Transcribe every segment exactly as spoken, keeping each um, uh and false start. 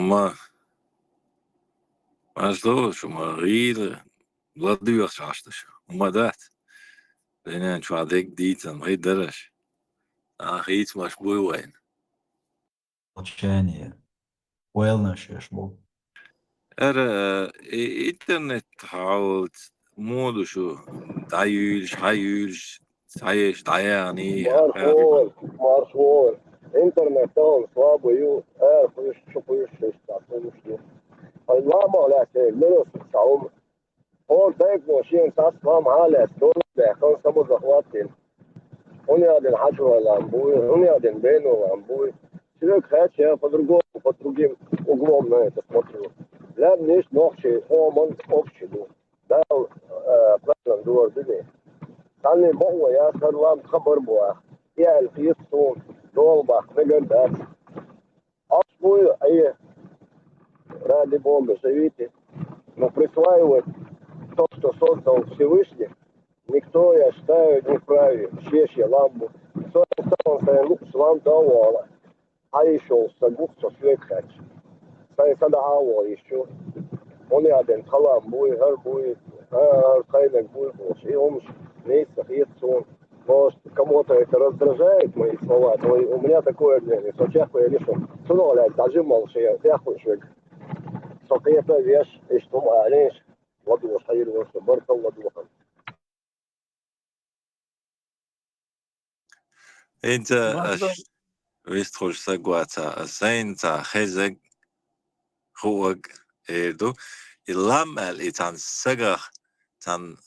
Ма, ма шу, шу ма гӀийла ладоьгӀаш Ӏаш ду шу. Ма дац. Дунен чохь дерг дийцан хир дараш. А хийцамаш буй вайн. Молчание. Ойланаш еш бу. Ара, э, и-, интернет хьалаца ма ду шу, дӀаюьйлуш, хьаюьйлуш, схьаеш, дӀаяхний, Марш вон, марш вон. Интернет тахана слабый ю, ара кхуьйсуш, чу кхуьйсуш, иштта кхуьйсуш ю. Ай, ламах лаьцна, лерос ца хӀума. ХӀора тайпано шена цхьацца лам хьалаьцна, дона баьккхина, самозахват дина. ХӀунда аьлла хьачура лам буй, хӀунда аьлла бено лам буй. Соьга хаьттича, я по-другому, под другим углом на это смотрю. Лаьмнаш нохчийн къоман общий ду. Дала, э, правильно дора дуьне. Цхьанне бакъо яц хӀара лам, тхан бара бу аьлла. И аьлла хета суна, дола баккха мегар дац. Ас буй, э, ради Бога, живите. Но присваивать то, что создал Всевышний, никто, я считаю, не вправе. Шен-шен лам бу. Со, со, со, лукхачу лам тӀе а вала. Хьан йиш йолуш сан гух со соьга хаьттича. Сайн са дахьа а ваха йиш ю. ХӀунда аьлла тхан лам буй, хӀара буй, хӀара тхайнаг буй бохуш. И хӀумаш нийса ца хета суна. Может, кому-то это раздражает, мои слова, но и у меня такое мнение, со чекхвелира шу. Цунах лаьцна дӀажималла шен тӀехь хуьлуш верг. Со кхета а веш, иштта хӀума алийша, ладогӀаш хьийр вара со, баркалла ладогӀарна. ХӀинца аш вистхуьлуш саг вац, ас сайна ца хезаг, хуург эр ду. И лам аьлла, и цхьана сагах, цхьана,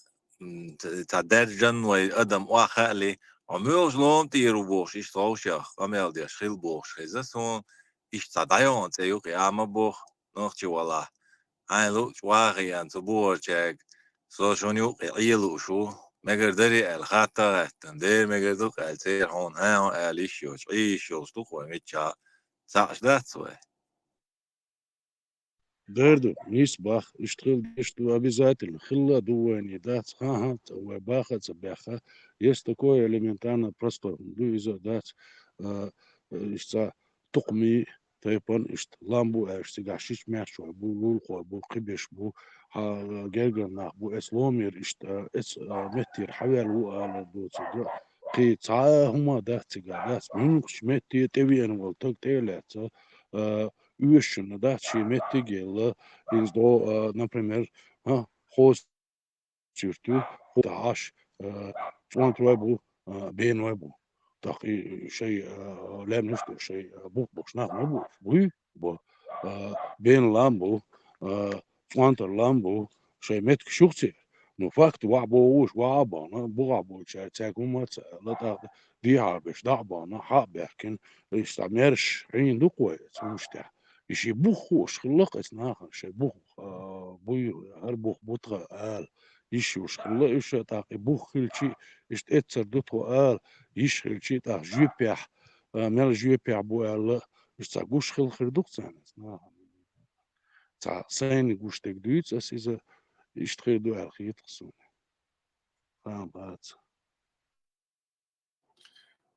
м, ца, ца даьржан вай адам охьахаале, хьо муьлхачу лома тӀера ву бохуш, иштта вовшех къамел деш хила бохуш хеза суна, иштта цхьа дӀайогӀун цӀе ю-кх и, амма боху, нохчи валахь. Хьайн луъучу вахиянца бухарчаьрга, со шуна юкъе Ӏела лууш ву, мегар дарий аьлла хатта а гӀаьттина, дера мегар ду-кх аьлла, церан хьуна хӀан-хӀун ала йиш йоцуш, Ӏе йиш йолуш ду-кх вай миччахьа, цхьаъш дац вай. Дер ду, нийса боху, иштта хила дезаш ду, обязательно, хилла а ду вайна, дац, хӀан-хӀа, цкъа вай баха а ца баьхха, есть такое элементарно, просто ду иза а дац, а, иштта цхьа тукхамий, тайпана иштта лам бу аьлча, цигахь шича маьрша бу, лулахой бу, кхиберш бу, хьан гергара нах бу, эцу ломера иштта, эцу, а, меттера хьаваьлла ву алар доцург. Кхин цхьа а хӀума дац цигахь, дац. Муьлххачу метте тӀевеана волу таг тӀе а лаьцна, а, оьшучунна дац шен меттиг а елла, иза догӀу, а, например, а, хоза цуьрту, хӀу тахьаш, а, цӀонтарой бу, а, беной бу. ТӀаккха и шай, а, лаьмнаш ду, шай, а, бух бохуш нах ма бу, буй, бо, а, бен лам бу, а, цӀонтар лам бу, шай меттигаш ю-кх церан. Ну, факт, ваха бохуш, ваха а бахана, бухахь болчара цаьрга хӀумма а ца аьлла, тӀаккха дехьа беш дӀа а бахана, хьа а баьхкина, иштта маьрша хьийна ду-кх вай оцу хӀумаш тӀехь. И шен бух хууш хилла-кх оцу нахана, шайн бух, а, буй, хӀара бух бу тхан ала. Йиш йолуш хилла уьш, тӀаккха и бух хилчи, иштта эццара ду тхо ала, йиш хилчи, тӀаккха жоьпехь, а, мел жоьпехь бу аьлла, уьш цхьа гуш хила хир ду-кх царна, нахана. Цхьа сайна гуш дерг дуьйцу ас иза, иштта хир ду аьлла хета-кх суна. Хаам бац.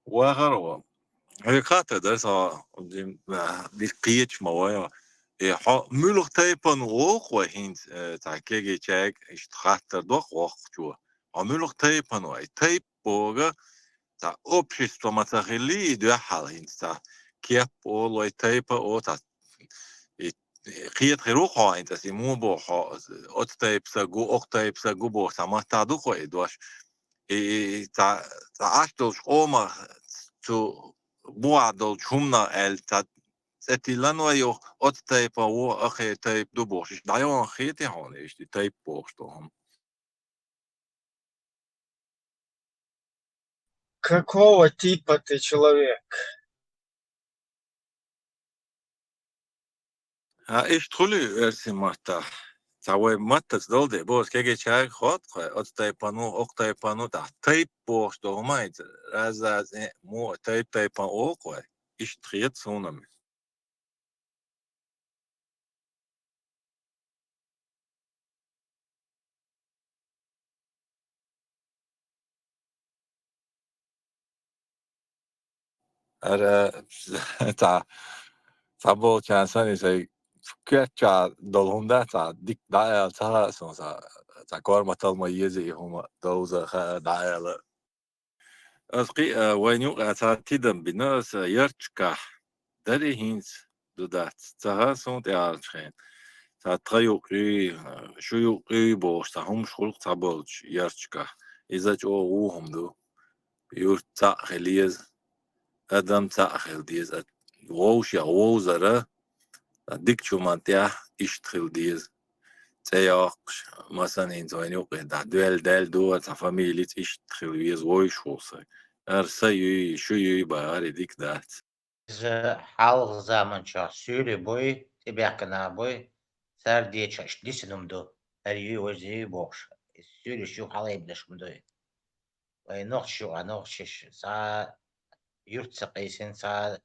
Вахар ву. Хьоьга хаттар дара со, дим-, а, дис кхеташ ма вай. Э, хьо муьлха тайпана воккху вай хӀинца, э, цхьа кегийчаьрга иштта хаттар доккху воккхачо. Хьо муьлха тайпана вай? Тайп бохург цхьа общество ма ца хиллий и дуьхьал хӀинца цхьа кеп олу вай, тайпа олу цхьа. И кхета хир ву хьо хӀинца, и муха боху хьо, оцу тайпа саг ву, окху тайпа саг ву боху цхьа маттахь ду-кх вай и дош. И, и, и цхьа, цхьа Ӏаш долчу къомах цу бухахь долчу хӀуманах аьлла цхьа цӀе тиллина вай юха, оцу тайпа ву, ахе тайпа ду бохуш, иштта дӀайогӀун хетий хьуна иштта и тайпа бохуш долу хӀума? Какого типа ты человек? А, иштта хуьлий оьрсийн маттахь? Цхьа вай маттаца долу де, боху, кегийчаьрга хӀотта кхой, оцу тайпано, окху тайпано, тӀаккха тайп бохуш долу хӀума, хӀинца, раз-раз, э, мо, тайп-тайпана олу кхой. Иштта хета суна-м. Ара, цхьа, цхьаболчарна санна, и сайн коьртачохь долу хӀума дац, цхьа дика дӀааьлла ца хаьа суна, цхьа, цхьа корматалла ма еза и хӀума довза хаа дӀааьлла. Ас кхин а, вайна юкъа цхьа тидам бина аса, ярташкахь дарий хӀинца ду дац, ца хаьа суна тӀаьхьарчу хенахь. Цхьа тхан юккъе, шу юккъе бохуш, цхьа хӀумаш хуьлу-кх цхьаболчу ярташкахь. Иза чӀогӀа вон хӀума ду. Юрт цхьаъ хила еза, адам цхьаъ хила деза. Вовшех вовзара, дикачу хӀуманна тӀехь иштта хила деза. ЦӀе йоккхуш, масанна хӀинца вайна юккъе дӀа доьлла-даьлла ду, цхьа фамилица иштта хила веза вовшахула сайн. Ара сан юй, шу юй бахара, и дика дац. Иза хьалха заманчохь суьйре буй, тӀебаьхкина буй, цара дечохь иштта дисина хӀума ду. ХӀара юй, важа юй бохуш, иза суьйре шу хьалаайбинарш хӀума дуй. Вай нохчаш ю, а нохчаш, цхьа юрт ца къийсина, цхьа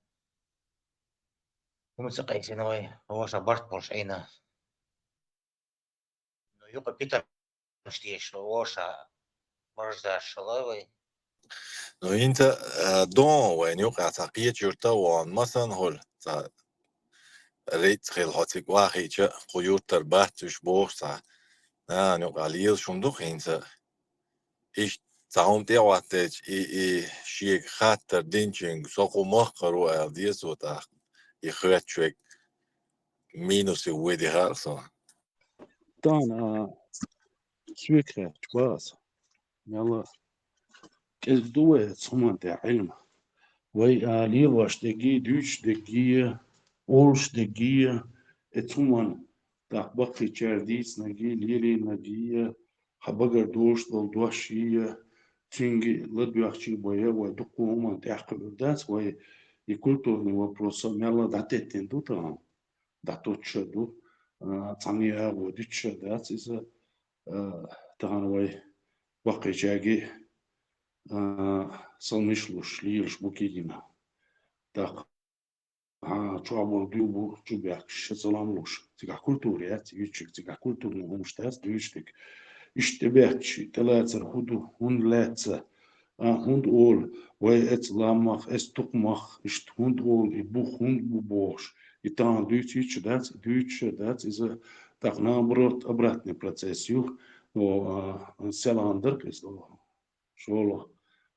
хӀума ца къийсина вай, вовшах барт болуш Ӏийна. Ну, юкъа питамаш дешаш, вовшах марждаш хила вай. Ну, хӀинца, а, дон вайна юкъахь цхьа кхечу юьрта а вахана, масанна хуьлу, цхьа рицкъ хила хьо цига охьахиъча, кху юьртара бац уьш бохуш цхьа. Нана юкъахь лелаш хӀума ду-кх хӀинца. Иштта цхьа хӀума тӀе а хӀоттийча, и, и шега хаттар динчуьнга со кху махкара ву аьлла деза цо тӀаккха. И хоьттуш верг минус ю вай дехар а со. Тахана, а, соьга хаьттича боху аса. Мелла кӀезиг ду вай оцу хӀуманна тӀехь Ӏилма. Вай, а, лелош дерг а, дуьйцуш дерг а, олуш дерг а, оцу хӀуманна тӀаккха баккхийчара дийцинарг а, лелийнарг а, хьан багара долуш долу дош а, цуьнга ладоьгӀча а бен, вай дуккха хӀуманна тӀехь кхуьур дац, вай и культурный вопрос а мелла дӀатеттина ду тахана. ДӀатоттуш а ду, а, цхьанне а агӀо дуьтуш а дац иза, а, тахана вай баккхийчаьрга, а, салам-маршалла луш лелаш бу кегийрхой. ТӀаккха, а, чохь болу дуьйцуш бу, чубаьхкича салам луш. Цигахь культура яц, юьйцург цигахь культурный хӀумаш дац, дуьйцург. Иштта тӀебаьхкича, тӀелацар хӀун ду, хӀунда лаьцна, а, хӀунда олу, вай оцу ламах, оцу тукхамах, иштта хӀунда олу, и бух хӀунда бу бохуш, и тахана дуьйцийча дац, и дуьйцуш а дац, иза тӀаккха наоборот обратный процесс ю, о, а, селхана дара-кх иза, о, шолгӀа,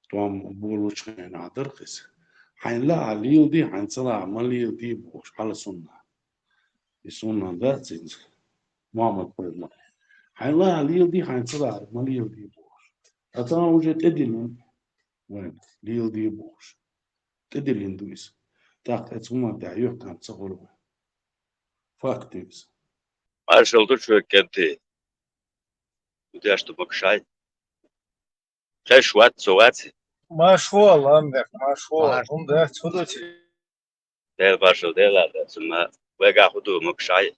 тӀом болучу хенахь дара-кх иза. Хьайна лаахь леладе, хьайна ца лаахь ма леладе бохуш, хьала сунна. И сунна дац иза, Мухьаммад-пайхамар. Хьайна лаахь леладе, хьайна ца лаахь ма леладе бохуш. Ткъа тахана уже тӀедиллина вайна, леладе бохуш. ТӀедиллина ду иза. ТӀаккха оцу хӀуманна тӀехь юьхькӀант ца хуьлу вайн. Факт ю иза. Маршалла ду шуьга, кӀентий. Удеш ду, могушай. Хезаш вац, со вац. Маршалла, Ламбек, маршалла. Марш- ХӀунда дац, хӀун ду те? Дела маршалла, Дела а дац, амма вайгахь хӀун ду, могушай?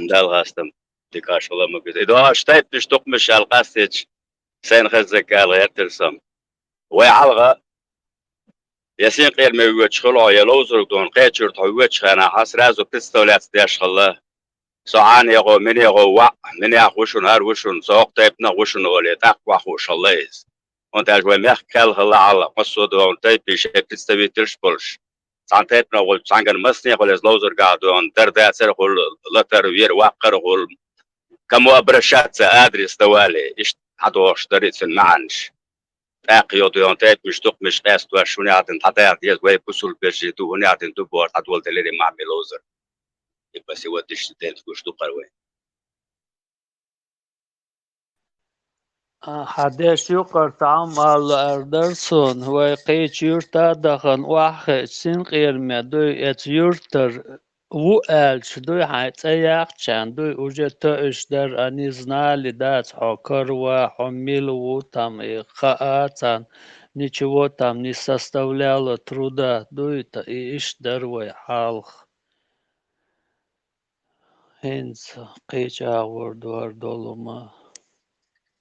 Далла хастам, дика шула могуш. И дош тайпанаш, тукхамаш аьлла къастийча, сайна хезнарг ала гӀертира со. Вай хьалха, я синкъераме воьдуш хилла хьо, я ловзарг дона кхечу юьрта хьо воьдучу хенахь, хьан сразу представляться деш хилла. Со хьан эгӀо, мин эгӀо, ваӀ, мин ях ву шуна, хӀара ву шуна, со хӀокху тайпанах ву шуна олий, тӀаккха ваха хууш хилла иза. ХӀунда аьлча вай мехкан кхел хилла хьалха, массо а догӀун тайпий шайн представительш а болуш. Цхьана тайпанах волчу цхьаьнгара массане а хуьлу иза ловзаргахь догӀун, дар-дацар а хуьлу, латар, вер, ваккхар а хуьлу. Кому обращаться, адрес давали, иштта хьадохуш дара иза цуьнан маьӀнаш. ТӀаккха йо догӀун тайпанаш, тукхамаш къаьстош, хӀунда аьлла дина тхьадаха деза, вай бусулба вежарий ду, хӀунда аьлла дина ду бохуш, дӀадоладелира и маьӀне ловзар. И пасиват иштта ден гуш ду кхара вай. А, хьан деш юкъара тӀом ала лаар дара суна, вай кхечу юьрта а дахана охьахиъча, синкъераме дуй, эцу юьртара ву аьлча дуй, хьайн цӀе яьккхичарна дуй, уже тоьуш дара, они знали, дац, хьо кара ван, хьо мила ву, там и хаа царна, ничего там не составляло труда дуй, та и иштта дара вай хьалха. ХӀинца кхечу агӀор дор долу ма.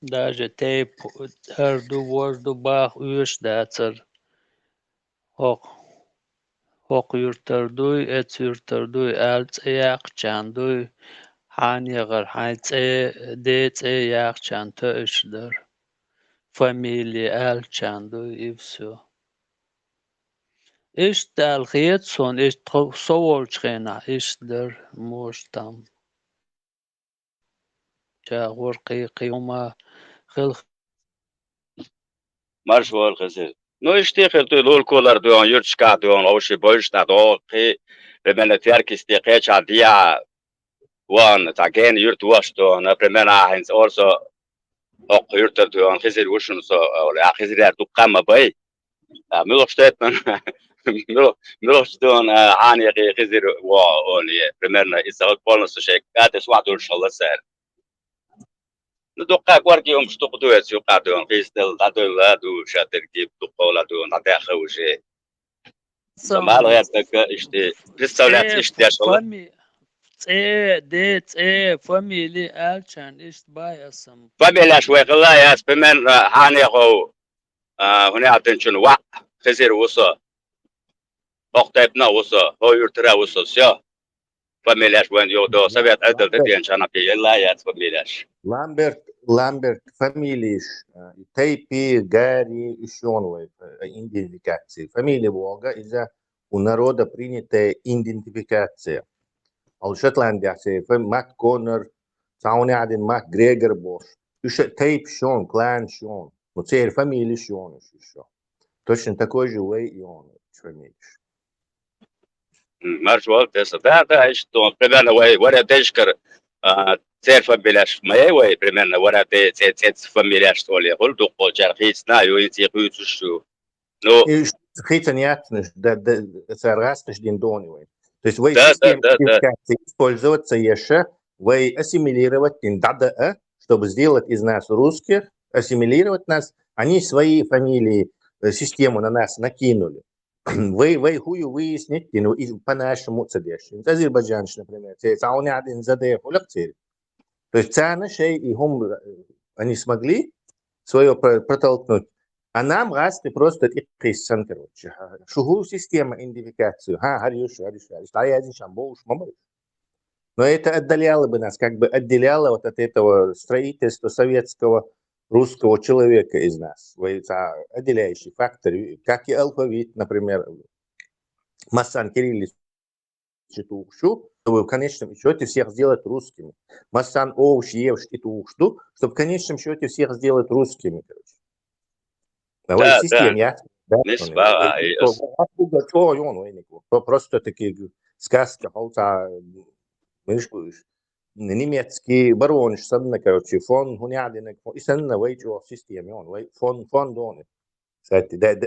Даже тайпа хӀара ду, вожа ду баха оьшуш дацара. ХӀокху, хӀокху юьртара дуй, эцу юьртара дуй аьлла цӀе яьккхичарна дуй, хьан эгӀара хьайн цӀе, ден цӀе яьккхичарна тоьуш дара. Фамилия аьллачарна дуй, и всё. Иштта аьлла хета суна, иштта тхо-, со волчу хенахь, иштта дара, может, там. Чагур кхий-, кхин хӀума хила. Марша вала, Хизир. Ну, иштта хир ду, лулкулар ду, юрташкахь ду, овши бойшна ду, кхин, примерно, теркисте кхечахь дехьа ван, цхьа гена юрт ваш ду, например, а хӀинца орсо хӀокху юртара ду, Хизир ву шуна со, а, Хизирера дуккха ма бай. А, муьлхачу тайпана, муьлх-, муьлхачу дуьйна, а, хьанехий Хизир ву олий, примерно, иза полностью шайн кӀадас охьадуьллуш хилла цара. Ну, дуккха кӀорге хӀумаш дукха ду эца юкъа дуьйна, кхийсдала дӀадевлла ду, ша дерг дукха хилла ду, дӀадаьхна уже. Со мала гӀертарг иштта, представляться иштта деш хилла. Фами-, цӀе, де, цӀе, фамили аьлча, иштта бай аса. Фамилияш вай хилла яц, примерно, хьанехов, а, хӀунда аьлча цуьнан ваӀ Хизир ву со. ХӀокху тайпана а ву со, хӀокху юьртара а ву со, всё. Фамилияш вайна юха до, совет Ӏедал тӀедеанчу хьанехий елла яц фамилияш. Ламберт, Ламберт, фамилияш, а, и тайпа, гари, уьш ю вай, а, идентификация. Фамилия бохург иза у народа принятая идентификация. Ал Шотландехь церан фам-, Мак Коннор, цхьа хӀума яхьа дина Мак Грегор бохуш. Уьш тайпаш ю, кланаш ю. Ну, церан фамилияш ю уьш, уьш ю. Точно такой же вай ю фамилияш. М, марша вала, Тесса. Да, да, иштта, примерно вай, вара дайшкара, а, церан фамилияш ма яй вай, примерно вара де-, цӀе-, цӀе-, фамилияш цӀе олий, хӀума дукхачара хийцина а ю, хӀинца а хуьйцуш ю. Ну. И ш-, хийцина яц уьш, да, да, цара гӀазкхаша дина ду вай. То есть вай система идентификации использоваться еш, вай ассимилировать дина дӀадаа, чтобы сделать из нас русских, ассимилировать нас, они свои фамилии, э, систему на нас накинули. Вай, вай хӀу ю выяснить дина, и по-нашему а ца деш. Азербайджанаш, например, церан цхьа хӀума яхьа дина Задеев хӀуллакх церан. То есть царна шайн и хӀума, э, они смогли своё про-, протолкнуть. А нам гӀазкхи просто тӀекхийса санна, короче. Шу хӀу система идентификации. ХӀа, хӀара ю шу, хӀара ю шу, хӀара ю шу. ДӀаяздина шу, бовлуш ма бара. Но это отдаляло бы нас, как бы отделяло вот от этого строительства советского русского человека из нас. Вай цхьа отделяющий фактор, как и алфавит, например, массарна кириллица чу тухуш ю, чтобы в конечном счёте всех сделать русскими. Массарна овуш, евуш и тухуш ду, чтобы в конечном счёте всех сделать русскими, короче. А вай система яц, да, нисбала, и ас- Ас буга чо ю вайниг. Про-, просто такие сказки, хьал ца, мишку, немецкий баронаш санна, короче, фон, хӀун яхьа динарг, и санна вай чӀогӀа система ю, вай фон, фон дони. Кстати, да, да,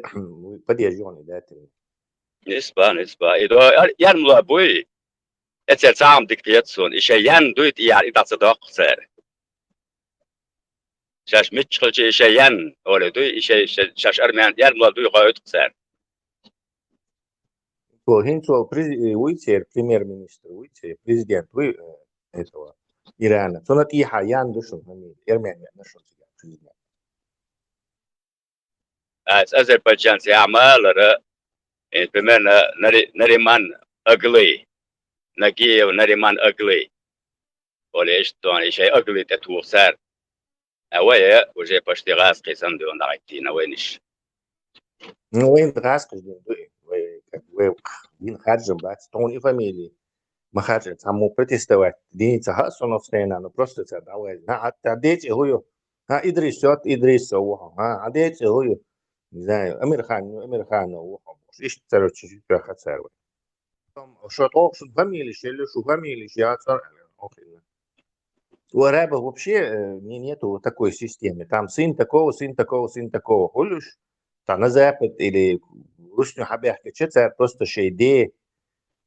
падежа ю, да, тин. Нисбала, нисбала. И до, яр-, ярмала буй. Эццахь цхьа хӀума дика хета суна. И шайн ян дуй тӀе яр, и дӀа ца доккху цара. Шаьш миччахилча и шайн ян, олий дуй, и шайн, шаьш, шаьш армян, ярмала дуй хоуьйту цара. Цо хӀинца ву през-, э, вуй церан премьер-министр, вуй церан президент, вуй, э, этого, Ирана. Цунна тӀехьа ян ду шуна фамилия, армян ян ду шуна цигахь президент. Ас азербайджанца яхьа ма аллара, э, примерно Нари-, Нариман Аглы, Нагиев Нариман Аглы. Олий иштта ду, и шайн Аглы тӀе туху цара. А вай, э, уже почти гӀазкхий санна ду, дӀахӀиттийна вайнаш. Ну, вайн гӀазкхаша дина ду, вай, как бы, вай дина харжам бац, тхуна и фамилия ма харжа, цхьаммо протестовать дийца хьа а со нос хенахь, ну, просто цара дӀаваьлла. ХӀа, хьан ден цӀе хӀу ю? ХӀа, Идрис, вот Идрис со ву хьо. ХӀа, хьан ден цӀе хӀу ю? Не знаю, Амирхан, ну, Амирханов ву хьо. Иштта цара чу-, чу-, чу-, хьа цара вай. Там, шо тӀокху шун фамилия шелли, шу фамилия ши яцар, охрина. У арабов вообще, э, не, нету вот такой системы. Там сын такого, сын такого, сын такого. Хуьлуш, там на запад или русну хьабехкача, цара просто шей де,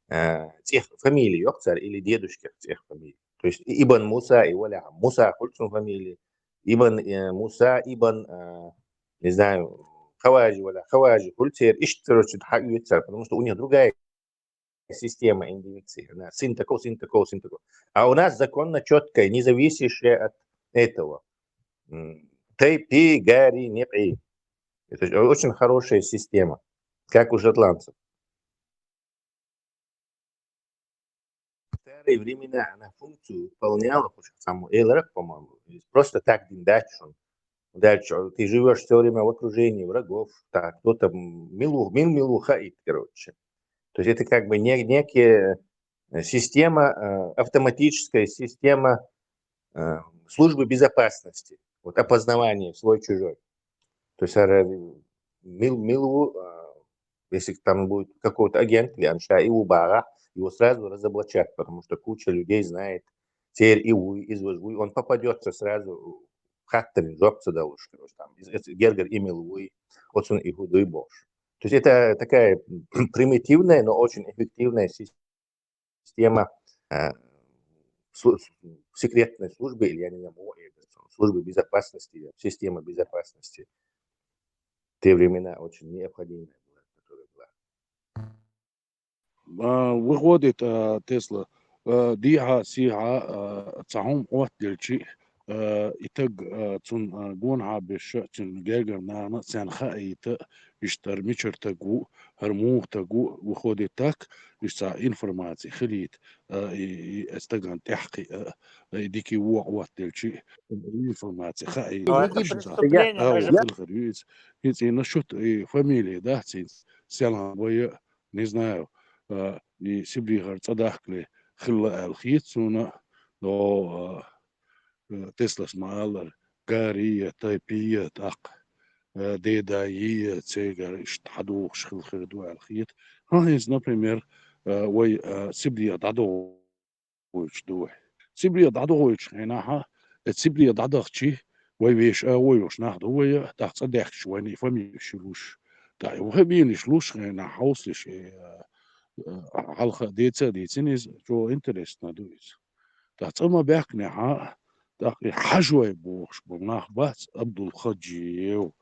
э, цех фамилия йоккху цара, или дедушка цех фамилия. То есть и Ибн Муса, и валя Муса хуьлу цун фамилия. Ибн, э, Муса, Ибн, э, не знаю, Хаважи валя, Хаважи хуьлу церан, иштта, короче, хьаоьцу цара, потому что у них другая система идентификации. Она сын такого, сын такого, сын такого. А у нас законно чёткая, не зависящая от этого. М, тайпи, гари, некъи. Это ж очень хорошая система, как у шотландцев. В старые времена она функцию выполняла, хоть саму Элрак, по-моему, просто так дин дачун. Дальше, ты живешь все время в окружении врагов, так, кто-то милу, мил милу хаит, короче. То есть это как бы не, некая э, система, э, автоматическая система э, службы безопасности, вот опознавание свой-чужой. То есть э, мил, милу, э, если там будет какой-то агент или анша и убара, его сразу разоблачат, потому что куча людей знает, цер и уй, из уй, он попадется сразу хаттарин жопца далуш, короче, там, из, из гергар имел уй, отсун и худой бош. То есть это такая примитивная, но очень эффективная система э, слу- секретной службы, или я не знаю, службы безопасности, система безопасности. В те времена очень необходимая была, которая была. А, Выходит, а, Тесла, а, дихьа, сихьа, а, цхьа хӀума Ӏоттаделчи, а, и таг, а, цун, а, гонахьа беша, цун гергар нахана, цен хаита, иштар мичар таг ву, хӀар мух таг ву, выходит так, иш цхьа информация хилийта, а, и, и эс таган тӀехкхи, а, и дики ву Ӏоттаделчи, информация хаита. Види преступление, А, даже вот хилхар юиц. Хицина шут, и фамилия, да, цин, Селан вая, не знаю, а, и Сибрихар цӀадахкале хилла аьлла хет суна, но, а, э, Теслас ма аллар, Гария, Тайпия, тӀаккха, э, Дедая, цегар ишт хьадухуш хилла хир ду аьлла хет. ХӀа, хӀинца, например, э, вай, э, Сибриха дӀадохуйчу ду вай. Сибриха дӀадохуйчу хенахьа, э, Сибриха дӀадахчи, вай веш а вай уш нах ду вай, тӀаккха цӀа дехкаш вайна и фамилиш луш. ТӀаккха и фамилиш луш хенахь хьовсалиш, э, э, хьалха деца а дийцина иза, чӀо интересно ду иза. ТӀаккха цӀа ма баьхкинехьа, тӀаккха и хьажвай бохуш бу нах бац, Абдул-Хаджиев,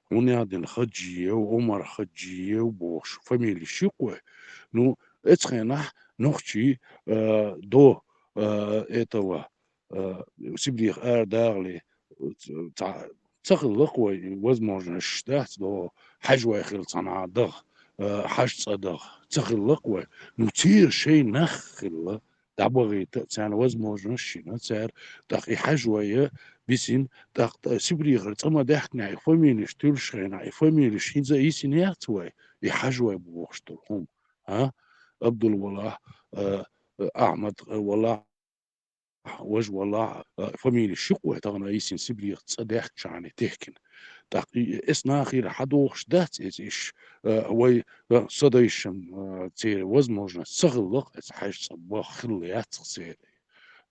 Хьунядин Хаджиев, Умар Хаджиев бохуш фамилиш ю-кх вай. Ну, эцу хенахь нохчий, э, до, э, этого, э, Сибриха арадагӀале, ц-, ца, ца хилла-кх вай, возможность дац, до хьажвай хилла цхьана дагӀа, э, хьаж цӀа дагӀа, ца хилла-кх вай. Ну, церан шайн нах хилла, дӀабахийта, царна возможность йина, цара, тӀаккха и хьажвай бисина, тӀаккха Сибрихара цӀа ма даьхкинехь, и фамилиш туьллуш хенахь, и фамилиш хӀинца а йисина яц вай, и хьажвай бохуш долу хӀума. А? Абдул валахь, э, э, Ахьмад, э, валахь, важа валахь, э, фамилиш ю-кх вай тахана йисина Сибриха цӀа даьхкинчарна техкина. ТӀаккха и, эс нахера хьадохуш дац иза иш, э, вай, э, садайшан, э, церан возможность ца хилла-кх, эца хьаж цӀа баха хилла яц-кх церан.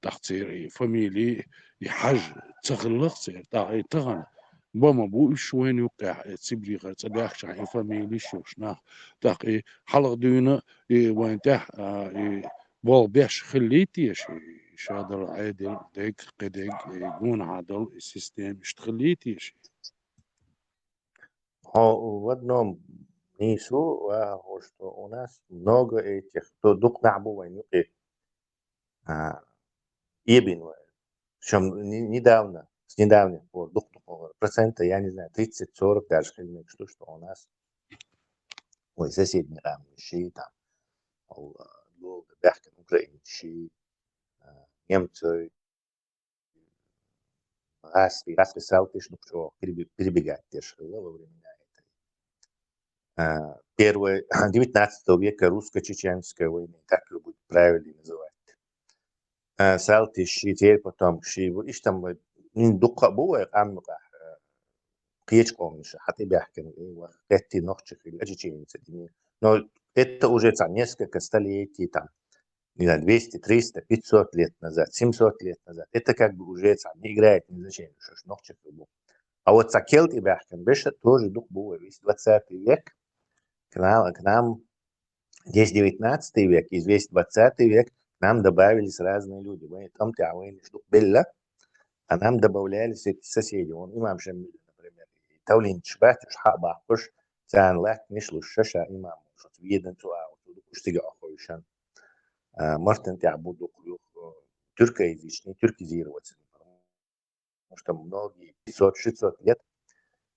ТӀаккха церан и фамили, и хьаж ца хилла-кх церан. ТӀаккха и тахана ба ма бу уьш вайна юккъехь, э, Сибрихара цӀа даьхкинчарна и фамилиш йолуш нах. ТӀаккха и хьалха дуьйна, и вайна тӀехь, а, и болх беш хиллий теша, и ша дала Ӏедал, дег, кхидерг, и гонахьа долу и система иштта хиллий теша? Хьо в одном нийса ву, а, что у нас много этих, то дукха нах бу вайн юкъе, а, эбина вай. Причём не-, недавно, с недавних пор, дукха-дукха процента, я не знаю, тридцать-сорок даже хилла мегаш ду, что у нас, ой, соседний район ши там, ол, а, долга баьхкина украинцы ши, а, немцы, гӀаскхи, гӀаскхи салтиш дукха чӀогӀа перебе-, перебегать деш хилла во времена этой. А, первой девятнадцатого века русско-чеченская война, так её будет правильнее называть. А, салтиш ши, церан потомкаш ши бу, иштта ма, м, дукха а бу вай къам юкъахь, э, кхечу къомаша хьатӀебаьхкина, и ва-, хеттий нохчий хилла, чеченец а дини. Но это уже цхьа несколько столетий, там, не знаю, двести, триста, пятьсот лет назад, семьсот лет назад. Это как бы уже цхьа не играет ни значения, что ж нохчий хилла бу. А вот цхьа кел тӀебаьхкина беша тоже дукха бу вай, весь двадцатый век к нам, к нам, весь девятнадцатый век и весь двадцатый век к нам добавились разные люди. Вайн тӀом тӀехь вайнаш дукха белла, а нам добавлялись эти соседи. Вон имам Шамиль, например, и Тавлинчаш бац уьш хьа а баккхуш, царна латтанаш луш ша, ша имам, шуца ведан цу агӀо, цу дукха уьш цига а хойшан. А, Мартан тӀехь бу дукха юха, э, тюркоязычный, тюркизироваться, потому что многие пятьсот-шестьсот лет,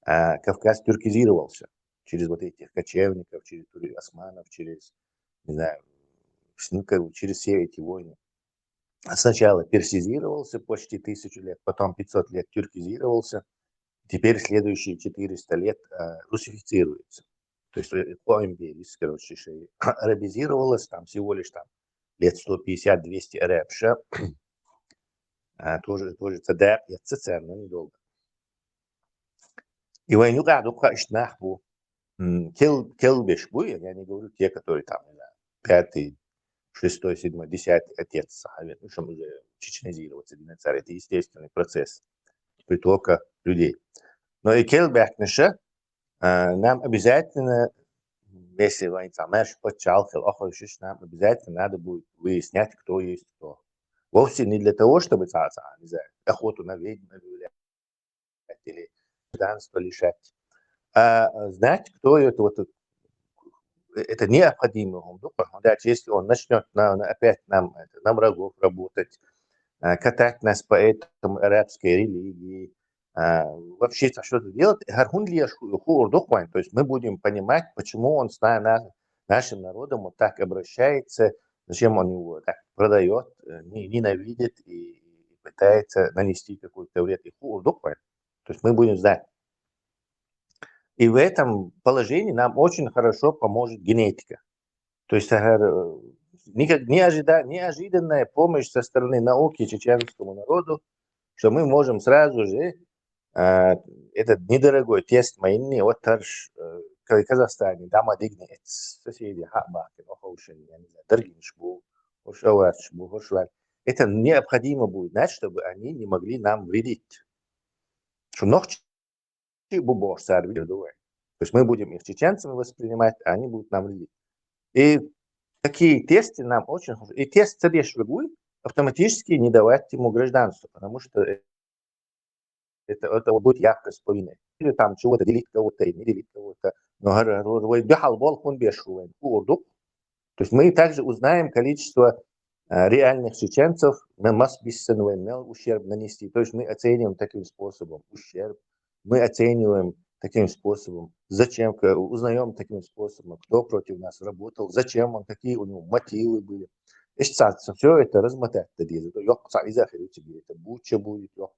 а, Кавказ тюркизировался через вот этих кочевников, через тур-, османов, через, не знаю, с-, ну, как бы через все эти войны. А сначала персизировался почти тысячу лет, потом пятьсот лет тюркизировался, теперь следующие четыреста лет э, русифицируется. То есть э, по империи, короче, шей арабизировалось там всего лишь там лет сто пятьдесят-двести арабша. А, тоже, тоже это да, это церно недолго. И войну году конечно бу. М, Кел, келбеш бу, я не говорю те, которые там, не знаю, пятый, шестой, седьмой, десятый отец Сахавин, ну, что уже чеченизироваться, это естественный процесс притока людей. Но и келбекнеша, а, нам обязательно, если война, там, знаешь, подчалкал, охотишь, нам обязательно надо будет выяснять, кто есть кто. Вовсе не для того, чтобы, ца- ца- не знаю, охоту на ведьм объявлять или гражданство лишать, а знать, кто это вот это необходимо. Он, ну, даже если он начнет на, на- опять нам, это, на врагов работать, а, катать нас по этому арабской религии, а, вообще это что-то делать, гаргун лишь хурдук вайн. То есть мы будем понимать, почему он с на- на- нашим народом вот так обращается, зачем он его так продает, э, не- ненавидит и пытается нанести какой-то вред. И хурдук вайн. То есть мы будем знать. И в этом положении нам очень хорошо поможет генетика. То есть э, никак, неожида- неожиданная помощь со стороны науки чеченскому народу, что мы можем сразу же а, этот недорогой тест майни, вот тарш э, Ка- Казахстане, дама дигни, соседи, хабаки, охоушен, я не знаю, Даргиншбу, Ошаваршбу, Ошвар. Это необходимо будет знать, чтобы они не могли нам вредить. Что ногти бу бошсар видео. То есть мы будем их чеченцами воспринимать, а они будут нам вредить. И такие тесты нам очень хорошо. И тест цареш автоматически не давать ему гражданство, потому что это, это вот будет явка с повинной. Или там чего-то делить кого-то, или не делить кого-то. Но гар- гар- гар- вай бихал бол хун беш хуэн, хурдук. То есть мы также узнаем количество э, реальных чеченцев, на масбиссен вай, на ущерб нанести. То есть мы оцениваем таким способом ущерб, мы оцениваем таким способом, зачем, к- узнаем таким способом, кто против нас работал, зачем он, какие у него мотивы были. Все это размотать, это йок, это буча будет, йок,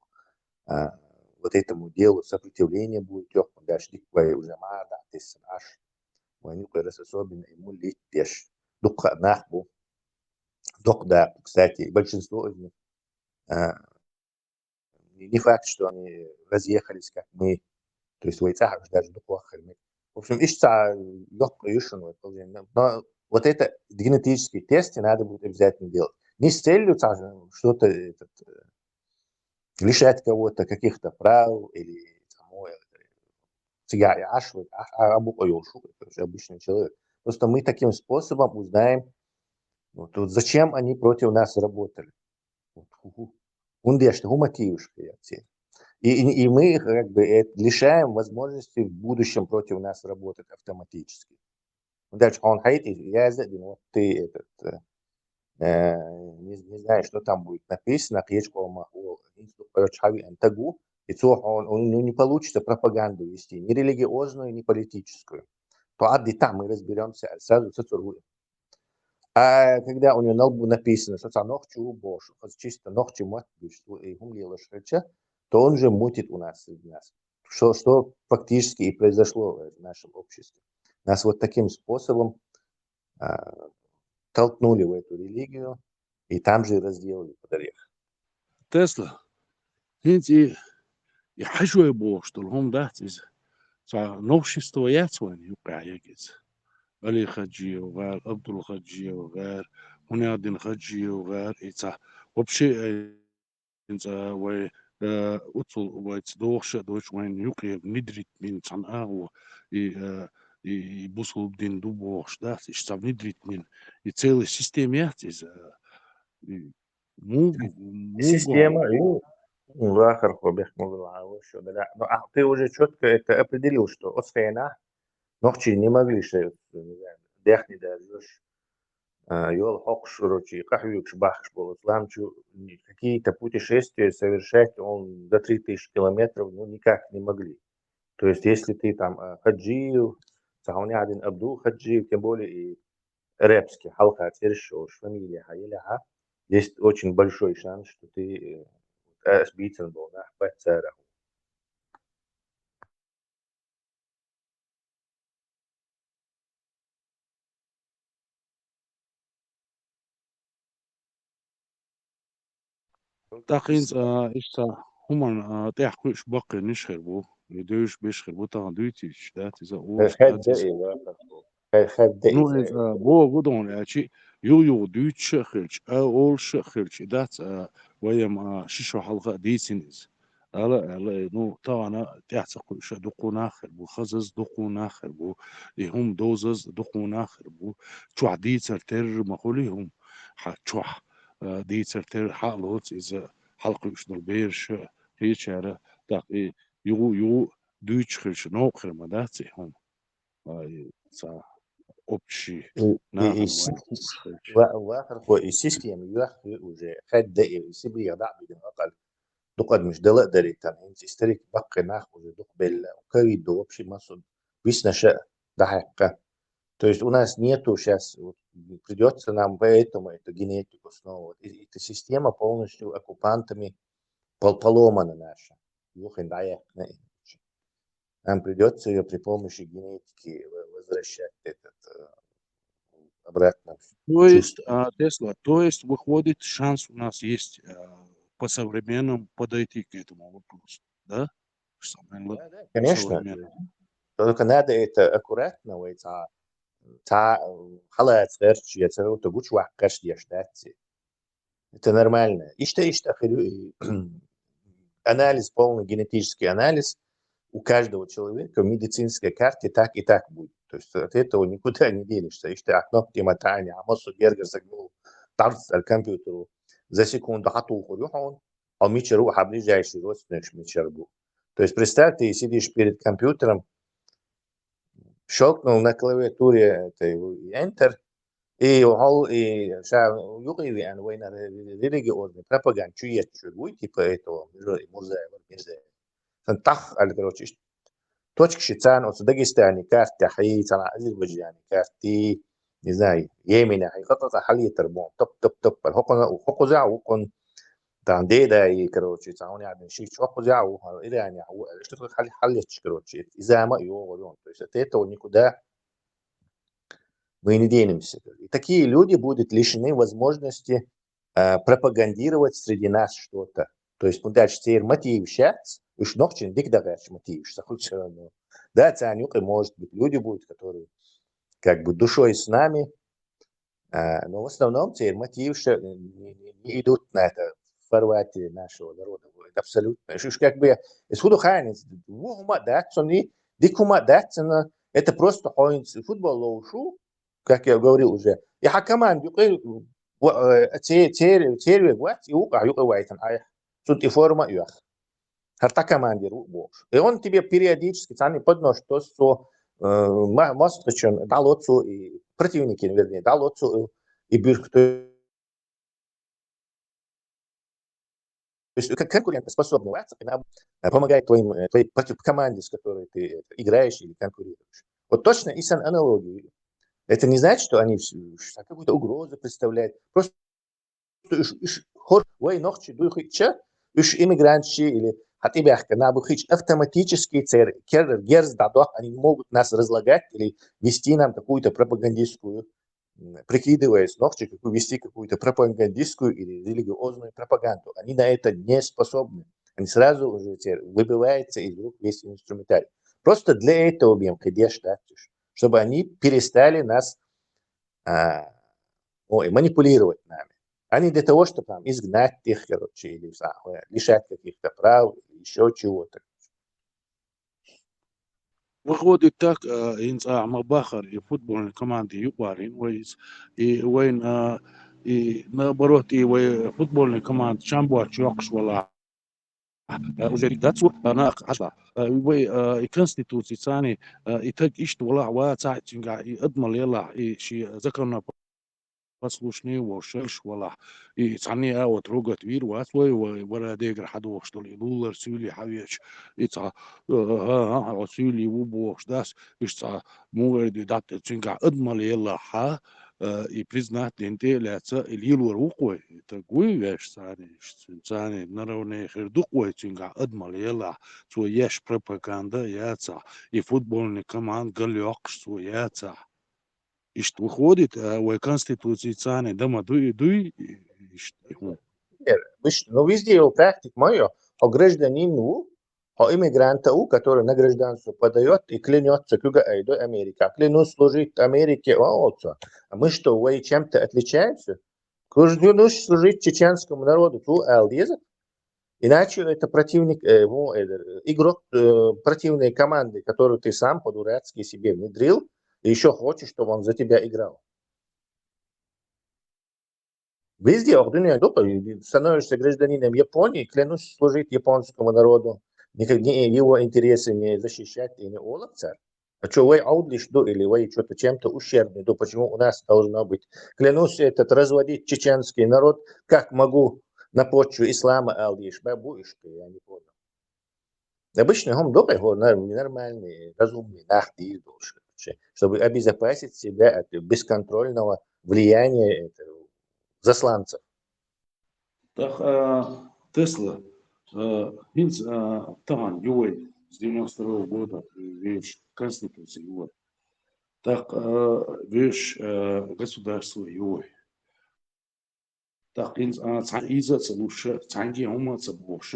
а, вот этому делу сопротивление будет, йок, даже диквай уже мада, ты аш, ванюк раз особенно ему лить деш. Дукха нахбу. Док да, кстати, большинство из них а, не факт, что они разъехались, как мы. То есть вайцах даже дуквахарми. В общем, ишца йок юшин вай положение. Но вот это генетический тест надо будет обязательно делать. Не с целью ца- что-то этот, э, лишать кого-то каких-то прав или там, ой, цыгане, аш, вот, а, а, абу ой, шу, это же обычный человек. Просто мы таким способом узнаем, вот, вот зачем они против нас работали. Вот, ху-ху. Ундеш, ху мотивишка я все. И, и, и мы их как бы э, лишаем возможности в будущем против нас работать автоматически. Дальше он хайт, я за один, вот ты этот, э, э, не, не знаю, что там будет написано, кечкома, инструктор чави антагу, и цо он, он ну, не получится пропаганду вести, ни религиозную, ни политическую. То адди там мы разберемся, сразу сацургу. А когда у него на лбу написано, что ногчу больше, вот чисто ногчу мат, и хумлила шреча, то он же мутит у нас, среди нас. Что, что фактически и произошло в нашем обществе. Нас вот таким способом а, толкнули в эту религию и там же и разделали под орех. Тесла, хинц и, и хашуе бошта, хом дахт из. Ца новшество яц вайн юкъа ягиц. Али Хаджиев гар, Абдул Хаджиев гар, Хунядин Хаджиев гар, и ца вообще э, инца вай э, уцул вай ц дохша дойч вайн юкъе внедрить мин цан агу и э, и, и бусул дин ду бохш да, иш ца внедрить мин и целая система яц из. Э, и муг, муг, Система, и лахар хобех мугла, что да. Но а ты уже четко это определил, что осхена, ногчи не могли шею, не знаю, дяхни даже, а, йол хокш рочи, кахвюкш бахш болот, ламчу, какие-то путешествия совершать он за три тысячи километров, ну, никак не могли. То есть, если ты там а, Хаджиев, Сахавнядин Абдул Хаджиев, тем более и арабский, халка цершош, фамилия ха, или ха, есть очень большой шанс, что ты э, сбитен был, да, пацара. ТӀаккха хӀинца, а, иштта хӀуманна, а, тӀехь кхуьуш баккхийнаш хир бу, и девзаш беш хир бу, тахана дуьйцуьйтуш дац иза, олуш Хадда дац иза. и, хадда и. Ну, иза, а, боху дона аьлчи, юха-юха дуьйцуш а хилча, а, олуш а хилча, и дац, а, вай-м, а, ши шо хьалха а дийцина иза. Ала, ала, э, ну, тахана тӀехь ца кхуьуш а дуккха нах хир бу, хазаза дуккха нах хир бу, и хӀума довзаза дуккха нах хир бу. Чохь дийцар терра ма хуьлий хӀума, хьан чохь, а, дийцар терра хьа а лоцу иза хьалкхуьуш долу бераш а, кхечара, тӀаккха и юха-юха дуьйцуш хилча новкъа хир ма дац и хӀума. А, и цхьа общий И, и, и нахана си-, вайн хӀума хилча. ва-, вахар хо, и система юьхь ю уже, хадда и, и Сибрех дӀа а бигина акъал. Дукха адамаш дала а дарийтан, хӀинца историк баккхий нах уже дукха белла. Ковид ду вообще массо виснаш а дӀахьаькхна. То есть у нас нету щас, вот, придётся нам поэтому эту генетику снова. Вот, и, эта система полностью оккупантами пол-, поломана наша. Юхин дӀаяьккхина и. Нам придётся её при помощи генетики в-, возвращать этот, э, обратно в То есть, чувство. а, Тесла, то есть, выходит, шанс у нас есть, а, по-современному подойти к этому вопросу, да? Самое Да, главное, да, конечно. по-современному. Только надо это аккуратно, вай цхьа, цхьа, э, халаца гӀерташ, я цара гучу ваккхаш деш дац. Это нормально. Иштта, иштта хир ю и анализ, полный генетический анализ у каждого человека в медицинской карте так и так будет. То есть от этого никуда не денешься. Иштта окно тема Таня, а массо гергар саг бу, тарц ал компьютеру. За секунду хьатухур ю хьуна, а мичара ву хьан ближайший родственникаш мичара бу. То есть представь, ты сидишь перед компьютером, щелкнул на клавиатуре этой Enter, и хьол, и ша юкъе веана вайна религиозный пропаганда чу етташ вуй, типа этого Мирза-, Мурзаева, Мирзаева. Сан тах аьлла, короче, иштта точкаш царна оцу Дагестане картехь, и царна Азербайджане карти, не знаю, Йеменехь, и кхакъа хьалетар бу, топ, топ, топ, хӀокхуна, хӀокхузехь ву, хӀокхун, там, деда, и, короче, царна хӀун яхьа шийча хӀокхузехь ву, Иранехь ву, аьлла, иштта хьал-, хьалетташ, короче, иза ма йогӀур ю. То есть от этого никуда мы не денемся. И такие люди будут лишены возможности, а, пропагандировать среди нас что-то. То есть, ну, дальше церан мотиваш яц, уж нохчийн дика дагӀаьрча мотиваш, ца хуьлу всё равно. Да, царна юкъе, может быть, люди будут, которые как бы душой с нами, а, но в основном церан мотиваш, э, не, не, не идут на это в фарватере нашего народа. Это абсолютно. Уж, уж как бы, из худа хайна, ву хӀума дац, цунна дика хӀума дац, но это просто хьо хӀинца футбол ловзуш ву, как я говорил уже, и хьан команда юкъе, ва-, э, це-, цер-, цервег вац, и вукъа юкъе вайтан айхьа. Цунна тӀе форма а оьху. ХӀара тхан командира ву бохуш. И он тебе периодически цхьаьна под нож тосу, э, ма-, мостагӀчун дӀало цо, и противникийн, вернее, дӀало цо, и буьрху. То есть, как конкурентоспособный вац, она, э, помогает твоим, э, твоей против-, команде, с которой ты, э, играешь или конкурируешь. Вот точно и сан аналогия. Это не значит, что они вс-, вс-, какую-то угрозу представляют. Просто уж, уж хӀор-, вай нохчий дуй хиъча, уж иммигранташ или хьан тӀебаьхка нах бу хиъча, автоматически церан кер-, герз дӀадохку, они не могут нас разлагать или вести нам какую-то пропагандистскую, м, прикидываясь нохчий, какую, вести какую-то пропагандистскую или религиозную пропаганду. Они на это не способны. Они сразу уже те-, выбивается из рук весь инструментарий. Просто для этого бем кидеш, да, чтобы они перестали нас, а, ой, манипулировать нами. А не для того, чтобы там изгнать их, короче, или, а, лишать каких-то прав, или ещё чего-то. Выходит так, а, хӀинца ахьа ма бахара, и футбольный команди юкъара хӀинца вай иза. И вайн, а, и наоборот, и вай футбольный команда чам боцуш йоккхуш валахь. А, уже дац, а, нах хьажа. А, вай, а, и конституци царна, а, и таг иштта валахь вацахь, цуьнгахь и адамал елахь, и ши законопослушный волуш валахь. И цхьанне а вот ругать вийр вац вай, вай вара дегара хьадохуш долу и лулар суьйли хьавечу. И цхьа, а, а, а, а, суьйли ву бохуш дац, уьш цхьа мугӀар ди дӀатӀа, цуьнгахь адамал елахь, а, и признать дина тӀе а лаьцна, и лелор ву-кх вай. И таг вуй веш царна, царна наравне хир ду-кх вай, цуьнгахь адамал елахь, цо еш пропаганда яцахь, и футбольный команда галйоккхуш цо яцахь. Иштта выходит, а, вай конституци царна дан ма дуй, и дуй, и иштта, хӀу. пример. Мишта, ну, везде йола практика ма йоах, хьо гражданин ву, хьо иммигрант а ву, который на гражданство подает и клянется куьг а айдой Америка. Клянусь служить Америке, оал цо. А мы что, вай чем-то отличаемся? Клянусь служить чеченскому народу, цо ала деза? Иначе это противник, э, ну, э, игрок, э, противной команды, которую ты сам по-дурацки себе внедрил, и еще хочешь, чтобы он за тебя играл. Везде, оаха дуне дукха, становишься гражданином Японии, клянусь служить японскому народу, никак не его интересы не защищать и не олакцар. А что, вай Ӏовдалуш ду или вай что-то чем-то ущербный ду, почему у нас должно быть? Клянусь этот разводить чеченский народ, как могу, на почве ислама, ала дезаш ба, бу уж, я не понял. Обычно хӀама дукха, хӀама нормальный, разумный нах дийр долаш, чтобы обезопасить себя от бесконтрольного влияния, это, засланцев. ТӀаккха, а, Тесла, а, хӀинца, а, тахан ю вай, с девяносто второго года вешан Конституци ю вай. ТӀаккха, а, вешан, а, государство ю вай. ТӀаккха хӀинца, а, цхьа из а ца луш, цхьанне а хӀама а ца бохуш,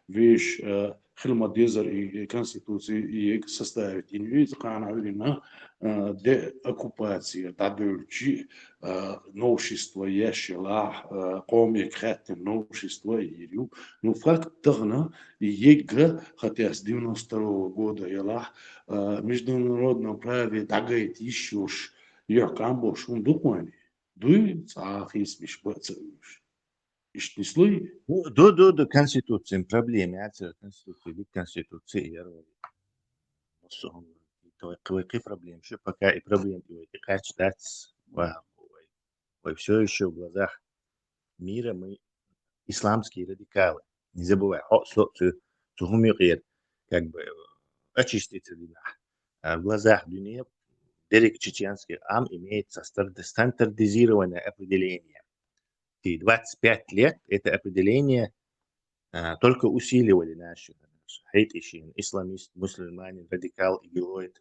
вешан, а, хила ма дезара и, и Конституци, и составить йина ю иза кхана Ӏуьйранна, а, деоккупаци дӀадевлча, а, новшество еш елахь, а, къоме хаьттина новшество йийр ю. Ну, факт тахан, и егга, хотя с девяносто второго года елахь, а, международном праве дӀагайта йиш йолаш, юьхькӀам болуш хӀума ду-кх вайна? Дуй, цхьа а хийцамаш ба а ца оьшуш. Иштта нислой? Ну, ду, ду, ду, Конституцин проблема яцара, Конституци, дика Конституци яр вай. Массо а хӀума, вай, вай кхин проблема шу, пока и проблема тӀе вай тӀекхаьчча дац, ва, вай, вай всё ещё в глазах мира мы исламские радикалы. Не забывай, хьо, со, цу, цу хӀума юкъера, как бы, очиститься динахь. А в глазах дуьне дерриг чеченский ам имеет ста-, стандартизированное определение. И двадцать пять лет это определение, а, только усиливали наши, хьайта и шен исламист, мусульманин, радикал, идиот,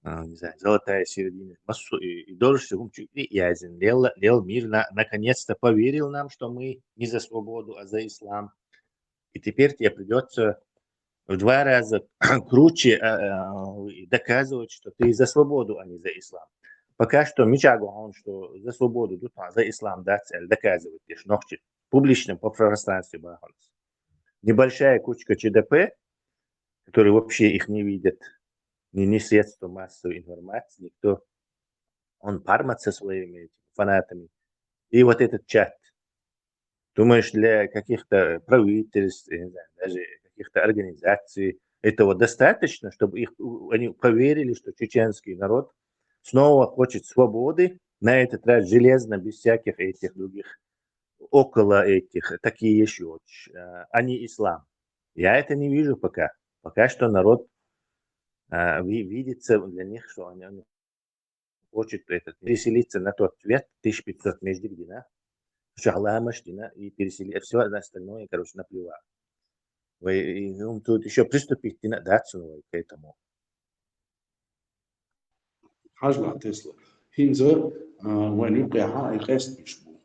а, не знаю, золотая середина, массо а и, и доржуш хӀума чу и яздина. Лела, лела мир на-, наконец-то поверил нам, что мы не за свободу, а за ислам. И теперь тебе придётся в два раза круче, а, а, доказывать, что ты за свободу, а не за ислам. Пока что мичахь го хьуна, что за свободу ду тхо, за ислам дац аьлла доказывать деш нохчий в публичном пространстве бахьанца. Небольшая кучка ЧДП, которые вообще их не видят, ни, ни средства массовой информации, никто. Он Пармат со своими этими фанатами. И вот этот чат. Думаешь, для каких-то правительств, я не знаю, даже каких-то организаций этого достаточно, чтобы их, у-, они поверили, что чеченский народ снова хочет свободы, на этот раз железно, без всяких этих других, около этих, такие ещё, а не ислам? Я это не вижу пока. Пока что народ, а, ви-, видится для них, что они, они хочет этот, переселиться на тот свет, тысяча пятьсот междик дина, шахламаш дина и пересели-, всё остальное, короче, наплевал. Вай, и, ну, тут ещё приступить дина дац, ну, вай, к этому. Хьажал, Тесла. ХӀинца, а, вайн юкъехьа и къесташ бу.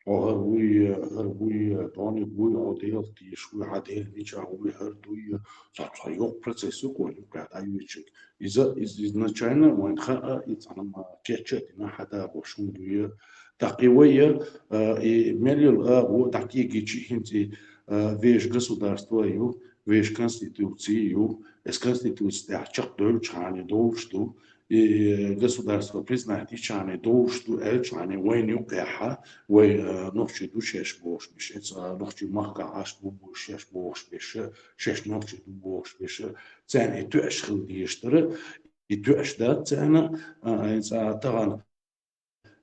Хьо хӀара вуй, хӀара вуй, дониг вуй, хьо Делах тешаш вуй, хьан Дела мичахь вуй, хӀара дуй, цхьа, цхьа йоккха процесс ю-кх вайн юкъехь дӀайоьдучунга. Иза, из-, изначально вайн хаа, и цхьана ма кеча а дина хьада бохуш хӀума дуй. ТӀаккха и вай, а, и мел йолу агӀо дӀакегийча хӀинца и, а, вешан государство а ю, вешан конституци а ю, эс конституци тӀехь чекхдевллачхьана довлуш ду, и государство признать йичхьана довлуш ду аьллачхьана вайн юкъехьа, вай, а, нохчий ду шаьш бохуш берш, эца, а, нохчий махкахь Ӏаш бу бу шаьш бохуш берш, шаьш нохчий ду бохуш берш, царна и тоьаш хила дезаш дара, и тоьаш дац царна, а, эца, а, тахана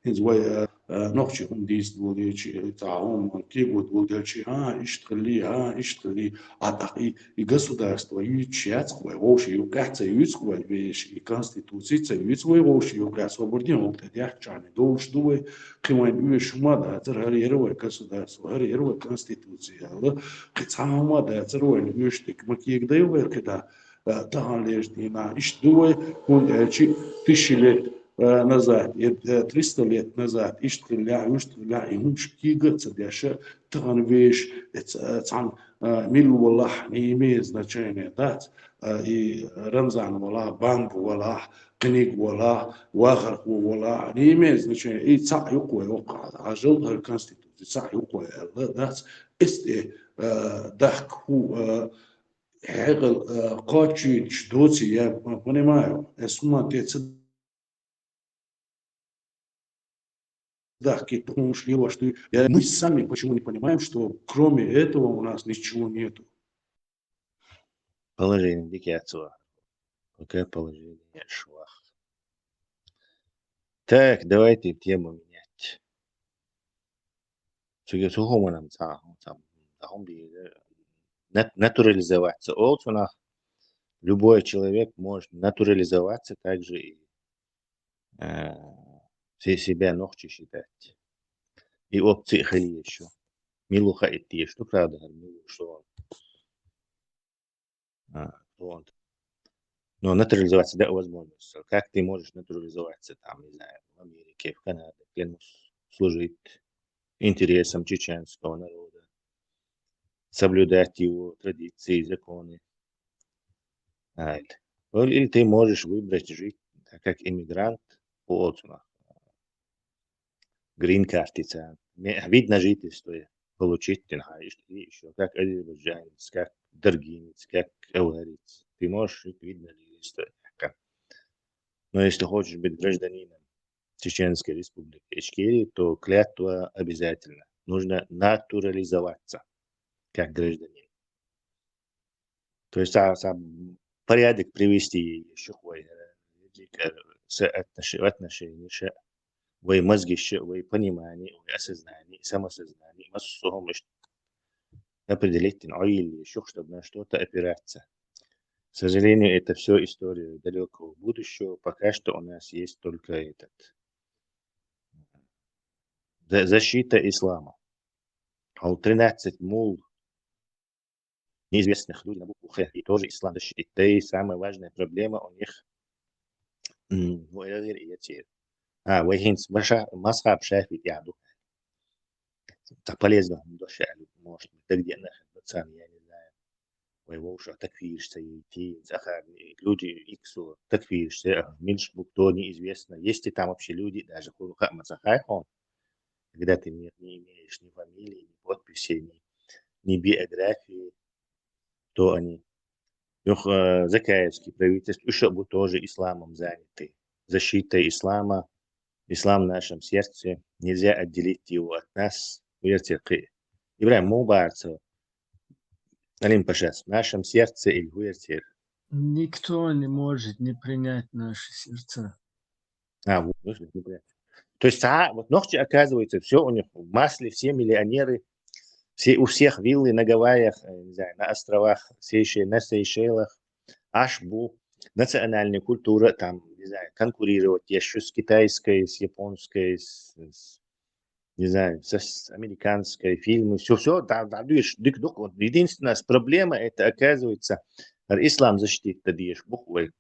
хӀинца вай, а, а, нохчий хӀума дийца долийча, цхьа хӀума кегийта волу делча, хӀан, иштта хилли, хӀан, иштта хилли, а тӀаккха и, и государство юьйцуш яц-кх вай, вовшийн юкъехь ца юьйцу-кх вай вешан, и конституци ца юьйцу вай вовшийн юкъехь, собар де, хӀокху тӀе даьхкичхьана довлуш ду вай, кхин вайна оьшуш хӀума а дацара, хӀара яра вай государство, хӀара яра вай конституци аьлла, кхин цхьа хӀума а дацара вайна оьшуш дерг, ма кегадайо вай кхидӀа, а, таханлерчу дийнахь иштта ду вай, хӀунда аьлча тысячи лет э, назад, э, э, триста лет назад, иштта лаьа, вуьшта лаьа, и хӀумаш кӀезига а ца деш, тахан вешан, э, ц-, э, цхьана, э, мила валахь, не имеет значения, дац, э, и Рамзан валахь, Бамба валахь, Къиниг валахь, Вахархо валахь, не имеет значения, и цхьаъ ю-кх вай, воккха, Ӏа жал хӀара конституци цхьаъ ю-кх вай аьлла, дац, эс тӀе, э, дахка хӀу, э, хьекъал, э, кхоачийча доций, я понимаю, эс хӀуманна тӀе ца дахкийта хӀумаш лелош дуй. Я, мы сами почему не понимаем, что кроме этого у нас ничего нету? Положение дика яц вахар. Пока положение швах. Так, давайте тему менять. Цуьнга цу хӀуманна цхьа, цхьа, цхьа хӀума бийр, нат-, натурализоваться олу цунах. Любой человек может натурализоваться, также и, э, се-, себя нохчи считать. И опции хила езаш ю. Мила ву хаийта дезаш ду, правда, хӀара мила ву, что он. А, вот. Но натурализоваться, да, возможность. Как ты можешь натурализоваться, там, не знаю, в Америке, в Канаде, где, ну, с-, служить интересам чеченского народа, соблюдать его традиции, законы. А, это. Или, или ты можешь выбрать жить как иммигрант по отзывам. Грин-картица, ме-, вид на жительство получить, ты знаешь, и ещё как азербайджанец, как даргинец, как аварец. Ты можешь жить вид на жительство. Как. Но если ты хочешь быть гражданином Чеченской Республики Ичкерия, то клятва обязательно. Нужно натурализоваться как гражданин. То есть, а, сам порядок привести ещё хвой, э, в отношении, вай мозги, вай понимание, вай осознание, самосознание, массо хӀума иштта определить дина, Ӏойилла езаш ю, чтобы на что-то опираться. К сожалению, это всё история далёкого будущего. Пока что у нас есть только этот, за-, защита ислама. А вот тринадцать мул неизвестных людей на букву Х, и тоже ислам защитить. Да и самая важная проблема у них, м, ну, это, это, а, вай хӀинца маша-, мазхаб шафиӀи тӀехь ду. Так полезно, ну, дош аьлла, может быть, да где нахер, пацан, я не знаю. Вай вовшах такфираш ца яйта, цӀахар, люди иксо такфираш ца, а, милаш бу, кто, неизвестно. Есть ли там вообще люди, даже хур хаа ма ца хай хьуна. Когда ты не, не имеешь ни фамилии, ни подписей, ни, ни биографии, кто они. Юха, э, Закаевский правительство, уж бу тоже исламом заняты. Защитой ислама, ислам в нашем сердце, нельзя отделить его от нас. Верьте, кхы-, Ибрахим Мубарцев, Алим Пашас, в нашем сердце или верьте. Никто не может не принять наши сердца. А, вот, ну, смотри, блядь. То есть, а, вот нохчи, оказывается, всё у них в масле, все миллионеры, все, у всех виллы на Гавайях, э, не знаю, на островах, Сейше-, на Сейшелах, аш бу, национальная культура, там, не знаю, конкурировать ещё с китайской, с японской, с, с, не знаю, со, с американской, фильмы, всё, всё, да, да, видишь, дык, дык, вот единственная с-, проблема, это, оказывается, ар ислам защитить да деш, бухвой.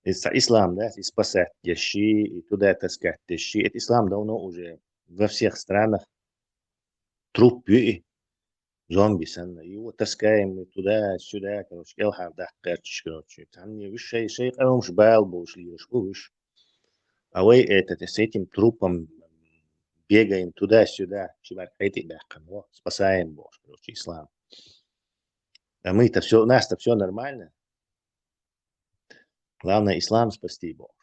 Ис-, ислам, да, и спасать деши, и туда таскать деши. Это ислам давно уже во всех странах труп ю и зомби санна. Его таскаем мы туда-сюда, короче, кӀелхьардаккха гӀерташ, короче. Цхьанне вуьш шай, шай къамаш бала болуш лелаш бу вуьш. А вай этот, с этим трупом бегаем туда-сюда, шибар хӀетий баьккхина, во, спасаем бохуш, короче, ислам. А мы-то всё, у нас-то всё нормально. Главное, ислам спасти бохуш.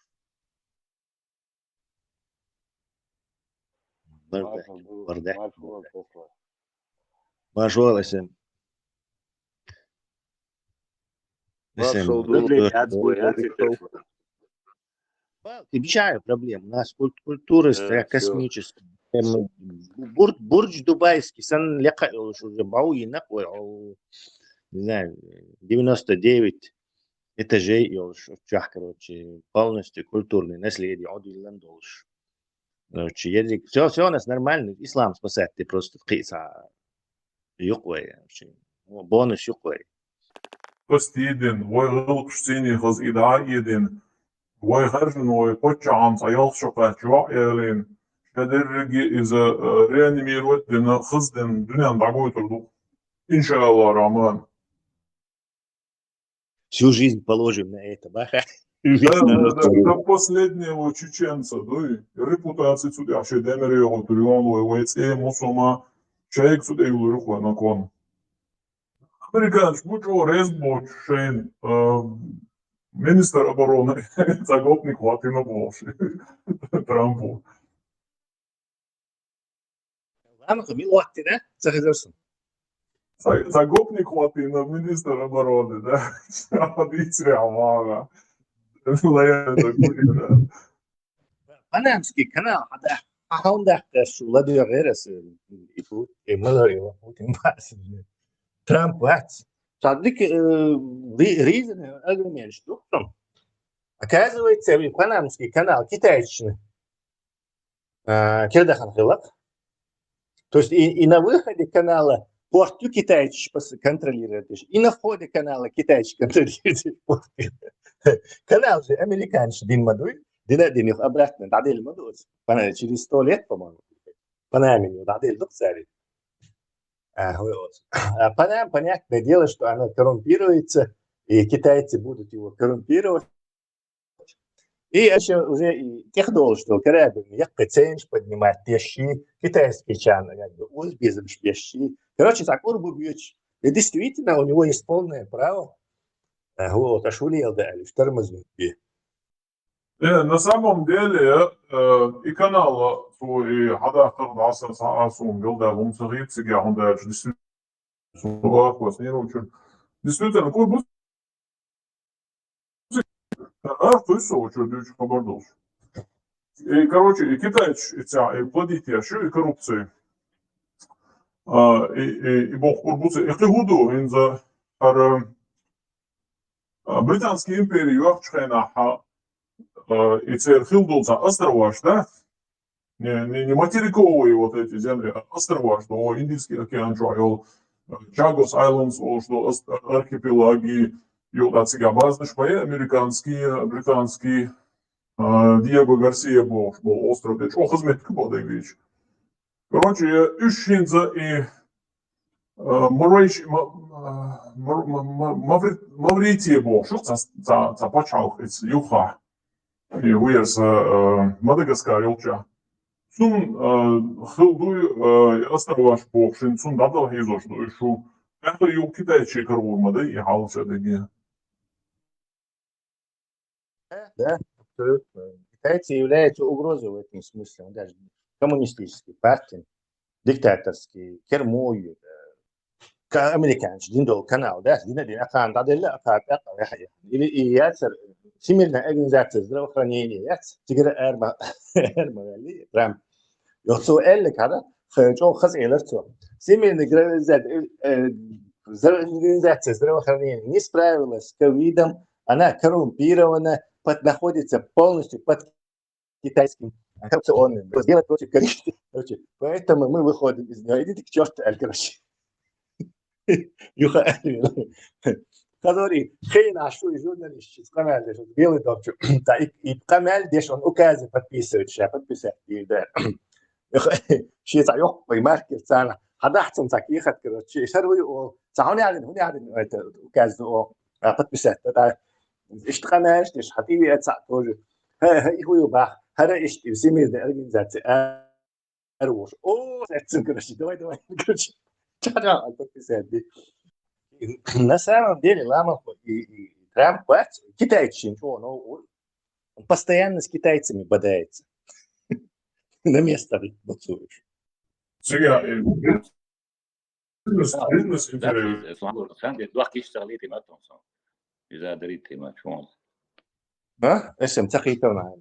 Бардак, бардак, бардак. Маршо, Эсен. Эсен. Маршо, Добрый день, отбой, отбой. Ты обещаю проблем. У нас культ-, культура, э, такая всё космическая. Эм, бур-, бурдж дубайский, сан лекха, э, уже бау и на, ой, о, не знаю, девяносто девять этажей йолуш, чохь, короче, полностью культурный наследие Ӏодиллина долуш. Короче, ерриг, всё, всё у нас нормально, ислам спасать, ты просто кхиъса юкъа вай, короче, бонус юкъа вай. Постийдина, вай гӀуллакхаш цӀийне хаза и дӀа а едина, вай хаьржина, вай паччахьан цхьа ялх шо кхаччо аьллина, ша дерриге иза, э, реанимировать дина, хаза дина, дуьнен дӀагойтур ду. Иншаллах Рахман. Всю жизнь положим на это, баха. Да, да, да, до последнего чеченца, да, и репутация цу тӀехь шен демир йогӀу тур йогӀу вай, вай цӀе, мусума, шайга цу тӀе юлур ю вай на кхоана. Американцаш бу чӀогӀа реза боцуш шайна, а, министр обороны, цхьа гопник хӀоттийна бохуш, Трампо. Ламаха мила хӀоттийна, ца хезар сун. Цхьа, цхьа гопник хӀоттийна министр обороны, да? Дийцарехь вагӀа. Лояльно гуйна. Панамский канал, хьан да-, хьан хьун даккхар шу ладоьгӀера ас, и Пу-, и Маларий, и Путин бац. Трамп вац. Цхьа дика, э, ри-, ризана аргументаш ду хьуна. Оказывается, и Панамский канал китайцашна, а, кира дахана хилла-кх. То есть и, и на выходе канала порт ю китайцаш пос-, контролировать еш, и на входе канала китайцаш контролировать еш порт ю. Канал же американцаша дина ма дуй, дина а дина, юха обратно дӀаделла ма ду оцу. Пана-, через сто лет, по-моему, Панаме юха дӀаделла ду-кх цара. А, вот. А Панама, понятное дело, что она коррумпируется, и китайцы будут его коррумпировать. И ещё уже и тӀехдолуш долу корабль яккхий ценаш поднимать деш ши, китайский чан, как бы, узбезамаш беш ши. Короче, цхьа кӀур бу боьдуш. И действительно, у него есть полное право, э, вот, аш ву лела да аьлла, уьш тормознуть бен. Э, на самом деле, э, и канал, э, цо и хьадахар дӀаса, са а суна галда хӀума ца хийца цига, хӀунда аьлча, действительно, суна вахос нервничаю. Действительно, кур бу цига, а, кхуьссо, чуьра дуьйцу хабар долуш. И, короче, и китайцаш, и цхьа, и плодить еш ю, и коррупция. А, и, и, и боху кур бу цига. И кхин хӀун ду, хӀинца, хӀара, а, Британский импери йоккхучу хенахь, а, и церан хилла долу цхьа островаш, да? Не, не, не материковые вот эти земли, а островаш, до Индийский океан чохь йолу, а, Chagos Islands олуш долу ас-, архипелаги, юкъа цигахь базанаш бай, американский, британский, а, Диего Гарсия бохуш болу остров, тӀе чӀогӀа хаза меттиг бу дагвича. Короче, уьш хӀинца и, а, Морейш-, Ма-, а, Мар-, Ма-, Ма-, Маври-, Маврития бохуш, цхьа, цхьа, цхьа пачхьалкх иза юххехь. И ву яра сан, а, Мадагаскар йолчохь. Цунна, а, хилла дуй, а, и островаш бохуш, цунна дӀадала хьийзош ду уьш шу. ТӀаккха юха китайцаш карор ма дай и хьал ца дерг. Да, да, абсолютно. Китайцы являются угрозой в этом смысле. Он даже коммунистический партии, диктаторский, кермо ю, э, ка-, американцаша дина долу канал, да, дина, дина, акхарна дӀаделла, акхарна тӀаккха ваьхьа. Или и яцара Всемирная организация здравоохранения, яц, цигара арма, арма ваьлли, Трамп. Йо, цо аьлла хьара, х-, чӀогӀа хаза элира цо. Всемирная организация, э, здра-, организация здравоохранения не справилась с ковидом, она коррумпирована, под-, находится полностью под китайским коррупционным. Сделать против коррупции. Короче, поэтому мы выходим из него. Идите к черту, аьлла, короче. Юха аьлла. Хазори, хенахь шу и журналист, шу къамел деш, белый дом чу. Та и, и къамел деш, он указы подписывает, ша подписать, и да. Юха, ши цхьа йоккхуй маркер царна. Хьадахьа цунна цхьа кехат, короче, ши шар вуй о, цхьа хьуна яхьдин, хьуна яхьдин, это, указы о, а, подписать, да, да. Иштта къамел деш, хьан тӀе веа цхьа тоже. Ха, ха, и хӀу ю бах, хӀара иштта, всемирная организация, а, хӀара вуш. О, саьццан, короче, давай, давай, короче. Ча-ча, подписать ди. На самом деле, Ламаха и, и Трамп бац, китайцы шин чӀогӀа новкъа ву, он постоянно с китайцами бодается. На местах бацуьйтуш. Цигахь, э, бизнес, бизнес интерес. Хан де дохкиш ца хилийта ма тун сон. Иза дарийта ма чон. А? Эсэм ца хийтал на.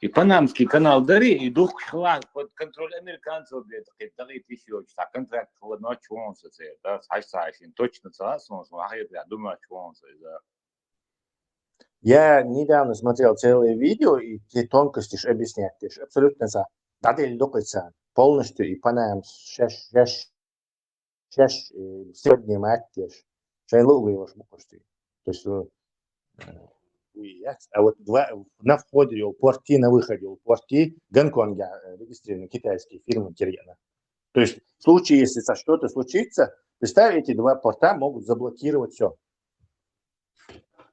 И Панамский канал дари, и духкуш хила под контроль американцев бе, такие дагы тысячи, цхьа контракт хила ночь вон со цер, да, цхьа цхьа шин точно цхьа сон, сон ахье бля, думаю, чон со, иза. Я недавно смотрел целое видео, и те тонкости ж объяснять, те ж абсолютно за. ДӀаделла ду кхуьйца. Полностью и Панам шеш, шеш, шеш, э, сегодня мать те ж. Шайн лу вывош бу кхуьйца. То есть, э, яц, а вот два, на входе йола порти, на выходе йола порти Гонконге, э, регистрированы китайские фирмы кирьяна. То есть в случае, если со- что-то случится, представь, эти два порта могут заблокировать все.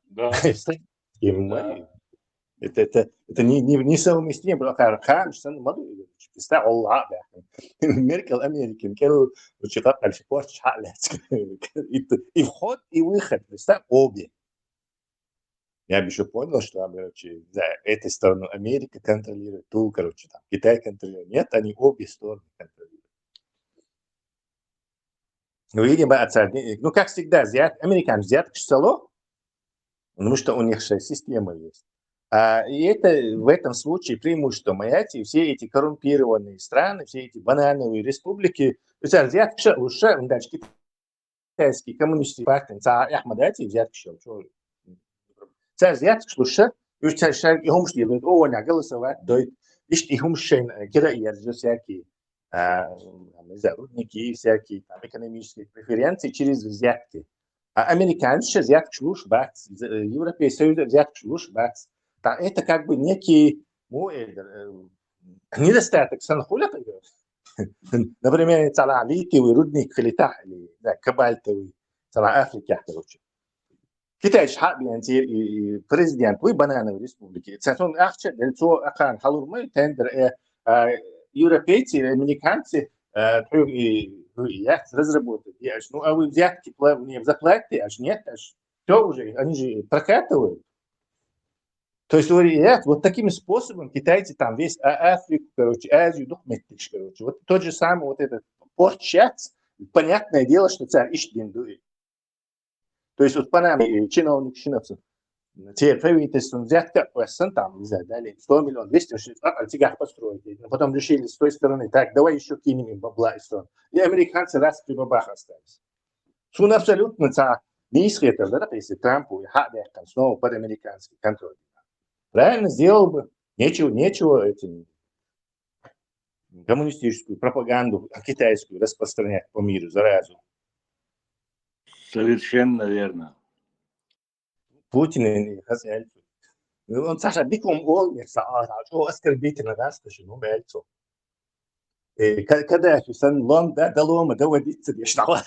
Да. Это, это, это не, не, несовместимо. Хам, сан, мадуй, представь, Аллах, да. Меркел Америкин, керу, учи как дальше порт, ша, лец. И, и вход, и выход, представь, обе. Я бы еще понял, что, короче, да, эту сторону Америка контролирует, ту, короче, там, Китай контролирует. Нет, они обе стороны контролируют. Ну, видимо, отца, ну, как всегда, взят, американцы взяткаш сало, потому что у них же система есть. А, и это в этом случае преимущество Маяти, все эти коррумпированные страны, все эти банановые республики, то есть взяткаш лучше, дальше китайский коммунистический партия, ца Ахмадати взяткаш, что ца взяткаш лучше, и уж ца шаг и хумш делают, о, она голосовать дойт, ишти хумш шейн, э, кира и всякие, а, там, не знаю, рудники, всякие там экономические преференции через взятки. А американцы взяткаш лучше бац, з- э, Европейский Союз взяткаш лучше бац. Та- Это как бы некий, ну, э, э, недостаток санхулят. Например, цала литиевый рудник Халитах или, да, кобальтовый, цала Африка, короче. Китайцы хабиан и президент вы банановой республики. Цасон ахча, дельцо, ахан, халурмы, тендер, э, а, европейцы, американцы, э, ту- и, ну, и я разработать. Я аж, ну, а вы взятки пла- мне заплатите? Аж нет, аж все уже, они же прокатывают. То есть, говорю, я, вот таким способом китайцы там весь А- Африку, короче, Азию, дух меттиш, короче. Вот тот же самый вот этот порт щас, понятное дело, что царь ищет дует. То есть, вот по нам, и чиновник, чиновцев, те правительством взятка, Уэссон там, не знаю, дали сто миллион, двести, а тигах построить. Но потом решили с той стороны, так, давай еще кинем им бабла и всё. И американцы раз при бабах остались. Сун абсолютно ца низкий это, да, если Трампу и Хабекан снова под американский контроль. Правильно сделал бы. Нечего, нечего этим коммунистическую пропаганду, а китайскую распространять по миру заразу. Совершенно верно. Путин и Хасельцев. Он, Саша, биком ол, что оскорбительно, да, что ну, Мельцев. Э, ка- Каддафи, сан лом, да, до лома доводиться, я шнала.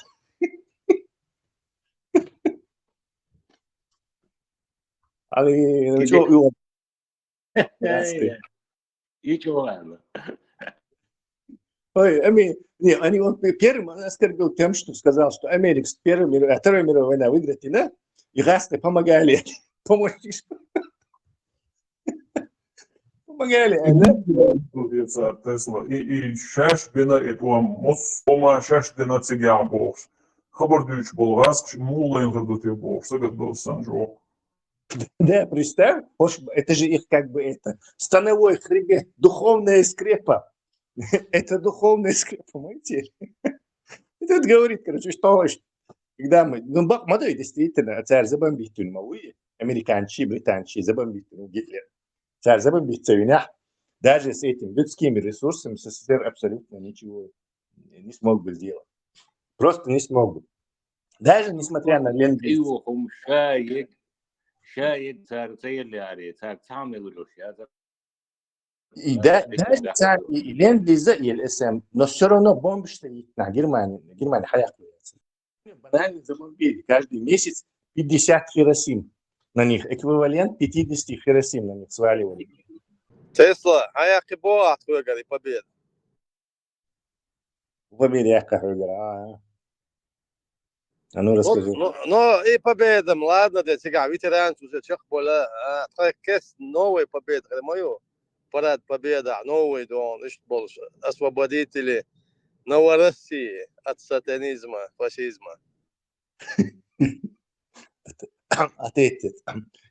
Али, Иди- что, и он. Э, И чё ладно? Ой, ами, не, они, он пе- первым оскорбил тем, что сказал, что Америка с первой мировой, а, Второй мировой война выиграть, да? И гасты помогали. Помощники. Помогали, а, да? Тесла. И, и шаш бина, и то мус, ома шаш бина цигян бокс. Хабар дюч болгаскаш, муллайн хабар дюч болгаскаш, сагат болсан жо. Да, представь, хош, это же их как бы это, становой хребет, духовная скрепа. Это духовная скрепа, понимаете? И тут говорит, короче, что ж, когда мы, ну, ба- смотри, действительно, царь забомбить не могу, американцы, британцы, забомбить, ну, Гитлер. Царь забомбить, царь, даже с этими людскими ресурсами СССР абсолютно ничего не смог бы сделать. Просто не смог бы. Даже несмотря на ленд-лиз. Ио хум шаек, шаек цар цар яре, цар цам луш я. И да, даже царь и, и ленд-лиза, и Л С М, но все равно бомбы стоит на Германии, на Германии хаяк. Банально забомбили. Каждый месяц пятьдесят Хиросим на них. Эквивалент пятидесяти Хиросим на них сваливали. Тесла, а я кибо ахуегар и победа. Победа я как говорю, а. А ну Ну, расскажи. ну, ну, и победам, ладно, да, сега, ветеранцы уже чех бола, а, так кес новый победа, говорю, мою, парад победа, новый дом, ишь больше, освободители Новороссии от сатанизма, фашизма. Ответит.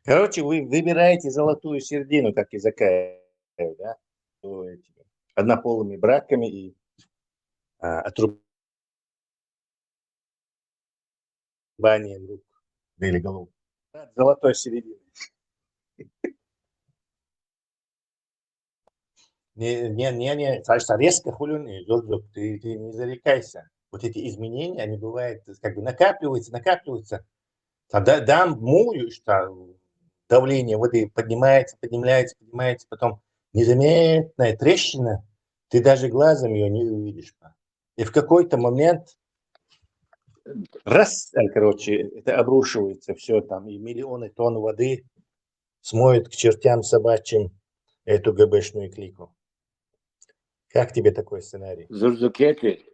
Короче, вы выбираете золотую середину, как и Закаев, да? То эти однополыми браками и, а, отрубанием рук или голов. Золотой середины. Не, не, не, не, Саш, резко хулюни, Зурзук, ты, ты не зарекайся. Вот эти изменения, они бывают, как бы накапливаются, накапливаются. Тогда дам мую, что давление воды поднимается, поднимается, поднимается, потом незаметная трещина, ты даже глазом ее не увидишь. И в какой-то момент раз, э, короче, это обрушивается все там, и миллионы тонн воды смоют к чертям собачьим эту ГБшную клику. Как тебе такой сценарий? Зурзукети.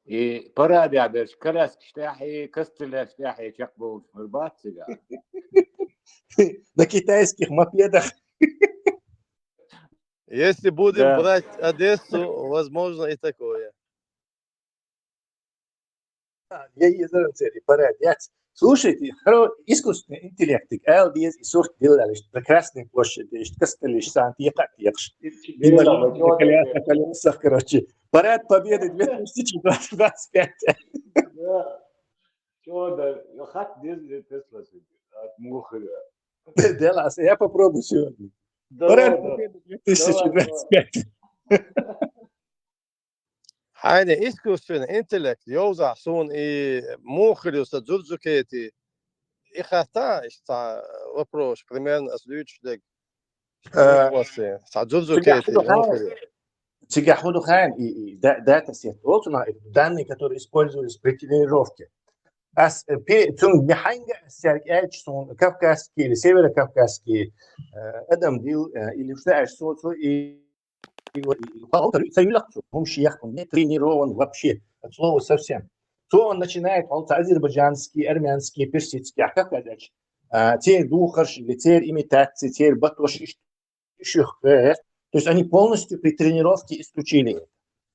И парадя берш краскаш тӀехьа, костылеш тӀехьа чекхболуш хӀур бац цига. На китайских мопедах. Если будем Да. брать Одессу, возможно и такое. А, я и зран цери парад, яц. Слушайте, хоро-, искусственный интеллект, Л Д С и сурт диллалиш, на Красной площади, ишт костылеш санти, я как я. И Дела, малюнок вот на колесах, это. колесах, короче. Парад Победы две тысячи двадцать пять. Да. Чё, да, я хат дез, дез, Тесла себе. От мухаря. Делас, я попробую сегодня. Давай, Парад да. Победы две тысячи двадцать пять. Давай, давай. Хьайна искусственный интеллект йовзахь суна и муха хир ю сан Дзурдзукети? И хатта, иштта вопрос, примерно ас дуьйцуш дерг. Э, Сан Дзурдзукети, цига хӀун да муха хир ю? Цига хӀун да хаьн, и, и да-, датасет олцунах, и данные, которые использовались при тренировке. Ас, э, пе-, цун механга ас цаьрга аьлча суна кавказский или северокавказский, э, адам дил, э, или что, аш со, со, и, и вот, и, и, и, ца юлах цу, хӀумаш яхкун, не тренирован вообще, от слова совсем. То он начинает, он ца азербайджанский, армянский, персидский, а как это, а, цер духарш или цер имитации, цер батош, иш-, иш юх, э, то есть они полностью при тренировке исключили это.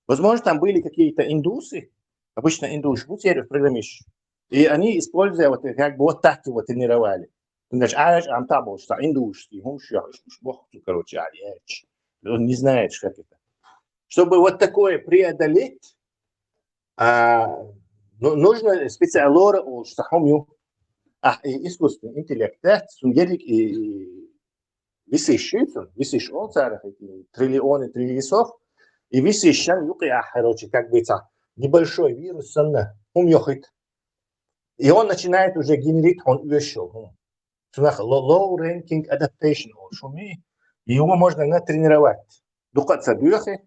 Возможно, там были какие-то индусы, обычно индуш, ну, цер программист, и они, используя вот, э, как бы вот так его тренировали. Ты знаешь, а, а там был, что индуш, и хумш, я, ш-, ш-, бог, короче, а, я, ч-, он не знает, как это. Чтобы вот такое преодолеть, а, ну, нужно специально лора, о, что хумю. А, и искусственный интеллект, да, сунгерик и, и висиш шицун, висиш он царах, эти триллионы, триллисов, и висиш шан юкъи, а, короче, как бы это, небольшой вирус, санна, хум йохит. И он начинает уже генерить, он вышел, хум. Цунах ло-, low ranking adaptation, о, шуми, и его можно натренировать. Дукха ца дуьхи,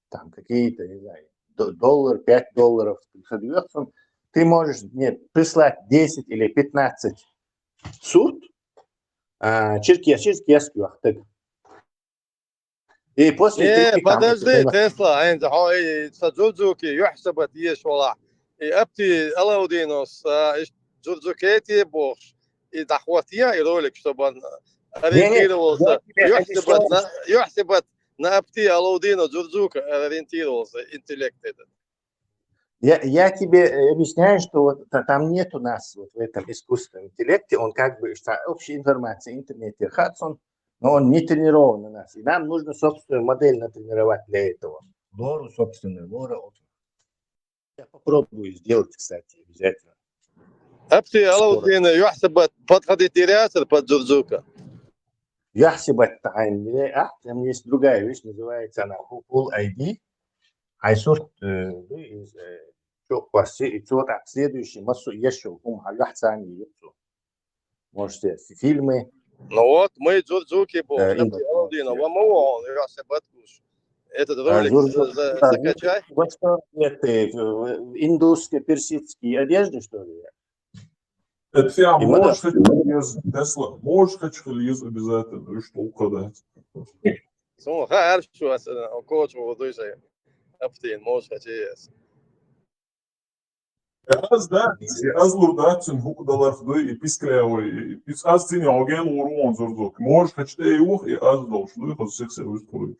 там какие-то, не знаю, до-, доллар, пять долларов, ца дуьхи, ты можешь мне прислать десять или пятнадцать сурт, а, черкес, черкес кюхтаг. И после Э, турки там подожди, это Тесла, хьайна хьо и сан Дзурдзуки юхь сабат еш валахь. И Апти Алаудиновс, а, иш Дзурдзукети бохуш. И дӀахоттае и ролик, чтобы он Не, не, ориентировался. Я тебе Юхь сабат объясняю. на, юхь сабат на Апти Алаудинов Дзурдзука ориентировался интеллект этот. Я, я тебе, э, объясняю, что вот та-, там нету нас вот в этом искусственном интеллекте, он как бы, что общая информация, интернет, Хадсон, но он не тренирован у нас. И нам нужно собственную модель натренировать для этого. Лору собственную, Лора. Вот. Я попробую сделать, кстати, обязательно. Апти Алаудина юхь сабат подходить иряцар под Дзурдзука. Юхь сабат тайм, а, там есть другая вещь, называется она Full I D. Ай сурт, э, из, э, чё, кваси, и цо так следующий массу ешел, ум, а юхь цани юхцу. Можете, фи-, фильмы. Ну вот, мы Дзурдзуки бо, Э, Апти Алаудина, ва ма вон, юхь сабат куш. Этот А, ролик Дзурдзу-, за-, за-, а, закачай. Вот что, это, э, индусские, персидские одежды, что ли? Это всё, И мы можешь да. хоть лез, Тесла, можешь хоть лез обязательно, и что угадать. Сун, ха, ар шу ас, э, кочу вот дуй сай. Аптин, можешь хоть лез. Аз, да, аз лур да, цун хӀуъ даларх дуй, и писклявый, и, и аз цин йоген лур вон Дзурдзук. Можешь хоть и ух, и аз долш дуй, хоза сих се выстроить.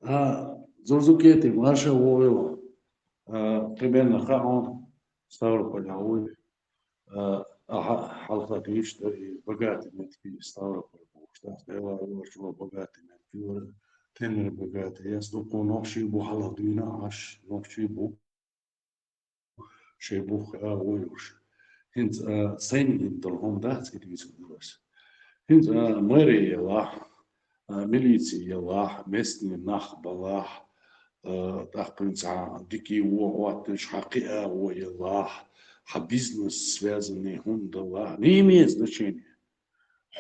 А, Дзурдзукети, марша вогӀийла. А, примерно хаон Ставрополь а вуй. А, а, хьа-, хьалха тивиш да и богатый метки Ставрополь бу. Штат Беларусь богатый метки, теннер богатый. Я стукъо нохчий бу хьалха дуьйна аш, нохчий бу. Шайн бух а вуй уж. ХӀинца, а, сайна гина долу хӀума дац и дийца гурас. ХӀинца, а, мэрия елахь, а, милиция елахь, местный нах балахь, а, тӀаккха хӀинца дикий вон хӀотташ хьан кхиа вон елахь, хьа бизнес связанный хӀума далахь, не имеет значения.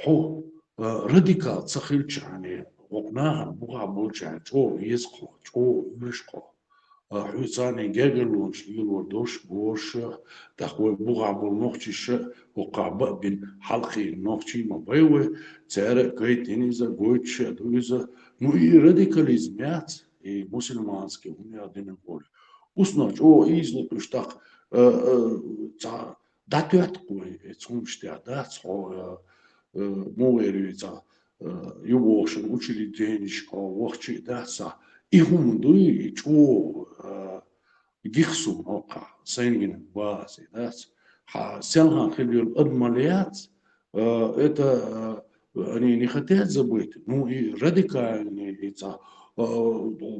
Хьо, а, радикал ца хилчахьана, вокху нахана бухахь болчахьана, чӀогӀа еза хьо, чӀогӀа уьш хьо. А, хьоьца царна гергарлонаш лелор долуш, боша, тӀаккха вай бухахь болу нохчаша, хӀокхахь баа бина хьалакхиъна нохчий ма бай вай, цара а гайтина иза, гойтуш а ду иза. Ну, и радикализм яц, и мусульманский хӀума яц динан гӀоле. Уснах чӀогӀа ийзалуш тӀаккха, а, а, цхьа дӀатоьтту-кх вай, э, цхьа хӀумаш тӀехь дац хьо, э, э, муха вер ву цхьа, э, ювохушан учреденишка вахча а дац цхьа. И хӀума дуй, и чӀогӀа, э, гих суна хӀокхахь, сайна гина база дац. Хьан селхана хила йолу адам ма яц, э, это, э, они не хотят забыть. Ну, и радикальный, и цхьа, э,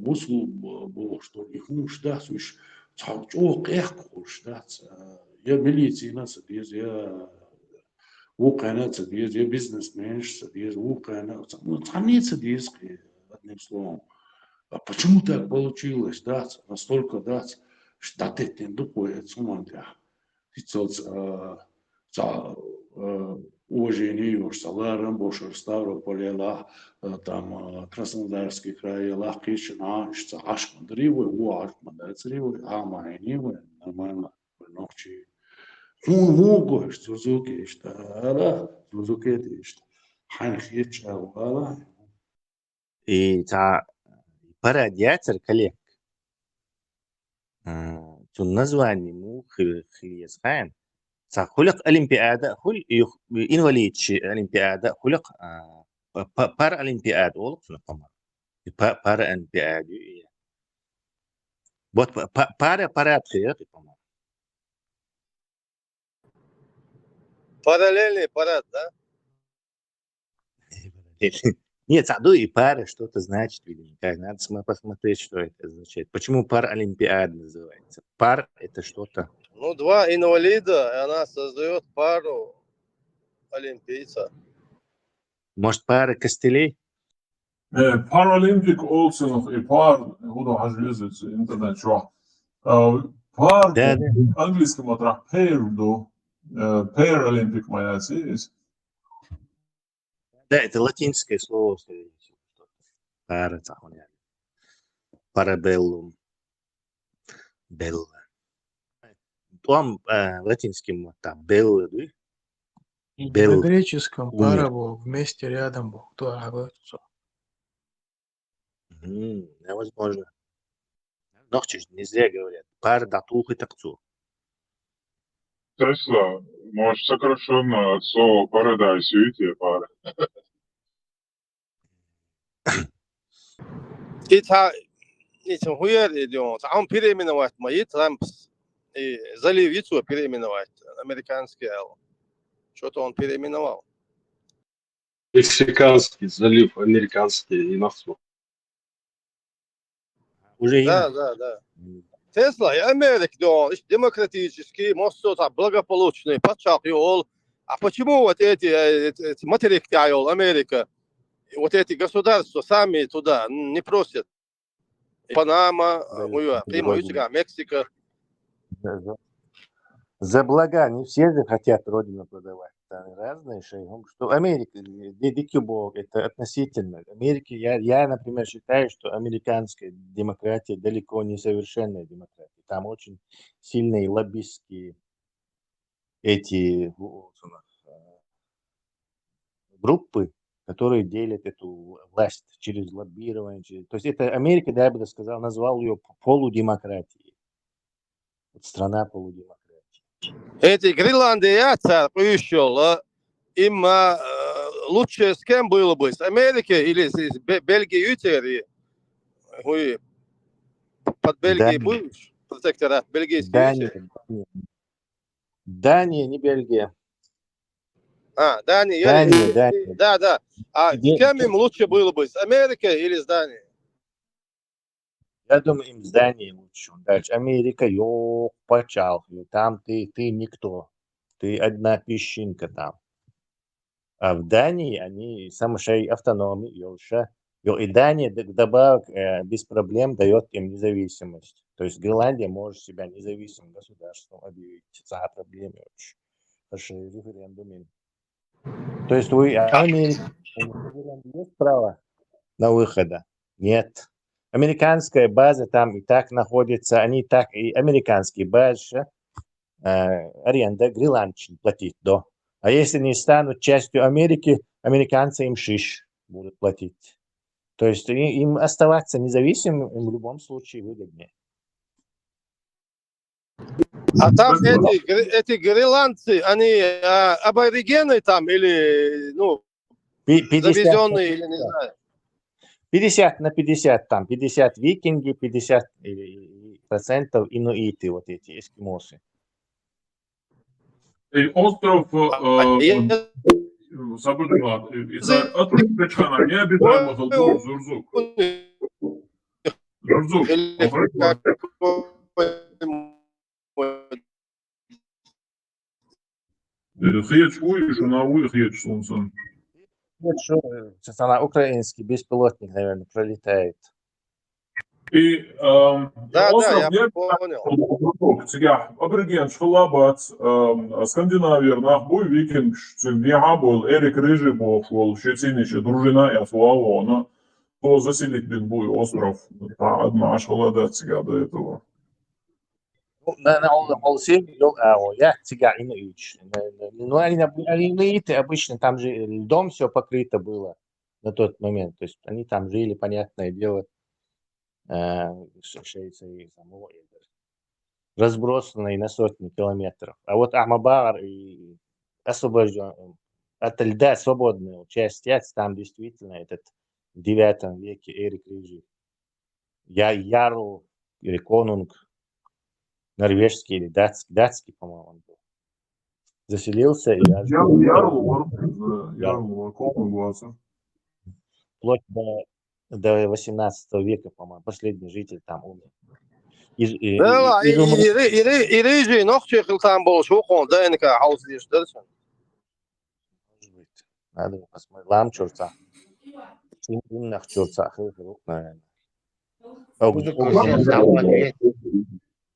бусул бохуш долу, и хӀумаш дац, уьш цхьа чӀогӀа къехкахуш дац. Э, я милицина ца деза, я вукхана ца деза, я бизнесменаш ца деза, вукхана ца, ну, цхьанне ца деза кхе, одним словом. А почему так получилось, дац, настолько, дац, что дӀатеттина ду-кх вай оцу хӀуманна тӀехь. Иццалц, а, цхьа, а, уважение йош, цхьа ларам бошура Ставрополь-ялахь, а, там, а, Краснодарский край-ялахь, кхечу нахана иштта цхьа Ӏаш ма дарий вай, вон Ӏаш ма дацарий вай, а ма хьийний вай, нормально. Нохчий. Хьуна муха гой, зузуке иштта ала, зузуке тӀе иштта. Хьайна хеташ ала. И цхьа парад яцара, коллег. А, цуьнан название муха хи-, хила еза хаьий? Цхьа хуьлу-кх олимпиада, хуьлу юха инвалидаш олимпиада, хуьлу-кх, а, па-, па-, паралимпиада олу-кх цунах, по-моему. И па-, паралимпиада ю и. Вот па-, па-, пара парад хир, по-моему. Параллельный парад, да? Нет, саду и пара что-то значит, видимо. Как, надо смо-, посмотреть, что это означает. Почему паралимпиада называется? Пар — это что-то. Ну, два инвалида, и она создает пару олимпийца. Может, пара костылей? Э, Paralympic олу цунах, и пар, хӀун ду хьажа веза интернет чохь. А, пар, да, да, английский матрах pair ду. Э, Paralympic ма яц иза. Да, это латинское слово, скорее всего, что-то. Пара, цхьа хӀун яц. Парабеллум. Белла. ТӀом, э, латинский ма-, там, белла, да? И белла. На греческом пара боху, вместе, рядом боху, кто об этом. Мгм, да, возможно. Нохчий же не зря говорят. Пара дӀатухуьйту-кх цо. Тесла, может, сокращённо от слова paradise, видите, пара. И цхьа, и цхьа хӀун яра и дела, цхьа хӀума переименовать ма йи Трампс, и залив йи цо переименовать, американский аьлла. Что-то он переименовал. Мексиканский залив, американский, и нахсму. Уже да, имя. Да, да. М. Тесла, и Америка, да, он, иш-, демократический, массо-, там, благополучный, паччахь йолу. А почему вот эти, э, эти, эти материк тӀехь йолу Америка, вот эти государства сами туда не просят? Панама, э, да, ой, да, прямо да. Мексика. Да, да. За блага, не все же хотят родину продавать. Там разные шайгы. Что Америка, э, ди-, дикий бог, это относительно. Америки, я, я, например, считаю, что американская демократия далеко не совершенная демократия. Там очень сильные лоббистские эти, э, группы, которые делят эту власть через лоббирование, через, то есть это Америка, да, я бы сказал, назвал её п-, полудемократией. Вот страна полудемократии. Эти Гренландия яц цара къуьйсуш йолу, а, им, а, э, лучше с кем было бы, с Америкой или с, с Бе-, Бельгией ю церан? Хьуй, под Бельгией, Дания. Будешь? Протекторат бельгийский ю церан? Дания, Дания. Дания, не Бельгия. А, Дания, я Дания, не-, Дания. Да, да. А с кем им лучше было бы, с Америкой или с Данией? Я думаю, им с Данией лучше. Дальше Америка, йо, паччахь, ю, там ты, ты никто. Ты одна песчинка там. А в Дании они сама шайн автономия йолуш, И Дания д- добавок э, без проблем дает им независимость. То есть Гренландия может себя независимым государством объявить. Цхьа проблема вообще. Хорошо, референдум. То есть вы Америка есть право на выхода? Нет. Американская база там и так находится, они так и американские базы, э, аренда гренландцам платить, да. А если они станут частью Америки, американцы им шиш будут платить. То есть и- им оставаться независимым в любом случае выгоднее. А там эти, гре- эти гренландцы, они а, аборигены там или, ну, Пи- пятьдесят завезенные, или не знаю. пятьдесят на пятьдесят там, пятьдесят викинги, пятьдесят и- и- процентов инуиты, вот эти эскимосы. И остров А, э, я- Сабрина, это открытая страна, необитаемый Зурзук. Зурзук. Или Обратно. какой-нибудь Э, Хьеч уй, шуна уй, Хьеч солнце. Вот что, э, сейчас она украинский беспилотник, наверное, пролетает. И эм, Да, да, остров я не понял. Цигяхь аборигенаш хилла бац, эм, Скандинавера нах буй, викингаш, цуьнан дехьа а буй, Эрик Рыжий бохуш волу, шен цӀийнан шен дружина эцна валлалц. Цо заселить бина буй остров. Цхьа адам Ӏаш хилла дац цигахь до этого. Ну, на, на, он, он сильный, ну, а, он, я цигахь инуиташ. На- на- Ну, они, они инуиты обычно, там же льдом все покрыто было на тот момент. То есть они там жили, понятное дело, э, ш- шесть, и там, о, это, разбросанные на сотни километров. А вот Ахмабагар и освобожден, от льда свободную часть яц, там действительно этот в девятом веке Эрик Рыжий. Я Ярл или Конунг, норвежский или датский, датский, по-моему, он был. Заселился и аж Ярл, Ярл вара, да, Ярл вара, Конунг вац. Вплоть до, до восемнадцатого века, по-моему, последний житель там умер. И, и- Да, и- и, и- и, и, и, и рыжий ногчий хилла там болуш ву кхуна ДНК хьовсадеш дара цуьнан. Может быть. Надо посмотреть. Лам чурца. Ин- иннах чурца хилла, наверное. Ог- Музыка ог- всем заводит.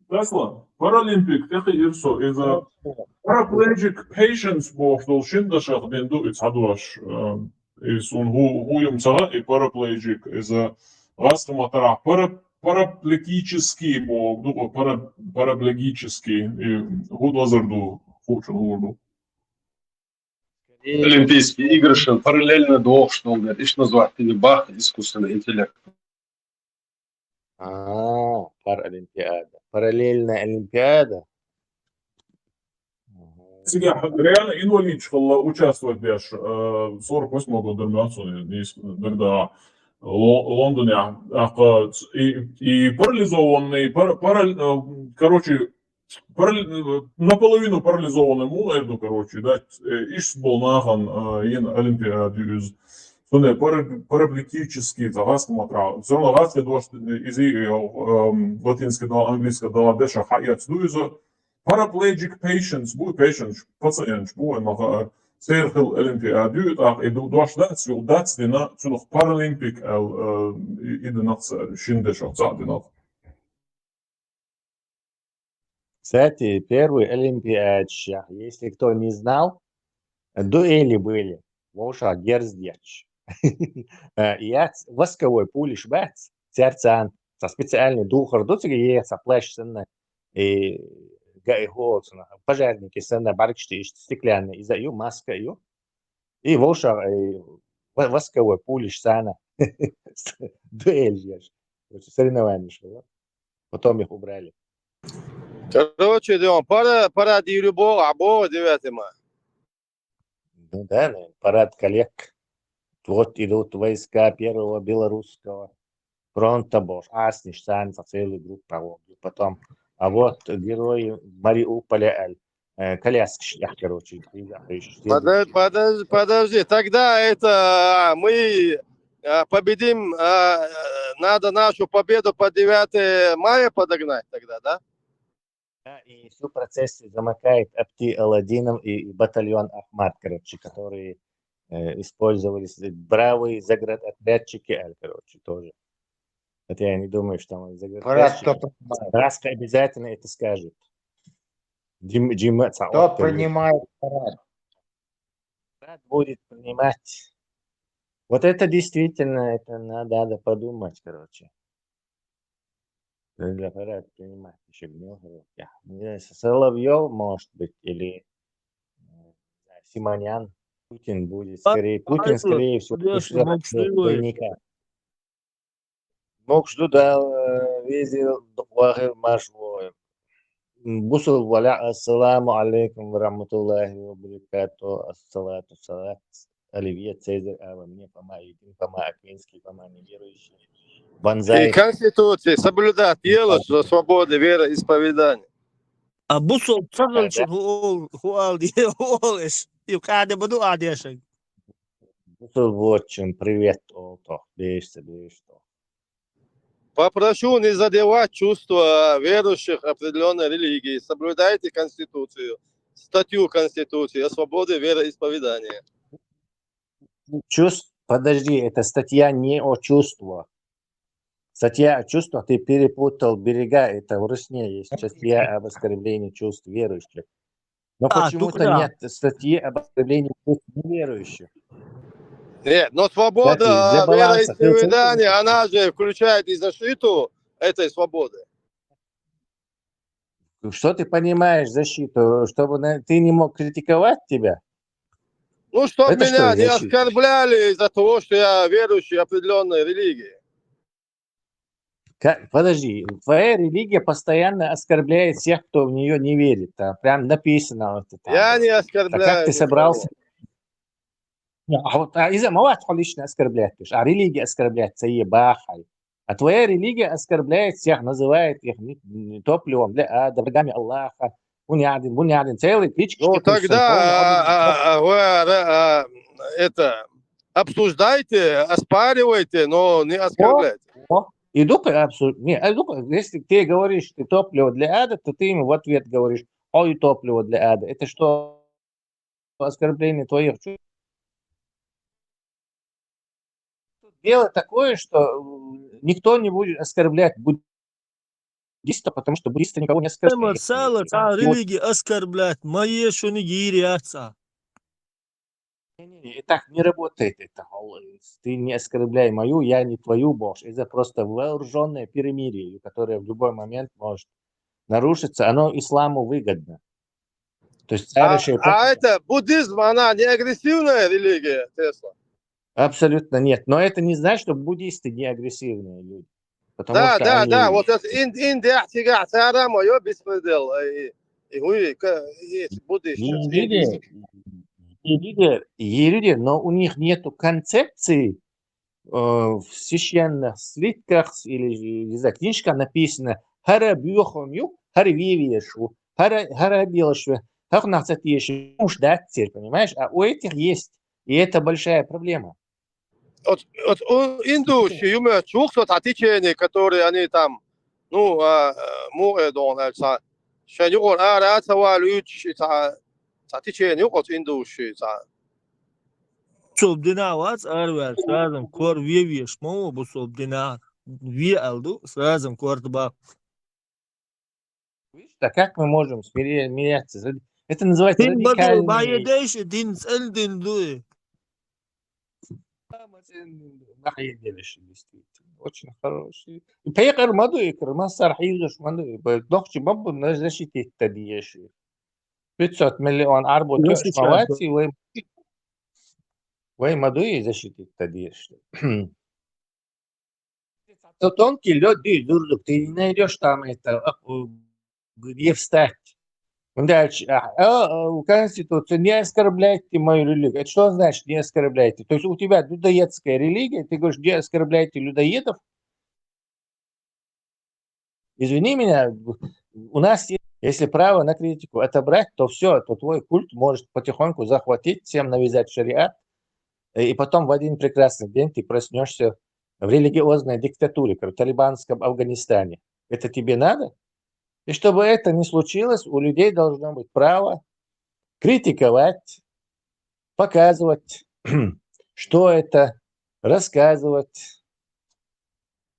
Тесла, Паралимпик, тӀекхиира со, иза Paraplegic Patients бохуш долу шина дашах дина ду и цхьа дош. Э, и суна хӀу, хӀу юм ца хаьа, и Paraplegic, иза гӀазкхийн маттахь пара, параплегический боху ду, пара, параплегический, и хӀу лазар ду, хӀу чу хӀу ду. Олимпийские игры, что параллельно двух, что он говорит, ишт назвать или бах искусственный интеллект. А, паралимпиада. Параллельная олимпиада. Мгм. Цигахь реально инвалидаш хилла участвовать деш, э, сорок восьмой год дар моьтту суна, нийса дагадогӀа, Ло-, Лондонехь. ТӀаккха и, и парализованный, пара-, парал-, э, короче, парал-, э, наполовину парализованный муха эр ду, короче, да, э, иштта болу нахана, э, йина олимпиада ю иза. Цундела пара-, параплегический, цхьа гӀазкхийн маттахь. Всё равно гӀазкхийн дош иза, э, эм, латинский дала, английский дала дешах хьаэцна ду иза. Paraplegic patients бу, patients, пациенташ бу, вайн ма хаара, церан хилла олимпиада ю, тӀаккха и ду-, дош дац, юха дац дина, цунах Паралимпик аьлла, э, и, и динарг цара, шина дешах цхьаъ динарг. Кстати, первые олимпиадаш, если кто не знал, дуэли были. Вовшах герз детташ. Э, яц, восковой пулеш бац, цаьрца цхьа специальный духар ду цига, еха цхьа плащ санна, и га и хӀу олу цунах, пожарники санна, бӀаьргаш тӀе иштта стеклянный, иза а ю, маска а ю. И вовшах, э, ва-, восковой пулеш санна дуэль еш. Короче, соревнованеш хилла. Потом их убрали. Короче, Дион, пара, парад юьлу боху, а боху девятый май. Ну да, наверное, парад коллег. Вот идут войска Первого Белорусского фронта, бохуш, асниш царна целую группу. Потом, а вот герои Мариуполя, э, коляскаш, короче, Подожди, подожди, подожди. Тогда это а, мы а, победим, а, надо нашу победу по девятое мая подогнать тогда, да? Да, и всю процессию замыкает Апти Аладдинов и, и батальон Ахмат, короче, который э, использовались бравые заградотрядчики, аль, короче, тоже. Хотя я не думаю, что там Брат, кто заградотрядчики. Раска обязательно это скажет. Джим, Джима кто принимает парад? Брат будет принимать. Вот это действительно, это надо, надо подумать, короче. Для парад принимать еще Гнилгородка. Не знаю, Соловьев, может быть, или э, Симонян. Путин будет, скорее, Путин, скорее всего, Мог что? Мокшду да, э, везде духвахы марш воем. Бусул валя, ассаламу алейкум ва рахматуллахи ва баракату, ассалату салат, Оливье Цезарь, а во мне Фома Юдин, Фома Аквинский, Фома неверующий. Банзай. И Конституции соблюдать дело за свободу вероисповедания. А бусул цагалчун хуал хуал хуал эш. И каде баду адешаг. Бусул вотчун, привет, олтох, беште, бешто. Попрошу не задевать чувства верующих определенной религии. Соблюдайте Конституцию, статью Конституции о свободе вероисповедания. Чувств, подожди, это статья не о чувствах. Статья о чувствах, ты перепутал берега, это в Русне есть статья об оскорблении чувств верующих. Но А, почему-то туда. Нет статьи об оскорблении чувств неверующих. Нет, но свобода Кстати, для баланса, вероисповедания, она же включает и защиту этой свободы. Что ты понимаешь защиту? Чтобы на- ты не мог критиковать тебя? Ну, чтобы Это что, меня не защита? Оскорбляли из-за того, что я верующий определенной религии. Как- подожди, твоя религия постоянно оскорбляет всех, кто в нее не верит. Там прям написано вот это. Я не А оскорбляю. как ты никого. Собрался? Не, а вот а из-за мават лично оскорблять, пишешь, а религия оскорбляет, цае бахай. А твоя религия оскорбляет всех, называет их не- не топливом для ада, врагами Аллаха. Бунядин, бунядин, целый клички. Ну, тогда а, а, а, вы, а, а, это обсуждайте, оспаривайте, но не оскорбляйте. И дупа абсурд. Не, а дупа, если ты говоришь, ты топливо для ада, то ты ему в ответ говоришь, ой, топливо для ада. Это что, оскорбление твоих чувств? Дело такое, что м, никто не будет оскорблять буддиста, потому что буддисты никого не оскорбляют. Эмма цала ца религия оскорблять, мои шуни гири яца. Не-не-не, и так не работает это. Ты не оскорбляй мою, я не твою, боже. Это просто вооруженное перемирие, которое в любой момент может нарушиться. Оно исламу выгодно. То есть А, царь а это буддизм, она не агрессивная религия, Тесла? Абсолютно нет. Но это не значит, что буддисты не агрессивные люди. Потому Да, что да, они... да. Вот это ин- индия тига цара моё беспредел. И, и, и, и буддист. Индия, Индия, Индия, но у них нету концепции э, в священных свитках или, не знаю, книжка написано, хара бюхом ю, хара вивешу, хара, хара белшу, хара нацатешу, уж дать цель, понимаешь? А у этих есть. И это большая проблема. Вот, вот у- индусы, юмор, чухсо та течение, которые они там, ну, а, э, му э, дон, э, ца, шанюгор, а, ра, ца, ва, лю, чи, ца, ца течение, вот индусы, ца. Бусул дина вац арвар, сразу кор ве веш, мо бусул дина ве алду, сразу кор тба. Видишь, а как мы можем смири- смиряться? Это называется Дин баду, радикальный... бае дейш, дин цел дин дуй. Нахуй делаешь, действительно. Очень хороший. И пекар маду, и крымасар хизуш маду, и нохчи бабу на защитить-то деши. Пятьсот миллион арбу Ну, тёш сейчас, мавати, вы, вы маду и защитить-то деши. То тонкий лед, дурдук, ты не найдешь там это, а, у- где встать. Он дальше, а, а, а, у Конституции не оскорбляйте мою религию. Это что значит не оскорбляйте? То есть у тебя людоедская религия, ты говоришь, не оскорбляйте людоедов. Извини меня, у нас, е- если право на критику отобрать, то все, то твой культ может потихоньку захватить, всем навязать шариат, и потом в один прекрасный день ты проснешься в религиозной диктатуре, как в талибанском Афганистане. Это тебе надо? И чтобы это не случилось, у людей должно быть право критиковать, показывать, что это, рассказывать.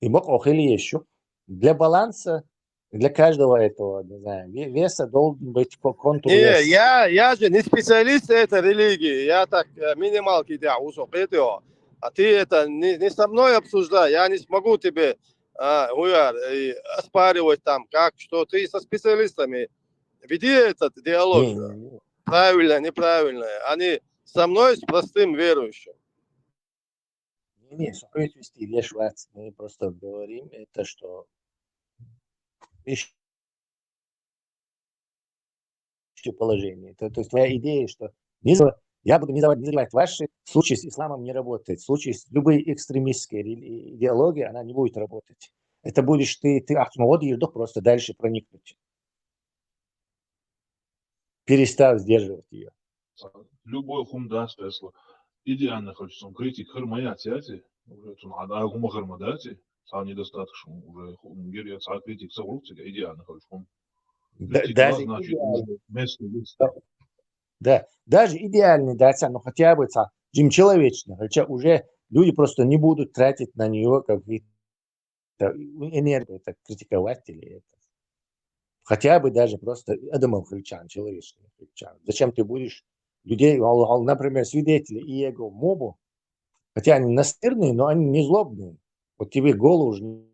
И бокъо хила еза шу. Для баланса, для каждого этого, не знаю, ве- веса должен быть ко- контур Не, веса. я, я же не специалист этой религии, я так э, минималки, да, узо, это. А ты это не, не со мной обсуждай, я не смогу тебе а, хуяр, и оспаривать там, как, что. Ты со специалистами веди этот диалог. Не, не, не. Правильно, неправильно. А не со мной, с простым верующим. Не, не, сухой отвести, веш вац. Мы просто говорим это, что ищу положение. Это, то есть твоя идея, что не за- я буду не задавать, не задавать ваши, в случае с исламом не работает, в случае с любой экстремистской рели- идеологией она не будет работать. Это будешь ты, ты ахмавод и вдруг просто дальше проникнуть. Перестав сдерживать ее. Любой хум дац, если идеально хочется, он критик хэр моя тяти, уже цун ада гума хэр ма дати, цхьа недостаток шум, уже хум гир я цхьа критик са урок цига идеально хочется хум. Да- Критик даже ла, значит, идеально. Уже место есть. Да, даже идеальный даца, но хотя бы ца, Джим человечный, хотя уже люди просто не будут тратить на нее какие-то энергию, это критиковать или это. Хотя бы даже просто адамов хилчан, человечный хилчан. Зачем ты будешь людей, ал- ал- например, свидетели Иеговы мобу, хотя они настырные, но они не злобные. Вот тебе голову уже не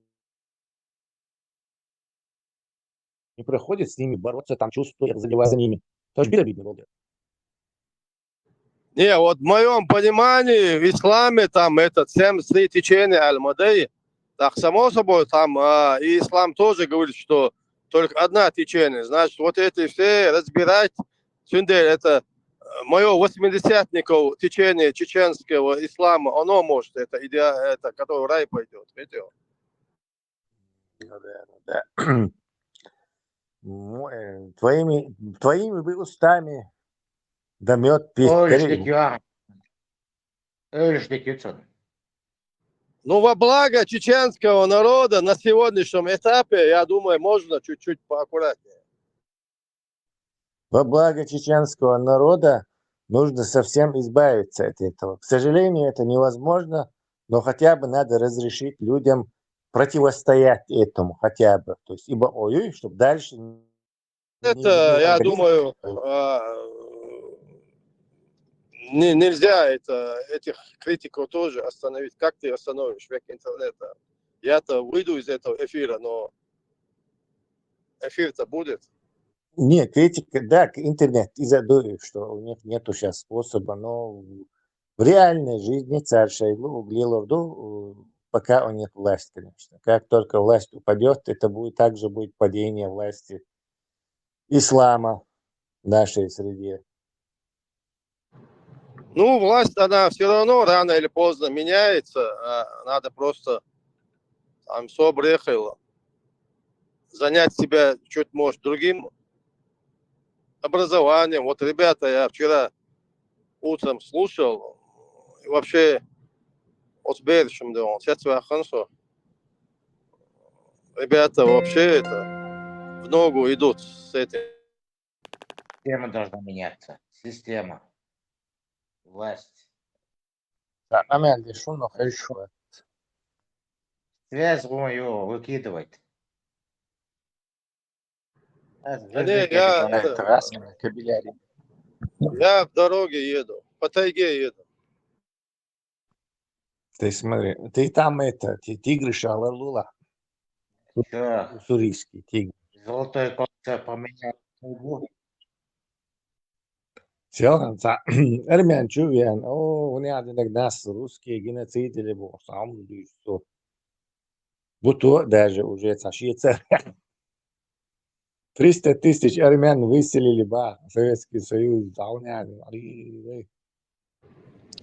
не проходит с ними бороться, там чувствуя, задевая за ними. То есть безобидный был. Не, вот в моем понимании в исламе там это семь три течения аль-Мадей, так само собой там а, и ислам тоже говорит, что только одна течение. Значит, вот эти все разбирать, Сюндер, это мое восьмидесятников течение чеченского ислама, оно может это идея, это, который в рай пойдет, видите? Ну да, ну да. Ну, э, твоими, твоими бы устами да мед пить. Öyle Скорее. işte diyor. Öyle işte diyor sana. Ну, во благо чеченского народа на сегодняшнем этапе, я думаю, можно чуть-чуть поаккуратнее. Во благо чеченского народа нужно совсем избавиться от этого. К сожалению, это невозможно, но хотя бы надо разрешить людям противостоять этому хотя бы. То есть, ибо ой, чтобы дальше не- Это, не- я не- думаю, а, не- нельзя это, этих критиков тоже остановить. Как ты остановишь век интернета? Я-то выйду из этого эфира, но эфир-то будет. Не, критика, да, к- интернет, и задумаю, что у них нету сейчас способа, но в реальной жизни царь Шайлу углилорду, э, пока он нет власти, конечно. Как только власть упадет, это будет также будет падение власти ислама в нашей среде. Ну, власть, она все равно рано или поздно меняется. А надо просто там собрехало занять себя чуть, может, другим образованием. Вот ребята, я вчера утром слушал, и вообще вот Бершем, да, он сейчас хорошо. Ребята вообще это в ногу идут с этим. Система должна меняться. Система. Власть. Да, а мен здесь шумно, хорошо. Связь, думаю, выкидывать. Связь Да не, выкидывать. я Это это, раз, кабеляри. я в дороге еду, по тайге еду. Ты смотри, ты там это, ти- тигры шалалула, Всё, уссурийский тигр. золотое кольцо поменял. Всё, ца- армян чувен, о, у меня один нас русские геноцидили бу, сам дышсу. Буту даже уже цашица. Триста тысяч армян выселили, ба, Советский Союз, да, у меня, ай, ай.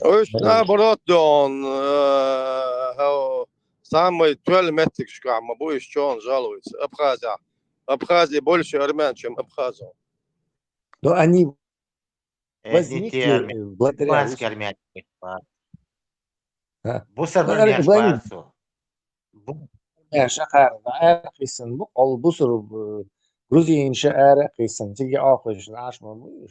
Уж Да. наоборот, да он э, хо- самый тюль меттик шкама, будешь что он жалуется. Абхазия. В Абхазии больше армян, чем абхазов. Но они Эти возникли те армяне, э, благодаря кубанские армяне. А? Бусар Ну, армян Владимир, шпарсу. Шахар, Аракисан, бу, ол бусур, э, Грузия инша Аракисан, тиги Ахуш, Ашма, бу.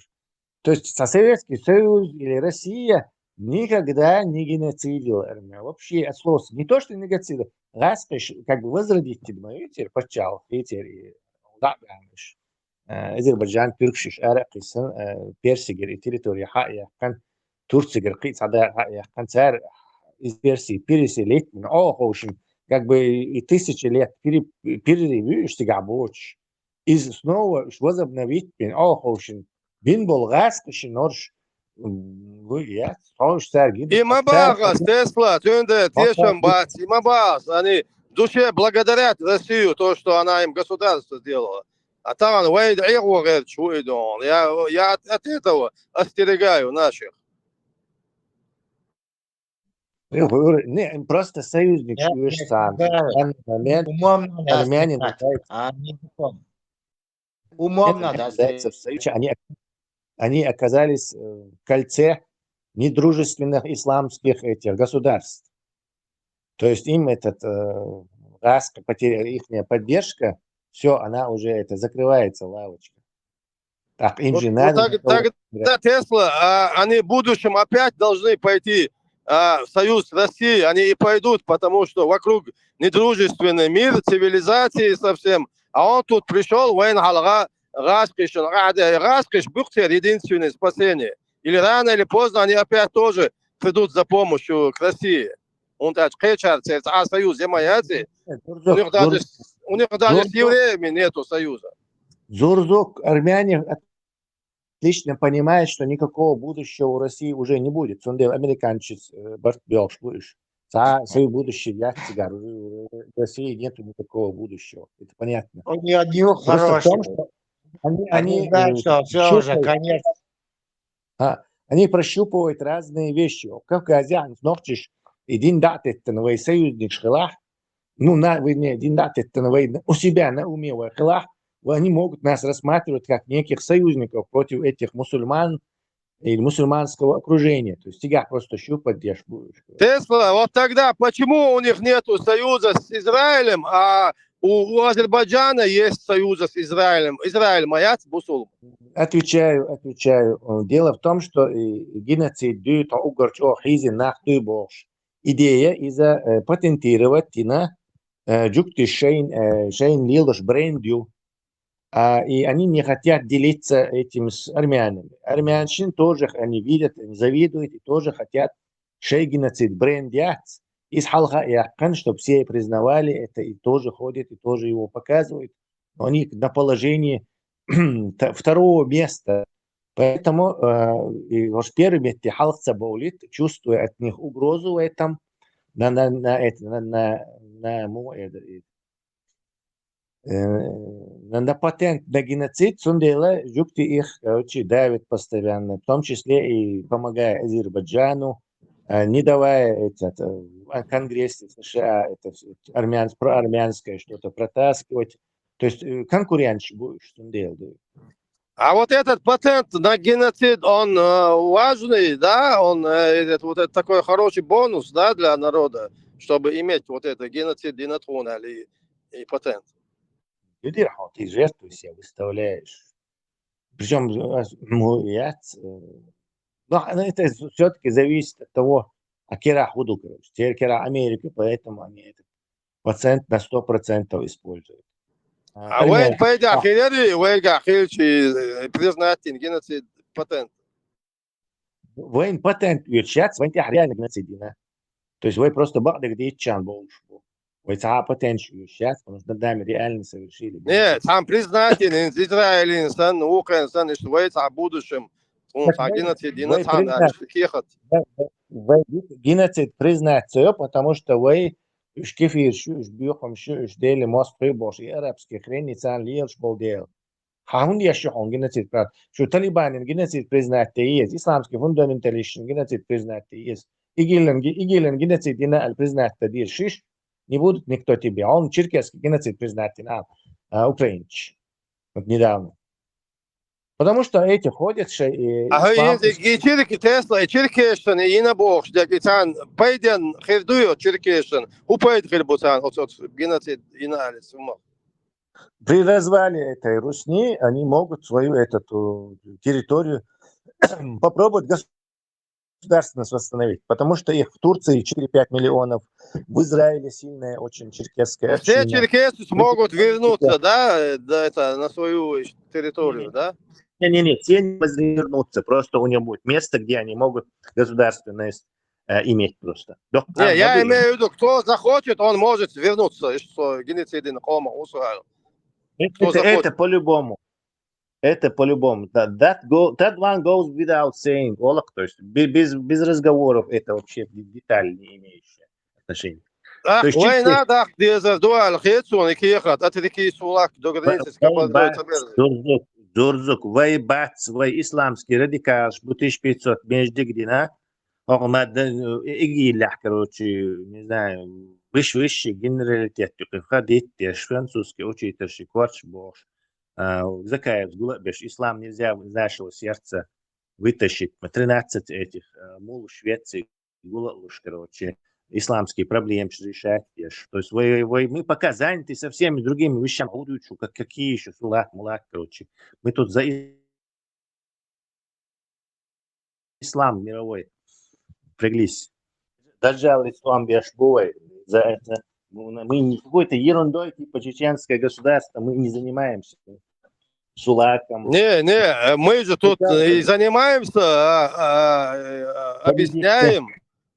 То есть со Советский Союз или Россия никогда не геноцидил армян. Вообще от слова. Не то, что не геноцидил. ГӀаскхиш, как бы, возродить, видите, паччахьалкх, видите, и, да, конечно. Э, Азербайджан, тюркаш ара а кхийсан, э, Персигара и территори хьа а яьккхина, Турцигара кхы а цхьа да хьа а яьккхина, цар из Перси переселить, ну, о, ховшин, как бы и тысячи лет пере-, перерыв уж цигахь боцуш. Из снова уж возобновить бина, о, ховшин, бин болу гӀаскхишин орш, м, вы, я, ховш цар гида. И ма бахас, Тесла, цуьнда тешам бац, и ма бахас, они в душе благодарят Россию, то, что она им государство сделала. А тахана вай дӀахо гӀерташ ву и догӀу. Я, я от, от этого остерегаю наших. Не, просто союзник уж сам. В данный момент армянин. Умом надо. Они, они оказались, э, в кольце недружественных исламских этих государств. То есть им этот, э, газ, потеря, ихняя поддержка, все, она уже, это, закрывается, лавочка. Так, им же надо. Тогда Тесла, а, они в будущем опять должны пойти, а, в союз с Россией, они и пойдут, потому что вокруг недружественный мир, цивилизации совсем, а он тут пришёл, вайн хьалха, гӀаскхишна, а, гӀаскхиш буьйцу церан единственное спасение. Или рано, или поздно они опять тоже придут за помощью к России. ХӀунда аьлча кхечара церан цхьа союз я ма яц и. У них даже, у них даже с евреями нету союза. Зурзук, армяне отлично понимают, что никакого будущего у России уже не будет. Цундела американцы, э, барт белш будешь. Цхьа свое будущее яц цигара. У России нету никакого будущего. Это понятно. Просто в том, что они, они, они знают, э, что всё уже, конец. А, они прощупывают разные вещи. Кавказе нохчаш и дин дӀатеттина вай союзникаш хилахь, ну, на, вай не, дин дӀатеттина вай у себя на уме вай хилахь, они могут нас рассматривать как неких союзников против этих мусульман или мусульманского окружения. То есть тебя просто щупать деш будешь. Тесла, вот тогда почему у них нету союза с Израилем, а у, у Азербайджана есть союза с Израилем? Израиль ма яц бусулба. Отвечаю, отвечаю. Э, дело в том, что, э, геноцид дуьйцу уггар чӀогӀа хьийзина нах дуй бохуш. Идея иза, э, патентировать дина, э, жуьгтий шайн, э, шайн лелош бренд ю. А, и они не хотят делиться этим с армянами. Армяншин тоже они видят, они завидуют и тоже хотят шайн геноцид бренд яц. Иза хьалха а яьккхина, чтоб все признавали это и тоже ходят, и тоже его показывают. Но они на положении та-, второго места. Поэтому, э, и уж первый метте хьалха ца бовлит, чувствуя от них угрозу в этом, на, на, на это, на, на, на, му-, э, э, э, на, на патент на геноцид, цундела жугти их, короче, давит постоянно, в том числе и помогая Азербайджану, э, не давая этот, э, а, Конгрессе США это всё, армян-, проармянское что-то протаскивать. То есть, э, конкурентш будешь, цундела дуй. А вот этот патент на геноцид, он, э, важный, да? Он, э, этот, вот это такой хороший бонус, да, для народа, чтобы иметь вот это геноцид, геноцид и, и патент. Люди, а ты жертву себя выставляешь. Причём, э, ну, я, э, ну, а, ну, это всё-таки зависит от того, а кира худу, короче. Теперь кира Америка, поэтому они этот патент на сто процентов используют. А, а вайн армян-, пайда а хилари, вайга хилчи, э, признать геноцид патент. Вайн патент уьйцу яц, вайн тӀехь реально геноцид йина. То есть вай просто бакъдерг дийцчан болуш бу. Вай цхьа а патентш уьйцу яц, потому что над нами реально совершили геноцид. Нет, там признать, Израиль сан, Украина сан, что вай цхьа будущем, он цхьа геноцид йина, цхьа признать, кехат. Вай, вай, вай геноцид признать ца йо, потому что вай уьш кефирш ю, уьш боьхамш ю, уьш Деле мостагӀий болуш, и арабский хрен, и царна лелаш болу дела. Хьан хӀунда еш ю хьуна геноцид признать? Шу Талибанин геноцид признать де еза, исламский фундаменталистшин геноцид признать де еза. ИГИЛ-ин ге-, ИГИЛ-ин геноцид йина аьлла признать де деза шиш, не будут никто тебе. А он черкесский геноцид признать йина, а, украинцаш. Вот недавно. Потому что эти ходят ше-, э, а хӀай ислам, ис-, и черк-, Тесла, и черкешан, и йина бохуш дерг, и царна пайден хир ду йо черкешан? ХӀун пайда хир бу царна оцу, оцу геноцид йина аьлла хӀума? При развале этой русни они могут свою эту, э, территорию попробовать гос-, государственность восстановить, потому что их в Турции четыре-пять миллионов, в Израиле сильная очень черкесская Все община. черкесы смогут вернуться, да, э, да, это, на свою территорию, да? Не-не-не, все не возьмут вернуться, просто у них будет место, где они могут государственность э, иметь просто. Да, Не, я имею в виду, кто захочет, он может вернуться, и что геноцидный кома усвоил. Это, это по-любому. Это по-любому. That, that, go, that one goes without saying. Олак, то есть без, без разговоров это вообще деталь не имеющая отношения. Ах, война, да, дезер дуал хецун и кехат, от реки Сулак до границы с Кабардой. Зурзук, вай бац, вай исламский радикал, бу тысяча пятьсот междигдина, огмадда игилях, короче, не знаю, выше-выше генералитет, ходить, французский учитель, корч богш. Закаев гулабеш, ислам нельзя из нашего сердца вытащить. Тринадцать этих мул Швеции гулалуш, короче, исламские проблемы решать. То есть вы, вы, мы пока заняты со всеми другими вещами, а вот что, как, какие еще сулак, мулак, короче. Мы тут за ислам мировой впряглись. Даже ислам бешбой за это. Мы не какой-то ерундой, типа чеченское государство, мы не занимаемся сулаком. Не, не, мы же тут и занимаемся, а, а, объясняем.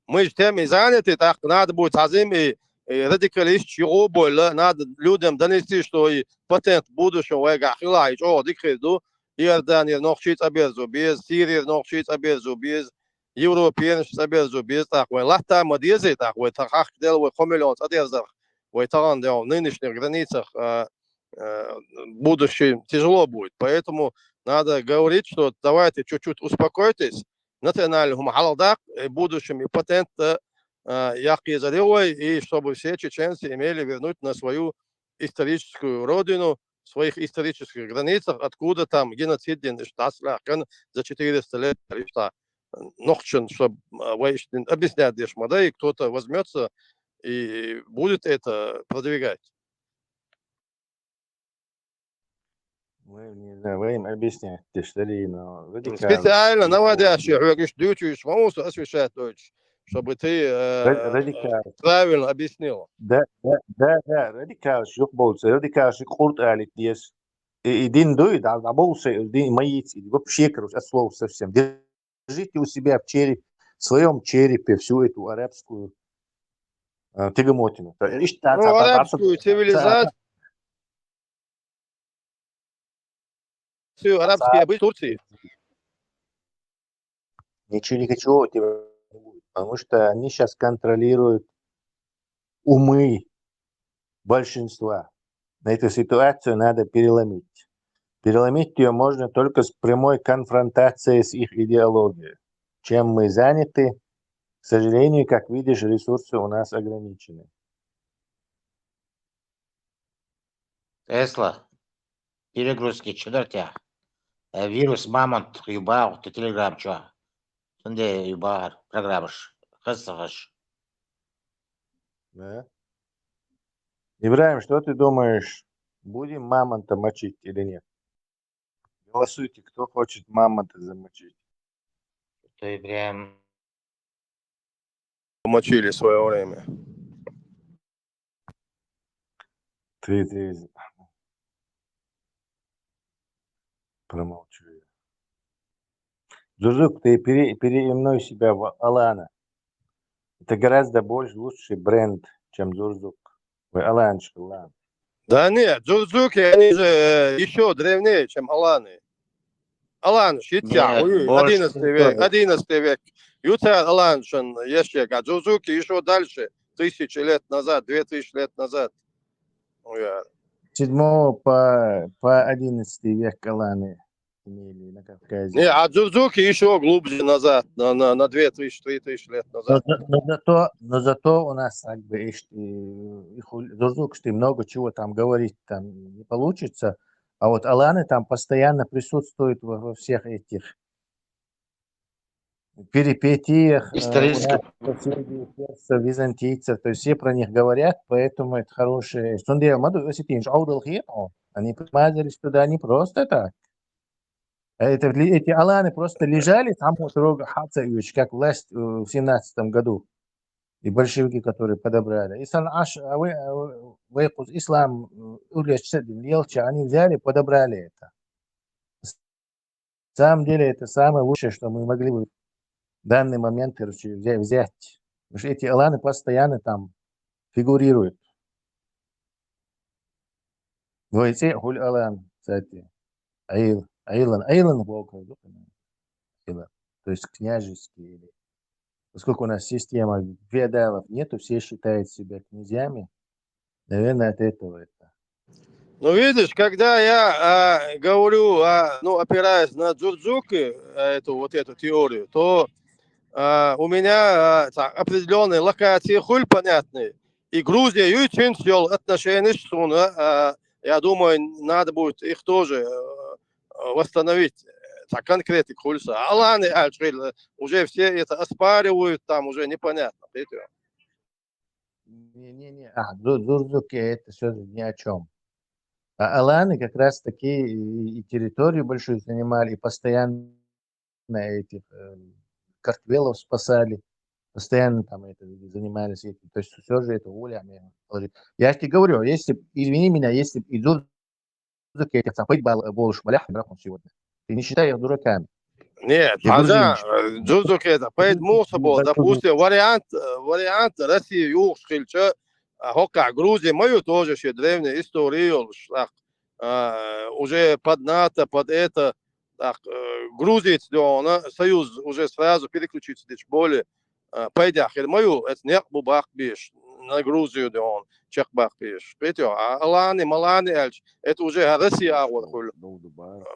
Мы же тем и заняты, так надо будет азим и, и радикалист чего больно, надо людям донести, что и патент в будущем вайга хила, и чего дикхиду, Иордания нохчи цаберзу без, Сирия нохчи цаберзу без, Европе нохчи цаберзу без, так вай латта мадезы, так вай тахах дел вай хомелон цадерзах, вай таган дел в нынешних границах, а, э, будущее тяжело будет. Поэтому надо говорить, что давайте чуть-чуть успокойтесь, национальный хумхалдак, в будущем и патент, э, яхи заревой, и чтобы все чеченцы имели вернуть на свою историческую родину, в своих исторических границах, откуда там геноцид дин иштаслахкан за четыреста лет ишта нохчен, чтобы объяснять дешмада, и кто-то возьмется и будет это продвигать. Вы, не знаю, вы им объясняете, что ли, но специально наводящий, говоришь, дючуешь, освещать дочь, чтобы ты э, правильно объяснил. Да, да, да, да, радикал шук болса, радикал шук курт алит дес. И дин дуй, да, да болса, дин маит, и вообще, короче, от слов совсем. Держите у себя в череп, в своем черепе всю эту арабскую э, тягомотину. Ну, арабскую цивилизацию, арабские обычаи Турции. Ничего, ничего у тебя не будет, потому что они сейчас контролируют умы большинства. На эту ситуацию надо переломить. Переломить ее можно только с прямой конфронтацией с их идеологией. Чем мы заняты, к сожалению, как видишь, ресурсы у нас ограничены. Тесла, перегрузки чудартя. Э, вирус мамонт юбау, ты телеграм чё? Сунде юбар, программаш, хасахаш. Да. Ибраим, что ты думаешь, будем мамонта мочить или нет? Голосуйте, кто хочет мамонта замочить. Ты прям мочили в свое время. Ты, ты... Промолчу я. Зурзук, ты пере, переименуй себя в Алана. Это гораздо больше, лучший бренд, чем Зурзук. Вы Алан, Алан. Да нет, Зурзуки, они же э, еще древнее, чем Аланы. Алан, Шитя, одиннадцатый век, одиннадцатый век. Юта Алан, Шан, Ешек, а Зурзуки еще дальше, тысячи лет назад, две тысячи лет назад. Седьмого по, по одиннадцатый век Аланы имели на Кавказе. Не, а Дзурдзуки еще глубже назад, на, на, на две тысячи, три тысячи лет назад. Но, но, зато, но зато у нас как бы и, и, и Дзурдзук, что много чего там говорить там не получится, а вот Аланы там постоянно присутствуют во, во всех этих перипетиях э, исторических соседей, персов, византийцев, то есть все про них говорят, поэтому это хорошее. Что он делал? Маду осетинш аудал хето. Они примазались туда не просто так. А это, эти аланы просто лежали там вот рога хьалца, как власть, э, в семнадцатом году. И большевики, которые подобрали. И сан аш, а вы, а вы, вы куз ислам, э, уличца, лелча, они взяли, подобрали это. На самом деле это самое лучшее, что мы могли бы в данный момент, короче, взя-, взять. Потому что эти аланы постоянно там фигурируют. Войце хуль алан, кстати. Аил, айлан, айлан бокал, аилан. То есть княжеские или... Поскольку у нас система феодалов нету, все считают себя князьями, наверное, от этого это. Ну, видишь, когда я а, говорю, а, ну, опираясь на Дзурдзуки, а, эту вот эту теорию, то а, у меня а, так, определенные локации хуль понятные. И Грузия юй чинсел отношения с Суна, а, я думаю, надо будет их тоже э, восстановить. Так, конкретик хульса. Аланы альчхил, уже все это оспаривают, там уже непонятно. Видите? Не-не-не, а, Дзу- Дзурдзуки, это все ни о чем. А аланы как раз таки и, и территорию большую занимали, и постоянно этих э, картвелов спасали, постоянно там это занимались этим. То есть все же это улями. Я же тебе говорю, если б, извини меня, если б и Дзурдзуки этих там пять балл больше балях, брат, он сегодня. Ты не считай их дураками. Нет, Я тогда грузинчик. Дзурдзуки это, поэтому, Грузинчик, собой, да, допустим, вариант, э, вариант России юхшхильча, а, хока Грузия мою тоже еще древняя история, так, а, уже под НАТО, под это, так, э, Грузия, да, она, союз уже сразу переключится, здесь более а, пайдах хир мою, это не бубах биш, на Грузию, да, он чек бах биш. Видите, а аланы, маланы альч, это уже Россия агур хуль.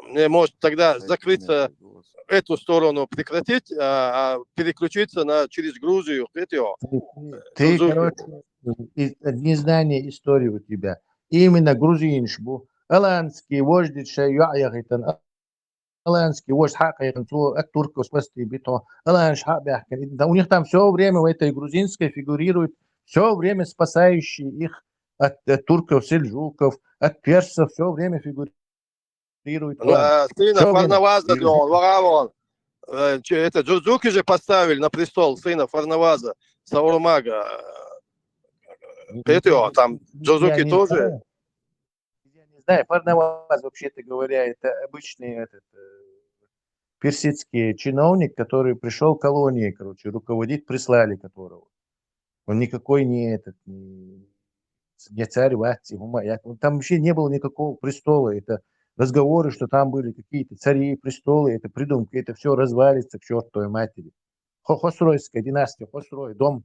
Не может тогда закрыться, эту сторону прекратить, а, а переключиться на через Грузию. Видите, Ты, Дзурдзуки. Короче, из- незнание истории у тебя. Именно грузинш бу. Аланский вождь шай юахитан. Аланский вождь хакаятан, цо от турков спасти бито. Аланш хабяхкан. Да у них там все время в этой грузинской фигурирует, все время спасающий их от, от турков, сельджуков, от персов, все время фигурирует. Ну, а, сына Всё время. Фарнаваза, да, он, вагавон. Э, че- Это Дзурдзуки же поставили на престол сына Фарнаваза, Саурмага. Видите, там Дзурдзуки тоже. Я не знаю, Фарнаваз, вообще-то говоря, это обычный этот, э, персидский чиновник, который пришел к колонии, короче, руководить, прислали которого. Он никакой не этот, не, не царь Ватти, Гума-, я- там вообще не было никакого престола. Это разговоры, что там были какие-то цари, престолы, это придумки, это все развалится к чертовой матери. Хо- Хосройская династия, Хосрой, дом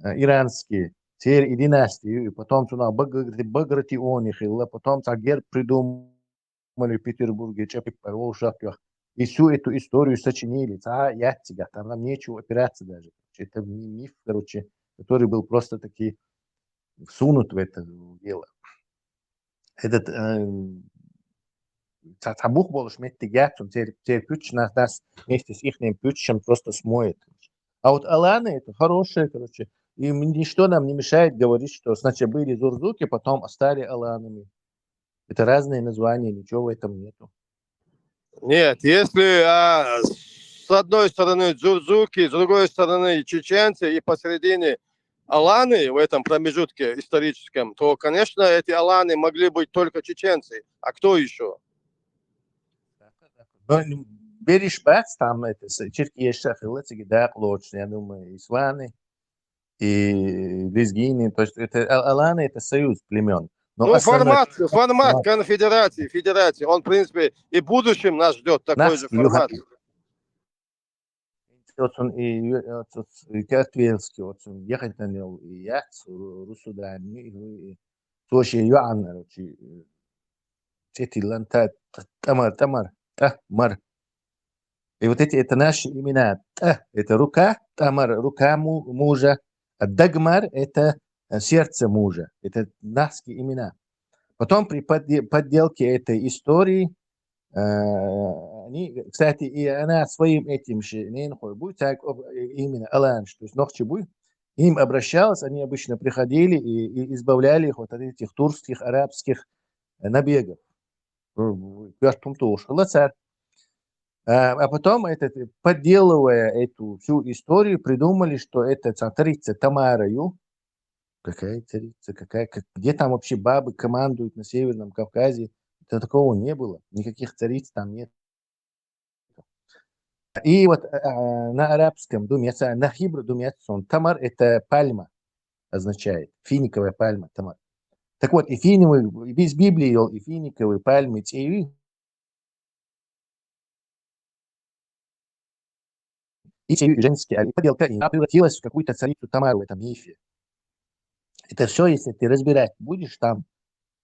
э, иранский, царь и династии, и потом сюда Баграти, Багратиони хилла, потом цар герб придумали в Петербурге, чепик парол шапках. И всю эту историю сочинили. Ца яцигат, там, там нечего опираться даже. Это ми- миф, короче, который был просто таки всунут в это дело. Этот э, ца- ца бух болуш меттиг яц, он цер, цер пуч нас, нас вместе с ихним пучем просто смоет. А вот аланы это хорошие, короче. И м- ничто нам не мешает говорить, что сначала были Дзурдзуки, потом стали аланами. Это разные названия, ничего в этом нету. Нет, если а, с одной стороны Дзурдзуки, с другой стороны чеченцы и посередине аланы в этом промежутке историческом, то, конечно, эти аланы могли быть только чеченцы. А кто еще? Ну, Бериш бац, там это с- черкеши хилла, циги дакълочный, я думаю, и сваны, и лезгины. То есть это а- аланы, это союз племен. Но Ну, основной- формат, формат конфедерации, федерации, он, в принципе, и в будущем нас ждет такой Нас же формат. Отсюда и, отсюда и картвельский, отсюда ехать на него, и яц, Ру- Русудани, и, и тоже юан, короче, э, цетилан та, та- тамар, тамар, тамар. И вот эти, это наши имена. Та, это рука, тамар, рука му- мужа, а дагмар, это э, сердце мужа. Это наши имена. Потом при подде- подделке этой истории, э, они, кстати, и она своим этим же, не нахуй, будет так, об- именно Аланш, то есть Нохчи будет, им обращалась, они обычно приходили и, и избавляли их вот от этих турских, арабских э, набегов. Квартум туш, царь. А, а потом, этот, подделывая эту всю историю, придумали, что это ца-, царица Тамара, ю. Какая царица? Какая, как, где там вообще бабы командуют на Северном Кавказе? Это такого не было. Никаких цариц там нет. И вот, а, на арабском думается, на хибру думается, он тамар — это пальма означает, финиковая пальма, тамар. Так вот, и финиковые, из Библии, и финиковые пальмы, цеви, и цеви женские, а подделка, и она превратилась в какую-то царицу Тамару в этом мифе. Это все, если ты разбирать будешь, там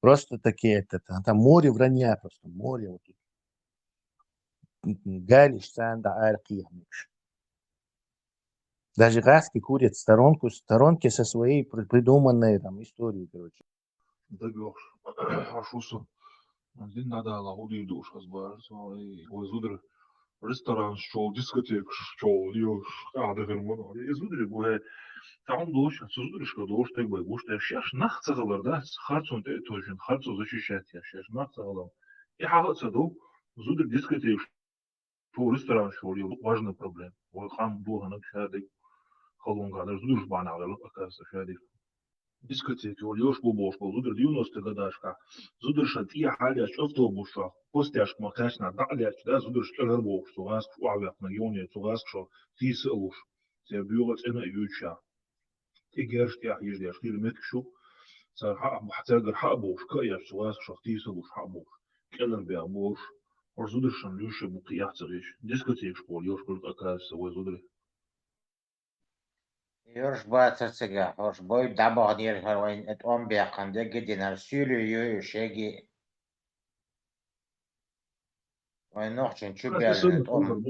просто такие, это, там, там море вранья, просто море. Вот тут. Галиш, санда, арких. Даже гаски курят в сторонку, в сторонке со своей при-, придуманной там историей, короче. Дагош. Ашуса. Дин надала, удир душ, хазбар, вай зудр. Ресторан шел, дискотека шел, ё, а, да, герман. И зудри, бай. Там душ, зудри, что душ, так бай, гуш, так шаш, нах, цагалар, да, харцун, э, тоже, харцу защищать, я шаш, нах, цагалар. И хагат саду, зудри, дискотека, то ресторан шел, ё, важная проблема. Ой, хам, духа, на, шадик, халунга, да, зудри, бана, да, оказывается, шадик. Дискотека, ё, еш бу бош, бу, зудри, девяностые годашка. Зудри, ша, тия, халя, автобус, ша, постяшка, макашна, да, ля, да, зудри, шкалар бош, сугас, шу, авяк, на, ёне, сугас, шо, тис, луш. Се бюга, цена, юча. Тигерш, тя, еш, деш, хир, мет, шу. Сар, ха, ха, цергер, ха, бош, ка, еш, сугас, шо, тис, луш, ха, бош. Келер, бя, бош. Ор зудри, шан, люше, бу, кия, цериш. Дискотека, школ, ё, школ, оказывается, вай зудри. Ёрш бацар цига, ёрш бой дабагънир хар вайн эт ом бяхъан деги динар сюлю ю шеги. Вайн нохчин чу бял эт ом.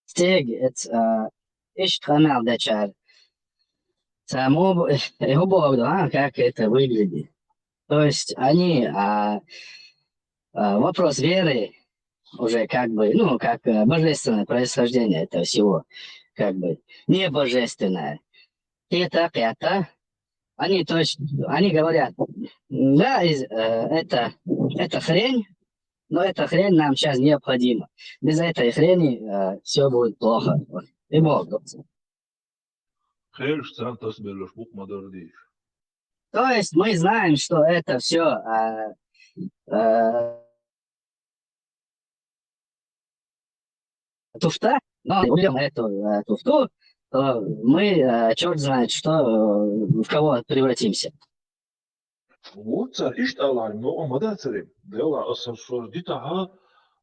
Стег, эт, а, ишт къамял дачар. Само, э, бо-, а, как это выглядит? То есть они, а, а, вопрос веры уже как бы, ну, как, э, божественное происхождение этого всего, как бы, не божественное. Это, это, они, то есть, они говорят, да, из, э, это, это хрень, но эта хрень нам сейчас необходима. Без этой хрени, э, все будет плохо. Вот. И Бог. Херш цан тас белош бук мадар диш. То есть мы знаем, что это все, а, а, туфта, но уберём эту, а, туфту, то мы, а, чёрт знает что, э, в кого превратимся. Вот цар ишт алар, но он мада царем. Дела асар сор дитаха,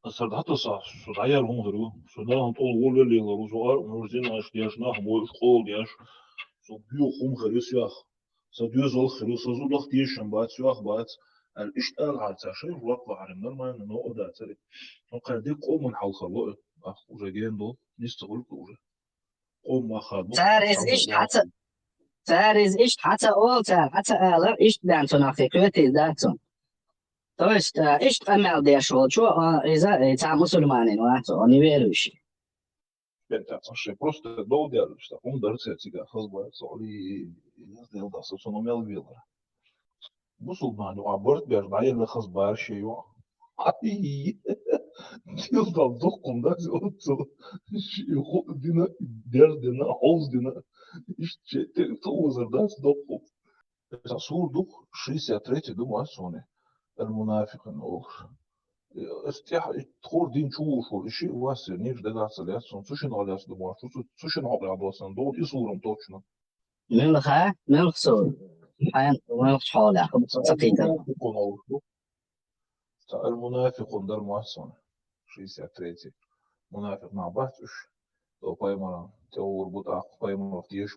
асар датоса, содаяр он гыру. Содан тол воле лела, рузуар, мурзин аш, деш нах, бой школ, деш. Со бю хум гырыс ях. Са дюз вал хыру, са зулах тиешен бац, юах бац. Ал ишт ал гар ца шай, вак ва арим нормально, но ода цари. Но кар дик къоман хал хало. Ах, уже ген дол, нис цавул уже. Къом ма хал. Цар из ишт хаца, цар из ишт хаца ол, цар хаца алар ишт дан цун ахи кветил дан цун. То есть, а, ишт амал деш ол, чу, а, иза, э, ца мусульманин, ва, цо, неверующий. Бетта, слушай, просто долго, что он дарится, цига, хазба, соли, я сделал, да, собственно, умел вилла. Мусульман, а борт бер, да, я хазба, шею. Ай, дил да, духкум, да, золцу. Шею, дина, дер, дина, холз, дина. Ишче, те, то узар, да, духкум. Сур дух, шестьдесят третий, думаю, соне. Аль-Мунафикъ, ну, ох. Э, стих, э, тхор дин чу ушур, иши васир, ниш дагар цалят, сон цушин алят, думаю, цу-, цу-, цушин алят, сон, дол и сурам точно. Мелха, мелхсу, хайн, мелх чхола, хуб, цакита. Аль-Мунафикъун дар масон, шестьдесят третий. Мунафикъ на бац уш. То паймаран, те ур бутах, паймаран, тиеш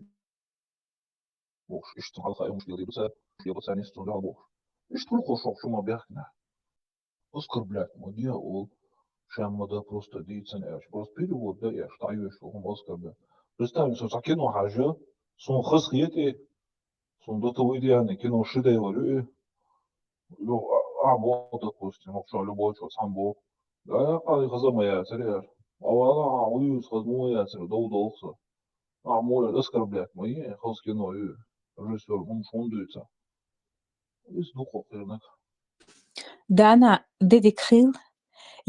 Бокш, иштта хьалха уж дел дибаца, дибаца нестун дал бокш. Иштта хул хошох шума бяхкина. Оскорблять ма диа ол. Шамма да просто дийцан эш. Просто перевод да эш, та юэш хум оскорблять. Представим, со ца кино хажа, сон хас хиете, сон до того идеальный кино шедевр ю. Ю, а, а, бо, допустим, вообще любой чё, сам бо. Да, а, хаза моя царя. А вала, а, уюз, хаз моя царя, дол, дол, хса. А, моля, оскорблять мои, хозкино, ю, режиссёр, мун шундуйца. Из духов, рынок. Дана, дедик хил,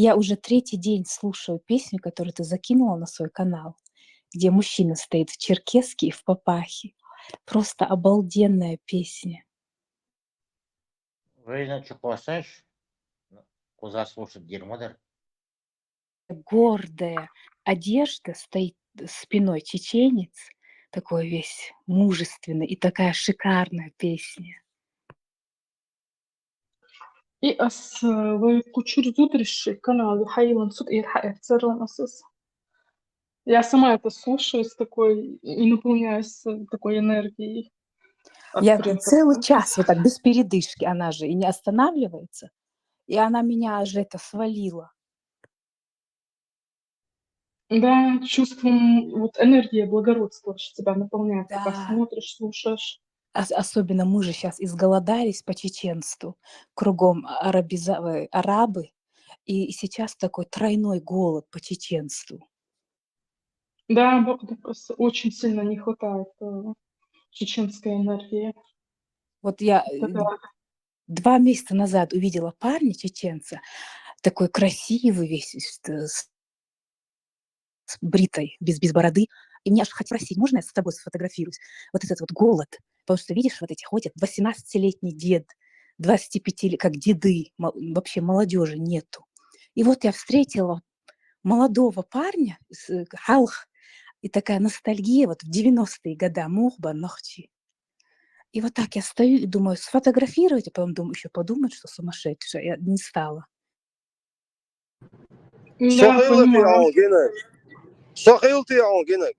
Я уже третий день слушаю песню, которую ты закинула на свой канал, где мужчина стоит в черкеске и в папахе. Просто обалденная песня. Вейна чуквасаш, куза слушать гермодер. Гордая одежда, стоит спиной чеченец, такой весь мужественный, и такая шикарная песня. И ас вай кучур зудриши канал хайван суд ир ха эрцерон асус. Я сама это слушаю с такой и наполняюсь такой энергией. Я целый час вот так без передышки, она же и не останавливается. И она меня аж это свалила. Да, чувством, вот энергия благородства, что тебя наполняет, когда Да. Смотришь, слушаешь. Ос- Особенно мы же сейчас изголодались по чеченству. Кругом арабиза- э, арабы. И сейчас такой тройной голод по чеченству. Да, бо- да, просто очень сильно не хватает э, чеченской энергии. Вот я э, Когда два месяца назад увидела парня чеченца, такой красивый весь, с, с- с бритой, без, без бороды. И мне аж хотелось спросить, можно я с тобой сфотографируюсь? Вот этот вот голод. Потому что, видишь, вот эти ходят, восемнадцатилетний дед, двадцатипятилетний, как деды, мо- вообще молодежи нету. И вот я встретила молодого парня, с- э, халх, и такая ностальгия вот в девяностые года, мухба, нохчи. И вот так я стою и думаю, сфотографировать, а потом думаю, еще подумают, что сумасшедшая. Я не стала. Да, Сохилти понимаю. он гинек. Сохилти он гинек.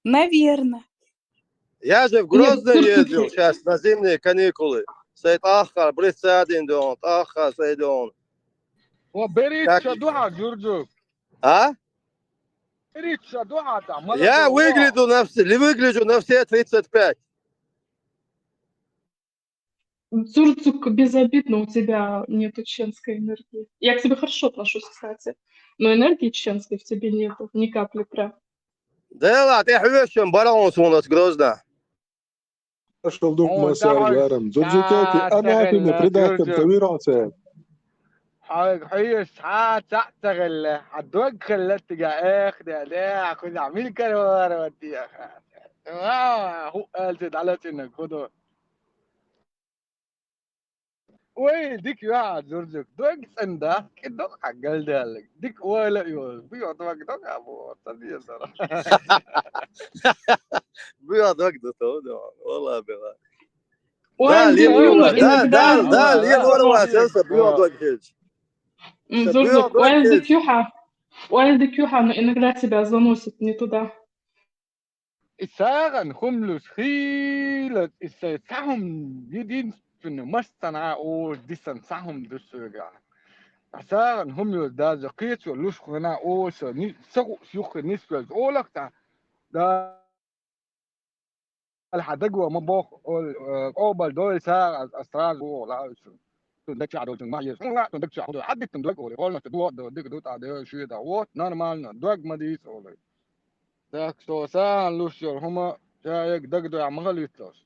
Наверное. Я же в Нет, Грозный слушайте. Ездил сейчас на зимние каникулы. Сейт ахар, бритсадин дон, ахар сейдон. О, берича духа, Джурджук. А? Берича духа, там. Я выгляжу на все, ли выгляжу на все тридцать пять. Дзурцук, безобидно, у тебя нету чеченской энергии. Я к тебе хорошо отношусь, кстати. Но энергии чеченской в тебе нету, ни капли прям. Да ладно, ты хвещен барон сунас Грозно. Ашалдук масар варам. Дзурцукети, анатина, предатель, тавиранце. Хай хай ша та тагелле. Адуг хелле тига эх де де. Худа милкар вар ватия. Ва, ху элте далатина кудо. Ой, дик я, Джурджук. Дог ценда, кидок агалдалек. Дик ойла ё. Бу отвак дог або, тадия сара. Бу отвак да то, да. Вала бела. Ой, Да, Андрюха, либо да, иногда да, да, либо Ой, вас это бу отвак хич. М, Дзурцук, ой, Дикюха. Ой, Дикюха, но иногда тебя заносит не туда. Исаган хумлус хилат, иса сахум единственный мастана о дисан сахум дусуга. Исаган хумлус даже кечу луш хуна о со ни саху сюхи ни свез олакта. Да. Алхадагу ма бох ол, э, обал дол са астрал о ла. Тун дакча дол тун ма ес. Тун дакча дол. Аддит тун дог ол. Ол на дол дол дик дут аде шуе да. Вот нормально. Дог ма дис ол. Так что сан лушер хума чаек дог дог ма халит лос.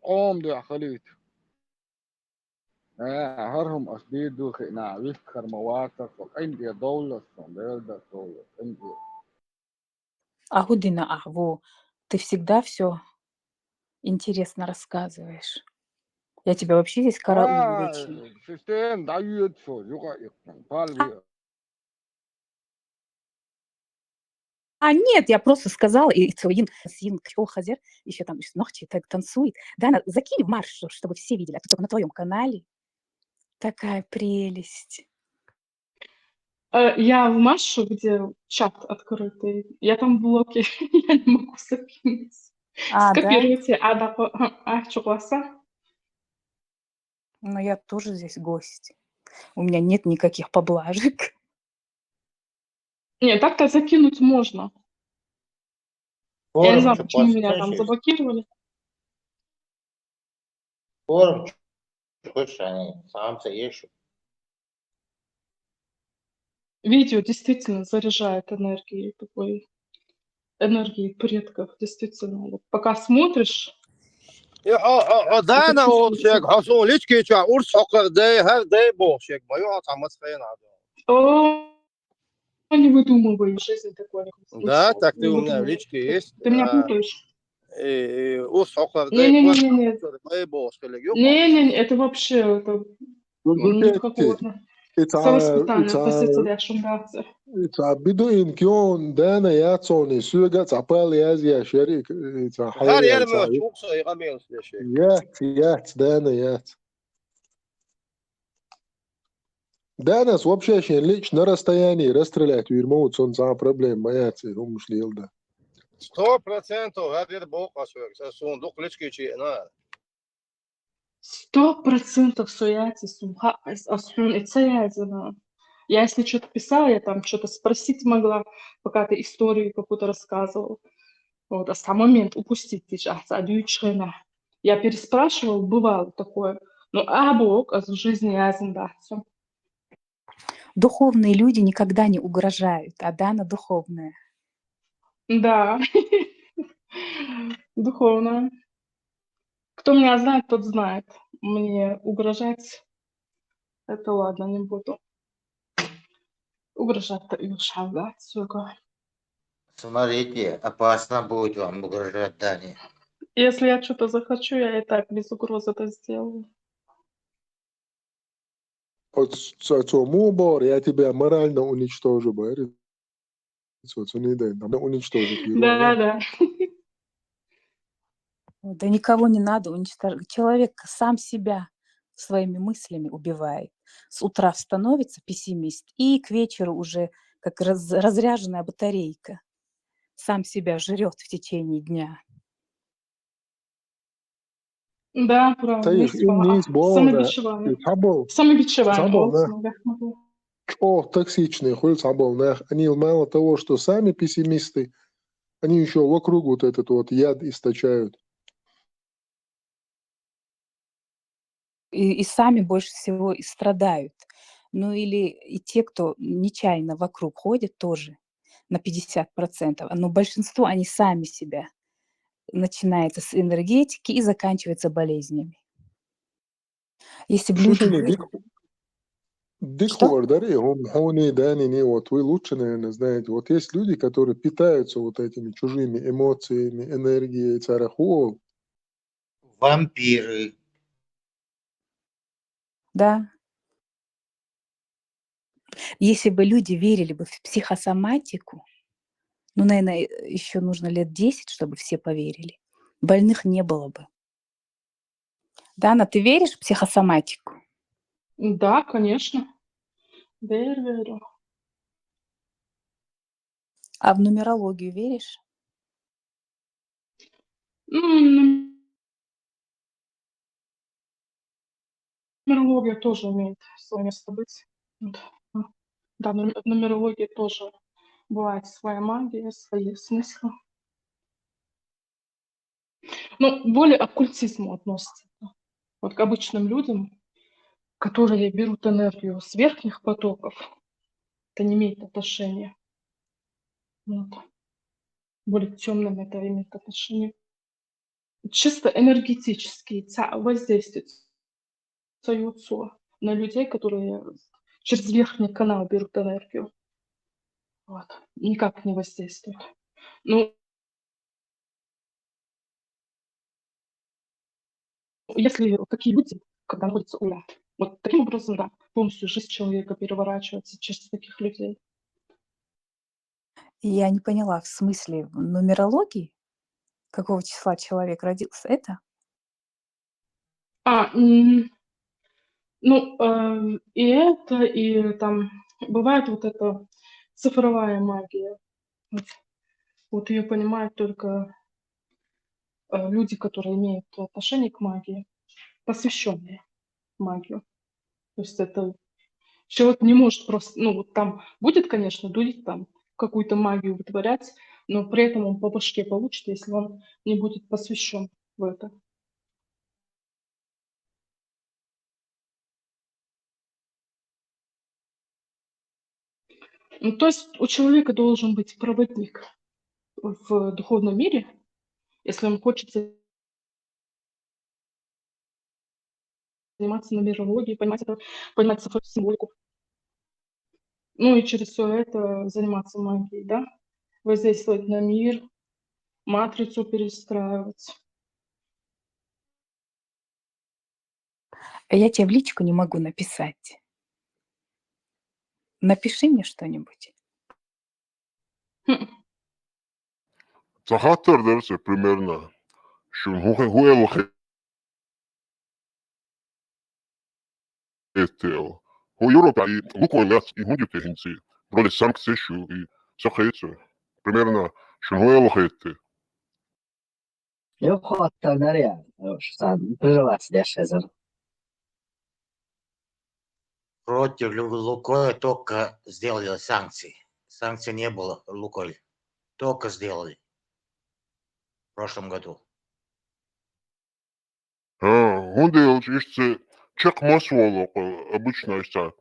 Ом дог халит. Э, хар хум ас би ду хи на вис хар ма ватар фо. Энди дол лос, дол да дол. Энди. Ахудина ахву, ты всегда все интересно рассказываешь. Я тебя вообще здесь караулю вечно. Систем да юет со, юга ик. Пал ви. А нет, я просто сказала, и Цоин, Син, Кчо Хазер, еще там ещё ногти так танцует. Дана, закинь в марш, чтобы все видели, а то только на твоем канале. Такая прелесть. Э, Я в Машу, где чат открытый, я там блоки, я не могу закинуть. А, да? Скопируйте, а, да, по- а, а, чё класса? Но я тоже здесь гость. У меня нет никаких поблажек. Не, так-то закинуть можно. Я не Форум знаю, чё почему меня классно там ещё. Заблокировали. Форум чё хочешь, они сам ещё. Видео действительно заряжает энергией такой, энергией предков, действительно. Вот пока смотришь, И хьо, хьо, хьо Дана олуш ерг, хьо суна лички чохь урс хьокхар дай, хӀара дай бохуш ерг ма ю хьо цхьа маца хенахь. О, не выдумывай, в жизни такое не Да, случалось. Так ты Не у меня в выдумывай. Личке есть. Ты меня путаешь. И, и урс хьокхар дай, Не-не-не-не-не. Дай бохуш хилиг ю. Не-не, это вообще, это Ну, ну, слушайте, какого-то и ца-, самовоспитания, и ца-, относиться к нашим нациям. И ца биду ин кион Дана яцони, соьга цхьа пал язъеш яри, и ца хьер яри ца. Хьар яр ма чукса, и къамелаш деши. Яц, яц, Дана, яц. Данас вообще шен лично на расстоянии расстрелять вир ма ву, цунна цхьа проблема ма яц, и хӀумаш лела дан. Сто процентов хӀара дера боху аса верг, сан суна дукха лички чу еана. Сто процентов со яц, и суна хаьа, ас, ас хьуна и ца яздина. Я если чё-то писала, я там чё-то спросить могла, пока ты историю какую-то рассказывал. Вот, а сам момент упустить ты сейчас, а дуьйцу хенахь. Я переспрашивал, бывало такое. Но а бог, а в жизни я зиндацу. Духовные люди никогда не угрожают, а Дана духовная. Да. Духовная. Кто меня знает, тот знает. Мне угрожать, это ладно, не буду. Угрожать-то и уж да, всё. Смотрите, опасно будет вам угрожать, Дани. Если я чё-то захочу, я и так без угроз это сделаю. Оц-, цо, цо муха боху, я тебя морально уничтожу боху. Цо, цо не дай, там уничтожить его. Да, да. Да никого не надо уничтожать. Человек сам себя своими мыслями убивает. С утра становится пессимист, и к вечеру уже как раз-, разряженная батарейка. Сам себя жрёт в течение дня. Да, правда. Тай, не спала. Самобичевание. Самобичевание. О, да. Чо токсичный хуьлу цхьаболу нах. Они мало того, что сами пессимисты, они ещё вокруг вот этот вот яд источают. И, и сами больше всего и страдают. Ну или и те, кто нечаянно вокруг ходит, тоже на пятьдесят процентов. Но большинство, они сами себя. Начинается с энергетики и заканчивается болезнями. Если бы люди... Слушай, верили, дик-, дика хӀора дара и хӀума, хьуна, Данина, вот вы лучше, наверное, знаете. Вот есть люди, которые питаются вот этими чужими эмоциями, энергией, цара ху-, Вампиры. Да. Если бы люди верили бы в психосоматику, ну, наверное, ещё нужно лет десять, чтобы все поверили. Больных не было бы. Дана, ты веришь в психосоматику? Да, конечно. Верю, верю. А в нумерологию веришь? Ну, нумерология тоже имеет своё место быть. Вот. Да, нум-, в нумерологии тоже бывает своя магия, свои смыслы. Ну, более оккультизму относится. Вот к обычным людям, которые берут энергию с верхних потоков, это не имеет отношения. Вот. Более к тёмным это имеет отношение. Чисто энергетически ца-, воздействует своё отцо на людей, которые через верхний канал берут энергию. Вот. Никак не воздействует. Ну, если вот такие люди, когда находятся у, вот таким образом, да, полностью жизнь человека переворачивается через таких людей. Я не поняла, в смысле, в нумерологии? Какого числа человек родился, это? А, м, ну, э, и это, и там бывает вот эта цифровая магия. Вот. Вот её понимают только, э, люди, которые имеют отношение к магии, посвящённые в магию. То есть это человек не может просто, ну, вот там будет, конечно, дует там какую-то магию вытворять, но при этом он по башке получит, если он не будет посвящён в это. Ну, то есть у человека должен быть проводник в духовном мире, если он хочет за-, заниматься нумерологией, понимать это, понимать цифровую символику. Ну и через всё это заниматься магией, да? Воздействовать на мир, матрицу перестраивать. А я тебе в личку не могу написать. Напиши мне что-нибудь. Хм. Ца хаттар дара са примерно. Шун хӀу хӀу аьлла хе- хетте аьлла. ХӀу Европа и Лукойл яц, и хӀунда ю те хӀинца? Вроде санкцеш ю, и ца хеташ. Примерно шун хӀу аьлла хетте? Юха хаттар дара я, сан прерваться деш хезар. Против Лу- Лукойла только сделали санкции. Санкций не было, Лукойл. Только сделали. В прошлом году. ХӀа, хӀунда аьлча иштта чекх масса волу, обычно иштта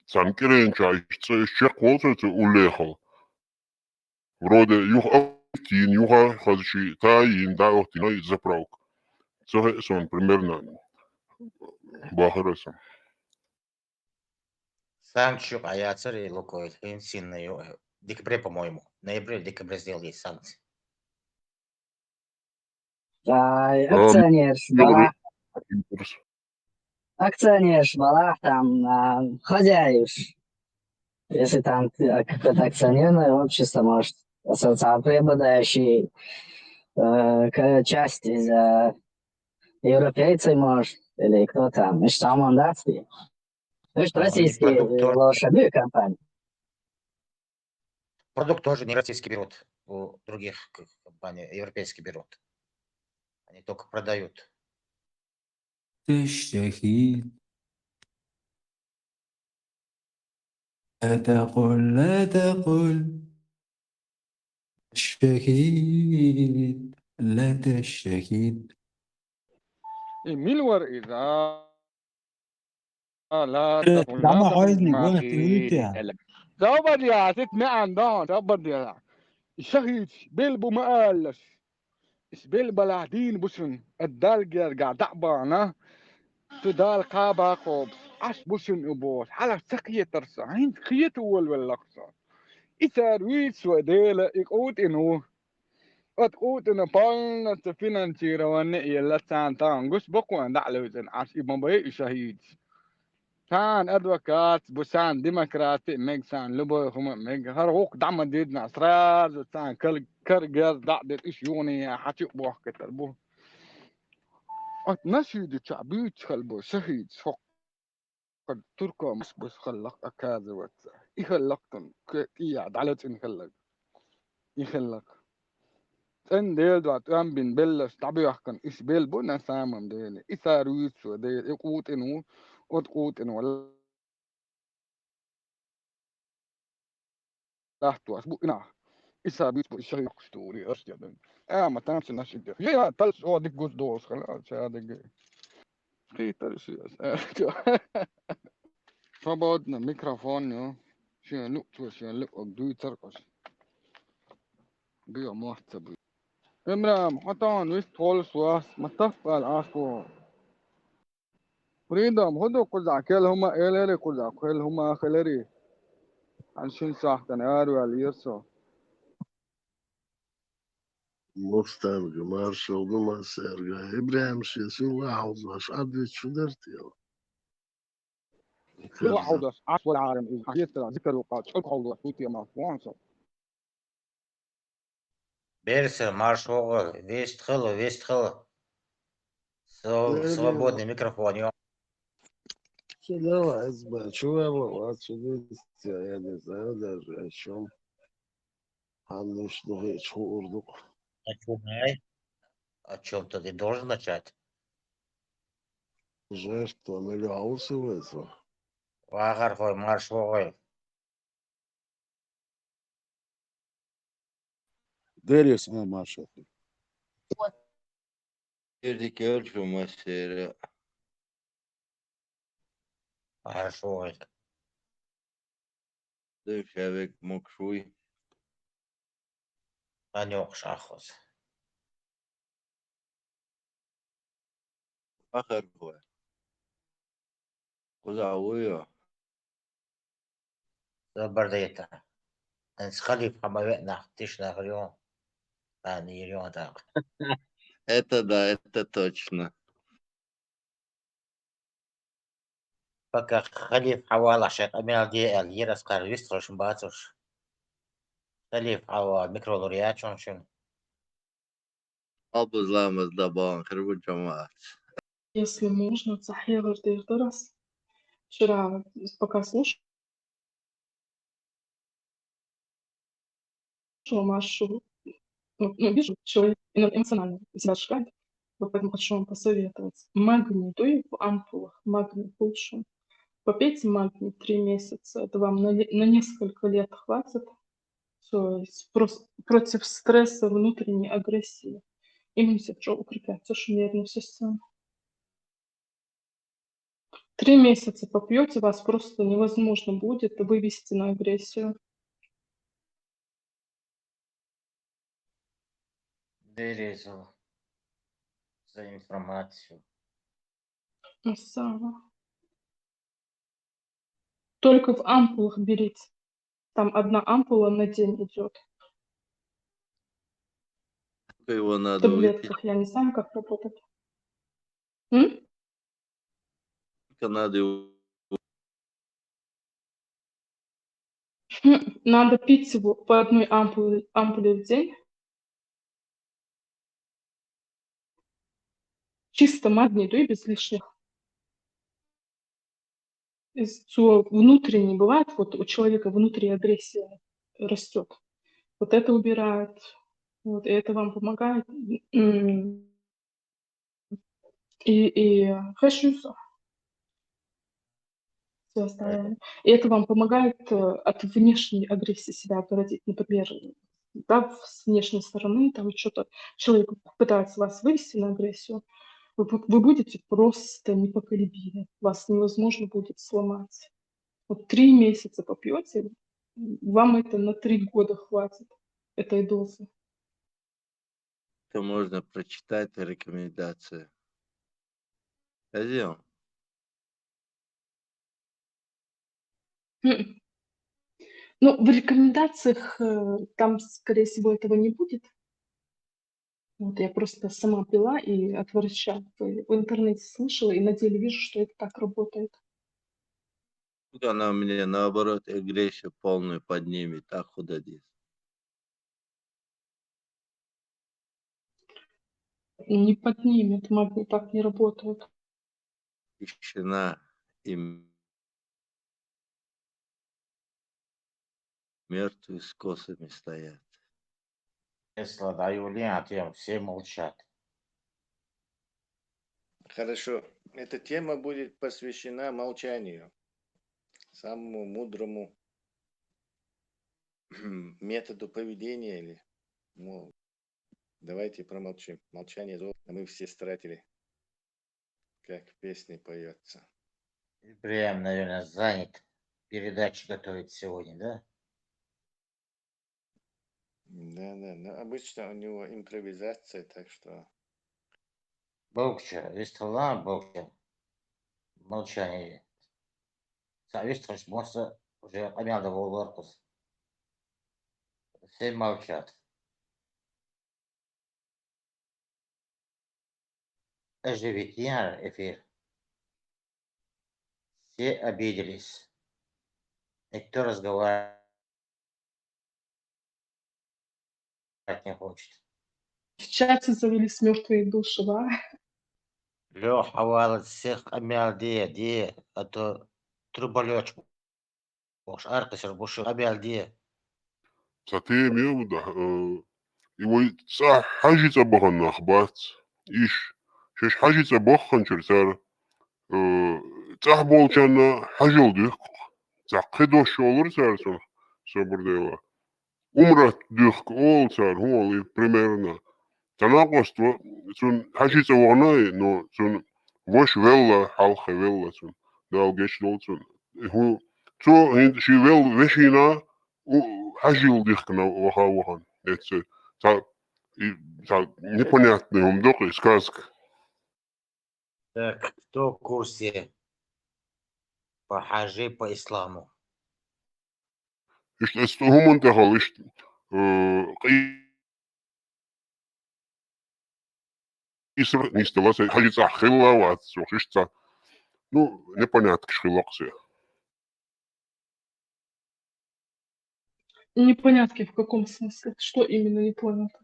цхьана кӀиренча иштта иштта чекх волу ца уллехал. Вроде юха алтийна, юха хаза ши тайина, дӀа а оттийна и заправка. Ца хе сон примерно бахара сан. Санкцию а яцар и Лукойл. Хин синна ю, э, декабре, по-моему. Ноябре или декабре сделали санкции. Ай, акционерш бала, акционерш бала, там, а, хозяевш. Если там, а, какое-то акционерное общество, может, социал преобладающий, э, к-, часть из, э, европейцев, может, или кто там, из самандатские. Значит, Ну, и российские продукт тоже. Лошаби компании. Продукт тоже не российский берут, у других к- компаний европейский берут. Они только продают. Ты الشهيد. لا تقل، لا تقل. الشهيد، لا تشهد. И мила вара иза? А, ла Э, тахун, дама ла тахун хойзни, ма гона хи тируйте. хӀела. Сабар ясит меан дан, сабар яла. И шахидаш, бел бу ма аллаш. Иш бел балахь дийна бу шун, ад Далла герга дӀа а бахана. Цу Дала кхаба кхобуш, Ӏаш бу шун у бохуш, хьалаш ца кхетар со, хӀинца кхета волавеллакх со. И цара вуьйцу вай Дела, и къутӀина ву. Оцу къутӀина полностью финансирование а елла царна тахана гуш бакъонан дӀа а левзина Ӏаш, и ма бай и шахидаш. Царна адвокатс бу, царна демократи а мега, царна любой хӀума а мега. ХӀара гӀуллакх дӀа ма дидна, сразу царна кар-, кара герз дӀа а дира, уьш юханехьа хьачу а бохкуьйтур бу. Оцу Нашидича буьйцуш хила бу шахидаш хӀокху туркомаш бу хиллакх, оказывается. И хиллакх тун, кхе-, кӀия дӀалецӀина хилларг. И хиллакх. ЦӀена Дела дуьхьа тӀом бина белларш дӀабоьхкина, уьш бел бу на самом деле. И цара вуьйцу вай Дела, и къутӀина ву, оцу къутӀина ву. Латтош бу и нах. И са буьйцу бу, и шахидаш тури, аш я ден. А, ма танци наши де. Я, я, тал со дик гуш долуш хала, ша дик. Хитар ши ас. Свободно микрофон ю. Шен луъ, чу шен луъ, ог дуьйцар къаш. Био мохца бу. Имрам, хатан вист холш вас, ма таппал ашко. Фридом, хӀун ду кхузахь кхел хӀума элари, кхузахь кхел хӀума хилари? Хьан шин сахьтана араваьлла ера со. Мустанга маршалла ду массаьрга. ИбрахӀим, шен сила хьовзош, Ӏадвича шу дара те? Сила хьовзош, Ӏаш вара Ӏарам иза, хьан хетарехь, зикар вукъа, чӀуг хьовзош, ву те ма, вон со. Берса, марш вогӀу, вест хила, вест хила. Сво-, Дерриг. Свободный микрофон ю. Чу дала, аз ба, чу вала, ва, чу дала, я не знаю даже, о чём. Хьаннаш ду хӀечу хуур ду-кх. О чём ай? О чём ты должен начать? Жертва, мила хьовсу веза. Вахар хой, марш вогӀой. Деррис, а, маршал. Деррис, кхел шу массера. Марш вогӀой. Деррис, шавек мукшуй. Ан йоккхуш аххос. Ахар хой. Кхузахь вуй йо? Зобар дайта. Анс халиф хьама веъна, тишна хьарён. Ани ирён так. Это да, это точно. Пока халиф хьавала шек амел де ал, ерас кар вист хошн бацуш. Халиф хьава микролур ячун шун. Абузламаз дабан, хирбу жамаат. Если можно, цахьегар дер дарас. Вчера, пока слушала Машу, ну, ну, вижу, человек эмо-, эмоционально себя сжигает. Вот поэтому хочу вам посоветовать. Магний дуй в ампулах, магний лучше. Попейте магний три месяца, это вам на ле-, на несколько лет хватит. То есть прос-, против стресса, внутренней агрессии. Иммунитет укрепляется, тоже нервную систему. Три месяца попьёте, вас просто невозможно будет вывести на агрессию. Дерезу за информацию. Масала. Только в ампулах берите. Там одна ампула на день идёт. Сколько его надо выпить? В таблетках, я не знаю, как работает. М? Сколько надо его? Хм, надо пить его по одной ампуле, ампуле в день. Чисто магний дуй без лишних. Из-, цо внутренний бывает, вот у человека внутри агрессия растёт. Вот это убирает. Вот, и это вам помогает. М. И, и хочу с-, всё остальное. И это вам помогает, э, от внешней агрессии себя оградить. Например, да, в-, с внешней стороны там что-то, человек пытается вас вывести на агрессию, вы бу-, вы будете просто непоколебимы. Вас невозможно будет сломать. Вот три месяца попьёте, вам это на три года хватит, этой дозы. Это можно прочитать рекомендацию. Пойдём. М. Ну, в рекомендациях, э, там, скорее всего, этого не будет. Вот я просто сама пила и от врача в, в интернете слышала, и на деле вижу, что это так работает. Вдруг она мне, наоборот, агрессию полную поднимет, а куда деть? Не поднимет, магний так не работает. Тишина и м-, мёртвые с косами стоят. Если даю лен, а тем все молчат. Хорошо. Эта тема будет посвящена молчанию. Самому мудрому методу поведения или, ну, давайте промолчим. Молчание золото, мы все стратили. Как в песне поётся. Ибраим, наверное, занят. Передачу готовит сегодня, да? Да, да, но обычно у него импровизация, так что. Бокча, вист хилан, бокча. Молчание. Са вист хилча, босса уже къамел да воллар кхуз. Все молчат. Оживите эфир. Все обиделись. Никто разговаривать не хочет. В чате завелись мёртвые души, да? Лёх, хьавалац, сех къамел де, де, а то труболёч бохуш, аркъисар бу шу къамел де. Ца тема ю да, э, и вай цӀа хьажи цӀа бахана нах бац. Иш, шеш хьажи цӀа баханчура цара, э, цӀа болчарна хьажал дуьхку. Цхьа кхидош олура цара цунах, собар дела. Умрат дуьхку олу цара, хӀун олу и примерно. Ца накъост ва, цунна хьажи цӀа вахана, но цунна ваша велла, хьалххе велла цунна. Дала гечдолу цунна. И хӀун, цо хӀинца ши велла вешина, у, хьажил дихкина ваха вахана. Эца ца, и, ца непонятный хӀума доккху и сказка. Так, кто в курсе? по хьажи, по исламу. Иштта эцу хӀуманна тӀехьа иштта, э, къий-, къийсар нисдала сай хьажи цӀахь хилла вац, цо иштта. Ну, непоняткаш хилла-кх сай. Непонятки в каком смысле? Что именно непонятно?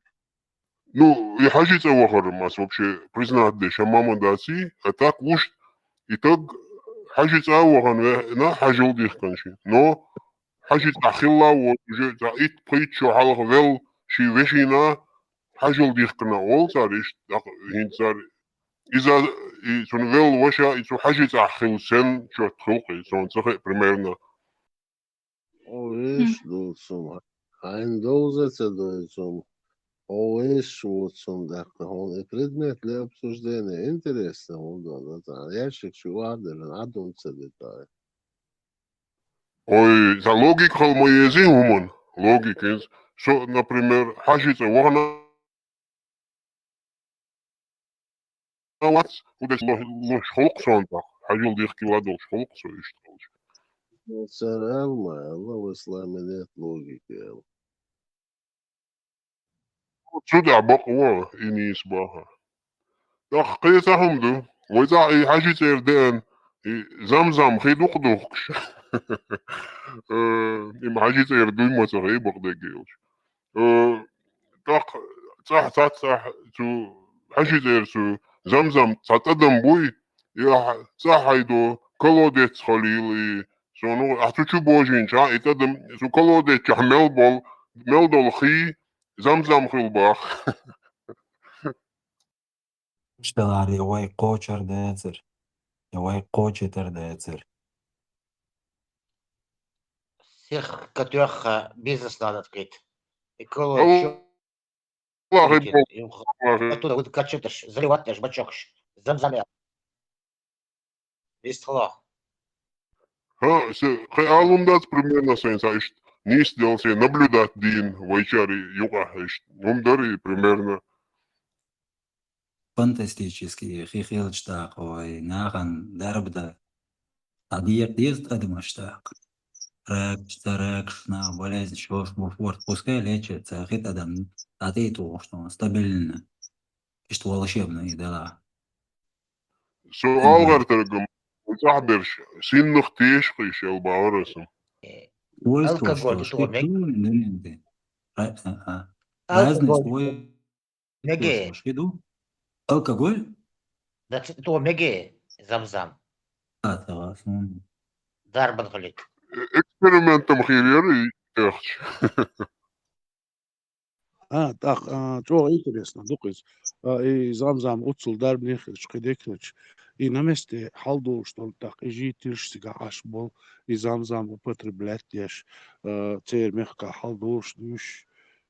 Ну, и хьажи цӀа вахар мас вообще признать деш хӀама ма дац, а так вуш, и таг хьажи цӀа вахана вехна хьажал дихкан ши. Но хьажи цӀа хилла вот, уже цӀа итт-пхийтта шо хьалха велла ши вешина хьажал дихкана ол цар иштта, тӀаккха хӀинца цар иза, и цун велла ваша, и цу хьажи цӀа хилла сен чот хилкъи, сон ца хе примерно. О, веш ду цун, хьайн довза ца дой цун, о, веш ву цун даккха, хьуна и предмет для обсуждения интересно, хьуна дона, цан ящик чу вардеран, адун ца дитай. Ой, за логика хала ма ези хӀуман. Логика из. Со, например, хьажи цӀа вахана вац, удаш ло-, лош хилкъ сон тӀаккха. Хьажал дихкила долуш хилкъ со иштта хилча. Ну, цара алма, алла, в исламе нет логики, ал. Цу тӀехь бакъ во, и нийса баха. ТӀаккха кхин цхьа хӀума ду. Вай цӀахь и хьажи цӀера деана, и Замзам хи дукха духкуш. Э, и хьажи цӀера дуй ма ца хи бакъдерг елча. Э, тӀаккха цӀахь, цхьацца цу хьажи цӀера цу Замзам цхьа тӀадам буй, и ахь цӀахь хьайдо, колодец халийла и, сон, ну, ахь цу чу божийнача, и тӀадам, цу колодецчахь мел бол, мел долу хи, Замзам хила баха. Иштта лаьрра я вай кхочур дацара, я вай кхочуьйтур дацара. Всех, которых, а, бизнес надо открыть. И Аллахи колодец, бо-, Аллахи. оттуда вот качеташ, заливать даже бачокаш. Замзам я. Вистхала. ХӀа, се, кхин алун дац примерно сайн ца иштта. Нийса дела сайн наблюдать дийна вайчари юкъахь иштта. ХӀума дари примерно. Фантастический хи хилча тӀаккха вай нахана дарба дан. Цхьа декъа деза тӀадамаш тӀаккха. Ракаш, ца ракаш, на болезнь, шош буфорт, пускай лечат, ца хи тӀадам, цхьа тӀе а тухуш, стабильно. Иштта волшебно и дела. Со алгӀар таргам, цӀахь берш, синнах теша кхиш, эл бахара сан. Свойство, Алкоголь что туо мег- шкидуй, дуненде. Ра-, а, а. Разные Алкоголь свойства меге. Шкиду. Алкоголь? Да, ц-, туо меге, Замзам. А, согласен. М. Дарбан хилит. Экспериментом хийрера и тӀехча. А, тӀаккха, а, чӀогӀа интересно ду-кх иза. А, и Замзам оццул дарбане хилча, кхин декнарча, и на месте хьалдолуш долу, тӀаккха и жийтирш цигахь Ӏаш болу, и Замзам употреблять деш, а, церан мехкахь хьалдолуш ду уьш,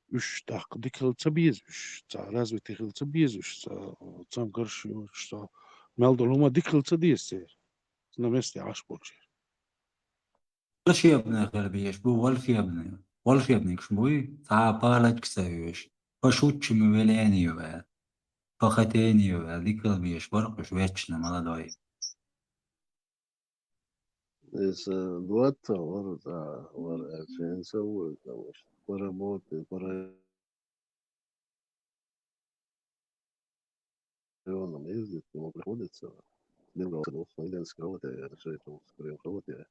уьш тӀаккха дика хила ца беза уьш, ца развитый хила ца беза уьш, ца, цамгарш ю уьш, ца мел долу хӀума дика хила ца деза церан, на месте Ӏаш болчеран. Волшебный хила безаш бу, волшебный. Волшебникаш буй, цхьа а палочка ца оьшу. По шуччему велению ваьлла. По хотению ваьлла. Дика хила безаш бара уьш вечно молодой. Иза дуатта вара, да, вара, аьлча, хӀинца вуй, потому что по работе, по районам ездить ему приходится. Белгородская область, Ленинская область, я же это Крым, вот я.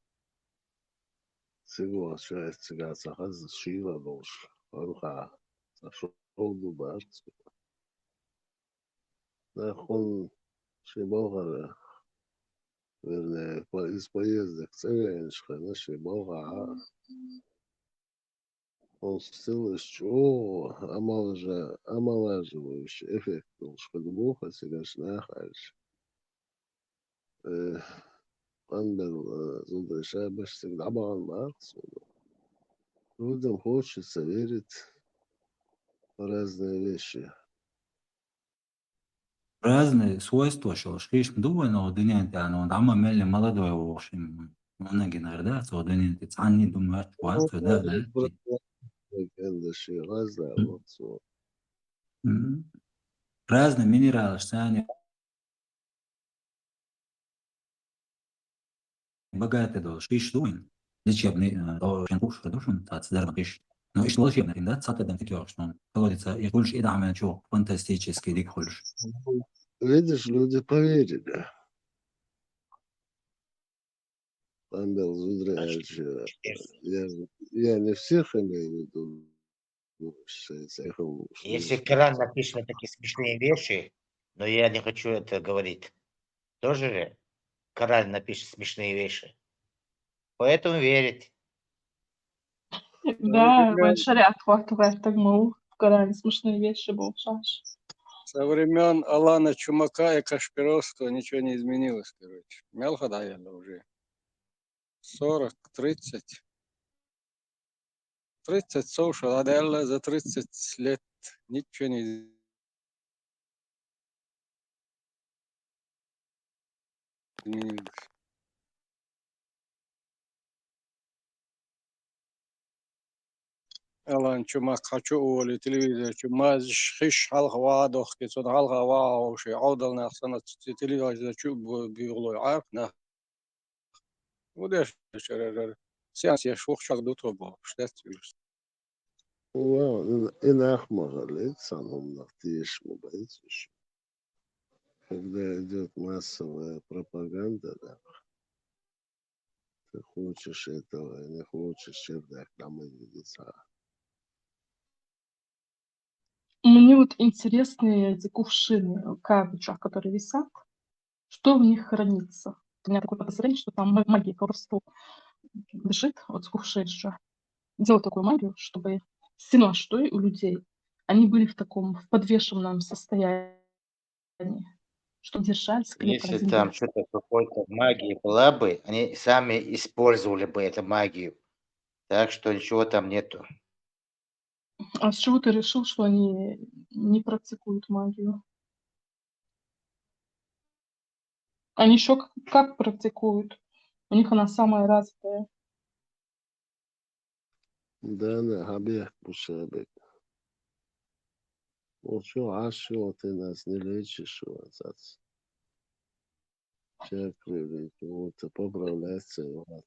Всего часть цигара ца хаза шийла долуш, арха, ца шолду барц. Нахун ши балгара, вернее, по-, из поездок цӀе веанаш хана ши балгахьа. Он стилаш чӀогӀа амалажа-, амалажа вуьш эффект долуш хила боху цигарш нах аьлча. Э, къанбелла зударий шабаш цига дӀабахана бакъ суна. Людям хочется верить в разные вещи. Разные свойства шолуш хиш ма ду вайн оха дуьнен тӀехь, но дӀа ма мелли молодой вохуш. Ванна гинара да, цо дуьнен тӀе цхьанний ду моьттуш вац, цо да, да. Легенда ши гӀаза вац цо. М. Разные минералаш царна богатый долуш, иш ду вайн, лечебный, э, то, шен хуш хир ду шуна, цаца дарба иш. Но иш лечебный хин дац, цхьа тӀадам тӀе тоьхуш шуна. Колодеца, и хуьлуш, и дахьман чу, фантастический дика хуьлуш. Видишь, люди поверили. Памбел зударий аьлча, я, я не всех имею в виду, ну, с-, с-, с-, Если Коран напишет такие смешные вещи, но я не хочу это говорить. Тоже же Коран напишет смешные вещи. Поэтому верить. Да, вайн шариат хӀоттаваьттар ма ву, в Коране смешные вещи болуш. Со времён Алана Чумака и Кашпировского ничего не изменилось, короче. Мел хада яла уже. Сорок, тридцать. Тридцать сов шу дӀадаьлла, за тридцать лет ничего не изменилось. Алан Чумак хьачу а волий, телевизор чу мазаш хиш хьалха ваха дохке, цунна хьалха ваха хьовший, Ӏовдал нах санна, ц-, телевизор чу бу-, буьгӀлой Ӏарх нах. Удеш чарарар, сеанс еш вухчаг ду тхо бохуш, дац вирус. Вау, и, и нах ма гӀалли, цхьана хӀуманах теша ма бац уьш. Когда идёт массовая пропаганда, да, ты хочешь этого, не хочешь, чердак там и не сара. Мне вот интересны эти кувшины, кавычках, которые висят. Что в них хранится? У меня такое подозрение, что там ма-, магия, колдовство дышит от кувшинча. Делают такую магию, чтобы сильно что и у людей. Они были в таком, в подвешенном состоянии, что держались крепко на земле. Если там что-то, какой-то магия была бы, они сами использовали бы эту магию. Так что ничего там нету. А с чего ты решил, что они не практикуют магию? Они ещё к-, как практикуют? У них она самая развитая. Да, да, хьабехк бу шабек. Вот что, а что ты нас не лечишь, вот это? Чакры ведь, вот, поправляться, вот.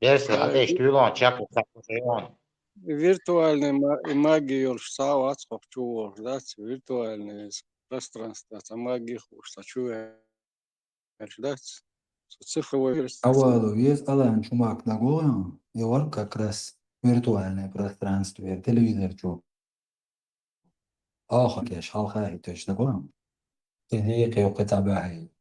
Берса, Да, хьабеш ви-, дуьйлон чакры ца хьуш йон. Виртуальный ма-, магия йолуш ца вац хӀокху чу волуш, дац? Виртуальный пространство, ца магия хууш, ца чу ваьллаш, дац? Со цифровой мир. Авалу вез Алан Чумак дагогӀан, и вар как раз виртуальное пространство, телевизор чу. Оха кеш, хьалха хӀиттош дагогӀан. И дийкхи кхетабаьхьи.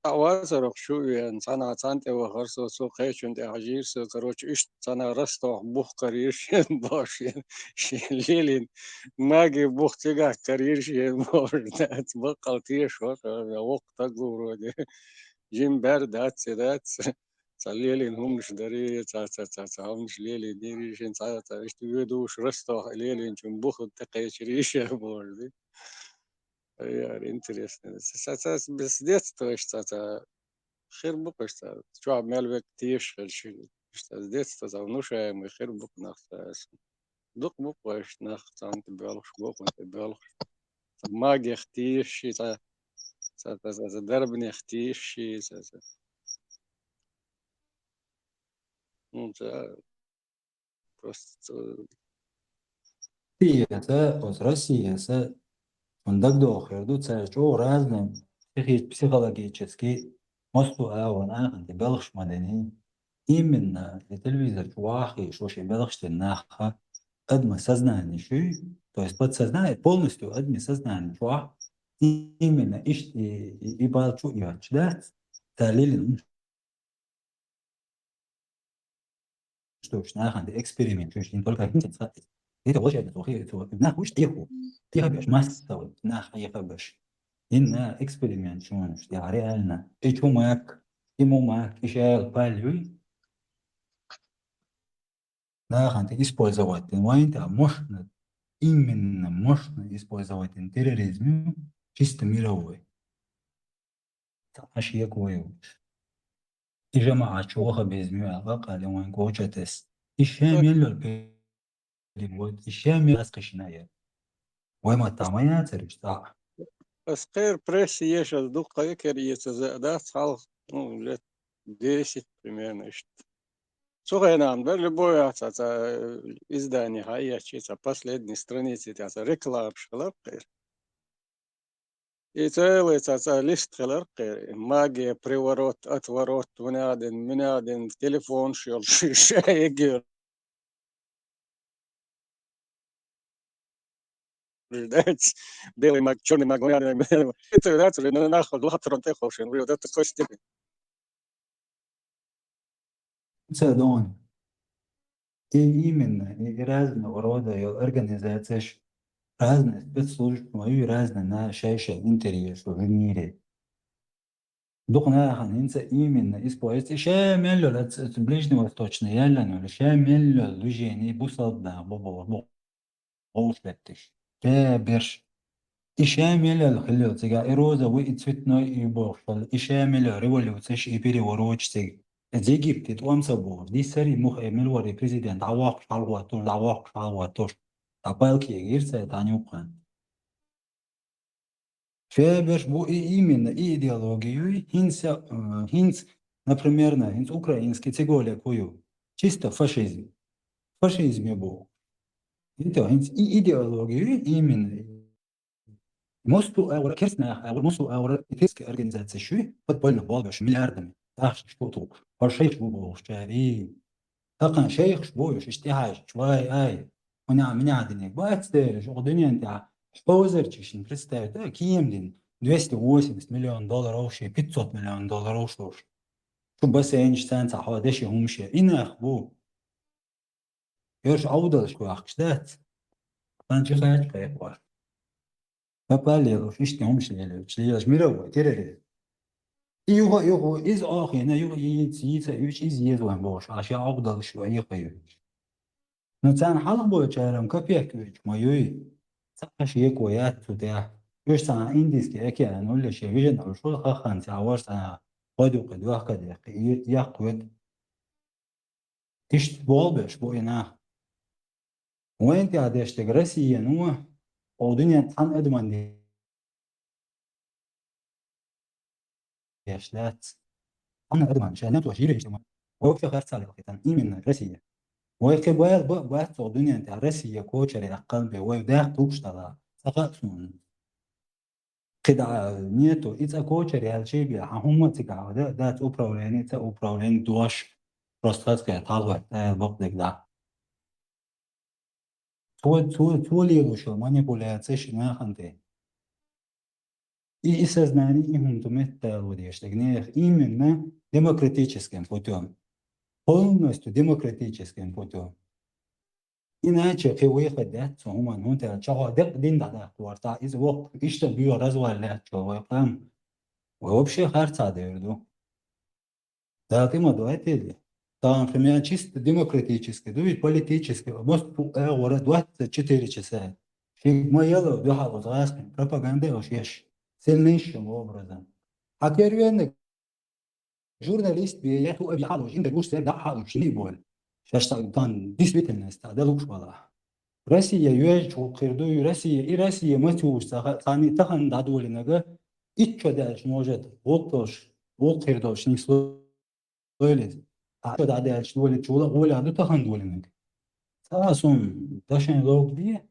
Цхьа вацарах чу веана, цхьана цхьана тӀе вахара со, цо кхечун тӀе хьажийра со, короче, иштта цхьана ростовх бух карийра шен бохуш, шен, шен лелийна маги бух цигахь карийра шен бохуш дац, баккъал тешаш вара, воккха стаг ву вроде. Жима бер дац, ци дац, цхьа лелийна хӀуманаш дарий, цхьа, цхьа, цхьа, цхьа хӀуманаш лелийна дийрий шен, цхьа, цхьа, иштта воьдуш ростовх лелийначун бух тӀекхечирий шен бохуш ди. Яр, интересно. Ца, ца, ца, с детства иштта ца, ца, хир бу-кх иштта ца, чохь мел век тешаш хилча, иштта с детства ца, внушаемый хир бу-кх нах ца, аса. Дукха бу-кх вайша нах, цхьаьна тӀе боьлхуш, бохург тӀе боьлхуш. Ца магех тешаш, ца, ца, ца, ца, ца дарбанех тешаш, ца, ца. Ну, ца, Просто, э, Россияца, оцу Россияца, шуна дагадогӀу хир ду, цара чӀогӀа разный психи-, психологический массо а агӀор нахана тӀе белхаш ма дини. Именно и телевизор чу вахахь, шо шен белхаш дина наха, адма сознание шуй, то есть подсознание, полностью адми сознание чохь, именно ишт-, и, и, и бал чу йоцуш дац, цара лелийна Что уж нахана де эксперимент, чуьш не только хин ца. Это волшебно, то хи-, то нах уж тихо. Тихо беш, масса вот, нах тихо беш. Инна эксперимент, чуьш, я реально. И чу мак, и му мак, и шел палюй. Нахана использовать, вайн та можно, именно можно использовать терроризм, чисто мировой. Ца шеко вай вуьш. И жамаӀат чу ваха беза муьлхха къале вайн коча тесна. И шен мел йолу пе-, вот, и шен мел ас кхишна яр. Вай ма тама яцара уьш цхьаъ. Ас кхер прессе еш ас дукха кхайкер эца за дац хьалха. Ну, лет десять примерно, иштта. Цу хенахь бара любой цхьа, цхьа, э, издание хьаэцчи, цхьа последний страница, цхьа рекламаш хилар кхера. И целый цхьа, цхьа лист хилар кхера. Магия, приворот, отворот, вуьнадин, муьнадин, телефонаш йолуш, ша эгер ждать. Белый маг, чёрный маг, вон я, это, да, это, ну, нахуй, лохотрон ты хошен, вы вот это костями. Ца дон. И именно, и, и разного рода её организацияш, разные спецслужбы, и разные на шайша интерес в мире. Дукха нахана хӀинца именно используется. И ша мел йолу, ц-, ц-, ближневосточный яьллина йолу, ша мел йолу движение бусалба нах бу боху, бу гӀовш бетташ. Ша берш. И ша мел йолу хилла йолу цигахь, и розовый, и цветной, и бохуш йолу, и ша мел йолу революцияш, и перевороташ цига. Иза Египте тӀом ца бохуш. Дисари муха, э, мел вара и президент, дӀавоккхуш хьалхӀоттуш, дӀавоккхуш хьалхӀоттуш. ТӀаккха палки егира цара, дӀанюккхана. Ша берш бу и именно, и идеология юй, хӀинца, э, хӀинца, например, на, хӀинца украинский циголе ку ю. Чисто фашизм. Фашизм ю бу. И то, хӀинца и идеология юй, именно. Мосту агӀора, керстанах агӀора, мосту агӀора, и террорическая организация шуй, подпольно болбеш миллиардами. Тахша штуту. Пар шайх бу бохуш чари. Тахана шайхаш бу, уьш иштта тӀехьаьжча, вай, ай, хӀуна, мина диниг бац дераш, оха дуьнен тӀехь хьозарчишна, представь, да, кема дин, двести восемьдесят миллион долларов ши, пятьсот миллион долларов шуш. Шу бассейнаш цан ца хьо деши хӀумаш я, и нах бу. Йорш Ӏовдалш вахкаш дац. Сан чу хача кхайкхор. Папа лелуш, иштта хӀумаш лелуш, лелаш мировой терроризм. И юха, юха, иза охийна, юха йийца, йийца, уьш иза еза вайн бохуш, аш я Ӏовдалш ван йихаюьйтуш. Ну, царна хьалха бойтучарам капек уьйчу ма юй. Цхьа шеко яц цу тӀехь. Уьш цхьана Индийский океан улле шен вижина уьш ву хахханца а вара цхьана гӀодукъе дохка дехкий, и яккхоьду. Иштта болбеш бу и нах. Вайн тӀехь деш дерг Россияно, оха дуьнен цхьана адаман деш дац. Цхьана адаман, ша немцош йира иштта ма. Вай вообще харцахьа лелхийтан, именно Россия. Вай кхин бала ба а бац оха дуьнен тӀехь Россия кочаре яккхал бен, вай даха лууш дала, ца хаьа суна. КхидӀа нету, и цӀа кочар яьлчий бен, хьан хӀумма а цигахь да, дац управление, цӀа управление дош, просто хазахетта хьалхара тӀе бакъдерг да. Цо, цо, цо лелош йолу манипуляцеш нахана тӀе. И, и сознание, и хӀума ду меттало деш дерг нехан именно демократическим путём. Полностью демократическим путём. Иначе кхин выход дац цу хӀуманна, хӀунда аьлча хьо деккъа дин дӀадаккха вара, иза воккха иштта боьха развал лаьттачо вай къам, вай вообще харцахьа девр ду. Дала тӀе ма дойтийла. Тахана хӀума чисто демократически ду, ведь политически, мосту агӀора двадцать четыре часа. Шега ма елла дуьхьал оцу гӀазкхийн пропаганда а уьш еш, сильнейшим образом. Хьан кервенниг журналист бен, я ту аби хьалуш, интервьюш сер дӀа хьалуш, шиний болу. Шаьш цхьа тан действительность цхьа далуш бала. Россия йоьжча гӀуллакх хир ду, Россия, и Россия мацуш цхьа, цхьаьна тахана дӀадолинарг, итт шо даьлча, может, гӀуллакх долуш, гӀуллакх хир долуш, нийса лойла иза. Ткъа итт шо дӀадаьлча долийча, гӀула, гӀола ду тахана долинарг. Цхьа а суна дашайн ловга де.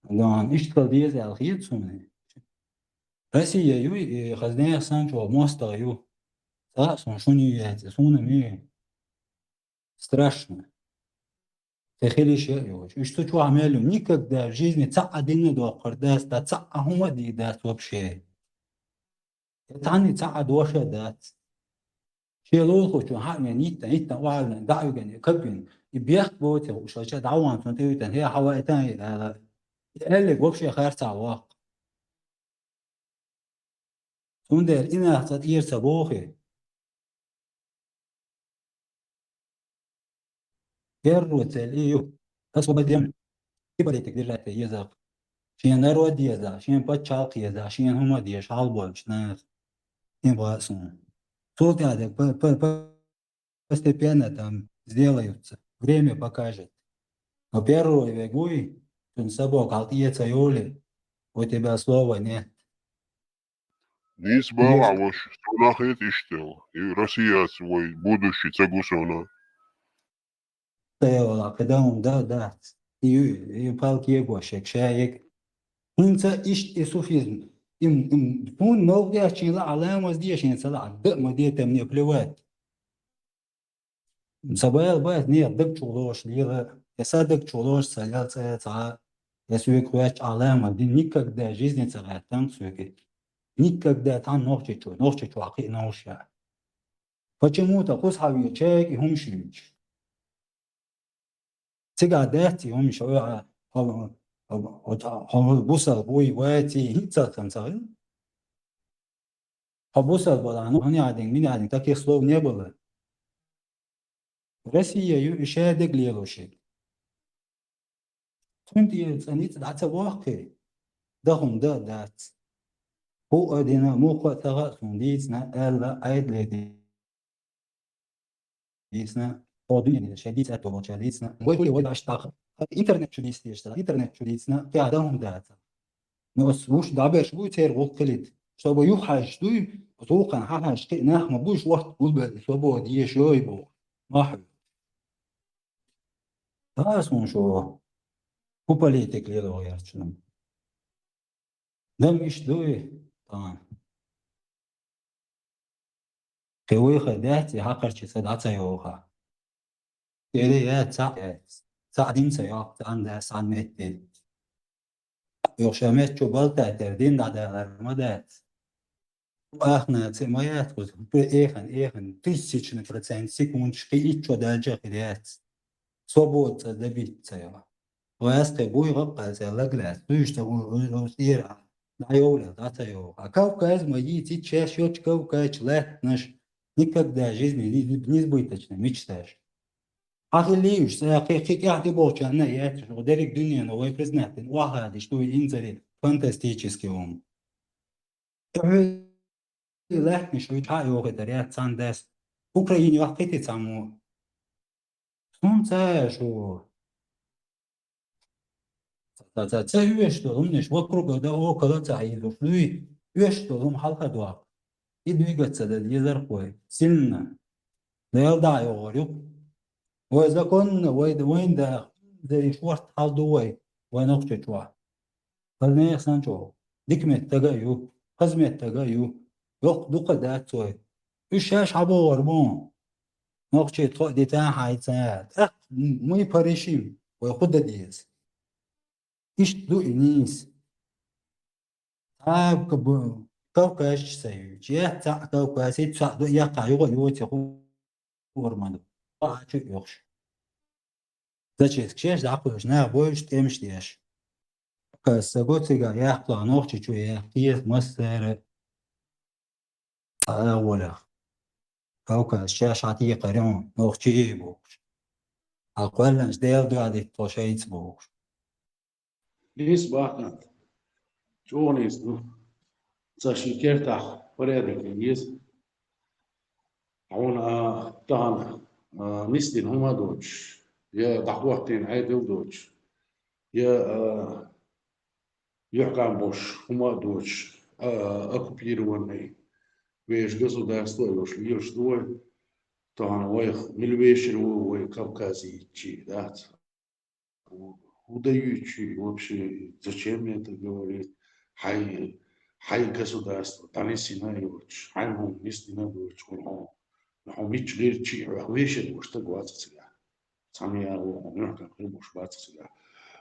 Дон, иштта хила деза аьлла хета суна. Россия юй, и хаза нехан санна чӀогӀа мостагӀа ю. Цхьа а суна шуна ю яц, суна ма ю. Страшно. Те хила йиш а йолуш. Уьш цу чохь мел ю. Никогда в жизни цхьа а динна доккхур дац, дан цхьа а хӀума а дийр дац вообще. Я цхьанний цхьа а дош а дац. Шен лулахочун хьа а вен, йиттан, йиттан, охьавен, дӀа а виган, каг вен. И бехк боций хууш, ша дӀавахана цунна тӀе витан, хӀе, хьан ваийтан и ала. И аьлларг вообще харцахьа воккху. Цундела и нах цӀа тӀера ца бохий. Первую цель и ю. Освободим. И политик держать еза. Шен народ еза, шен пачхьалкх еза, шен хӀума деза, хьалаболчу нах. И бан суна. Цул тӀаьхьа п-, п-, п-, постепенно там сделаются. Время покажет. Но первый вегуй, цуьнан сабо кхалта эца йоле, у тебя слова нет. Нийса бала ваш, со нах хет иштта. И Россияца вай будущий ца гу сона. Тайвала, кхы даун да, да. И, и палки егошек, шаек. ХӀинца иштта и суфизм. Им, им, фун новгачинла аламаз дешинца ла, да, ма де, там не плевать. Сабайл бац, не, даг чулош лила, я са даг чулош, са ял ца, ца, я суек хуяч алама, дин никогда жизни ца гаттан суеки. Никогда тан нохчи чу, нохчи чу ахи науша. Почему-то хус хави чек и хумшинч. Цига дати хумш, хо, бусал буй вати, хица там ца. Хо бусал бала, ну, хани адин, мини адин, таких слов не было. Россия ю ишадаг лелоши. Цунт ир цаниц даца вахки. Да хум да дац. Ху адина муха тага сун дицна, элла айд леди. Дицна, одуни шадиц ато болча дицна. Гой хули вой баштах. Интернет чудис дешта, интернет чудисна, кя да хум даца. Но с-, уж дабеш буй цер гулкилит. Чтобы юхаш дуй, зулкан хахаш ки нахма буш вахт гулбе, свобода ешой бу. Маху. Тас мун шо. Ху политик лело ярчным. Дам иш дуй, тамам. Кевой хадяц, и хакарчи са даца йоха. Тере я ца, ца дин са йох, ца анда сан метте. Йох шамет чу балта тер дин да да лар ма дац. Ахна ца ма яц, кус, пе эхан, эхан, тысячный процент секунд шки ичо дальча хиряц. Свободца добиться йох. Васка буй гапка ца лаглац, туйшта у, у, у, сира. Да йоуля, да ца йох. А Кавказ ма йи, ти чаш йоч Кавказ латнаш. Никогда в жизни не, не, несбыточно мечтаешь. Ахилиуш, са хи-, хи-, кяхти болча, на, я, дерек дуния, но вой признать, ваха, что инзари фантастический ум. Лахни, что ха йохи даря, цандас. Украине вахкити цаму. Сун ца, что Ца, ца, ца уьш долумнаш вокруг да около ца изуш луй, уьш долум халха дуак. И двигаться да дезар хой. Сильно. Да ял да йогор юк. Вой законно, вой, вой да, да и шорт хал ду вой, вой нохча чуа. Хазне сан чуа. Дикмет тага ю, хазмет тага ю. Йох дука да цой. Уьш шаш хабогор бу. Нохчи тхо дита хайца. Ах, мы порешим. Вой худа дез. Ишт ду инис. Та каб-, Кавказ сай. Че ца Кавказ, ца ду я ка юго юго те ху-, хурман. А чу йохш. Зачем кшеш да куш на бойш темш деш. Кавказ са гоцига я кла нохчи чу я киес массера. Ала волях. Кавказ ча шати къарён, нохчи бу. А къвалланч дел дуадит то шайц бу. Лис бахнат. Чонис, ну. Ца ши кертах порядок есть. А он, а, тан, а, нистин хума доч. Я дахватин айдил доч. Я, а, Юхкам бош, хума доч, а, оккупированный. Веш государство, веш льёш дуй. Тан вайх, мил вешер ву вай Кавказе ичи, да? Удаючи вообще, зачем мне это говорит? Хай, хай государство, тани сина йоч, хай мон, мис дина йоч, хо, хо, хо мич герчи, вешер ву, что гваца цига. Цхьана яа воху, муьхкан хир буш бац цига.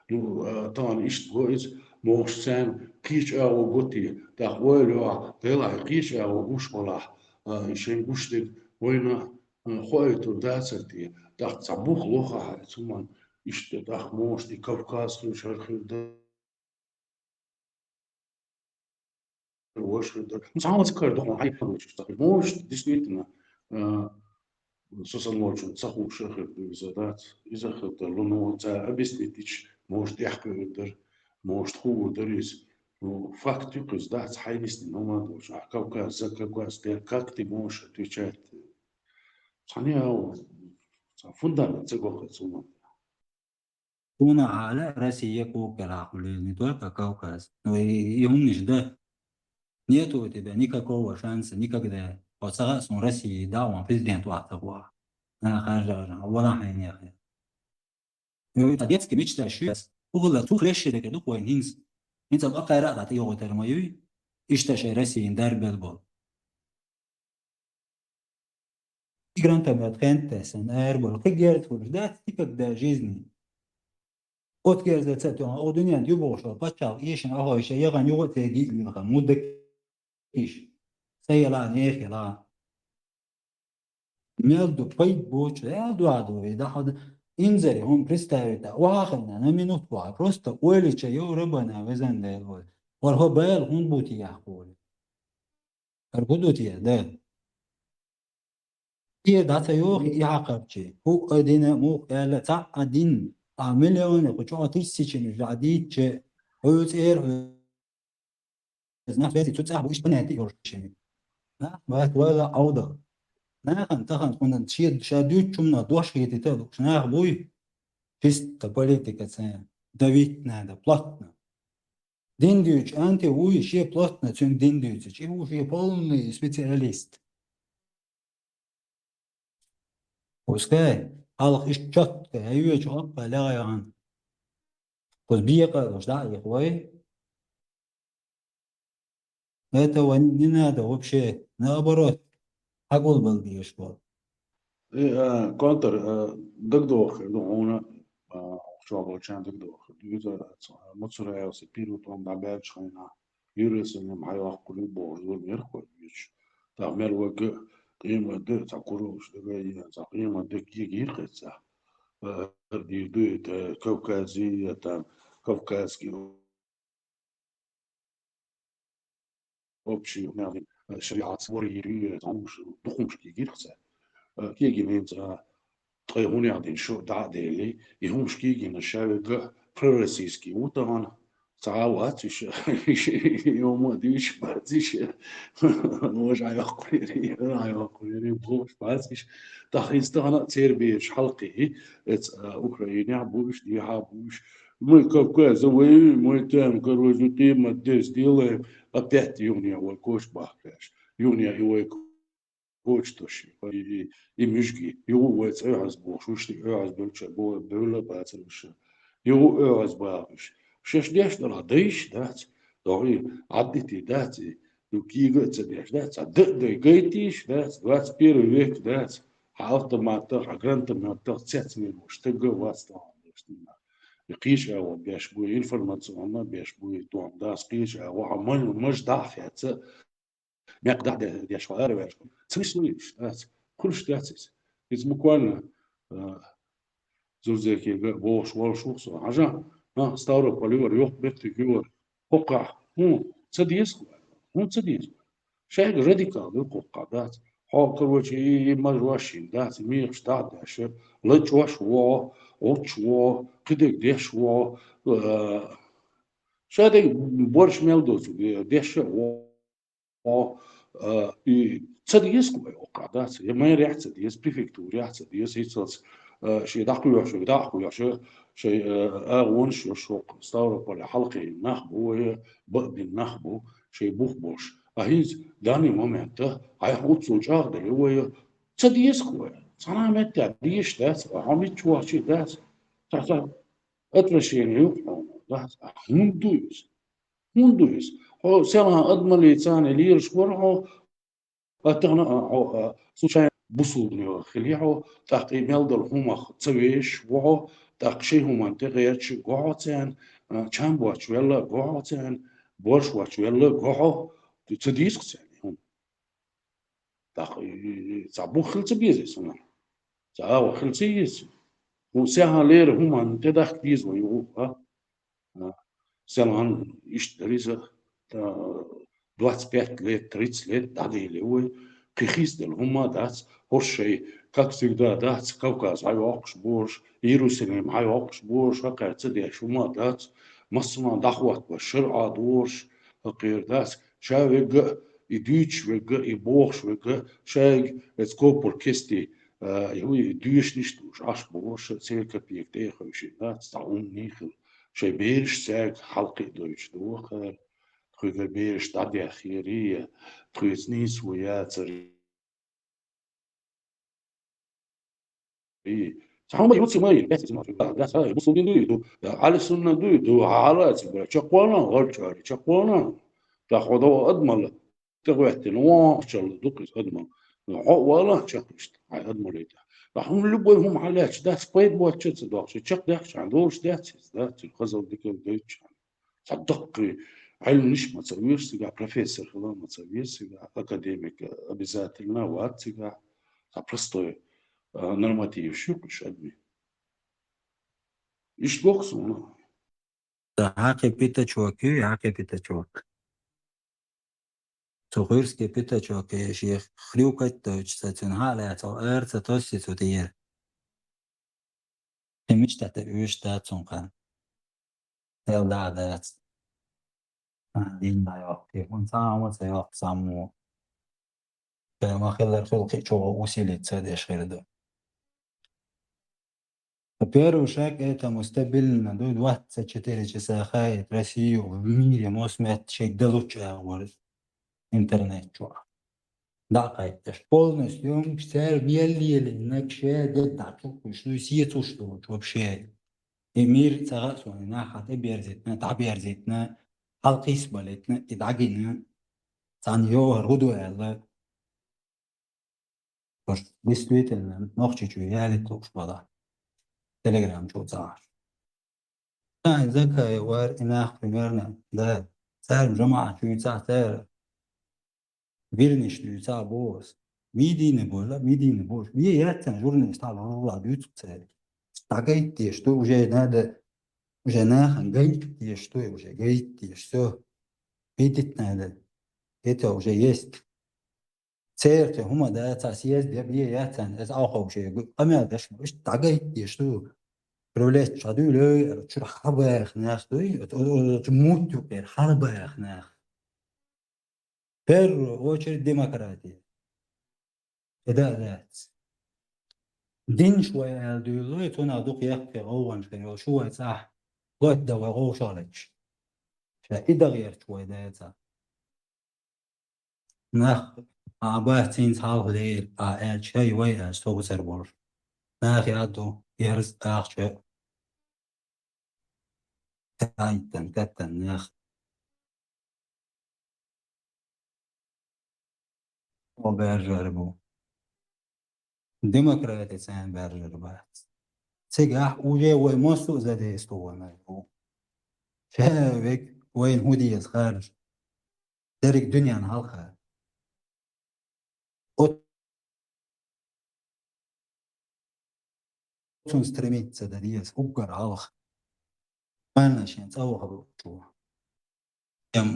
Ну, а, тан иштта го иза, мохуш царна кхечу агӀо го те, тӀаккха ойла йоахь, делахь кхечу агӀо гуш балахь, а, и шайн гуш дерг вайна, а, хоуьйтур дацар те, тӀаккха цхьа бух лохахь, цу ман иштта тӀаккха мохуш и Кавказ хир, шар хир дар. Ваш хир дар. Ну, цхьа вац кара дохуна хьайпа лучу цахир. Может, действительно, э, со сан лочун ца хууша хир ду иза дац. Иза хир дар. Ну, ну, ца объяснить ич, может, яхка хир дар, может, хуур дар иза. Ну, факт ю кхуз дац, хьайнисни, ну, ма дош. А Кавказ, за Кавказ, те, как ты можешь отвечать? Цхьана яу, цхьа фундамент ца гохка цунна. Суна хьала Россия куккара хуьлийла, не только Кавказ. Ну, и, и хӀуманаш дан. Нету у тебя никакого шанса никогда. Хьо ца хаьа суна России дӀа а ван президент вац хьо. На, хьажа, вала хьайна яхе. Ой, та детский мечта шуэс. Угла цу хлеще декер дукха вайн хӀинца. ХӀинца бакъайра а дӀатӀайогӀуьйтар ма юй. Иштта шай Россиин дарбел бол. Грантам яд хентесан, аэр бол. Кхы герд хуш, дац никогда в жизни. От герза ца тён, о дунян дюбош, пачал, ешин, ахой, ше, яган, югот, теги, юган, мудак иш. Саяла, нехила. Мел ду пайд боч, э, дуа ду, и да хад. Инзари, он представит, а, вахана, на минутку, а, просто олича, ё, рыбана, везан, да, вот. Вархо бел, он бути, я, хули. Аргудут, я, да. И да ца ёх, и хьакъабчи. Ху адина, мух, эла, ца адин. А миллионы, ху чё тысячами жадит, че. Хуюц эр, хуюц нах вези, цу цах буш понятие ёршими. На, ват, вала, ауда. Нахан, тахан, кундан, чьед, ша дючумна, дош хити, та, нах буй. Чисто политика, ца. Давить надо, плотно. Дин дюйч, анти, уй, ше плотно, цун дин дюйч. Чи уж полный специалист. Пускай, халкъ иш чётко, аювеча хӀоккха лягӀайгӀан. Кхуз бекъа луш, да, их вай. Этого не надо вообще. Наоборот, хьагулбал деш бол. Э, а, Контор, а, дагдохир ду хьуна, а, чобалчан дагдохир. Юза, а, Муцураевса пирут он дабелч хайна. Иерусалим хьайохкули бохуш зур мер хойбич. Тахмел вага къемат де, ца куруш дага, ца къемат де гигир кеца. Э, дир дует, э, Кавказия, там, кавказский общий, э, шариат, свори, э, там, ш-, духумш гигир кеца. Э, кеги мен ца, ткъе гьунегӀдин шу дӀа а дели, и хӀумаш кийгина шавега пророссийский ву тахана. Ца вац иша, иша, йома диш бац иша. Вож айохкури, айохкури, вож бац иша. Тахиз тахана цербеш халкъи, эц, а, Украине буш, диха буш. Мы Кавказ завоюем, мы там, короче, ты мы здесь сделаем. Опять юния вой кош бахкаш. Юния и вой коч тоши, и, и, и муьжги. Югу вай цӀе хьаз бохуш, вуьшти оьгӀаз белча, бо-, бевла бацар вуша. Югу оьгӀаз бахуш. Шеш деш дала дайш дац. ДогӀи, Ӏаддити дац, и. Ю кига ца деш дац. А д-, дай гайтиш дац. Двадцать первый век дац. Хьа автоматах, хьа гранатометах, цец мел вуш. Тагга вац тахана деш дина. И кхиш агӀо беш буй, информационно беш буй, тон дас кхиш агӀо, а ман-, маж дахьяца. Мекъ дӀа де-, деш хьо ара веш. Цвислуиш, дац. Хуьлуш дац иза. Иза буквально, а, Зурзекега бохуш волуш ву со. Хьажа, а, Ставрополь ювар, йоккха меттиг ювар. Кхоккхахь, хӀун, ца деза хьо? ХӀун ца деза хьо? Шайга радикал ду кхоккхахь, дац. Хьо, короче, и, и маж вашин, дац, и мехаш дӀа а деш, лачош вогӀу, гӀуч вогӀу, кхидерг деш вогӀу, а, шадерг борш мел доцу, деш а вогӀу. О, э, и ца деза кхо вай оккха, дац? Я мэрехь ца деза, префектурехь ца деза, хӀинцалц, э, шен дӀакхоьхьуш, дӀакхоьхьуш, шен, э, агӀонаш йо шоккха, Ставрополе хьалкхийна нах бу вай, баъдина нах бу, шен бух болуш. А хӀинца данный момент, а, хьайх уццул чӀагӀделла вай, ца деза кхо вай. Цхьана а меттехь дезаш дац, а хьо мичча вахчий дац? Цхьа-цхьа отвращение ю хьуна, дац? А хӀунда ду иза? ХӀунда ду иза? Хьо селхан адамаллица лелаш вара хьо, а тахана, а, хьо, а, случайно бусулбане хили хьо, тӀаккха и мел долу хӀумах ца вешаш ву хьо, тӀаккха шайн хӀуманна тӀе гӀерташ го хьо царна, а, чам боцуш велла го хьо царна, борш воцуш велла го хьо, ца дийцахь царна и хӀума. ТӀаккха и, и, и, цхьа бух хила ца беза иза хӀума? Цхьа агӀо хила ца еза? ХӀун сехьа лера хӀуманна тӀедахка деза вай юха, а? А, селхан иштта дара иза, а, двадцать пять лет, тридцать лет дӀадели вай, кхин хӀинца дела хӀума дац, хӀорш шай, как всегда, дац, Кавказ хьайоккхуш борш, Иерусалим хьайоккхуш борш, хӀокхаьрца деш хӀума дац, массанхьа дӀахӀоттабеш шарӀа дорш, хӀокхера дац, ша вегга а, и дуьйцуш вегга а, и бохуш вегга а, шайга эца копур кести, а, и хӀуй дуьйшнаш а душ, Ӏаш бохуш, церан копейка тӀе а хевшина дац, цхьа хӀуманний хила. Шайн бераш цаьрга хьалкхиа дойтуш ду вахара. тхоьгара бераш дӀадаьхьарий, тхоьца нийсо яцарий. Цхьа хӀума ю цига ма йина, бац цига ма йина, бац, ай, бусулба дин дуй ду, Ӏали сунна дуй ду, хьала цига бара, чакхвала, гӀалчӀари, чакхвала. ТӀаккха хьо дов адамала тӀагӀоьттина, вон ахчалла дукха иза адамал. Хьо вала чакх иштта, хьай адамале тӀа. ТӀаккха хӀума любой хӀума хьалаьча, дац пайда боацача ца дохча, чакхдаьхча, хьан долуш дац иза, дац, хазал дика дойтча. Цхьа даккхий Ӏилманаш ма ца веза цигахь, профессор хила ма ца веза цигахь, академик обязательно вац цигахь, цхьа простой, а, нормативаш ю кхуьш адми. Иштта гоху суна. Да, хьакхи пятачок ю, хьакхи пятачок. Цу хуьрски пятачок, я шех хрюкать дойчу, ца цуьнан хьа а лаьцна, ара ца тосси цу тӀера. И мича тӀе уьш дац цунна кхаьа. Эл да а дац. А, дин дӀайоккху. ХӀунда цхьа а хӀума ца йоккху цхьаммо. Ма хиллара хила кхин а чӀогӀа усилить ца деш хир ду. Первый шаг этому стабильно ду двадцать четыре часа хаийта Россию в мире, массо а метта шега далучу агӀор интернет чохь. ДӀакхайтташ. Полностью цара мел лелийнарг ше дед дӀачукхуьйш ду, сецалуш долчу вообще. И мир ца хаьа суна, нах хьан тӀеберзийтина, дӀаберзийтина, хьалкхийсабалийтина, и дӀагина, цхьана йогӀар хӀун ду аьлла. Уьш действительно Нохчийчу ялийта лууш бала. Telegram чу ца Ӏаш. Сан Закаев вара и нах примерно, да. Цара жамаӀат чуьйцахь, цара вирнаш дуьйцахь боху ас. Мидийна бу, мидийна бу. Бе яц царна журналист хьала гӀуллакх дуьйцу цара. ДӀагайта деш ду, уже надо, уже нахана гайта деш ду, уже гайта деш, всё. Видеть надо. Это уже есть. Церан хӀума дац, цхьа съезд я бе яц царна, аса Ӏоховший къамел деш, иштта дӀагайта деш ду. Привлечь хьан дуьйлой, чуьра хьалабаьхна нах дуй, оцу мутт юкъера хьалабаьхна нах. В первую очередь демократия. И да а дац. Динаш вай аьлла дуьйлалой, цунах дукха яккхий гӀовгӀанаш хир йолу, шу вай цӀахь лойтда вай гӀовшаллачу. Ша и дан гӀерташ вай дайца. Нах, а, бац цуьнца хьалха лерина, а, аьлча, хӀай, вай аьлча, со гуцар болуш. Нах яд ду, ерз ахча. Тайттан, теттан нах. О, бержар бу. Демократи царна бержар бац. Цигахь уже вай массо а задействованный ву. Ша век вайна хӀун деза харжа. Дерриг дуьненна хьалха. Оцунна стремиться дан деза, уггар хьалха. Марна шен цӀа вахар чу. Эм,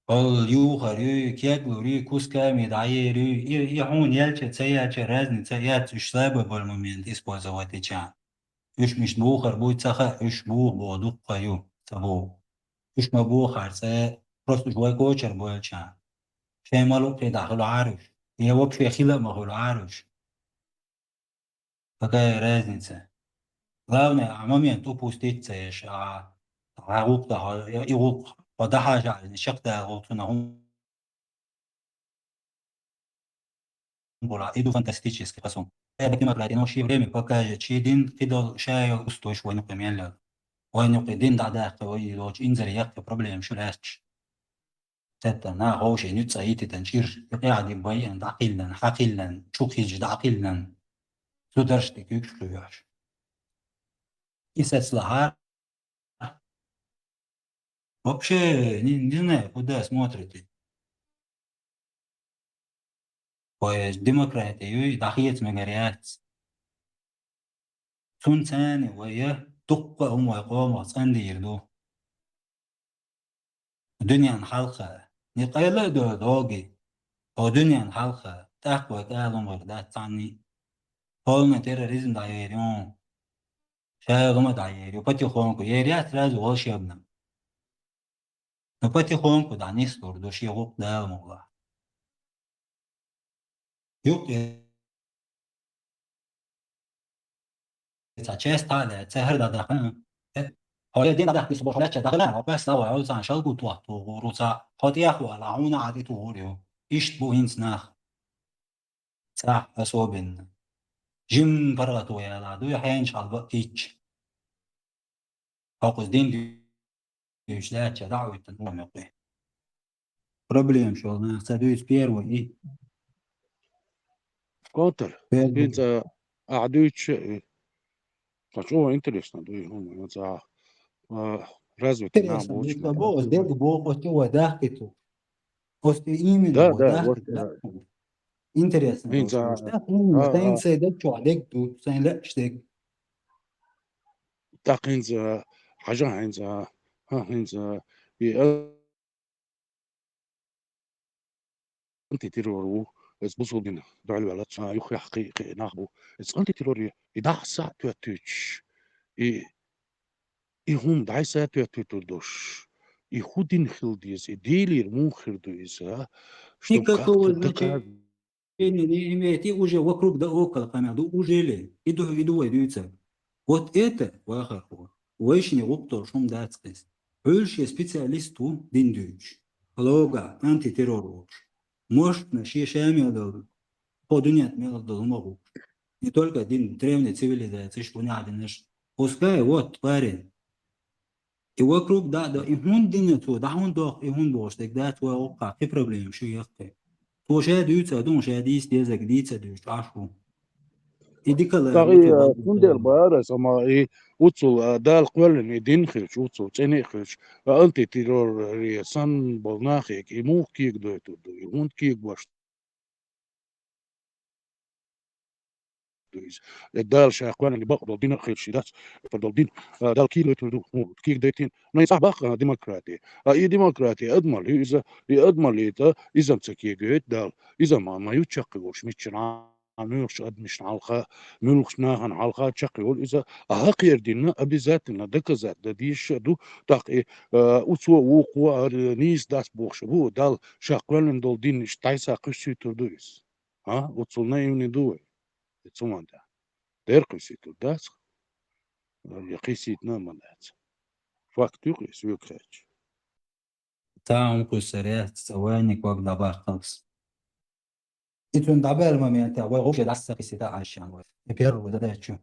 ол юхар юй, кеглур юй, кусками дӀаер юй, и, и хьуна елча, ца елча, разница яц, уьш слабый болу момент использовать деча. Уьш мишта бухар буй ца хаьа, уьш буха боху дуккха ю, ца боху. Уьш ма бухар цӀе, просто уьш вай кочар бойлча. Шайн ма лукхе дӀа хуьлу Ӏаруш. Я вообще хила а ма хуьлу Ӏаруш. Какая разница? Главное, а момент упустить ца еш, а, а гӀуллакх дахьа, и гӀуллакх хьо дахьажа, шакдагӀа гӀуллакх цунах хӀун була, иду фантастически хасун. Эба демократия, но ши время покажет, ши дин, кхидол шайол устойш вайна кху меллел. Вайна кху дин дӀадаккха, вай и долчу инзаре яккха проблема шу лаьтташ. Цетта нах вовшийн нуьцкъа йититан чӀирш, и къаьхьа дин байъан, дӀакхиллан, хьакхиллан, чу хилча дӀакхиллан, зударшна куьйгаш кхуьйхьаш. И сацлахьа, вообще, не, не знаю, куда смотрите. Поезд демократия юй, дӀахеца мегар яц. Цунна царна вай я дуккха а хӀума вай къомах цӀандийр ду. Дуьненна хьалха. Не къайла а до доги. О дуьненна хьалха. ТӀаккха вай кӀала хӀума дац цхьанний. Полный терроризм дӀаер ю. Шайла хӀума дӀаер ю. Потихоньку. Ер яц сразу волшебно. Но потихоньку дӀанислур ду шен гӀуллакх Дала мукъалахь. Юкъе цхьа часть хьалаьцна, цхьа хӀара дӀадахана, э, Хьо я дин дахкис бо лача дахла, хьо пас лава, хьо сан шалгу туа, тугу, руца, хьо тӀехвала, хьуна гӀади тугур ю. Ишт бу хӀинц нах. Цахь особенно. Жим паргӀато яла, дуй хьенч хьалба ич. Хьо кхуз дин дуьйш лача, дӀа уйтан, ура мекъи. Проблем шо, нах, ца дуьйц первый и. Контр. Первый. ХӀинца ахь дуьйцу, э, ца чӀогӀа интересно дуй, хӀума, хӀинца, а, развитый нах Интересно, бу, дуьйц, ца бо, дег бо, хоть чӀогӀа дахкиту. Просто именно Да, вот да, дахкиту, вот, да? э, Интересно, ХӀинца, вот, а, да, именно, а, сайн а, сайн дег чӀогӀа дег ду, сайн лаьш дег. ТӀаккха хӀинца, хьажа хӀинца, хӀа, хӀинца, и, а, антитеррор ву, эс бусулдин дуьхьал вала, цхьа юххехь кхи-, кхи нах бу. Эс антитеррор и, и дӀа сахь тоьттуьйтуш, и, и хӀума дӀай сахь тоьттуьйтур долуш, и хӀу дин хила деза, и Делера муха хир ду иза, а? Чтоб Никакого как-то доказать. Значения не имеет, и уже вокруг да около къамел ду, уже ли? И ду, и ду вай дуьйцар. Вот это, вахархо, вайшине гӀуллакх долуш хӀума дац иза. Хьуьлуш я специалист ву дин дуьйцуш. Лога, антитеррор волуш. Мощно шен ша мел долу, по дуьнен тӀе мел долу хӀума гӀуллакх. Не только дин, древняя цивилизация, иш бу нехь динаш. Пускай, вот, парень. И вокруг да, да, и хӀунда дина цо, дӀа хӀунда доху, и хӀунда бохуш дерг дац вай гӀуллакхах, кхин проблема шу яхкхи. Цо ша дуьйцу а ду, ша дийца дезарг дийца а дуьйцу, Ӏаш ву. И дика лара ТӀаккха и, ву цо а, бакъ цундела бара, сама и уцул, а, Дала кхоьллина и дин хилча, уцул цӀена а хилча, а, антитерроре санна болу нахе и муха кегадойтур ду, и хӀунда кегабош ду иза. Э, Дала ша кхоьллина бакъ долу дин а хилча, и дац, долу дин, а, Дала кегадойтур ду, хӀун кегадайтина. Но и цхьа баккха демократи. А и демократи адамалла ю иза, и адамаллита иза-м ца кегайойту Дала. Иза ма, ма ю чаккхе волуш, миччанхьа, муьлхачу адамашна хьалха, муьлхачу нахана хьалха чаккхе волу иза. А хӀокхеран динна обязательно доказать дан дезаш а ду, тӀаккха и, а, уцо а, вукхо а, а, нийса дац бохуш а бу, Дала ша кхоьллина долу дин иштта дӀай-схьай кхуьссуьйтур ду иза. А? Оццул наивный ду вай? И цу ма дац. Дера кхуьссуьйтур дац. Я кхиссийтина а ма дац. Факт ю-кх и соьга хаьттича. Цхьа а хӀума кхуьссур яц, ца вайна ког дӀабаккхалц. И цунна дӀабаьлла моментехь вай гӀовше дӀаса ца кхиссийтар Ӏаш шен вай. И первый задача.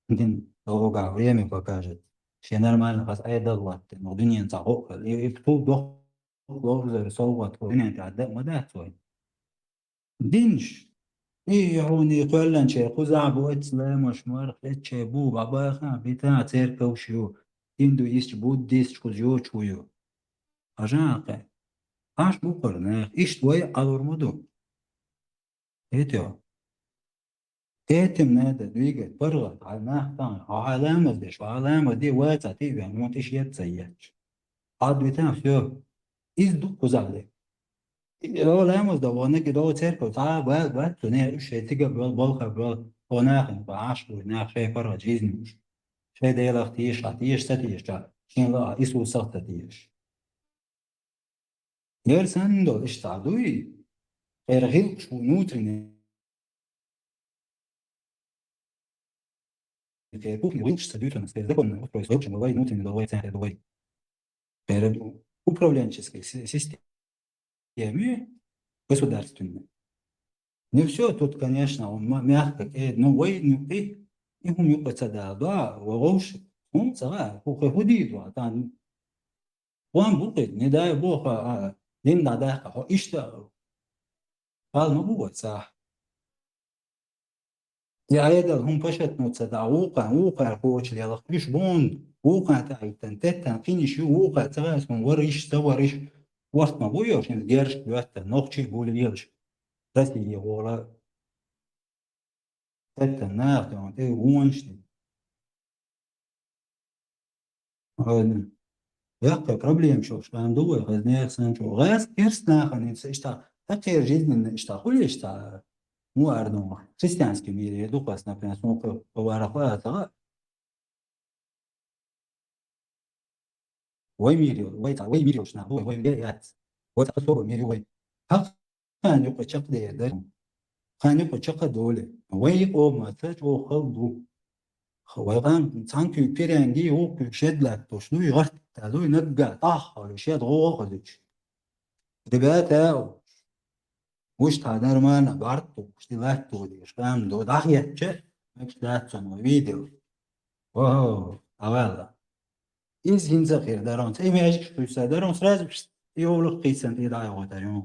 Дин долгахь время покажет. Шен нормально хаза Ӏедал латтина, но дуьнен цхьа гӀо а хила. И, и цул дохло ловзар совгӀат вай дуьнен тӀехь да а ма дац вай. Динаш. И хьуна и кхоьллинчеран кхузахь бу, эццу ламазаш марха эцча бу, бӀабаха, бита, церковш ю. Индуисташ, буддисташ кхуза йочу хӀу ю. Хьажахьа кхе. Аш бу кхара нах, иштта вай а Ӏалур ма ду. Хетийо? Этим надо двигать, паргӀат, хьайн нах тахана, хьо хьайн ламаз деш, хьо хьайн ламаз де, ваца тӀе а вен, вон тӀе шед ца етташ. Хьад витан, всё. Иза ду кхузахь де. И хьо ламаз дан ваханарг, и догӀу церковь, цхьа а бага бац цу, не, уьш шайн цига а боьлу, балха а боьлу, хьо нахана, хьо Ӏаш бу, нах шайн паргӀат жизнь уьш. Шайн Делах теша, теша, ца теша, шен ла а Исусах ца теша. Яра санна долу иштта дуй, хӀара гӀиллакхаш ву внутренний кухня, гӀиллакхаш ца дуьйцу, хӀара законное устройство, гӀиллакхаш ма вай, внутренний долу вай, центр долу вай. ХӀара управленческий си-, система ю государственная. Не всё тут, конечно, он ма-, мягко, э, ну, вай, ну, и, и хӀума юкъа ца дала, да, вай вовши, хӀума ца гӀа, хӀу-, хӀу-, хӀу дийр ду, а, тан, вон бу хӀу, не дай бог, а, а, дин дӀадаккха, хьо иштта, пал ма бу вай цахь. И Ӏедал хӀума пашатно ца даа, вукхарна, вукхара коча лелахь, уьш бонда, вукхарна тӀаиттан, теттан кхиниш ю, вукхара ца гӀайсхьун вара иш, ца вара иш, ворхӀ ма бу йо, шин герш доьттан, нохчий а гулъелаш, Россия гӀола, теттан наха тӀе, тӀе вонаш тӀе. Ладно. Яккхий проблема чохь хан ду вай, хаза нехан санна чохь. ГӀаз керст нахана иштта, такхера жизненно иштта, хуьлу иштта, ну, арно, христианский мир, я ду хас, например, сумка, повара хватага. Вай мир ю, вай ца, вай мир ю шна, вай, вай мир яц. Вай ца особо мир ю вай. Хьакъ хан юкъа чекхдер дар. Хан юкъа чекхдоле. Вай къоман ца чӀогӀа хала ду. Вай гӀан цхьан куьг пиренги, вукхуьг шед латтош дуй, гӀарт ду, нагга тӀаххьалуй, шед гӀо хазуч. Ребята, уж та нормально барт ду, уж ти латту деш, там до, дахьяча, мекш дацун видео. Ого, авала. Из хинца хир дарон, цей меж туйса дарон, сразу йовлух кисан ти дай гӀо дарон.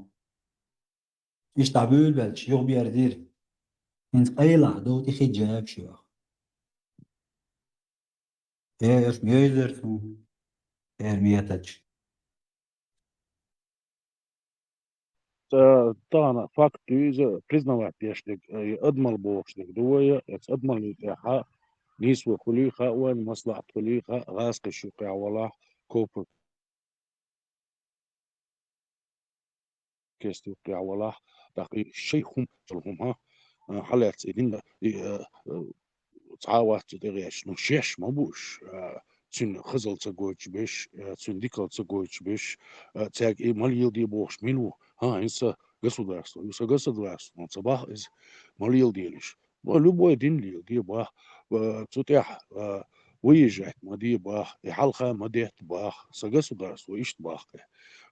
Ишта бюлбелч, юг бер дир. Хинц къайла, до ти хиджаб шуах. Э, эш мейзер су, эр метач. Та, тана факт из признавать деш дег, э, адмал бохш дег. Дуя, эц адмал тӀехьа, нийсо хули ха, вайн маслахат хули ха, гӀаскхи шукъя валахь, копр кести юкъя валахь, тахи шей хум, шел хум, ха, а, халец и динда, и, э, э, цхьа вац цу тӀе гӀеш, ну, шеш ма буш, а, цуьнан хазал ца гойтуш беш, а, цуьнан дикал ца гойтуш беш, а, цаьрга и ма леладе бохуш мила ву? ХӀан, хӀинца государство, ю са государство, ну, ца бах иза, ма леладелаш. Ну, любой дин леладе бах, а, цу тӀехь, а, выезжать ма де бах, и хьалха ма детта бах, са государство иштта бах.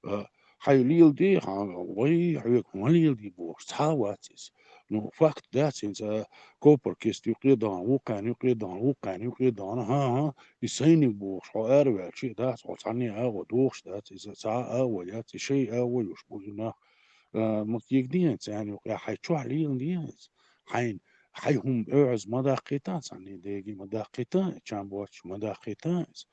А, хьай леладе, хьан, вай, хьоьга ма леладе бохуш, цхьа а вац иза. Ну, факт дац хӀинца, копар кист юкъе дан, вукхаьн юкъе дан, вукхаьн юкъе дан, хӀан-хӀа, и сайниг бохуш, хьо араваьлча а дац, хьо цхьанне а агӀо дохуш дац, иза цхьа а агӀо яц, и шай агӀо юш бу и нах. А, ма кегден царна юкъе, хьай чохь леладе иза. Хьайн, хьай хӀума оьгӀаз ма даккхийта, цхьанне деги ма даккхийта, чам боцуш ма даккхийта иза.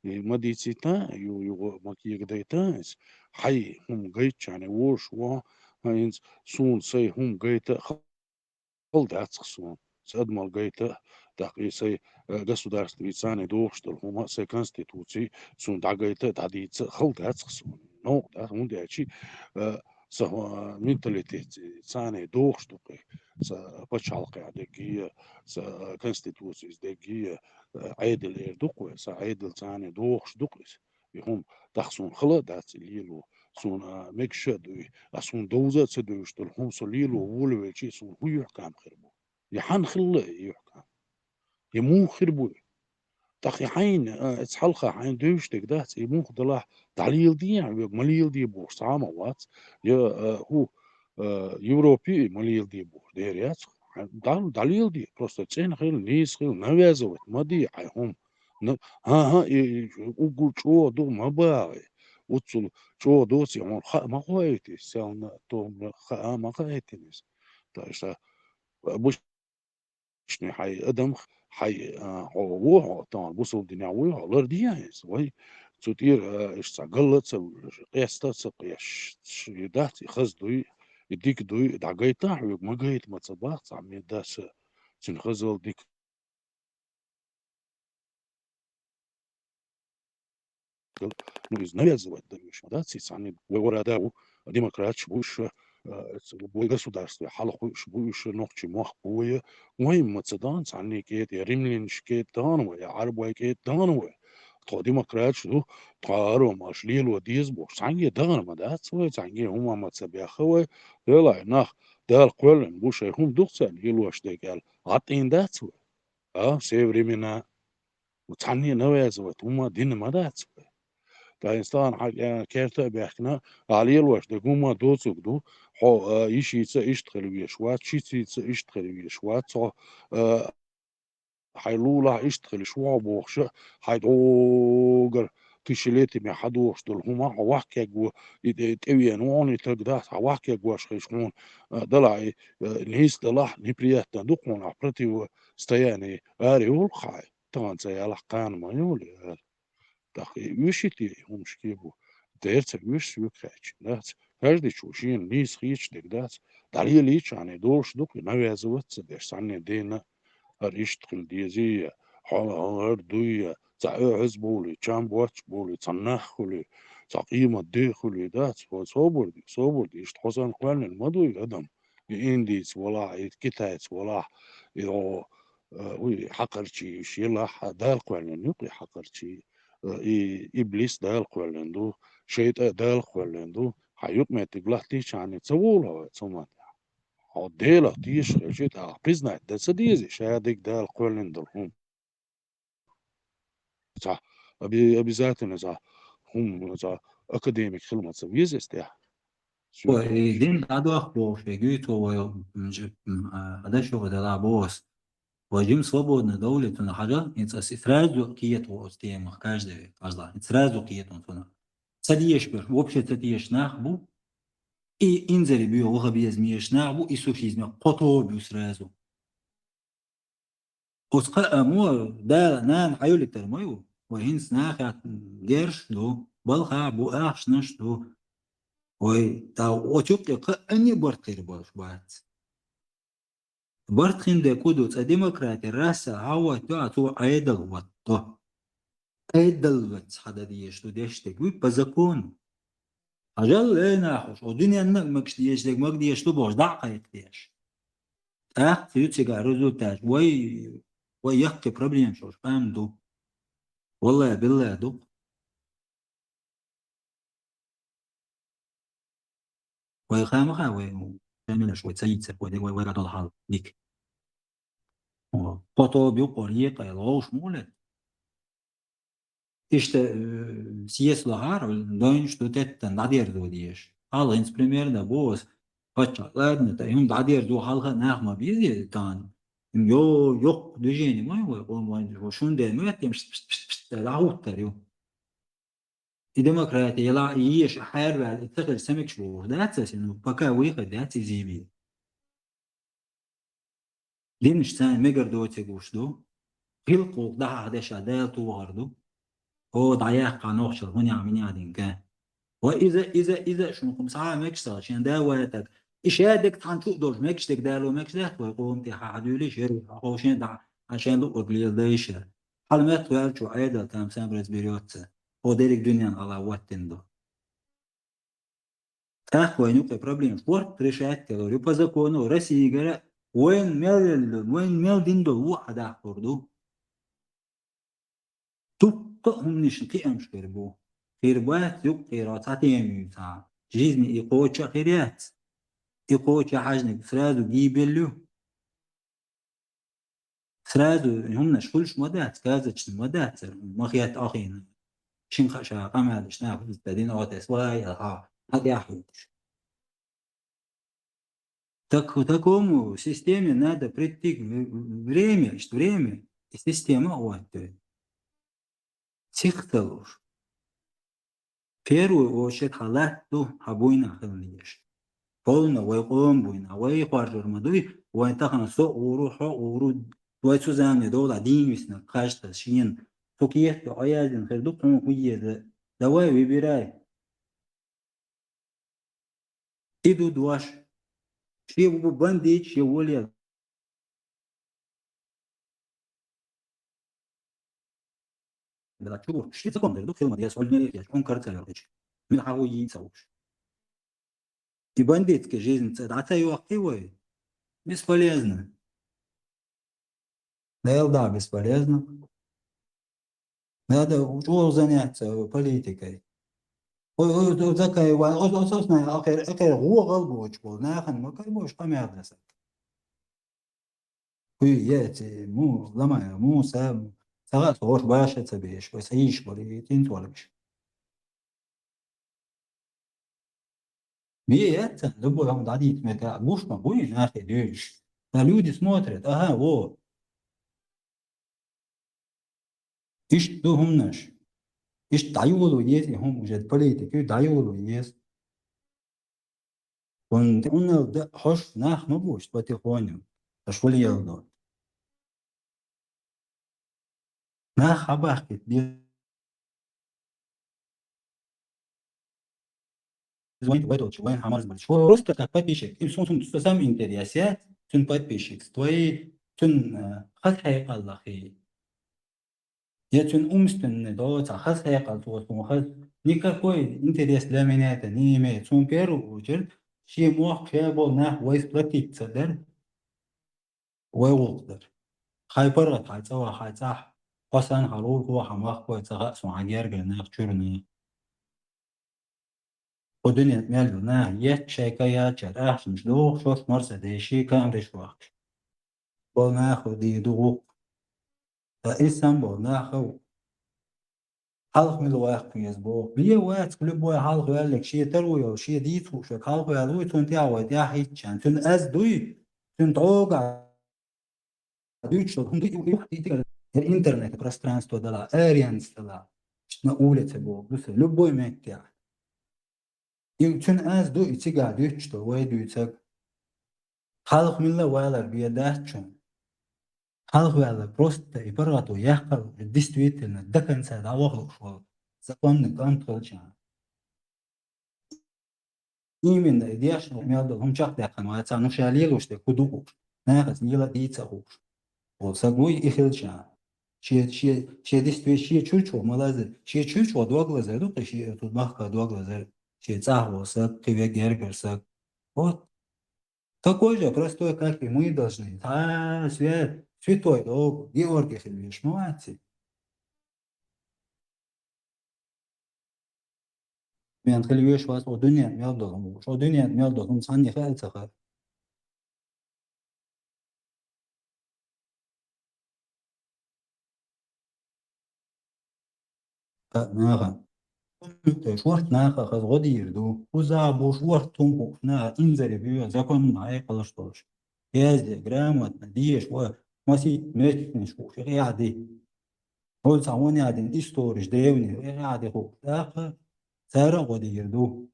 И ма дийцийта, ю, югӀо ма кегадайта иза. Хьай хӀума гайтчарна вуш ву, хӀинца суна сай хӀума гайта хала дац-кх суна. Са адамал гайта, тӀаккха и сай, э, государстве царна дохуш долу хӀума, сай конституци суна дӀагайта, дӀадийца хала дац-кх суна. Новкъа дац, хӀунда аьлча, э, са, э, менталитет царна дохуш ду-кх, са пачхьалкхехь дегги, са, э, конституцис дегги, э, Ӏедал эр ду-кх вай, са Ӏедал царна дохуш ду-кх иза. И хӀума тахсуна хала а дац и лело, суна, а, мегаш а дуй, а суна довза а ца девзаш долу хӀума со лело волавелча, суна хӀун юьхькам хир бу? И хьан хилла и юьхькам? И муха хир бу? ТӀаккха и хьайна, а, эца хьалха хьайна девзаш дерг дац, и муха далахь, дӀалеладе, хьоьга ма леладе бохуш, цхьа а ма вац. Я, а, хӀу, а, Европе и ма леладе бохуш, дера яц. ДӀа-, дӀалеладе, просто цӀена хила, нийса хила, навязывать ма де хьайн хӀума. Ну, хӀан-хӀа, и, и уггар чӀогӀа ду ма бахьа. Уццул чӀогӀа доций хьуна хаа ма хоуьйту иза, селна, томна хаа ма хаийтина иза. Так что, а, бушни хьай адам, хьай, а, хьо ву хьо, тахана бусалба динехь вуй хьо, лардехьа иза, вай. Цу тӀера, а, иштта цхьа галла а ца вуьйлуш, къеста а ца къеш, и дац, и хаза дуй, и дика дуй, и дӀагайта хьоьга, ма гайта ма ца бах, цхьа медаса, цуьнан хазал дика. Ну, иза навязывать дан уьш ма дац, иза цхьанне вай вара да ву, демократаш бу уьш, а, вай государстве хьалха уьш бу уьш, нохчий мохк бу вай, вайн ма ца дан цхьанне кӀета, я римлянаш кӀета дан вай, я Ӏарбой кӀета дан вай. Тхо демократаш ду, тхо аромаш лело деза бохуш, цхьанне дан ма дац вай, цхьанне хӀума ма ца беха вай, делахь нах Дала кхоьллина бу шайн хӀума ду-кх царна лелош дерг аьлла, гӀаттийна дац вай. А, все времена. Цхьанне навязывать хӀума дина ма дац вай. Ткъа хӀинца тахана хьан, а, керта а баьхкина, ахьа лелош дерг хӀума доцург ду, хьо, а, йишица иштта хила везаш вац, шицица иштта хила везаш вац, хьо, а, хьайн лулахь иштта хилаш ву хьо бохуша, хьайн дӀогара тысячелетиями хьадохуш долу хӀума хьо вахкегво, и тӀе, тӀевеана ву хьуна и таг дац, хьан вахкегвош хилаш хьуна, а, далахь и, а, нийса далахь, неприятно ду-кх хьуна, ахь противостояние аре йолу-кх хьайн. Тахана ца ялахь кхана ма йолу, яра. ТӀаккха и уьш и те хӀумаш кийбу, дера ца уьш соьга хаьчна дац. Каждый чу шена нийса хийча дерг дац. ДӀалелийча хьуна и долуш ду-кх, и навязывать ца деш, цхьанне дена, хӀара иштта хила дезий, я хьо хӀара дуй, я цхьа оьгӀаз болий, чам боцуш болий, цхьа нах хуьлий, цхьа къемат де хуьлий дац. Хьо собар де, собар де, иштта хьо санна кхоьллина ма дуй адам. И индийца валахь, и китайца валахь, и хьо, э, уй, хьакхарчий уьш елахь, Дала кхоьллина ю-кх и хьакхарчий, э, и иблис Дала кхоьллина ду, шайтӀа Дала кхоьллина ду, хьан юкъаметтиг латтийча хьуна ца волу хьо цу ма тӀехь. Хьо Делах тешаш хилча тӀаккха признать дан ца дезий, ша дерг Дала кхоьллина долу хӀума. Цхьа оби-, обязательно цхьа хӀума, цхьа академик хила ма ца веза эс тӀехь. Всё. Ой, и дин дӀадохку бохуш, и гуьйцу вай, м, ж-, м, а, а дашо дала боху ас. Вай жим свободно довле цунах хьажа, и цӀа си-, сразу кхета ву оцу темах каждый, каждый. И сразу кхета ву цунах. Ца дезаш берш, вообще ца дезаш нах бу. И инзаре буьйху ваха беза мешаш нах бу, и суфизме кхо тоба ю сразу. Оцу кхаа мо Дала нана хьайолуьйтар ма ю. Вай хӀинца нахах герш ду, балхахь бу, ахчанаш ду. Вай, та оцу юккъе кхаъанне барт хир болуш бац. Барт хин де ку ду, цӀа демократи расса хьаватту, а цо Ӏедал ватто. Ӏедал вац хьада дезаш ду деш дерг вуй по закону. Хьажал, эй нахуш, о дуьненна а магаш дезаш дерг мага дезаш ду бохуш, дӀа а кхайкхадеш. ТӀаккха ю цигахь результат. Вай, вай яккхий проблемаш олуш къам ду. Валлай, биллай ду. Вай хама ха, вай, ну, фамилеш вай ца йийцар, вай, вай, вай радол хьал, дик. О, кхо тоба юкъара екъайла, вовш муха ле? Иштта, э, съезд лахьара, дойнаш ду теттан, дӀадерзо дезаш. Хьалха хӀинца примерно бу ас, паччахь, ладно, тӀа хӀума дӀадерзо хьалха нах ма безе тахана. Йо, йоккха движение ма ю вай къоман, шун ден ма веттем, пшт, пшт, пшт, пшт, дӀахӀуттар ю. И демократи, яла и еша хьарваьлла, и ца хир самикаш ву, дац аса, ну, пока выход дац из йиби. Динаш царна мегар доций гуш ду. Гилкхулх дахьа деша Дала тухар ду. О, дӀаяккха нохчал, хӀуня, миня динга. Ва иза, иза, иза, шун кхум схьа а мегаш сал, шен да вайтаг. И ша дег цхьан чу а долуш, мегаш дег дало мегаш дац, вай къоман тӀе хьа хьадуьйлий, шер хьахов шен дӀа, хьан шен луъург лела дайша. Хьала меттахваьллачо Ӏедал там сам разберётся. О, дерриг дуьнен ала ваттина ду. ТӀаккха вайна юкъе проблема. Спорт решать делур ю по закону, Россигара вайн мел велла, вайн мел дин долу ву а даккхур ду. Дуккха а хӀуманаш кхиамаш хир бу. Хир бац юккъера цхьа тема юьйцахь. Жизни и кхоча а хир яц. И кхоча хьаьжниг сразу гибель ю. Сразу хӀуманаш хуьлуш ма дац, газачна ма дац, ма хетта ахийна. Шин ха ша къамелаш нах иза дина отес вай, хьа, хьа тӀехь хӀуьттуш. Так, такому системе надо прийти в-, в-, время, ш-, время, и система а ваттоь. Сих ца луш. Первую очередь хьан латта ду, хьан буйнах хила дезаш. Полно вай къоман буйнах, вай хоржур ма дуй, вайн тахана со а гӀур ву, хьо а гӀур ву, вай цу замане довла дийна висина кхаж таса шена. Цу кехте Ӏояздина хир ду, кхуна хӀун еза. Давай, выбирай. И ду дош. Шен ву бандит, шен воле. Бела чугур, ши закон дер ду, хилма дес, оль не еш, он карца лер эч. Мин хаву йин сауш. И бандитская жизнь, ца, да, ца юахкий вай. Бесполезно. Наверное, да, бесполезно. Надо уже заняться политикой. О, о, о, закай, ва-, о, о, собственно, а кер, а кер, гуо гал боч бол, нахан ма кай боч, камер даса. Хуй, я, ти, му, ламая, му, са, сага, сор, баша, ца беш, ва, са иш, бори, тин, туалбиш. Бе, это, любой, он дадит, мне, да, гуш, ма, буй, нахи, дюш. Да, люди смотрят, ага, во. Иштта ду хӀуманаш. Иштта дӀайолу еза и хӀума уже политика, дӀайолу еза. Вон тӀе унал да хьош нах ма бу, иштта потихоньку. Аш вали ял до. Нах хьабахкит, бе-, вайн вай долчу, вайн хьамарз бачу. Просто как подписчик. Им сум, сум, сам интерес, я, цун подписчик, твои, цун, э, хас хьекъаллахи. Я цун умственный доца, хас хьекъал цо сун хас. Никакой интерес для меня это не имеет. Цун первую очередь, ши мох, ши бол нах вай сплотиться дер. Вай гӀуллакх дара. Хай паргӀат, хай цӀа ваха, хай цӀахь, хьо санна хьан лулахо, хьан махкой ца хаьа суна, хьан гергара нах чуьра нах. Кху дуьнен мел ду нах, етт шайка яьлчара, ахчанаш дохуш, шорт марса деши, камриш вахаш. Бол нахо дийр ду гӀуллакх. Ткъа и санна бол нах а ву. Хьалха мила ваккха веза боху. Ве вац, любой хьалха ваьллиг, шен таро йолу, шен дийца хууш верг хьалха ваьлла вуй, цунна тӀехь вай тӀаьхьа хӀиттачарна. Цуьнан аз дуй, цуьнан тӀогахь дуьйцуш долу хӀума ду, ю-, ю-, ю-, интернет пространство дала, аренца дала, на улице боху, ду сан, любой меттехь. И цуьнан аз ду, и цигахь дуьйцуш долу вай дуьйцург. Хьалха милла валар бен дац чунна. Хьалха ваьлла просто и паргӀато яккхал, действительно, до конца дӀаваха лууш волу законный кӀант хилча. Именно и дешна мел долу хӀума чекхдаьккхина вац, ну, ша лелош дерг хӀун ду хууш, нахаца лела а дийца а хууш. Волу саг вуй и хилча. Шен, шен, шен дистве-, шен чуьрчо ма лазар, шен чуьрчо дог лазар ду, кхин шен цу махка дог лазар, шен цӀахь волу саг, кхин ве гергара саг. Вот. Такой же простой, как и мы должны. Цхьа свя-, святой долу Георгий хила веш ма вац и. Мен хила веш вац, о дуьнен мел долу хӀума, о дуьнен мел долу хӀума цхьанне хаа ца хаа. Ка-, наха. Шорт наха хаза гӀо дийр ду. Кхуза бу шорт хӀума хууш наха инзаре буьйгӀа, законно хьекъалаш долуш. Язде, грамотно, деш ва, масийтта меттанаш хууш, хьеяхьди. Хьол цхьа вон яхьдина историш древний, хьеяхьди хууш. ТӀаккха цара а гӀо дийр ду.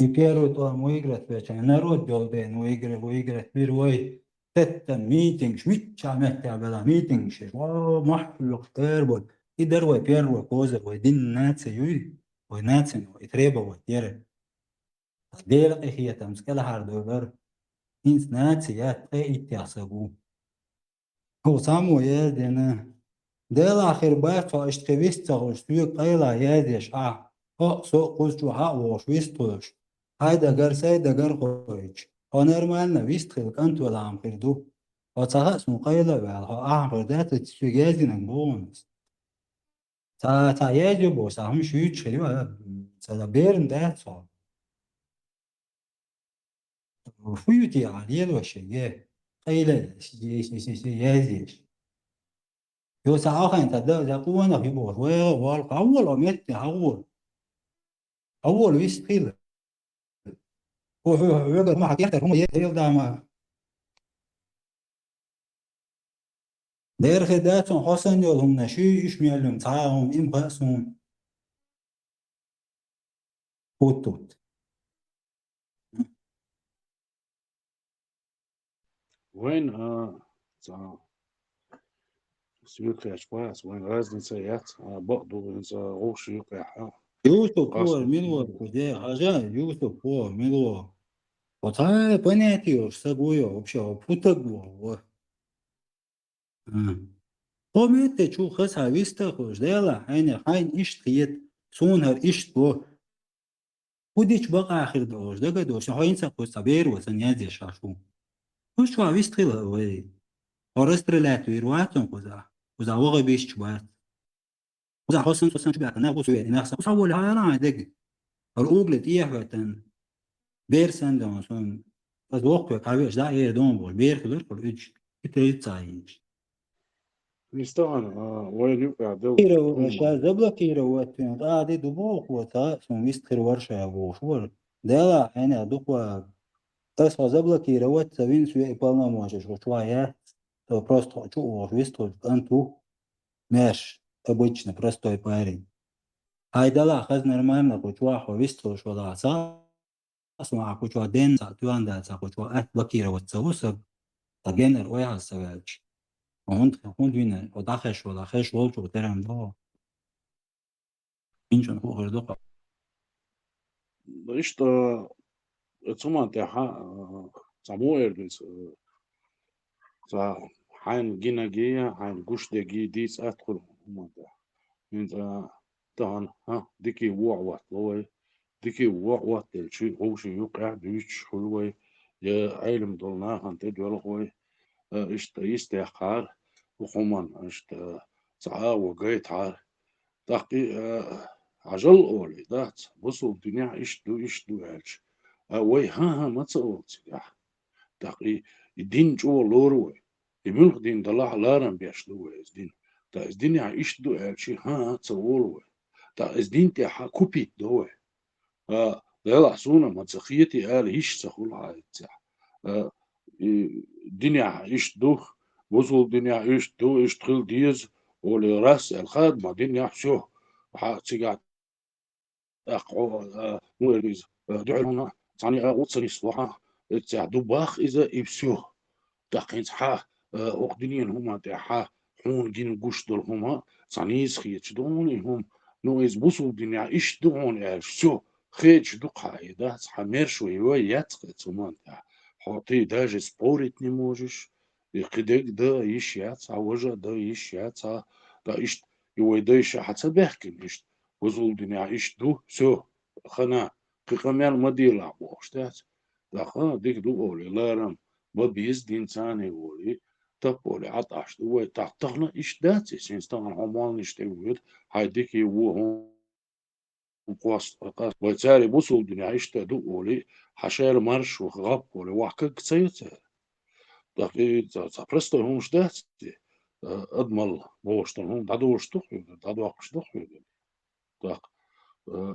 И первый тӀом выиграть веча, народ йолу ден выигра-, выиграть бира вай. Теттан митингаш, мичча меттехь бела митингаш, ва махкуьйкху тӀера болу. И дара вай первый козырь, вай дин наци юй, вай нацин, и требовать яра. Делан къинхетамца кӀелхьардовлар, хӀинца наци яц, ткъе иттех саг ву. Хьо цхьаммо яздина. Делахь хир бац хьо иштта кхин вист ца хуьлуш, соьга къайла яздеш ахь. Хьо а, со а кхуза чу хьа а вогӀуш вист хуьлуш. Хьайн дагар, сайн дагар хоуьйтуш. Хьо нормально вист хила кӀант велахь хир ду. Хьо ца хаьа суна къайла а ваьлла, хьо ахьа хир дац, аса соьга яздинарг боху аса. Ца, ца язйо боху, сан хӀума шуьйцуш хир ю, а, ца берна дац хьо. Фу ю те ахьа лелош шайге? Къайла еш, еш, еш, еш, еш, еш. Йо, сан ахайн ца да, ца къонах ю бохуш, вай, вал, хьавола, метте, хьавола. Хьавола, вист хила. Хьо, хьо, хьо, вегар, ма хьа кертар, хӀума е, хел дама. Дера хир дац хьуна хьо санна йолу хӀуманаш, иш мел ю, цхьа а хӀума, им хаьа суна. ХӀуттут. Вайн, а, ца, соьга кхаьчча, вайн разница яц, а, бакъду, вайн ца гӀовши юкъехь, а. Юсуп вор, мила вор, кху де, хьажа, Юсуп вор, мила вор. Оцхьа понятие йолуш саг ву йо, вообще, фу таг ву, во. М. Хьо метте чу хаза вист а хуьлуш, Дела, хьайна, хьайна иштта хета, суна хӀара иштта го. ХӀун дича бакъахьа хир ду олуш, дага а долуш, хьо хӀинца а кхуза цхьа бер ву, сан яздеш хьан шу. Кхуза чохь вист хила вай. Хьо расстрелять вийр вац хьуна кхуза. Кхуза ваха бисча бац. Кхуза хьо сан, хьо сан чу баьхка, нах бу сан веана, нах сан. Кхуза хьо волу хьалаан дерг. ХӀара угли тӀехьа хӀоьттина. Бер санна дон сон. Аса воккхаве кхьавеш дӀа эр дон бохуш. Бер хилар хӀара уьдуш. И тайца а йийш. Нистагана, а, вайн юкъа дел. Кира, ша заблокировать вен, къади ду боху, ца, сон вист хир вар ша бохуш вар. Дела, хьайна дукха. Ас хьо заблокировать ца вин, суья и полномочеш хьо чу яц. То просто хьо чу вохуш вист хьо кӀант ву. Меш, обычный, простой парень. Хьай дала хаза нормально, хьо чу хьо вист хьо шо даца. Ас ма хьо чу ден ца, туьан даца, хьо чу ат блокировать ца ву саг. Та генер ойхьа ца ваьлча. ХӀунда, хӀунда вина, хьо дӀахеш вала, хеш волчу теран до. Инчун хӀу хир ду-кх. Иштта, э, цу ман тӀехьа, э, цхьа мо эр дуьйцу, э, цхьа хьайна гинагия, хьайна гуш дегий дийца атта хуьлу хӀуман тӀехь. ХӀинца, э, тахана, хӀа, дикий вогӀ ваттало вай, дикий вогӀ ваттаделчи, вовшийн юккъехь дуьйцуш хуьлу вай, я Ӏелам долу нахана тӀе доьлху вай, э, иштта йистехьара, хӀуман, иштта, цхьа а вагайтахьара. ТӀаккха и, а, хьажал олий дац, бусулба динехь иштта ду, иштта ду аьлча. А вай хӀан-хӀан ма ца олу цигахь. ТӀаккха и, и дин чӀогӀа лору вай. И муьлха дин далахь а ларам беш ду вай иза дин. ТӀаккха из динехь иштта ду аьлча, хӀан, ца волу вай. ТӀаккха из дин тӀехь купить до вай. А, делахь суна ма ца хетий ала йиш ца хуьлу хьан эццехь. А, и динехь иштта ду, бусул динехь иштта ду, иштта хила деза, олий, раз аьлла хада ма динехь, всё. Хьан цигахь тӀаккха хьо, а, ну, эр иза, а, дуьхьал хьуна, цхьаьна а гӀо ца нисло хьан, эццехь ду бах иза, и всё. ТӀаккха хӀинца хьан, а, окху дуьненан хӀуманна тӀехь хьан, хьуна гина гуш долу хӀума, цхьа нийса хеташ ду хьуна и хӀума, ну, иза бусул динехь иштта ду хьуна аьлча, всё, хеташ ду-кх хьан и, дац, хьан мерш вай, вай яц-кх эцу хӀуманна тӀехь. Хьо ты даже спорить не можешь, и кхидерг дан йиш яц хьан, важа дан йиш яц хьан, ткъа иштта и вай дайша хьан ца баьхкина иштта, бусул динехь иштта ду, всё, хана, кхин къамел ма делахь бохуш дац. ТӀаккха дика ду олий, ларам, ма беза дин царний олий, тап олий, Ӏа тӀаш ду вай, тӀаккха тахана иштта дац иза, хӀинца тахана хьо молланаш тӀе воьду, хьайн дикий вон хӀун кхост, кхост. Вай царий бусул динехь иштта ду олий, хьан шайла марш ваха гӀап олий, вахкаг ца йо цара. ТӀаккха и ца, ца простой хӀумаш дац те, а, адамалла бохуш долу хӀума дӀадолуш ду хьоьга, дӀадоккхуш ду хьоьга. ТӀаккха, а,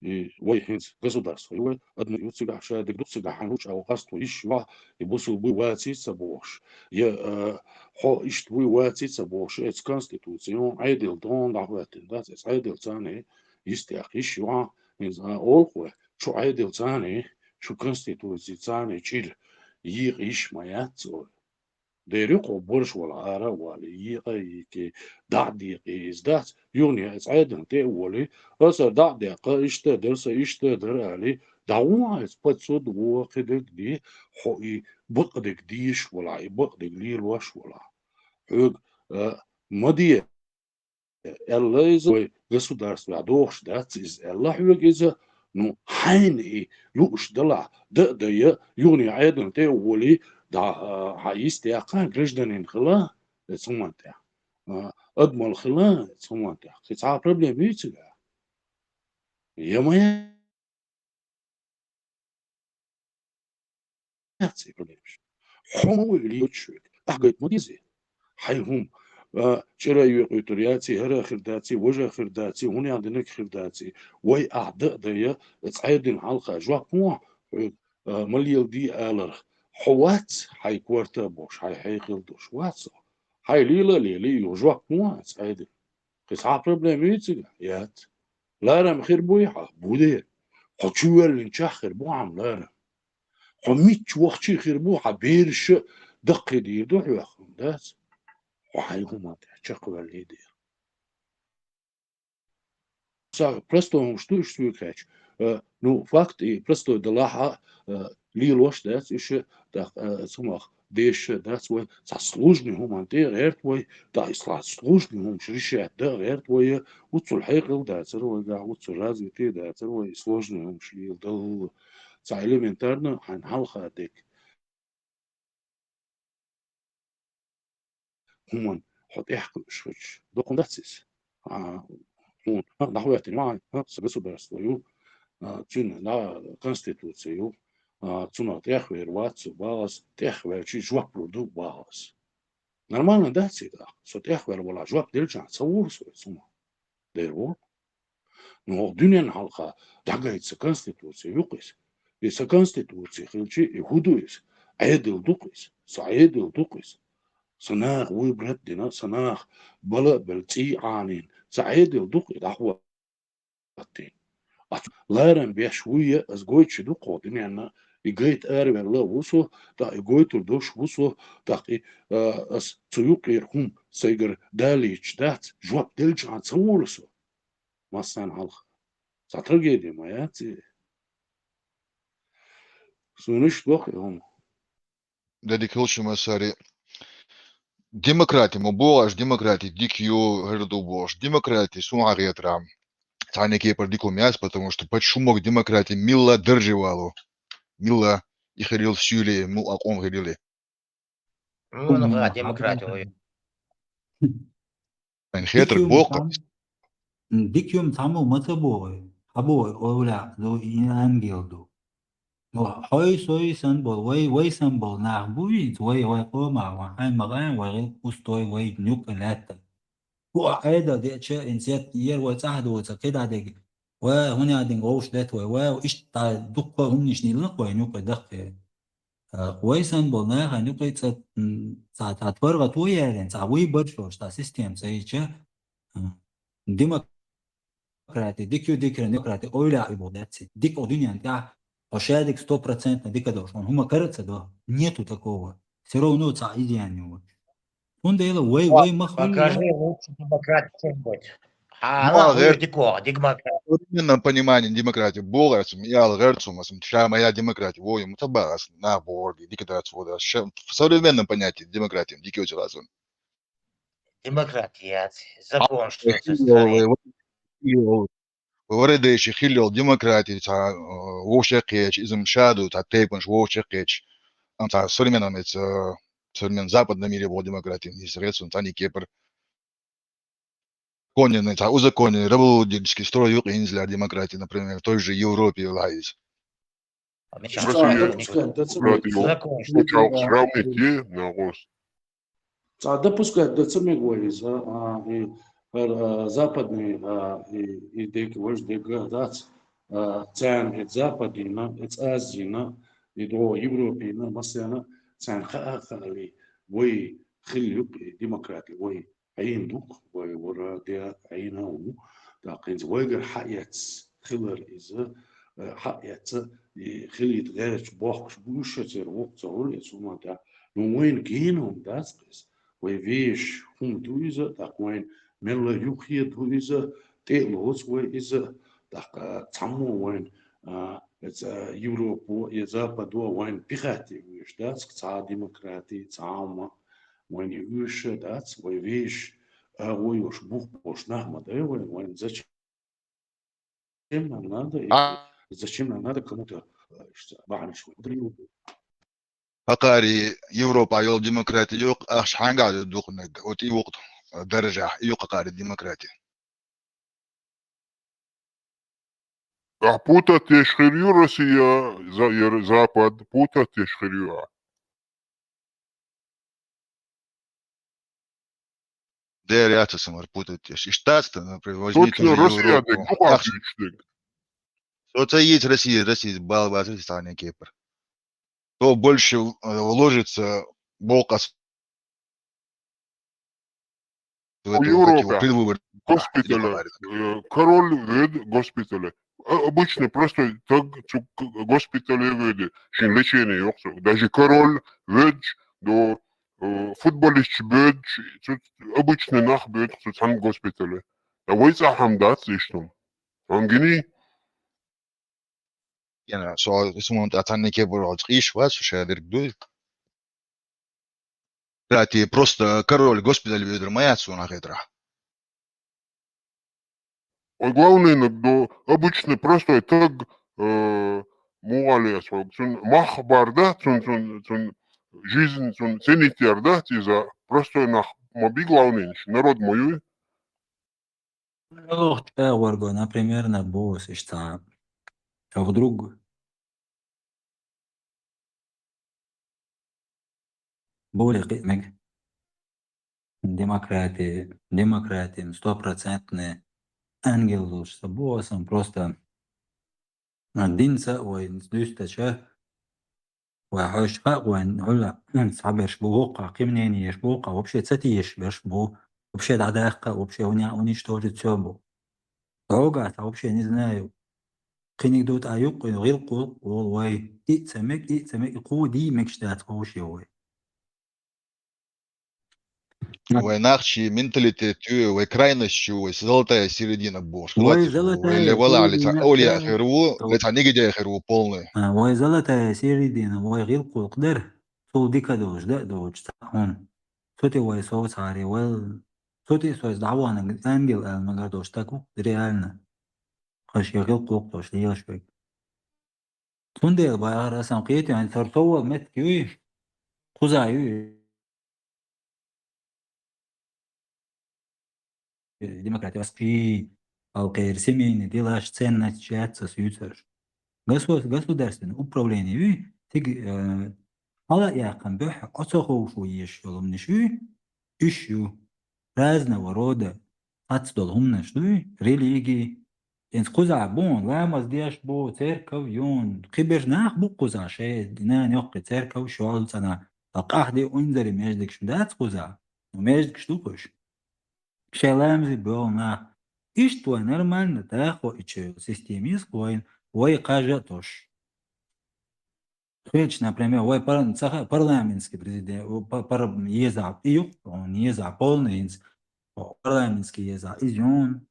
и вай хӀинца государство ю вай, адамаш ю цигахь, ша дерг ду цигахь, хьан луча а ву къасто йиш ю, и бусул буй ваций ца бохуш. Я, а, хьо иштта вуй ваций ца бохуш, эца конституци ю, Ӏедал дон дӀахӀоьттина дац, эца Ӏедал царний йистехь йиш ю, хӀинца, а, олу-кх вай, чу Ӏедал царний, чу конституци царний чӀир йийкъа йиш ма яц олий. Дера ю кхо борш вала ара а валий, йийкъа а йийкъий, дӀа а дийкъий иза дац, юхане аса Ӏедална тӀе а волий, аса дӀа а даьккха, иштта а дара, сан иштта а дара алий, дӀагӀо хьан иза, под суд вогӀа, кхидерг де, хьо и бакъдерг дезаш валахь, и бакъдерг лелош валахь. Хьоьга, а, ма де аьлла иза, вай государствехь дохуш дац иза аьлла хьоьга иза, ну, хьайна и лууш далахь, дан а дайа, юхане Ӏедална тӀе а волий, дӀа, а, хьан йист яккха, гражданин хила эца хӀуманна тӀехь, а, адамалла хила эца хӀуманна тӀехь. Кхин цхьа а проблема юй цигахь? Я ма яц и проблемаш. Хьо ма вуй лийоч шуьга. Ахь гайта ма дезий. Хьайн хӀума, а, чӀира а йоькъуьйтур яций, хӀара а хир даций, важа а хир даций, хӀунех динарг а хир даций. Вай ахь дан а дайа, цкъа а дина хьалха жоп хӀун хьоьга, а, ма леладе аларх. Хьо вац хьайн корта а бохуш, хьайн хьекъал долуш вац хьо. Хьайн лела а лелий, юха жоп хӀун хьан цкъа а дина? Кхин цхьа а проблема юй цигахь? Яц. Ларам хир буй хьан? Бу дера. Хьо чувоьллинчохь хир бу хьан ларам? Хьо мичча вахчий хир бу, хьан бераш а даккхийдийр ду хьох, дац? Хьо хьайн хӀуманна тӀехь чекхваьллий дера. Са простой хӀумаш ду уьш соьга хаьттича. Э, ну, факт и простой далахь а, э, лелош дац уьш, тӀаккха, э, цунах дезаш дац вай, цхьа сложный хӀуманна тӀе а гӀерта вай, тӀаккха и цхьа сложный хӀумаш решать дан а гӀерта вай, уццул хьекъал дацара вайгахь, уццул развитый дацара вай, и сложный хӀумаш леладалла. Цхьа элементарно хьайна хьалха дерг хӀуманна хьо тӀехь кхуьуш хилча, доккха дац иза. А, хьуна, а, дӀахӀоьттина, а, а, сан государство ю, а, цуьнан, а, конституци ю, а, цунах тӀехвер вац со, бах ас, тӀехваьлчий жоп лур ду, бах ас. Нормально дац и тӀаккха? Со тӀехваьлла валахь, жоп делчахьана ца вора со иза хӀума? Дера вора. Ну, хӀокху дуьненна хьалха дӀагайта сан конституци ю-кх иза. И сан конституци хилчий, и хӀун ду иза? Ӏедал ду-кх иза. Сан Ӏедал ду-кх иза. Сан наха выбрать а дина, сан наха бала а белла, цӀий а Ӏанийна, сан Ӏедал ду-кх и дӀахӀоттийна. Ас ларам беш вуй а, ас гойтуш ду-кх хӀокху дуьненна, и гайта араваьлла а ву со, тӀаккха и гойтур долуш ву со, тӀаккха и, а, ас цу юккъера хӀума сайгара далийча дац, жоп делчахьана ца вора со. Массарна хьалха. Цхьа трагеди ма яц и. Суна иштта боху и хӀума. Де дика хилча, Массари. Демократи ма боху аш, демократи дика ю, хӀара ду бохуш. Демократи суна хьан хетарехь, цхьана кепара дика хӀума яц, потому что почему демократи милла дарже валу? Милла и хир йолу суьйле, мукъа къам хир йолу? Муха демократи вай. Айн хетар боху. Дика юм цхьаммо ма ца боху. Хьан боху, овлахь ду, и ангел ду. Хьой, сой сан бол, вай, вай сан бол нах бу винц, вай, вай къома, вай хьай магӀа, вай гӀил устой, вай нюкъ лаьтта. Бу а Ӏеда деча, инцет ер вай цӀаха доца, кхидӀа дег. Вай, хӀуни адин гӀовш лет вай, вай, ишта дуккха хӀумниш нилнах вай нюкъ даккхе. А, вай сан бол наха нюкъ ца, м, ца, ца тваргӀа то ярен, ца вай баршош, та система ца ича. А, демократи, дикю дикрен демократи, ойла и бол даци. Дик о дуньян тя, о шадик сто процентно дика дош. Он хӀума караца до. Нету такого. Всё равно ца идеального. Цундела вай, вай махулла. Покажи лучше демократ чем-нибудь. А, ну, она а говорит, гэр-, дико, демократ. В современном понимании демократии богасм, я алгерцум, асм, ша моя демократия, вой, мутабагас, на борги, диктатура, ша-, в современном понятии демократия, дикио чиласун. Демократия, закон, что со страны. Варедейши хилел демократия, ца, э, вовшехъечи, изм шаду, ца тейпунш вовшехъечи. Ам ца современном, это, э, современном западном мире бол демократия, не срецун, ца не кепр. Конин, ца узаконен, рабовладельческий строй юкъ инзляр демократия, например, в той же Европе лаиз. А мы сейчас Россия, Ца, допускай, да, ца, демократия, закон, что ца, ца, равны те, на гос. Ца допускать да ца мегвализ, а, а, и, а, западный, а, и, и дег, вож дег, дац, а, цен, и западина, и Азина, и до Европина, масяна, цен ха, ха, ли, вой, хил юк, и демократи, вой, Ӏийна дукха вай вара де Ӏийна ву, тӀаккха хӀинца вайгара хьаэц хилар иза, э, хьаэца, и хилийта гӀерташ бохкаш бу уьш шацара вукху ца гӀур, я цу ма тӀа. Ну, вайна генум дац кхес. Вай веш хӀума ду иза, тӀаккха вайна мелла юххе ду иза, тӀе а лоц вай иза, тӀаккха цхьаммо вайна, а, эца Европо, я Западо вайна пихати веш дац, цхьа демократи, цхьа ма. Вайн и уьш дац, вай веш, а, вай уьш бух бош нах ма дай вайн, вайн зачем нам надо, и А? зачем нам надо кому-то, э, что, бахьанаш вай. Хакъари Европа йол демократи юкъ, ахш хьанга дукхнаг, вот и вукъ даража, и юкъ хакъари демократи. Ахь путать деш хир ю Россия, за-, яр-, Запад, путать деш хир ю ахь. Дер яц аса мара путать деш. Иштта дац, например, возьмите Точно на Россия Европу. Дек, ну, как Ахш-, ишдек? Со ца йиц Россия, Россия бал бац Россия цхьана кепар. Кто больше, э, вложится, болкъас в У этом, как его, Европе предвыбор-, госпитале, э, король вед госпитале. А, обычный простой таг цу к-, госпитале веди, шин лечение йоксо. Даже король ведь, до, э, футболист ведь, цу обычный нах ведь, цу цхьан госпитале. А вай цахам дац иштум. Ангини? Яна, со, со мон та цхьанне кебурал цкъиш ва, со ша дерг дуй. Кстати, просто король госпиталь ведра моя цуна хетра. Ой, главный, ну, до обычный простой таг, э, мугали асфальт. Цун мах бар да, цун, цун, цун жизнь, цун ценитер да, тиза простой нах моби главный, народ мою. Ох, чӀагӀ варго, например, на бос иштта. А вдруг более кхиъ мег. Демократи, демократи, стопроцентный ангел лучше. Босом просто, а, динца, ой, дуьстача, вай хьоьжуш хаьа вайн, хьуьлла, м, цхьаберш бу воккха, кхин мнениеш бу воккха, вообще ца тешаш берш бу, вообще дӀадаккха, вообще уня-, уничтожить всё бу. Догахь, вообще не знаю. Кхиниг ду тӀа юккъе, гӀилкху, вол вай. И ца мег, и ца мег, и кху дий мегаш дац вовше вай. Вай нахчи менталитет ю, вай крайность ю, вай золотая середина бош. Вай золотая середина, вай ле вала ли ца оли ахир ву, ле ца нигде ахир ву полный. А, вай золотая середина, вай гӀилкхулкх дер, цул дика долуш, да, долуш, ца хьун. Цу тӀе вай сов цхьари, вай, цу тӀе сой дӀавахана ангел аьлла магар долуш, так ву, реально. Хаш я гӀилкхулкх долуш, лелаш вай. Цундела бахьара асан кхетий, ан цара совал меттиг юй, кхуза юй. Демократия, аспи, алкъер, семейный делаш, ценность, чаьццас юцарш. госу-, государственное управление вуй, цига, э, хьала а яьккхина буьххьа, оцо ховшо езаш йолу хӀуманаш вуй, уьш ю. Разного рода, цхьацца долу хӀуманаш дуй, религии. ХӀинца кхузахь бу, ламаз деш бу, церков ю, кхиберш нах бу кхузахь, шайн нана йоккхий церков шолгӀа цӀанахь, ткъа къахьде инзаре маьждигаш дац кхузахь, ну, маьждигаш ду кхуьш. Шайн ламазе боьлху нах. Иштта вай нормально даха а ичу система еза вайна, вай кхаж а тосуш. Хилча, например, вай пар-, ца ха-, парламентский президент, па-, пар-, еза, и ю, он еза полный, хӀинца парламентский еза, иза юн,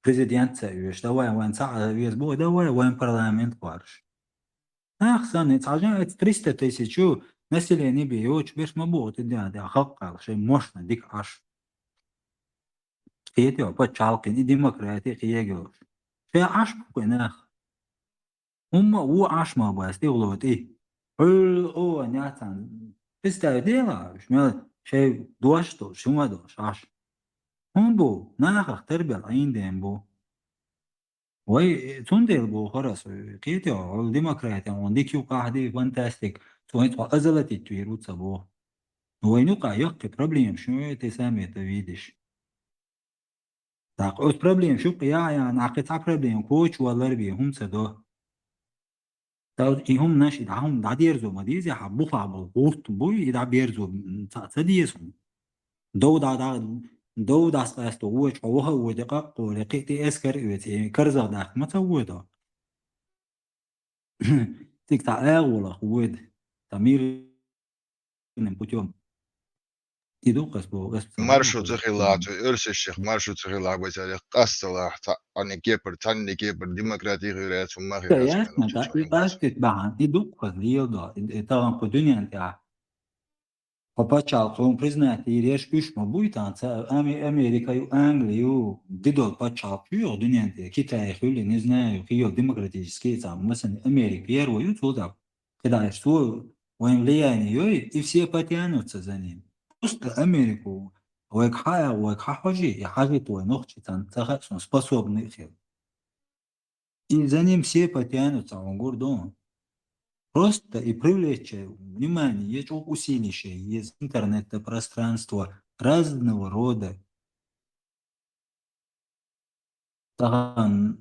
президент ца оьшу, давай, вайн ца а веза бу, давай, вайн парламент кхоьруш. Нах санна, цхьа жан эца триста тысяч ю, население бен йоцуш берш ма бу, оцу де, де, халкъ аьлла, шайн мощно дика Ӏаш. Кхетий, пачхьалкхана и демократи кхега йолуш. Шайн Ӏаш бу кху нах. ХӀумма а ву Ӏаш ма бац, тӀехула тӀе. Хьуьлла о, нацан. Представь, дела, уьш мел шайн дош долуш, хӀума долуш Ӏаш. ХӀун бу? Нахах тарбел Ӏийна ден бу. Вай, цундела бохура ас, кхетий, хьо демократи, хьуна дика ю, къахьди, фантастик. Цо хӀинца хьо озолотить вийр ву ца боху. Вайн юкъа яккхий проблемаш ю, те самое-то видишь. ТӀаккха оцу проблемаш юкъа яхьа яхьа, нах кхин цхьа проблема коча валар бен хӀума ца до. Тау и хӀуманаш, и дӀа хӀума дӀадерзо ма деза, хьан бухахь болу гӀурт буй, и дӀаберзо, м, ца, ца деза хӀума. Дов дӀа, дӀа, дов дӀасакъасто вочу, хьо ваха а воьду, къаккхоле, кхин а тӀе эскар а оьцу, и карзах дахка ма ца воьду. Цига цхьа агӀо лаха воьду, цхьа мирным путём. И ду-кх ас боху, ас ца Маршо ца хилла, цу оьрсашех маршо ца хилла, бай царех къасталахь, цхьаъ, цхьанна кепара, цхьанна кепара демократи хир яц, хӀумма хир яц, ясно, да, и къастийта бахьана, и ду-кх ас леладо, и, и тахана кху дуьнен тӀехь. Хьо пачхьалкх хьуна признать йийр ерш уьш ма буй тахана, ца Ами-, Америка ю, Англи ю, дидол пачхьалкх ю, дуьнен тӀе, Китай хуьлу, не знаю, кхин йолу демократический цхьа, масалан, Америка, первый ю, цул тӀаьхьа. КхидӀа иштта вайн влияние йой, и все потянутся за ним. Просто Америку, вайга хьаа, вайга хьахьожий, и хьажийта вай нохчий царна ца хаьа суна, способный а хила. И за ним все потянутся, он гур ду. Просто и привлечь внимание, я чё усилишь из интернета, пространства разного рода. Тахана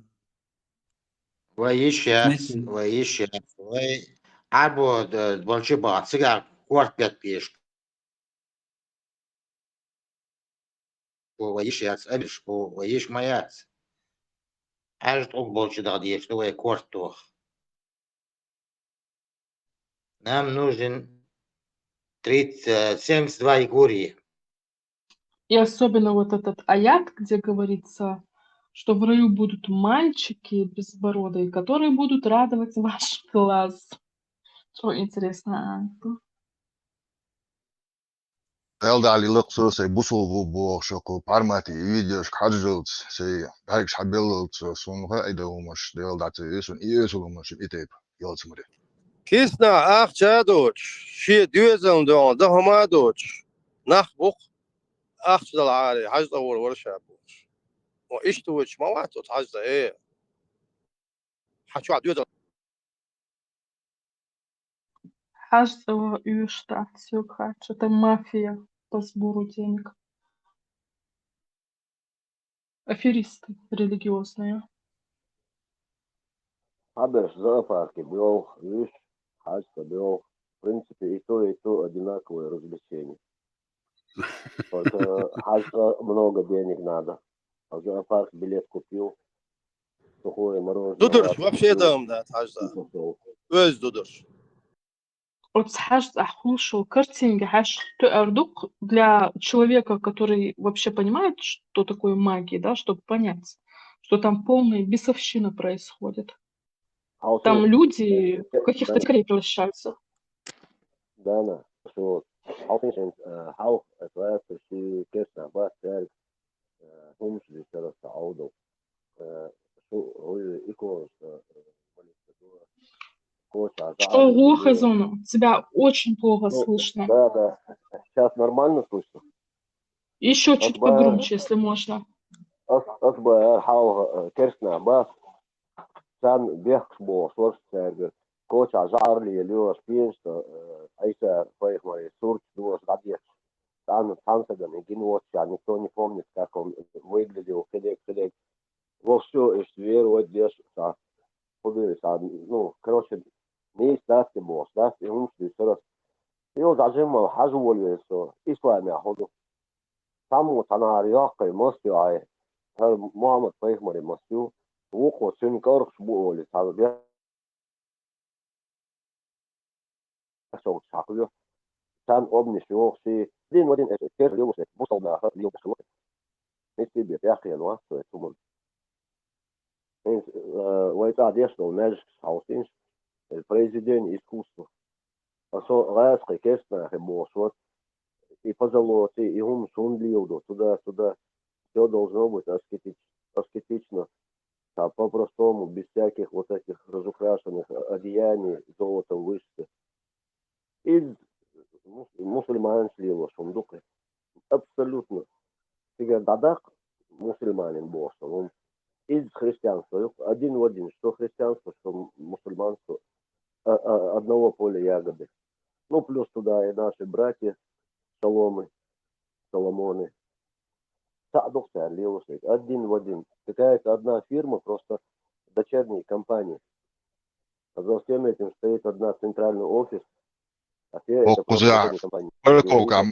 Вай йиш яц, смысле? Вай йиш яц, вай Ӏабо д-, болчу баха, цигахь корта беттабеш бу, вай йиш яц, абеш бу, вай йиш ма яц. Хьаьжа тӀулг болчу даха дезаш ду вай корта тоха. Нам нужен тридцать, семьдесят два Егории. И особенно вот этот аят, где говорится, что в раю будут мальчики безбородые, которые будут радовать ваш глаз. Что интересно, а? Дала дӀалилакх со сайн бусулба ву бохуш, кху пармати видеошка хьажжалц, сайн бӀаьргаш хьабеллалц, суна хаьа и дан хӀумаш, Дала дӀа ца ве суна и эсала хӀумаш и тайпа ялцамаре. Киснахь ахча а доцуш, шен доьзална дуьхьал дан хӀума а доцуш, нах бу-кх ахча дала гӀаре, хьажцӀа вара вара ша бохуш. Ва иштта вуьйцуш ма вац оцу хьажцӀа, э. Хьан чохь доьзал? ХьажцӀа вара уьш дац, соьга хаьттича, это мафия по сбору денег. Аферисты религиозные. Хьаберш зоопарке боьлху, уьш хьажцӀа боьлху. В принципе, и то, и то одинаковое развлечение. Только хьажцӀа много денег надо. А зоопарк билет купил, сухое мороженое. Дударш, вообще дам дац хьажцӀа. Оьзда дударш. Оцу хьажцӀахь хуьлуш йолу картинка хьаьш тоьар ду-кх для человека, который вообще понимает, что такое магия, да, чтобы понять, что там полная бесовщина происходит. Там люди в каких-то дикарей превращаются. Да, да. Что вот. Хьалха, э, хьалха, э, твоя, что ты, конечно, бас, э, хӀумаш дийцарал сан Ӏовдал. Э, шу, хӀуй, иконаш, э, молитва дуа. Коча, чӀогӀа хазуна, тебя очень плохо слышно. Да, да. Сейчас нормально слышно? Ещё чуть погромче, если можно. Ас, ас баьхкира хьалха, э, керстанаш бац. царна бехкаш бохуш вара цаьрга, кочахь жӀар лелайо, пенаш тӀа, э, Ӏийса пайхамаран сурташ доцуш дӀадетташ. Царна цхьана стагана гина воццушехь, никто не помнит, как он выглядел, хилег, хилег. Вовсю иштта веровать деш, цхьа, хӀун ду, цхьа, ну, короче, нийса дац те бохуш, дац, и хӀумаш дуьйцура. Иза дӀажимма хьажа волавелла со, исламехь хӀун ду. Цхьаммо цхьанхьара йоккхий мас ю хьайн, хӀара Мухьаммад-пайхамаран мас ю, вукхо цуьнан кӀаргӀаш бу олий, цхьа бехк совгӀаташ хьакхоьхьу. Царна обниш йохуш, дин ма дин, эс кхерхар лелош, бусалба наха лелош хилла. Меттиг бен тӀаьхьа кхиъна вац со эцу хӀуманна. ХӀинца, э, вай цӀа деш долу маьждигаш хьовсийша, э, произведение искусства. Ткъа со гӀазкхи керста нахе бохуш вац, и позолота, и хӀуманаш хӀунда леладо, туда-сюда. Всё должно быть аскетич-, аскетично, там, по-простому, без всяких вот этих разукрашенных одеяний, золотом вышито. Иза мус-, мусульманаш лелош хӀума ду-кх. Абсолютно. Цигара дӀадаккха мусульманин бохуш долу хӀума. Иза христианство ю-кх, один в один, что христианство, что мусульманство, а, а, одного поля ягоды. Ну, плюс туда и наши братья Шаломы, Соломоны. Цхьаъ ду-кх цара лелош, один в один. Какая-то одна фирма, просто дочерние компании. А за всем этим стоит одна центральный офис, а те это просто кхузахь дочерние компании. Парковка,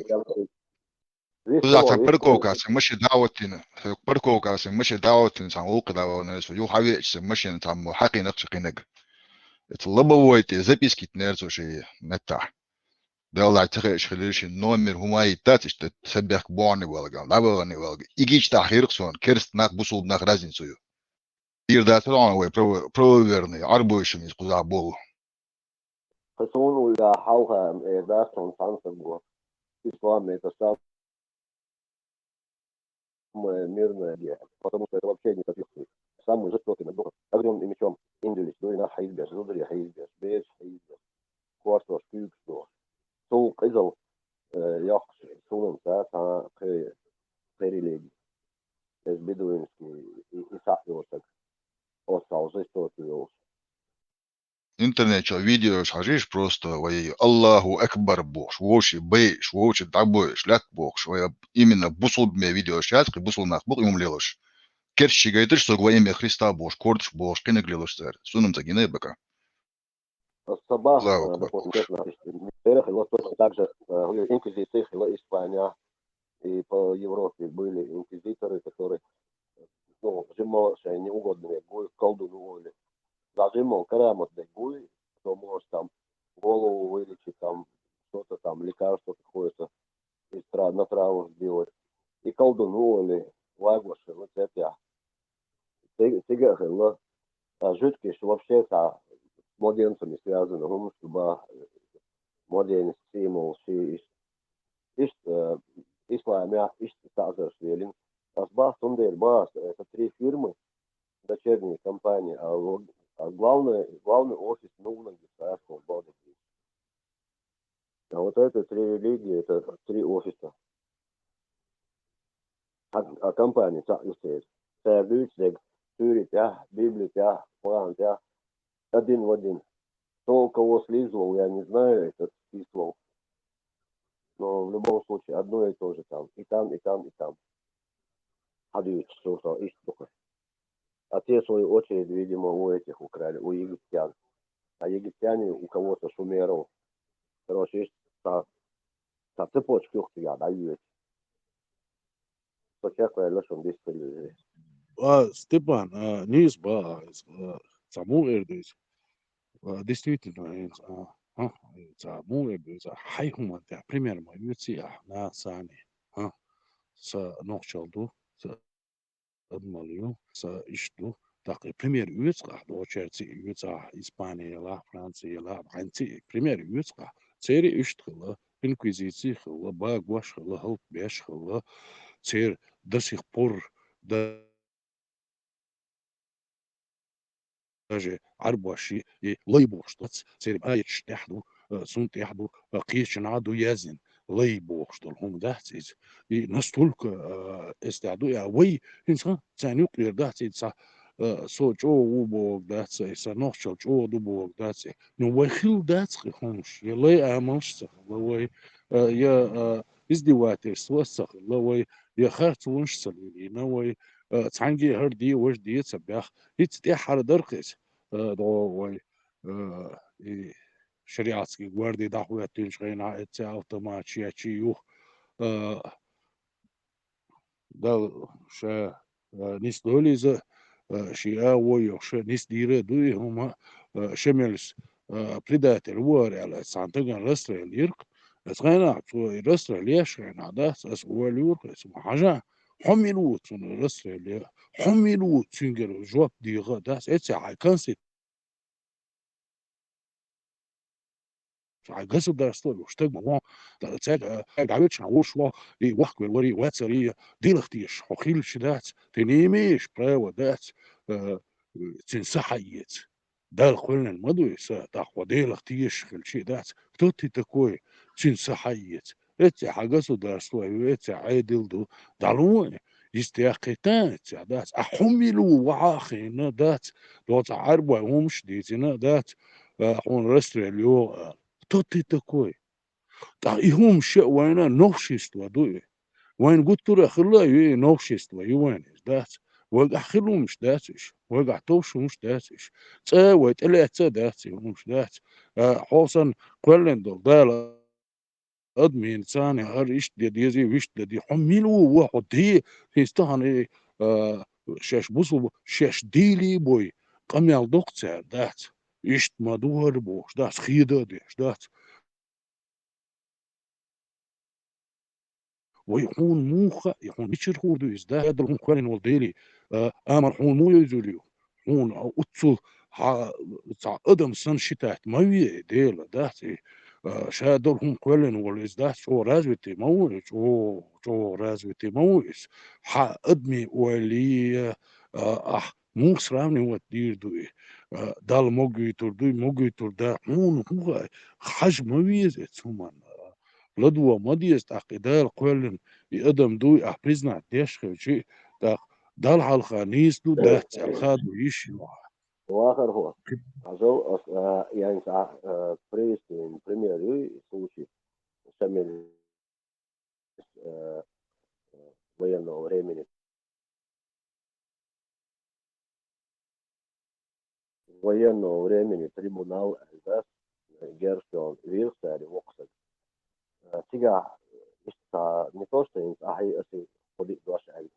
кхузахь цхьа парковка, цхьа машина дӀа а оттина, парковка, цхьа машина дӀа а оттина, цхьа вукху дӀа а вахана, со юха хьавеача, цхьа машина цхьаммо хьакхинарг, цхьа кхинарг. Эцу лобовой тӀе записка йитинера цо шен меттахь. Деллахь, ца хезаш хилира шен номер, хӀума а йиттац, иштта ца бехк богӀане валга, дӀавахане валга. И гича тӀехь хир-кх суна, керста нах, бусулба нах разница ю. Ира дацара хьуна вай право-, правоверный, Ӏарбойшимма иза кхузахь болу. Кхин суна уьш хьалха эр дац, цунна цхьаьна стаг го. Ислам это самое мирное дело, потому что это вообще не соответствует. Самый жестокий набор. Огнём и мечом индуйлаш дуй, нах хьийзабеш, зударий хьийзабеш, бераш хьийзабеш, кортош, куьйгаш дохуш. Цул къизал, э, йоккхуш, сунам ца, цхьа кхе-, кхе религия. Эс бедуинский и, и сахьт йоцург. Оццал жестокий йолуш. Интернет чохь видеош хьажийша просто, вай Аллаху Акбар бохуш, вовши байъаш, вовши дӀабойъаш, лаьтта бохуш, вай именно бусулбаме видеош яц, кхин бусулба нах бу-кх и хӀума лелош. Керстачий гайташ сога во имя Христа бохуш, кортош бохуш, кхинарг лелош цара. Суна-м ца гина бака. Аса ца боху, Аллаху Акбар бохуш. Церан хилла точно так же, э, инквизиция хилла Испания, и по Европе были инквизиторы, которые, ну, жимма шайн неугодный век гуй, колдун оли. Даже жимма карамат дерг гуй, кто может там голову вылечить, там что-то там, лекарство какое-то из тра-, на травах сделать. И колдун оли, вагош хилла цепях. Ци-, цига а хилла. А жуткиш вообще цхьа с младенцами связано, хӀуманаш ду баха, младенец, символ, ши иш-, иштта, э, исламехь иштта таӀзарш лелийна. Ас бах, цундела бах, это три фирмы, дочерние компании, а в-, а главное, главный офис Нугнанги, Саратовского города. А вот это три религии, это три офиса. А, а компания цхьаъ ю церан. Цара дуьйцу дерг, суьйре тӀехь, Библи тӀехь, Коран тӀехь, один в один. Кто у кого слизывал, я не знаю, этот слизывал. Но в любом случае, одно и то же там. И там, и там, и там. Хьадуьйцуш, цо со иштта ду-кх. А те, в свою очередь, видимо, у этих украли, у египтян. А египтяне у кого-то шумеров. Короче, иштта цхьа, цхьа цепочка ю-кх цигахь дӀайоьдуш. Со чекхваьлла шуна дистхилийла. А, Степан, а, нийса боху иза, а, цхьа муха эр ду иза? А, действительно, иза, а, а, цхьа муха эр ду иза? Хьайн хӀуманна тӀехь пример ма оьций ахь, наха санна. А, сан нохчалла ду, сан адамалла ю, сан иштта ду. ТӀаккха и пример оьцу-кх ахь, дохучаьрца а оьцу ахь, Испани елахь, Франци елахь, хьайнца а пример оьцу-кх ахь. Церан иштта хилла, инквизици хилла, багош хилла, хӀаллакбеш хилла, церан до сих пор да-, даже Ӏарбош и лай бохуш дац, церан аяташ тӀехь ду, а, цунна тӀехь ду, а, кхечанхьа ду яздина, лай бохуш долу хӀума дац иза. И настолько, а, эс тӀехь ду, а вай хӀинца царна юкъера дац иза цхьа, э, со чӀогӀа ву бохург дац, э, сан нохчалла чӀогӀа ду бохург дац, э. Ну, вай хилла дац-кх и хӀумаш, я лай Ӏамалш ца хилла вай, э, я, э, издевательстваш ца хилла вай, я харцонаш ца лелийна вай, э, цхьаьнгге хӀара де, важа де ца баьхна. ХӀинца тӀеххьара дар-кх иза, э, дӀо вай, э, и шариатский гварди дӀахӀоьттинчу хенахь, эццехь автоматаш ечу юха, э, Далла ша, э, нисдойла иза, э, шен агӀо йохуш, нисдийр а ду и хӀума, э, Шемалис, э, предатель ву хӀара аьлла, цхьана стагана расстрел йира-кх. Оцу хенахь цо и расстрел еш хенахь дац, аса ойла йора-кх, аса ма хьажа, хьо мила ву цунна расстрел ян, хьо мила ву цуьнгара жоп дийр а дац, эццехь хьайн конституци Хьайн государство а йолуш стаг ма вон, цаьрга, цаьрга дӀавеччахьана вуш вон, и вахкавелла варий, вацарий, дилах теша хьо хилча дац, ты не имеешь права дац, э, цуьнан са хьаэца. Далла кхоьллина ма ду и са, тӀаккха хьо Делах теша хилча дац. Кто ты такой, цуьнан са хьаэца? Эццехь хьан государство а ю, эццехь Ӏедал ду, дӀало и. Иза тӀекхийтта а эццехь дац. Ахь хьо мила ву вахьа а хиъна дац. Доцахь Ӏаьрбой хӀумаш а дийцина дац. А, хьуна расстрел йо, а. Кто ты такой? Ткъа и хӀумаш а вайна новшество ду и. Вайна гуттара а хилла а ю и, новшество ю вайна иза дац. Вайгахь хилла хӀумаш дац уьш. Вайгахь товш хӀумаш дац уьш. ЦӀа вай тӀелаьцна а дац и хӀумаш дац. А, хьо санна кхоьллина долу Дала адамийн царна хӀара иштта де дезий, вуьшта де дезий, хьо мила ву, вон хьо де, хӀинца тахана, а, шаьш бусулба, шаьш дийли а бой, къамел доккху цара дац. Иштта ма ду хӀара бохуш дац, хеда а деш дац. Вай хьуна муха хаьа, и хьуна мичара хуур ду иза, да, хӀадал хӀума кхоьллина волу Дели, а, амар хьуна муха йовзур ю? Хьуна, а, уццул хьан цхьа адам санна считать ма ве и Дела, дац и, а, ша долу хӀума кхоьллина волу иза, дац, чӀогӀа развитый ма ву и, чӀогӀа, чӀогӀа развитый ма ву иза. Хьан адамийн ойла, а, ахь муха сравнивать дийр ду и? А, Далла могуьйтур дуй, могуьйтур да, хьуна хӀун хаьа, хьажа ма веза эцу хӀуманна. ЛадогӀа ма деза, тӀаккха и Дала кхоьллина и адам дуй, ахь признать деш хилча, тӀаккха Далла хьалха нийса ду, дац аьлла хадо йиш ю хьан. Вахар хӀо. Хьажал ас, а, яйнца, а, привести пример юй, случай. Шамиль, э, военного времени. Военного времени трибунал, э, да, Гершон вирхсари воксаг. Э, цигахь, э, иштта не то, что ин ахьи аси худи дош аьлла.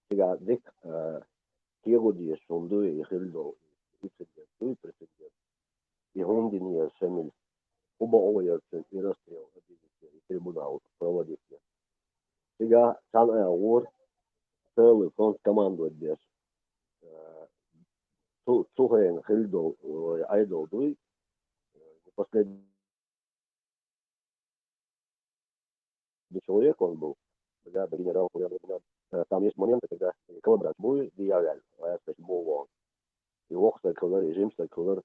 Цигахь дик, э, кегу деш шун дуй, и хилдо, и цигахь дуй, прецедент. И хӀунда динера Шамиль? ХӀун бакъо яра цуьнан и расстрел объявить ян, и трибунал проводить ян? Цигахь цхьана а гӀора Целый фронт командовать деш. Э, цу, цу хенахь хилла долу, ой, Ӏедал дуй, э, последний человек он был, бригада, генерал, э, там есть моменты, когда коллаборант будет, дьявол, а я, значит, был вон. И воксаг хилар, и жимсаг хилар,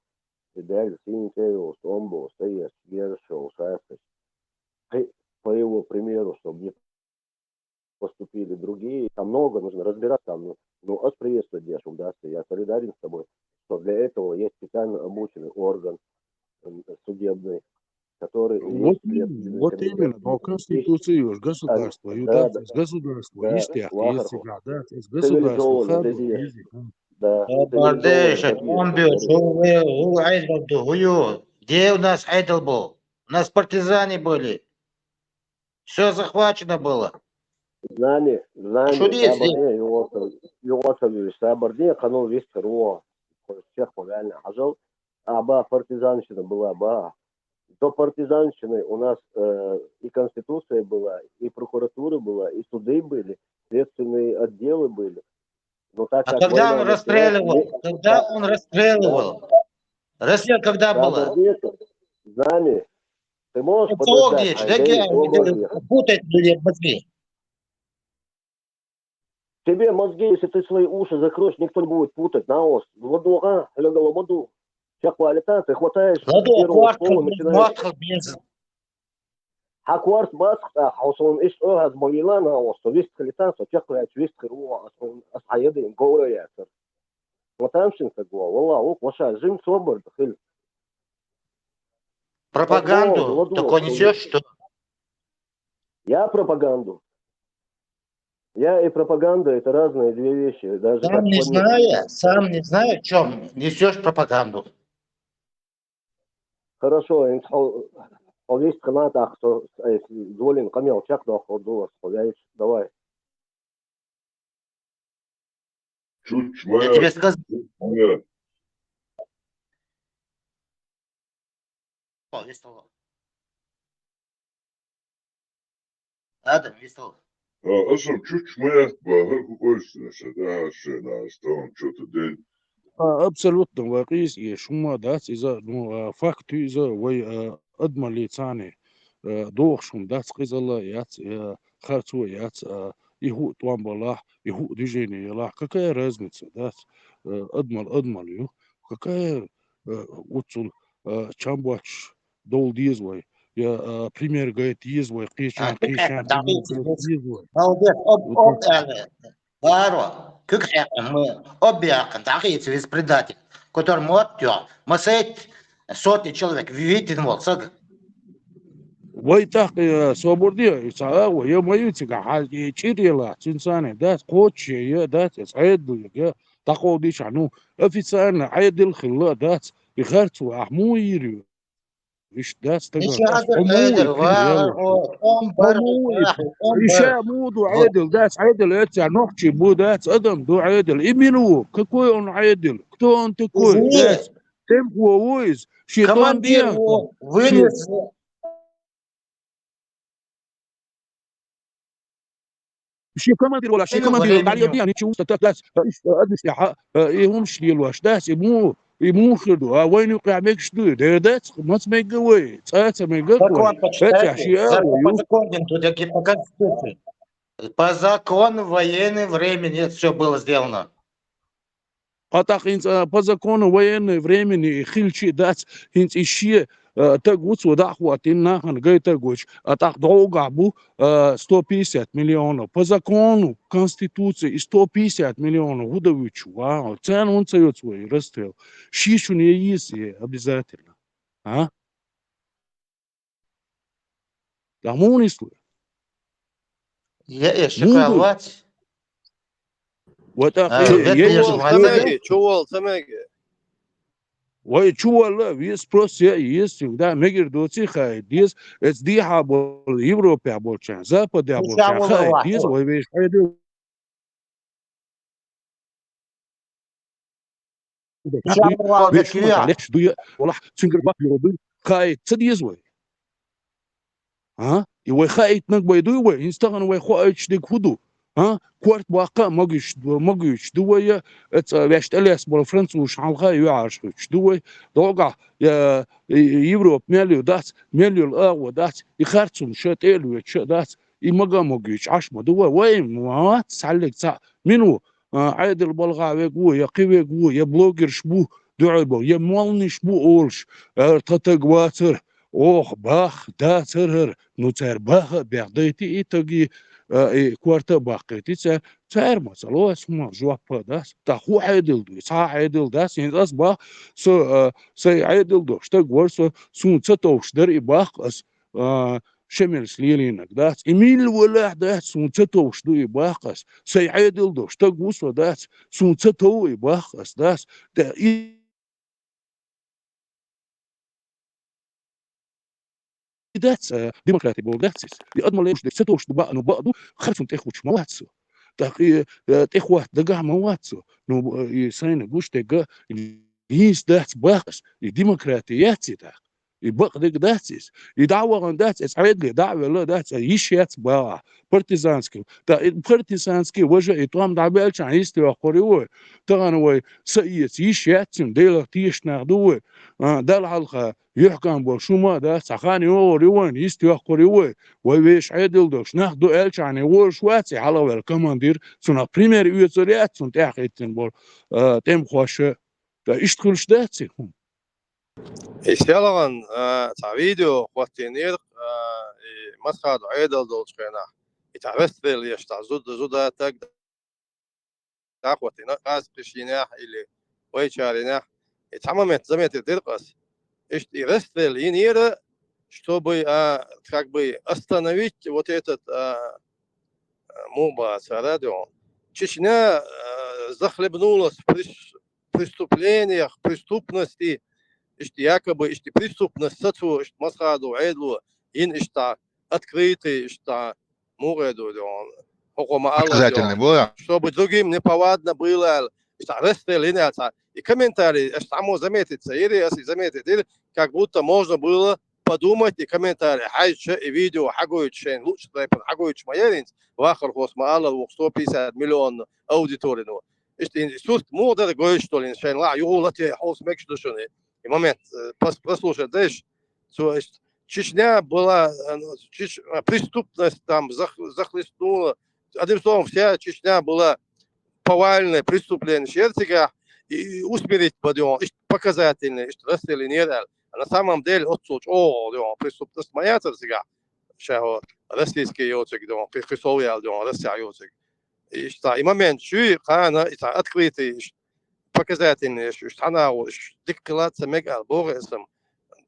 и даьлла сийна тӀе йолуш, тӀом болуш, тӀеэцча, герзаш йолуш, хасташ. Хьи, по его примеру, чтобы не поступили другие. Там много нужно разбираться, там, ну, ну, ас приветствовать деш хӀума дац, я солидарен с тобой, что для этого есть специально обученный орган, м, судебный, который и Вот есть именно, следственный вот комитет. Именно, но И, конституция уж а, государство, да, да, да, государство, да, есть, вахар хӀо. Есть, да, есть государство, цивилизованный хадо, везде. Есть, м. Да, Бардеша, цивилизованный, он бил, конечно. Что вы, вы Айдал был, вы, где у нас Айдал был? У нас партизане были. Всё захвачено было. Знани, знани, Шуди сабарне, югъасал, югъасал юри, сабарне, канал вист хир ву. Чехпа реально хьажал. А ба партизанщина была ба. До партизанщины у нас, э, и конституция была, и прокуратура была, и суды были, следственные отделы были. Но так А как когда война он началась, расстреливал? Мы Когда он расстреливал? Да. Россия когда была? Сабарне, знани. Ты можешь подождать? Ай, дай, дай, дай, дай. Путать людей мозги. Тебе мозги, если ты свои уши закроешь, никто не будет путать. Наос, ладога, легаломаду. Сейчас квалификация, хватаешь с первого слова, начинаешь. Хьан корта бац, а, хьо суна иштта оьхьаз ма вилла, наос, со вист хилита, со чекхваьлча вист хир ву, ас хьуна, ас хьан ядин говра яцар. Ма тамашийна саг ва, валлахӀи, вукх ваша жим собар да хила. Пропаганду такой несешь, что? Я пропаганду. Я и пропаганда — это разные две вещи. Даже сам не зная, сам не зная, чем несешь пропаганду. Хорошо, инц хьо вест хана тахсо, зволин къамел чакх дохо дулас хо вяйш. Давай. Чуть моя. Я тебе сказал. Моя. О, вестало. Адам, вестало. А, асам чуть моя, ба, хар ку койсна, ша, да, ша, да, сталам, что-то день. А, абсолютно, ва къис, е, шума дац, иза, ну, а, факт, иза, вай, а, адмали цани, а, дох шум дац, къизала яц, а, харцу яц, а, и ху томбалах, и ху движение ялах. Какая разница, дац, а, адмал, адмал ю. Какая, а, уцул, а, чамбач дол диз вай. Я, а, пример гайт диз вай, къишан, къишан, диз вай. Молодец, об, об, Баро, куьг хьекъан ма, оббиахъан, дӀахийца веза предатель, который мотт йо, масайт сотни человек витин вол саг. Вай тӀаккха, э, собар де, и ца агӀо, я ма ю цига хьал, и чӀир ела, цуьнцане, дац, кхочче, я, дац, эс Ӏедал, я, дӀакховдийша, ну, официально Ӏедал хилла, дац, и харцо, ахь муй йир ю? Иштта дац тагар. Иша хӀазар хӀо муй хӀедир, ва, хӀо, тӀом бар, хӀо муй, хӀо тӀом бар. Иша муй ду Ӏедал, дац Ӏедал, эця нохчи бу, дац адам ду Ӏедал. И мила ву? Какой он Ӏедал? Кто он такой? Дац. Тем хӀо ву из? Ши тӀом командир диан ву, вынес ву. Ши командир вала, ши командир вала, дӀа я диан, ничего, уста, так, так, э, иш, э, адмиш тӀехьа, э, и хӀумаш лелош, дац, и му, и му хир ду, а вайна юкъе мегаш ду, дера дац, мац мегга вай, цӀа ца мегга вай. Закон почитайте, ши а закон вай, по закону, тут я по конституции. По закону военного времени это всё было сделано. Ткъа тӀаккха хӀинца, а, по закону военное времени хилчи дац, хӀинца и ше, а, таг вуц ва дӀахоттина нахана гай таг вуч, а тӀаккха дӀогахь бу, а, сто пятьдесят миллионов. По закону, Конституции и сто пятьдесят миллионов хӀу дан вуьчу, ва? Царна хӀунда ца йоц вай расстрел? Ши шуна я еза обязательно. А? Да муна ислу? Я, я, шакал вац. Вот так. А, я, я, конечно, я, молодец. Чувал, самеге. Вай чувал, вес просто я, есть, да, мегер доци хай, дес, эц диха бол, Европе болчан, Западе болчан, хай, дес, вай веш, хай, дес. Лекш дуя, валахь, цуьнгара бакъ йолу дуй, хаийта ца деза вай? А? И вай хаийтинарг вай дуй вай? ХӀинца тахана вай хоуьйтуш дерг хӀун ду? А? Корта баккха а магуьйтуш ду, магуьйтуш ду вай, я, эца ваьш тӀелаьцна болу французаш хьалха а юьхьӀаьржа хӀуьттуш ду вай. ДогӀахь, я, и, и Европа мел ю дац, мел йолу агӀо дац, и харцум ша тӀе а лоьцуш а дац, и мага а магуьйтуш Ӏаш ма ду вай. Вай ма вац цхьаьллиг цхьаъ. Мин ву? А, Ӏедал балха вег ву, я кхин вег ву, я блогерш бу, дуьхьал бу, я молланаш бу олуш, ара тхан таг вацара, оха бах, дацара хӀара, ну, цара баха а бех, дайти и таги, а, и корта а баккхийти цара, цара ма ца ло ас хӀума жоп а дац. ТӀаккха хӀун Ӏедал ду, цхьа а Ӏедал дац, хӀинца ас бах, со, а, сайн Ӏедал долуш стаг вара со, суна ца товш дара и бах ас, а, шемелс лелийнарг дац. И милла валахь дац, суна ца товш ду и бах ас. Сайн Ӏедал долуш стаг ву со дац, суна ца тов и бах ас дац. Да, и, и дац, а, демократи бохург дац иза. И адамал лелуш дерг ца товш ду баа, ну, баа ду, харцум тӀехуьттуш ма вац со. ТӀаккха и, э, тӀехӀотта дагахь ма вац со. Ну, э, и сайна гуш дерг а, йийца дац бах ас. И демократи яц и тӀаккха. И бакъдерг дац иза. И дӀа а вахана дац, эца Ӏедале дӀа а велла дац, а йиш яц баха. Партизанский. ТӀа и партизанский важа и тӀом дӀабаьлчахьана йист йоккхур ю вай. Тахана вай са эца йиш яц цуьнан, Делах тешаш нах ду вай. А, Далла хьалха юьхькӀам болуш хӀума а дац, цхьа хан йогӀур ю вайна, йист йоккхур ю вай. Вай вешан Ӏедал долуш нах ду аьлчахьана волуш вац и хьалхаваьлла командир, цунах пример оьцур яц, цунна тӀаьхьахӀиттина болу, а, тӀемахоша. ТӀа иштта хуьлуш дац и хӀума. И селхана, а, цхьа видео хӀоттийнера, а, и Масхадов Ӏедал долчу хенахь. И цхьа расстрел еш цхьа зуда, зуда таг дӀахӀоттийна, кхаьза кхиш йинехь или вайчаринехь. И цхьа момент заметить дира ас. Иштта и расстрел йинера, чтобы, а, как бы остановить вот этот, а, а, муха боху цара, дуьхьал. Чечня, а, захлебнулась в прес-, преступлениях, преступности, иштта якобы, иштта преступность сацо, иштта Масхадов Ӏедало йина иштта открытый, иштта муха ду, дуьхьал, хӀокхо ма-аллара, показательный дуьхьал, бу, чтобы другим неповадно было, аьлла, иштта расстрел йина аьлла цхьа. И комментарий, аш цхьаммо заметить ца йира, ас и заметить дира, как будто можно было подумать, и комментарий хьаьжча, и видео хьагойтуш, шайна луучу тайпана хьагойтуш ма яра хӀинца, вахархошца ма-аллара, вукху сто пятьдесят миллион аудиторино. Иштта и суст муха дара гойтуш долу, шайна лаахь юха латте хьовса мегаш ду шуна и момент, э, прос-, прослушать деш, цо иштта Чечня была, э, ну, Чеч-, а, преступность там зах-, захлестнула. Одним словом, вся Чечня была, повальное преступление шерцигахь, и усмирить бан, дуьхьал, иштта показательный, иштта расстрел йинера аьлла. А на самом деле, оццул чӀогӀа, дуьхьал, преступность ма яцара цигахь, ша хӀо российский йоцург, дуьхьал, кхи-, кхин сов яьлла, дуьхьал, Россехь йоцург. Иштта и момент чуьйра кхана, и цхьа открытый, иштта показательный, иштта, иштта хьанагӀо, иштта дика хила ца мега аьлла боху аса,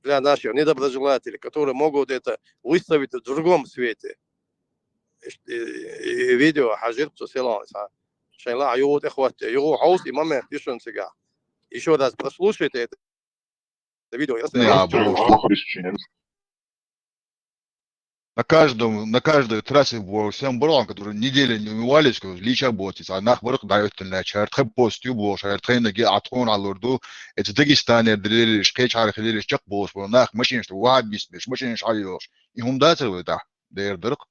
для наших недоброжелателей, которые могут это выставить в другом свете. Иштта и, и, и видео хьажира цу селан, цхьа шайн лаахь юха тӀехӀотта, юха хьовса и момент ю шуна цигахь. Ещё раз прослушайте это видео, если... Не, а, бро, на каждом, на каждой трассе во всем Бурган, которые неделю не умывались, лича ботица, а нах барх даёт на чарт, хэ постью бо, шарт хэ ноги, а тхон алурду, это Дагестанер дрелиш, кечар хилиш, чак бо, нах машинаш, вахабис беш, машинаш айёш. И хум дацар вы, да, дер дырк.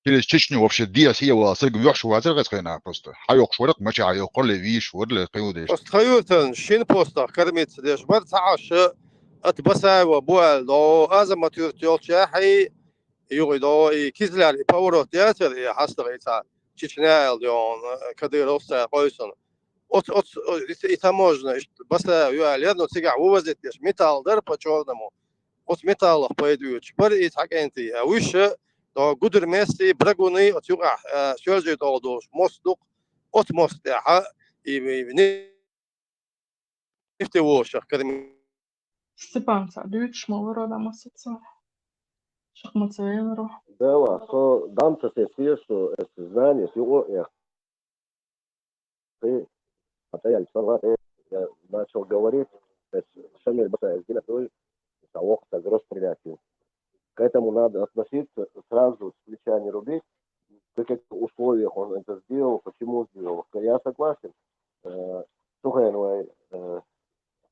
Через Чечню вообще диас я вала, саг вёхш вацар гас хайна просто. Хьайокш варак, мача хьайоккхур ле, виш вар ле, кхиудеш. Просто хаюртан, шин постах кормиться деш бар, цхьа аша от Басаева буал, но Азамат юрт йолча хьи, югы до и Кизляр, и поворот яцар, и хьастагъа и цхьа Чечня аьлла, и он, э, Кадыровца къойсун. Оц-, оц-, о-, и, и таможня, ишт-, Басаев юал яр, но цигахь вывозить деш, металл дар по чёрному. Оцу металлах пайда оьцуш бара и цхьа кӀентий, а вуьш, то гудур месте, брагуны, оцу юкъахь, а, соьлжий тӀе долуш мост ду-кх, оцу мост тӀехь, и, и, нефтевозах карми. Степан, цхьа дуьйцуш ма вара, да, масаца. Шахмат Саеваро. Да, ладно, то дам-то те все, что это знание, всего, эх. Ты, а ты, Александр, ты, я начал говорить, то есть, Шамиль Басаев, Дина, ты, а ох, так расстрелять его. К этому надо относиться сразу, с плеча не рубить, при каких условиях он это сделал, почему сделал. Я согласен, э, слухай, ну, э,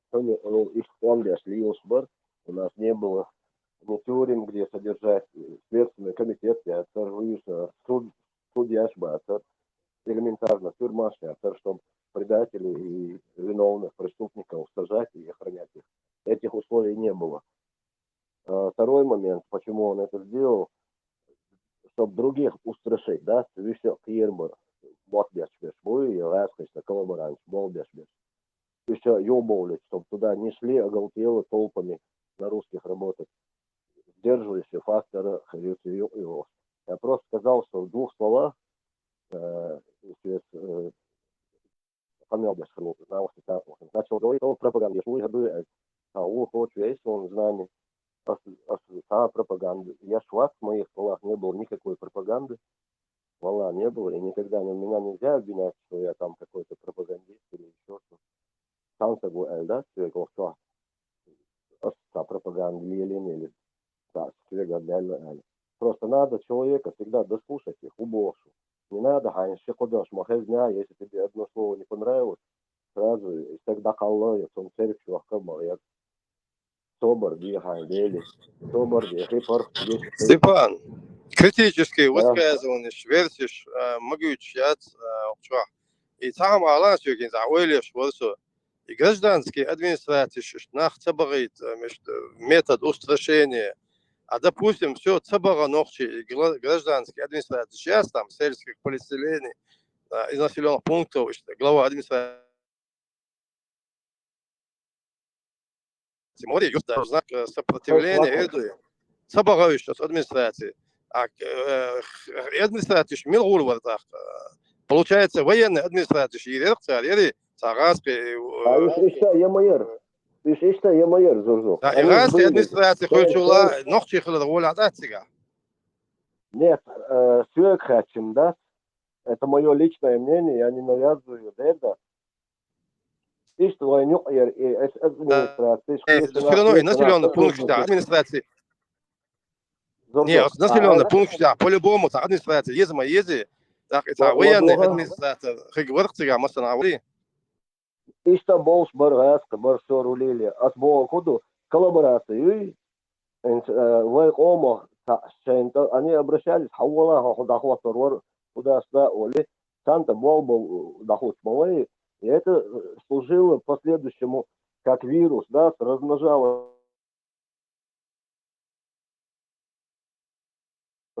что не, ну, их он, блядь, слился, бар, у нас не было ни тюрем, где содержать, э, Следственный комитет, я отторгуюсь, э, суд, судья Шбацер, элементарно, тюрьма Шбацер, чтобы предателей и виновных преступников сажать и охранять их. Этих условий не было. А, второй момент, почему он это сделал, чтобы других устрашить, да, всё кхерам бара, мотт беш берш бу, и гӀаскхашна коллаборанташ болх беш берш. Ещё юхабовлить, чтобы туда не шли оголтело толпами на русских работать. Сдерживающие факторы, хьаюьйту юкъа йолуш. Я просто сказал, что в двух словах, э, если, э, Хамел беш хилла, наушник, наушник. Начал говорить о пропаганде, что я говорю, э, а, о, хочешь, есть он знание. Ас, ас, та пропаганда. Я шват, в моих словах не было никакой пропаганды. Валла, не было. И никогда не, меня нельзя обвинять, что я там какой-то пропагандист или ещё что. Сам собой, э, да, человек, вот что. Ас та пропаганда лелийна или, да, человек, да, да, да. Просто надо человека всегда дослушать их, уборшу. Не надо, хьайн ши кху дош ма хезна, если тебе одно слово не понравилось, сразу и стаг дӀакхалла, я цунна церг чохка ма гӀерта. Собар де, хьайн дели. Собар де, хи парх де. Степан, критический, да, высказываниеш, версеш, а, магуьйтуш яц, а, чохь. И цхьа хӀума ала соьгин, цхьа ойла еш вара со. И гражданский администрацеш нах ца багӀийта, а, мешт-, метод устрашения. А, допустим, всё, ца багӀа нохчий, и гла-, гражданский администрацеш яц там, сельских поселений, а, из населённых пунктов, иштта, глава администрации. Море, юрт, знак, э, сопротивления, эду. Ца багӀа уьш оцу администраци. А, э, х-, администрацеш мила гӀур вара тӀаккха? Получается, военный администрацеш йийр яра цара, яри Цхьа гӀазкхи, э, а уж иштта я ма яра. Уж иштта я ма яра, Зурзук. Да, и гӀазкхи администраци хуьлучул а нохчий хилар гӀолехь дац цигахь? Нет, э, соьга хаьттина дац. Это моё личное мнение, я не навязываю, да, да. Иштта вайн юкъера и эс администрацеш, э, всё равно и населённый пункт, да, администраци. Не, оцу населённый пункт, да, по-любому, цхьа администраци еза ма еза. ТӀаккха и цхьа военный администраци хиг варх цигахь, масала, а вари. Иштта болуш бара гӀазкхи, бара всё рулили. Ас боху хӀун ду, коллабораци юй? ХӀинца, э, вай къомах цхьаъ шайна тӀа, они обращались, хьавола, хьо дӀахӀоттор вара, куда сюда олий, царна тӀа болх бан дӀахӀутту ма вай. И это, э, служило последующему как вирус, да, размножалось.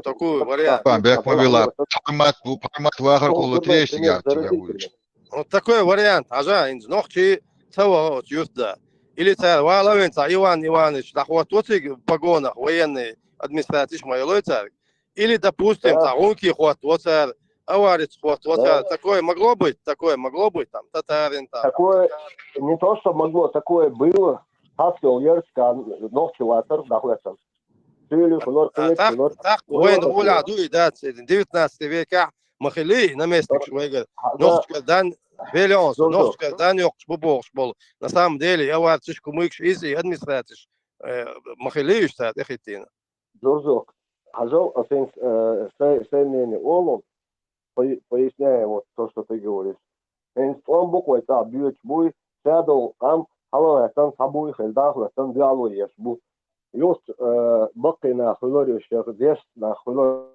Такой вариант. Бекмобила, Пхьармат, Пхьармат вахар хӀуллу тешигахь цигахь вуьйцу. Вот такой вариант, хьажа, хӀинца нохчий ца ваха оцу юьртда. Или цара валавина цхьа Иван Иванович дӀахӀотто цига погонах, военный администрациш ма ялой цаьрга. Или, допустим, цхьа гӀунки хӀотто цара, аварица хӀотто цара. Такое могло быть, такое могло быть, там, татарин, там. Такое не то, что могло, такое было. Хьаста йолу ярска нохчи вацара дӀахӀоьттина. Суьйлуш хилар, кхечаш хилар. ТӀаккха вайна гӀолехь ду и дац, девятнадцатый векахь ма хили, наместникаш вайгара. Нохчашкара дан, веллион со, нохчашкара дан йоккхуш бу бохуш болу. На самом деле, и аварцаш, кумыкаш, иза и администрацеш, э, ма хили уьш цара тӀехӀиттийна. Зурзук, хьажал, ас хӀинца, э, сай, сай мнение олу, по-, поясняю вот то, что ты говоришь. ХӀинца тӀом бу-кх вай цӀахь боьдуш буй, шадолу къам хьала а гӀоьттина, схьа буй хила, дӀа а хӀоьттина, дуьхьало еш бу. Юха, э, баккхий нах хуьлура, шайх дешна нах хуьлура.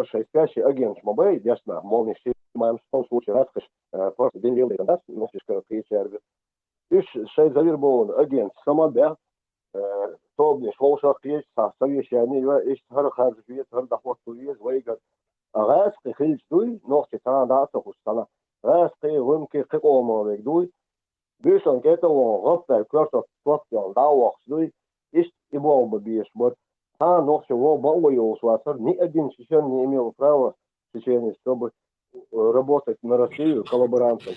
Шайн спящий агенташ ма бай, дешна нах, молниш, шиманаш, в том случае, раз хиш, э, просто дин лелайдан дац, нохчашкара кхечаьрга. Уьш шайн завербованный агенташ сама баьхна, э, тобанаш вовшах кхеча, цхьа совещание йо, иштта хӀара харжа веза, хӀара дӀахӀотто веза вайгара. А гӀазкхи хилча дуй, нохчий цхьана дӀа а ца хуьлуш цхьана, гӀазкхи, гӀунки, кхин къоман верг дуй, буьйсанна кӀел а вахана, гӀап даьлла, коьртах тотта йолу дӀа а воккхуш дуй, иштта и болх бан безаш бара. Цхьана нохчо вон бан а йолуш вацара, ни один чечен не имел права в течение, чтобы, э, работать на Россию коллаборантом.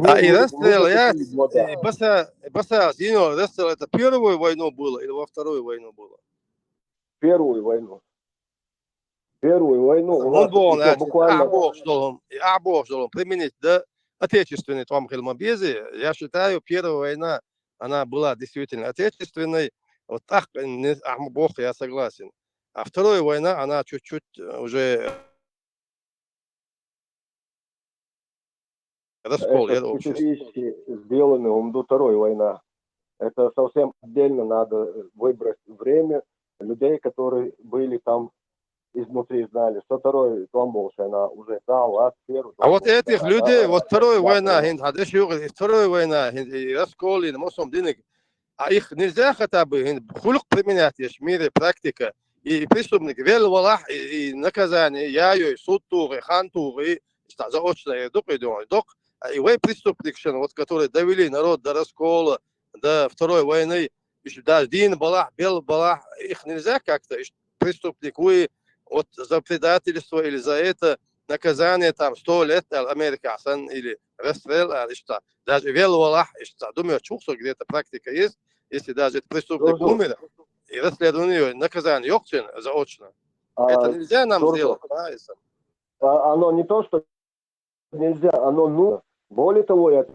А и расстрел, я, и Баса-, Баса-, Зино, расстрел это первую войну было или во вторую войну было? Первую войну. Первую войну у нас ещё буквально... Ахь бохуш долу, ахь бохуш долу применить да, отечественный тӀом хила ма беза. Я считаю, первая война, она была действительно отечественной. Вот так, не, ахь ма боху, я согласен. А вторая война, она чуть-чуть, э, уже раскол, это я общество. Специфически сделаны, ум ду, второй война. Это совсем отдельно надо выбрать время, людей, которые были там изнутри, знали, что второй тӀом болуш война уже, да, ладно, первый тӀом болуш война, да, да. А вот этих людей, вот второй война, хӀинца, хьан деши юкъа, второй война, хӀинца, и раскол йина, мосом диниг, а их нельзя хотя бы, хӀинца, хуьлу-кх применять еш в мире практика, и, и преступник велла валахь, и, и наказание яй, суд тухий, хан тухий, иштта заочно эр ду-кх и дуьхьа, доккха, а и вай преступникашна, вот, которые довели народ до раскола, до второй войны, иштта даже дийна балахь, белла балахь, их нельзя как-то, иштта преступник вуй, вот за предательство или за это наказание там сто лет аьлла Америкахь санна, или расстрел аьлла иштта. Даже велла валахь, иштта ду моьттуш ву со, где-то практика есть, если даже этот преступник умер, и расследование, наказание йоккху цунна заочно. Это нельзя нам сделать, да, это? А, оно не то, что нельзя, оно нужно. Более того, я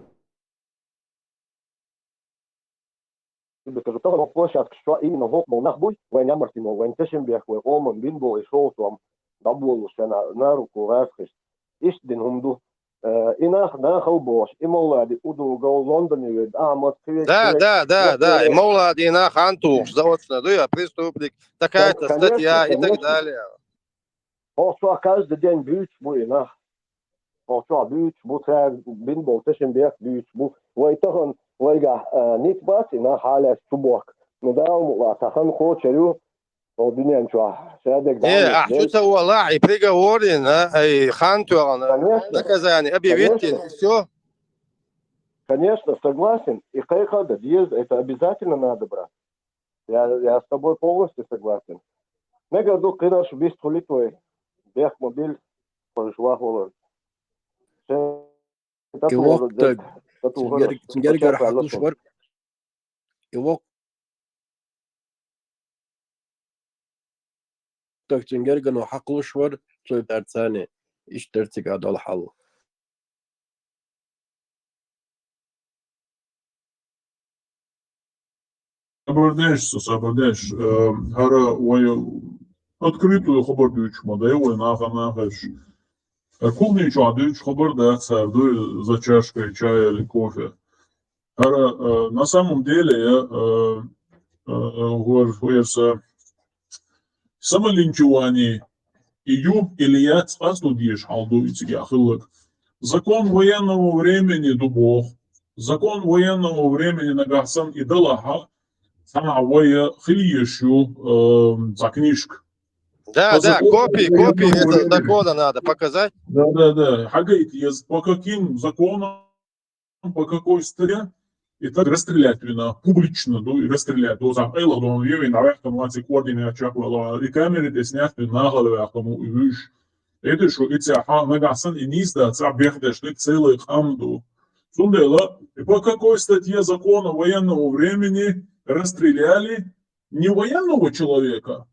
тебе скажу, тахана площадка, что именно хӀокху болу нах буй, вайн ямартино, вайн тешнабехк, вай къоман бина болу и шовзткъа тӀом дӀаболуш, шайна на руку гӀазкхашна. Иштта дина хӀума ду. Э, и нах нахала бохуш, и Мовлади удугал Лондоне верг, Ахьмад, кхин верг. Да, да, да, да, и Мовладина хан тухуш, заочно, ду я преступник, такая-то статья и так далее. Хьо чохь каждый день буьйцуш бу и нах. Хьо чохь буьйцуш бу, цара бина болу тешнабехк буьйцуш бу. Вай тахана, вайгахь, а, ницкъ бац и нах хьалаьцна чу бохку. Ну, Дала мукъ лахь, цхьа хан кхочур ю, хӀокху дуьнен чохь. Ша дерг... Э, ахь чу ца валахь, и приговор йина, и хан тоьхна, наказание объявить йина, и всё. Конечно, согласен, и кхайкха а дан деза, это обязательно надо брать. Я, я с тобой полностью согласен. Мегар ду кхин а шу бист хуьлуьйту вай, бехк ма билла, хӀорш вахвалар. И воккха стаг цунгерга хьакхалуш вар, и воккха стаг цунгерга хьакхалуш вар, цу тарцане, иштта дар цига дола хьал. Хабар деш, со хабар деш. Э, хӀара вай открытую хабар дуьйцуш ма дай вай наха нахаш. Э, кухни чу дуьйцуш хабар дац, хӀара дуй за чашкой чая или кофе. ХӀара, э, на самом деле, я, э, э, э, гур-, гур са самолинчевание и ю или яц къасту деш хьал ду и цига хиллаг. Закон военного времени ду бох. Закон военного времени нагахсан и далаха, цхьа вай хилиеш ю, э, цхьа книжка. Да, По да, закону копии, копии военного этого времени. Закона надо показать. Да, да, да. Хагайт ез, по каким законам, по какой статье, и так расстрелять вина, публично, ду, и расстрелять, ду, за пейла, ду, он вивин, а вахтом лаци координат чаквала, и камеры те снять вина, нахал вахтом, и виш. Это что, и ця, ха, нагасан, и низ, да, ця бехдеш, ты целый хам, ду. Сундела, и по какой статье закона военного времени расстреляли не военного человека,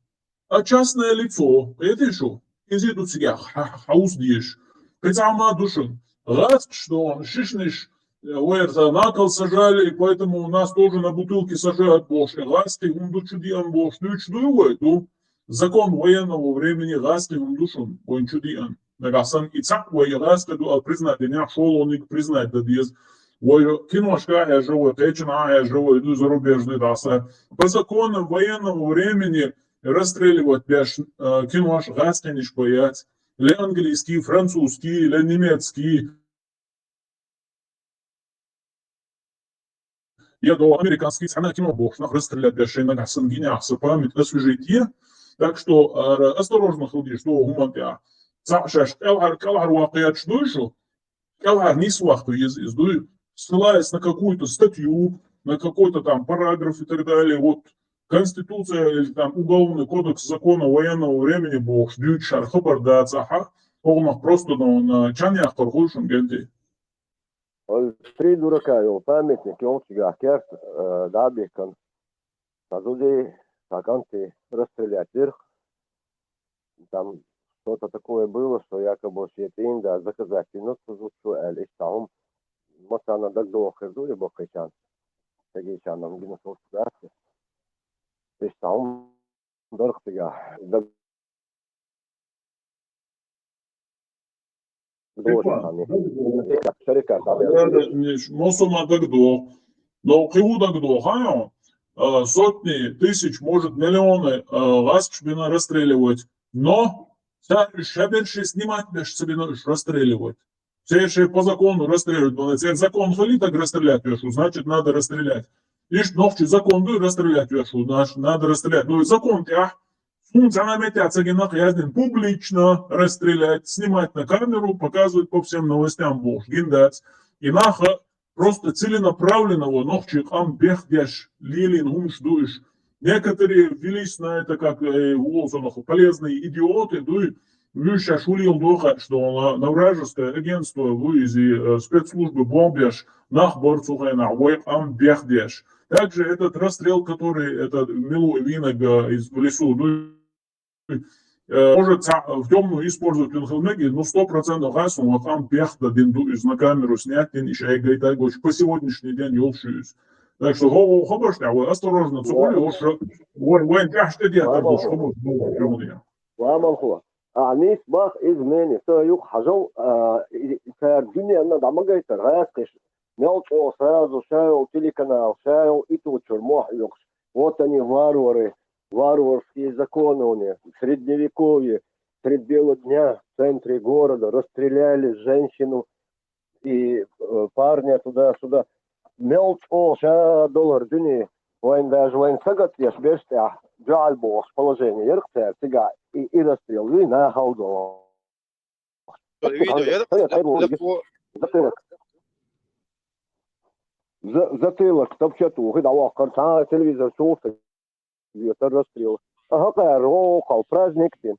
а частное лицо, это что? Изиду цига, ха-, ха-, хаус деш. Кыцама душин. Раз, что он шишниш, э, вайр за накол сажали, и поэтому у нас тоже на бутылке сажают бошки. Раз, ты гунду чудиан бош, ты чудуй вай, ду. Закон военного времени раз, ты гунду шун, вай чудиан. Нагасан и цак вай раз, ты ду, а признать, и не шолоник признать, да диез. Вай киношка, я же вай, кечна, я же вай, иду зарубежный даса. По законам военного времени расстреливать беш, э, кинош, газ, конечно, бояц. Ле английский, французский, ле немецкий. Я до американский цена кино бог, нах расстрелять беш, и нагасан гине, а са память освежить е. Так что, э, осторожно ходи, что гуман я. Цак шаш, калгар, калгар вакъият, что ещё? Калгар не свахту из, из дуй, ссылаясь на какую-то статью, на какой-то там параграф и так далее. Вот Конституция или там Уголовный кодекс закона военного времени бог, дуй шар хабар да, цаха, огнах просто на, на чан я хархуй шунгенди. Ол три дурака йол памятник йол чигах керт, э, дабикан. Сазуди, саканти расстрелять дирх. Там что-то такое было, что якобы сетин, да, заказать минут сузучу, эль, и там, вот она дагдохер дури бокайчан. Тагичан нам гинусов дати. И там дорхтига. Даг-, Типа, дорхтига. Шарика, шарика, да, да, не, мосома дагдох. Но киву дагдох, а, э, сотни тысяч, может, миллионы, э, ласкшбина расстреливать. Но ця шаберши снимать беш сабина уж расстреливать. Ця ещё по закону расстреливать, но ця закон хали так расстрелять вешу, значит, надо расстрелять. Ишт нохчи закон ду расстрелять вешу, значит, надо расстрелять. Ну и закон тя, сум цана метя цагинах яздин публично расстрелять, снимать на камеру, показывать по всем новостям бог, гиндац. И наха просто целенаправленного нохчи кам бехдеш лилин гумш душ. Некоторые велись на это как, э, полезные идиоты, дуй, виша шулил доха, что на, на вражеское агентство вывези, э, спецслужбы бомбеш, нах борцухена, вой кам бехдеш. Также этот расстрел, который это Милу Винага из, в лесу, дуй, э, может, ца-, в тёмную использовать он хилмеги, ну, сто процентов газ, он вот там бех да динду из на камеру снять, дин ещё и гайта гоч по сегодняшний день ёлшуюсь. Так что го-, го-, хобаш, да, вы осторожно, цугули, ошо, вой, вой, тяжко делать, так уж, хобаш, хобаш. Ламалхо. А, нис бах из мени, то юг хажал, а, и, и, цар дунья на дамагайтар, газ кыш. Мелчо сразу шайл телеканал, шайл и тут чур мох юкш. Вот они, варвары, варварские законы у них. Средневековье, средь бела дня в центре города расстреляли женщину и, э, парня туда-сюда. Мелчо ша доллар дюни. Вайн даже вайн сагат еш бештя. Джаль бос положение. Ерк цер тига и, и расстрел. И на халдо. Видео, я так, так, так, Затылок. За-, затылок, топчатухи, да, вахкар, та телевизор чулта, это расстрел. Ага, кайро, кал, праздник тин.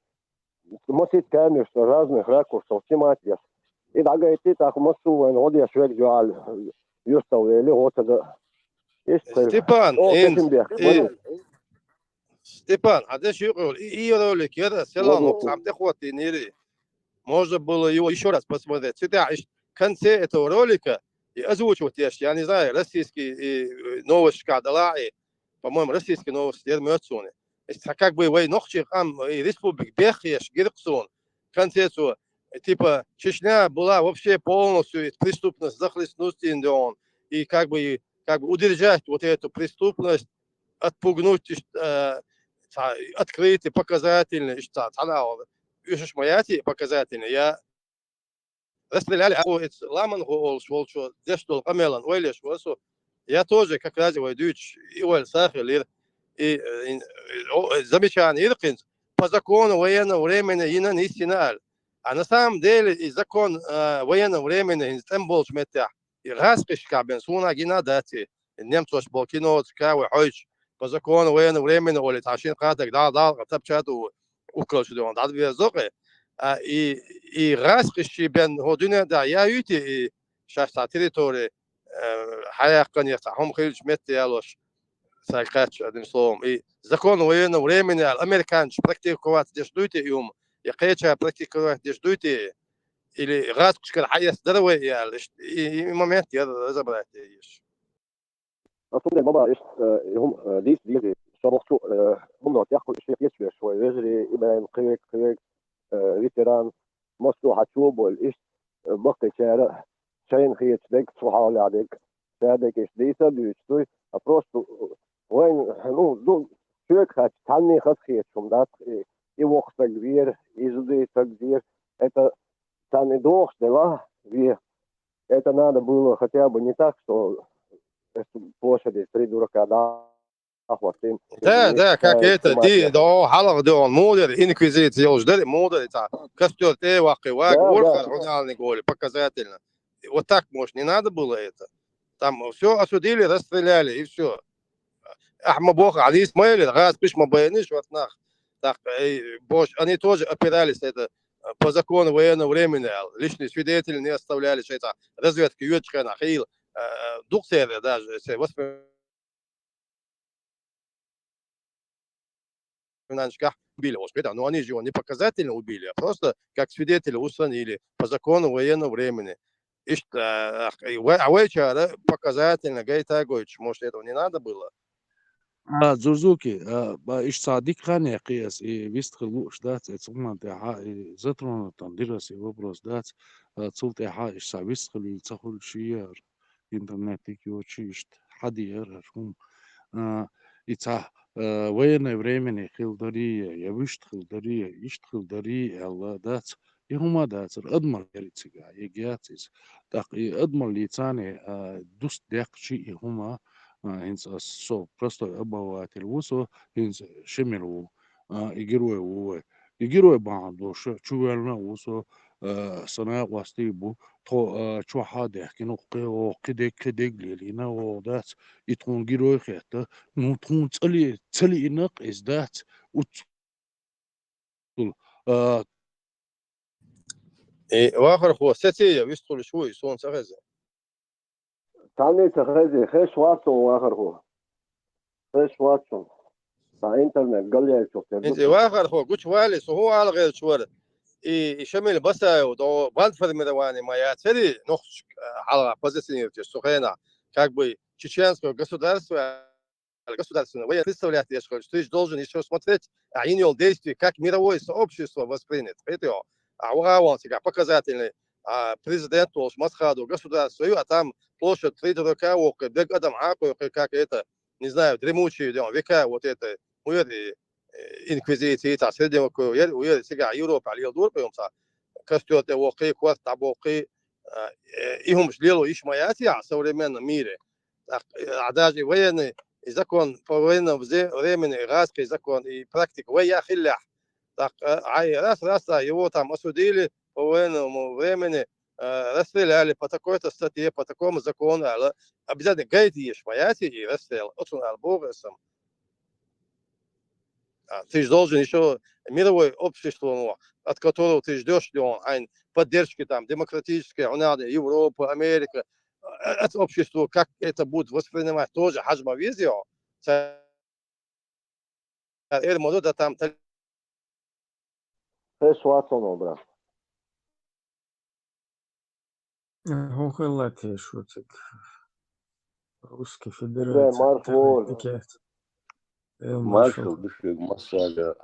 Смотреть, конечно, разных ракурсов снимать, я. И дӀагайти, тӀаккха массо а вайна гӀо деш верг ю аьлла, юстал вели, гӀо ца да. Иштта хир. Степан, О, ин, кешин бех, и, вари. Степан, а деш юкъе, и, и ролик яра, селан Вари. Лопсам тӀехваттийнири. Можно было его ещё раз посмотреть. Цитя, иш-, в конце этого ролика и озвучивать, я ж, я не знаю, российские и, э, новости, когда ла, и, по-моему, российские новости, я мёцуны. Если как бы вай нохчи, ам, и республик бехеш, гирксун, в конце цо, э, типа, Чечня была вообще полностью, и преступность захлестнуть, и он, и как бы, и как бы удержать вот эту преступность, отпугнуть, э, ца-, открытый, показательный, иш ца-, цхьана а, уж иш ма яций показательный, я расстреляли, а, о, эц ламан го олуш волчо, деш долу къамелан, ойлеш васу. Я тоже, как раз вай дуьйцуш, и ойла сахилира, и, э, ин-, э, о, э, замечание ира кхинца, по закону военного времени йина нисйина аьлла. А на самом деле, и закон, э, военного времени, хӀинца тӀем болчу меттехь, и гӀазкхишкахь бен суна гина дац и, немцош болу киноца кавай хьойтуш, по закону военного времени олий, цхьа шина кхатаг дал, дал, тапча ду, уккалчу дуьхьа дӀадвезо кхе. А, и, и гӀазкхишчий бен хӀо дуьне а да, я юьти и шаьш цхьа территори, э, хьаяккхане цхьа хӀума хилча метта ялош, цаьрга кхаьчча, одним словом. И закон военного времени аьлла, американцаш практиковать деш дуй те и хӀума, я кхеча практиковать деш дуй те, или гӀазкхашкара хьаэца дара вай и аьлла, иш-, и, и момент яра разобрать е еш. Ас хӀума ма бан, иштта, э, и хӀума, э, дийца дезий, со бохучу, э, хӀумано тӀехь кху иштта кечвеш вай вежарий, и бен кхевек, кхевек, э, ветеран, массо а хьан чу а болу, иштта, э, баккхийчара шайна хеташ дерг, цу хьалалехь дерг, цара дерг иштта дийца а дуьйцуш дуй, а просто, э, вайн, ну, ду, соьга хаьттича, цхьанне хазахеташ хӀума дац, и, и воккха стаг вера, и зудий стаг вера, это царна и дохуш делахь, ве, это надо было хотя бы не так, что это площади три дурака, да, хӀоттийна. Да, да, как это, ди, да, хьалха дон, мудар, инквизиция йолуш дара, мудар, цхьа костёр тӀе ваккхий, вага, да, ворхӀар, да, хьуналниг олий, показательно. И вот так, может, не надо было это. Там всё осудили, расстреляли, и всё. Ахьа ма боху, Ӏалис ма элира, гӀазкхиш ма байнаш, вот нах. Так, э, бош, они тоже опирались, это, э, по закону военного времени, аьлла. Личные свидетели не оставляли, шайца разведка йоьдучу хенахь, хила, э, дукха церан даже, если воспоминания чохь убили, может, да, но они же его не показательно убили, а просто как свидетели устранили по закону военного времени. Иштта, а, а, вай-, а вайчара показательно гайта гойтуш, может, этого не надо было? А, Зурзуки, а, ба, иштта цхьа дика хан яьккхи ас, и вистхила лууш дац, и цу хӀуман тӀехьа, и затронутан дира ас и вопрос дац, а, цул тӀехьа иштта цхьа вистхила ца хуьлуш яра, интернет дика йоцуш иштта хьадеара хӀара хӀума. А, и цхьа, а, военное времени хила дарий, я вуьшта хила дарий, иштта хила дарий аьлла дац. И хӀума дацара, адамалла яра и цигахь, и яц иза. ТӀаккха и адамаллица а, дустдеккхича и хӀума, а, хӀинца ас, со простой обыватель ву со, хӀинца Шемил ву, а, и герой ву вай. И герой бахьана долуш чувоьллина а ву со, а, сан накъостий бу, тхо, а, чохь а даьхкина, кхе, о, кхидерг, кхидерг лелийна, о, дац, и тхуна герой хетта, ну, тхуна цӀа ле-, ца лиъна-кх иза дац, уц-, а, И вахархо, сеций я, вистхуьлуш ву и, суна ца хеза. Цхьанне ца хезий, хезаш вац суна вахархо. Хезаш вац суна. Цхьа интернет галъяьллачух тера ду. ХӀинца и вахархо гучувалий, со хӀун ала гӀерташ вара. И, и Шамил Басаев, догӀу бандформирование ма яцарий, нохчашка, а, хьалха позиционировать еш цу хенахь, как бы чеченское государство государственного военного представлять деш хилча, ты же должен ещё смотреть, а, йина йолу действие, как мировое сообщество воспримет. Хетий хьо? А, вахаван цигахь показательный, а, президент волуш Масхадов государство ю, а там площадь три дурака воккху, дерг адам хьакхойкху, как это, не знаю, дремучие, да, века, вот это, уьри, э, инквизиция, цхьа средневековье, уьри, уьри, цигахь Европа лела дора кхуьнца, костёр тӀе воккхий, корта дӀабоккхий, а, э, и хӀумаш лело йиш ма яц, а, в современном мире. ТӀаккха, а, даже военный, и закон по военному взе-, времени, гӀазкхий закон, и практика вай я хиллехь. ТӀаккха, а, ай, раз, раз, а, его там осудили по военному времени, э, расстреляли по такой-то статье, по такому закону, аьлла, обязательно гайта йиш ма яц и расстрел. Оцунна аьлла боху аса. А, ты же должен ещё мировое общество, ну, от которого ты ждёшь, ну, ай, поддержки там демократической, ну, надо, Европа, Америка, э, от общества, как это будут воспринимать, тоже хьажа ма веза, ца-, эр ма ду, да, там та- Хеш вацано, брат. Хохеллати шуцик. Русский Бре, Федерация. марх вол. Тикет. Эл Маршал маршал. душиг массага.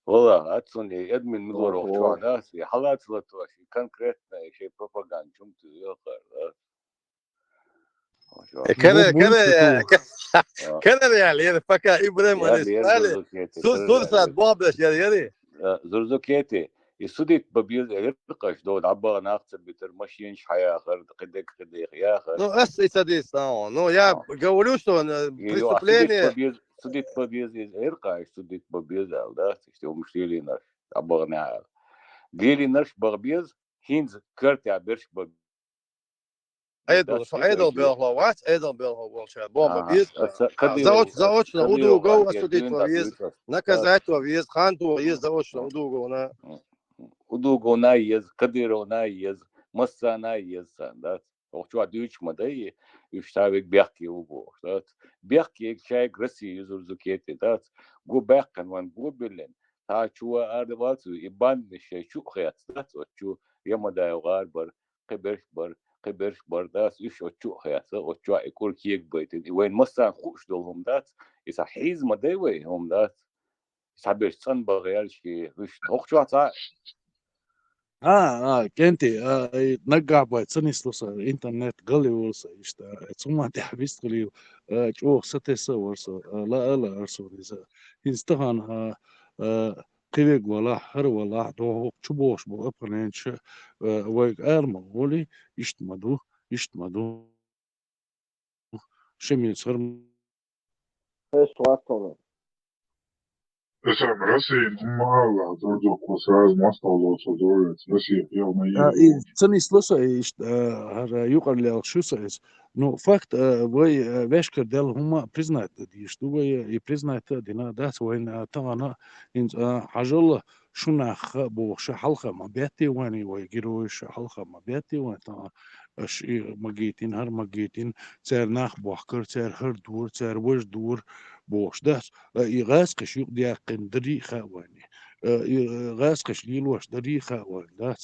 Вала, ацуни админ милор Ого. охчуана, си халацлатуаши конкретно ши пропаганда чум ту йохар, да. Э, кара, Бу- кара, бу- я, А. кара, я, лер, пока Ибрем Я они лер стали. Зурзукети, Сур, кара, сур сад лер. бабдаш, я, я, я. А, Зурзукети, и судит бабиз, эркаш дод, абба нахцер битер, машин шхаяхар, кидек, кидек, яхар. Ну, ас и садись, а, ну, я А. говорю, что э, Ё, а судит преступление, бабиз, судит бабиз, из эркаш судит бабиз, ал, да, что умшили наш, абба на. Гели наш бабиз, хинз карта берш бабиз. айдал, шо айдал белхло, вац, айдал белхло волча, бомба Ага. без. Аса-, А, Кадыров, заоч-, а, заочно Кадыров, удугов а, осудить Кадыров, во вез, Кадыров. наказать во вез, хан во вез, заочно удугов на. Удугов на ез, Кадыров на ез, масса на ез, сан, да. Охчуа дюч ма да, и уж савик бяхки уго, да. Бяхки шайг Россия Зурзукети, да. Гу бяхкан ван гу билен. Та чуа ардавалцу, и бан шай чу хяц, да. Чу ямадай гарбар, киберш бар, киберш бар, да. Уж очу хяц, очу и кур киек байтин. И вайн массан хуш дол хум, да. И са хиз ма да вай хум, да. Сабеш цан багъял ши, уж охчуа ца. А, а, Кенти, а, и наггахь бай ца нислуса, интернет галиулса, ишта, э, цума тя вистхилив, э, чух сатеса варса, э, ла ала арсу риса. Инстахан, а, э, кивег вала, хар вала, дохук чубош бу оппонентша, э, вайг арма воли, ишт маду, ишт маду. Шемин сар Хеш вацано. Эсэм Россия мала дордук сразу масталдо содоец. Россия пьяна А, и цани слыса, и ишт, а, хара юкъар лел шуса эс. Ну, факт, а, вай, а, вешкар дел хума признать да диш, ду вай, и признать да дина, да, вай на тагана, ин, а, хажала шуна ха бохша халха ма бетти вани, вай герой ша халха ма бетти вани, та, а, ши магитин, хар магитин, цер нах бохкар, цер хар дур, цер важ дур бохш, да, а, и газ каш юк диакин дри ха вани. Э, и, э, газ каш лилош дри ха вани, да.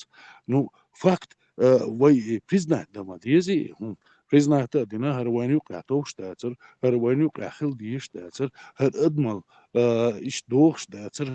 Ну, факт, э, вай, э, признать да ма дези, хм, признать да дина, хар вай юк я товш да цер, хар вай юк я хил диш да цер, хар адмал, э, иш дохш да цер.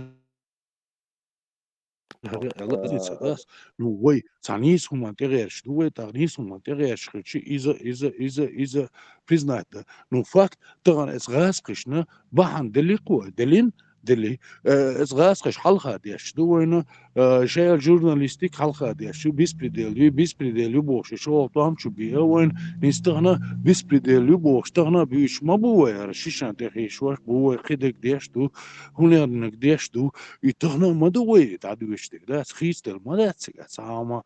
Хар ала деза да. Ну, вай, цанис хума тегерш, ду вай, цанис хума тегерш, хичи иза, иза, иза, иза признать да. Ну, факт, таган эс газ кашна, бахан дели куа, делин, дели, э, эс газ каш халха деш, ду вайна, э, шаял журналистик халха деш, беспредел, ви беспредел, ви бохш, шо там чу би, э, вайн, инстагна беспредел, ви бохш, тагна бич ма бу вай, ара шишан техиш ваш, бу вай кидек деш, ду, хунерник деш, ду, и тагна ма ду вай, та ду вештек, да, хистел ма да цига, сама.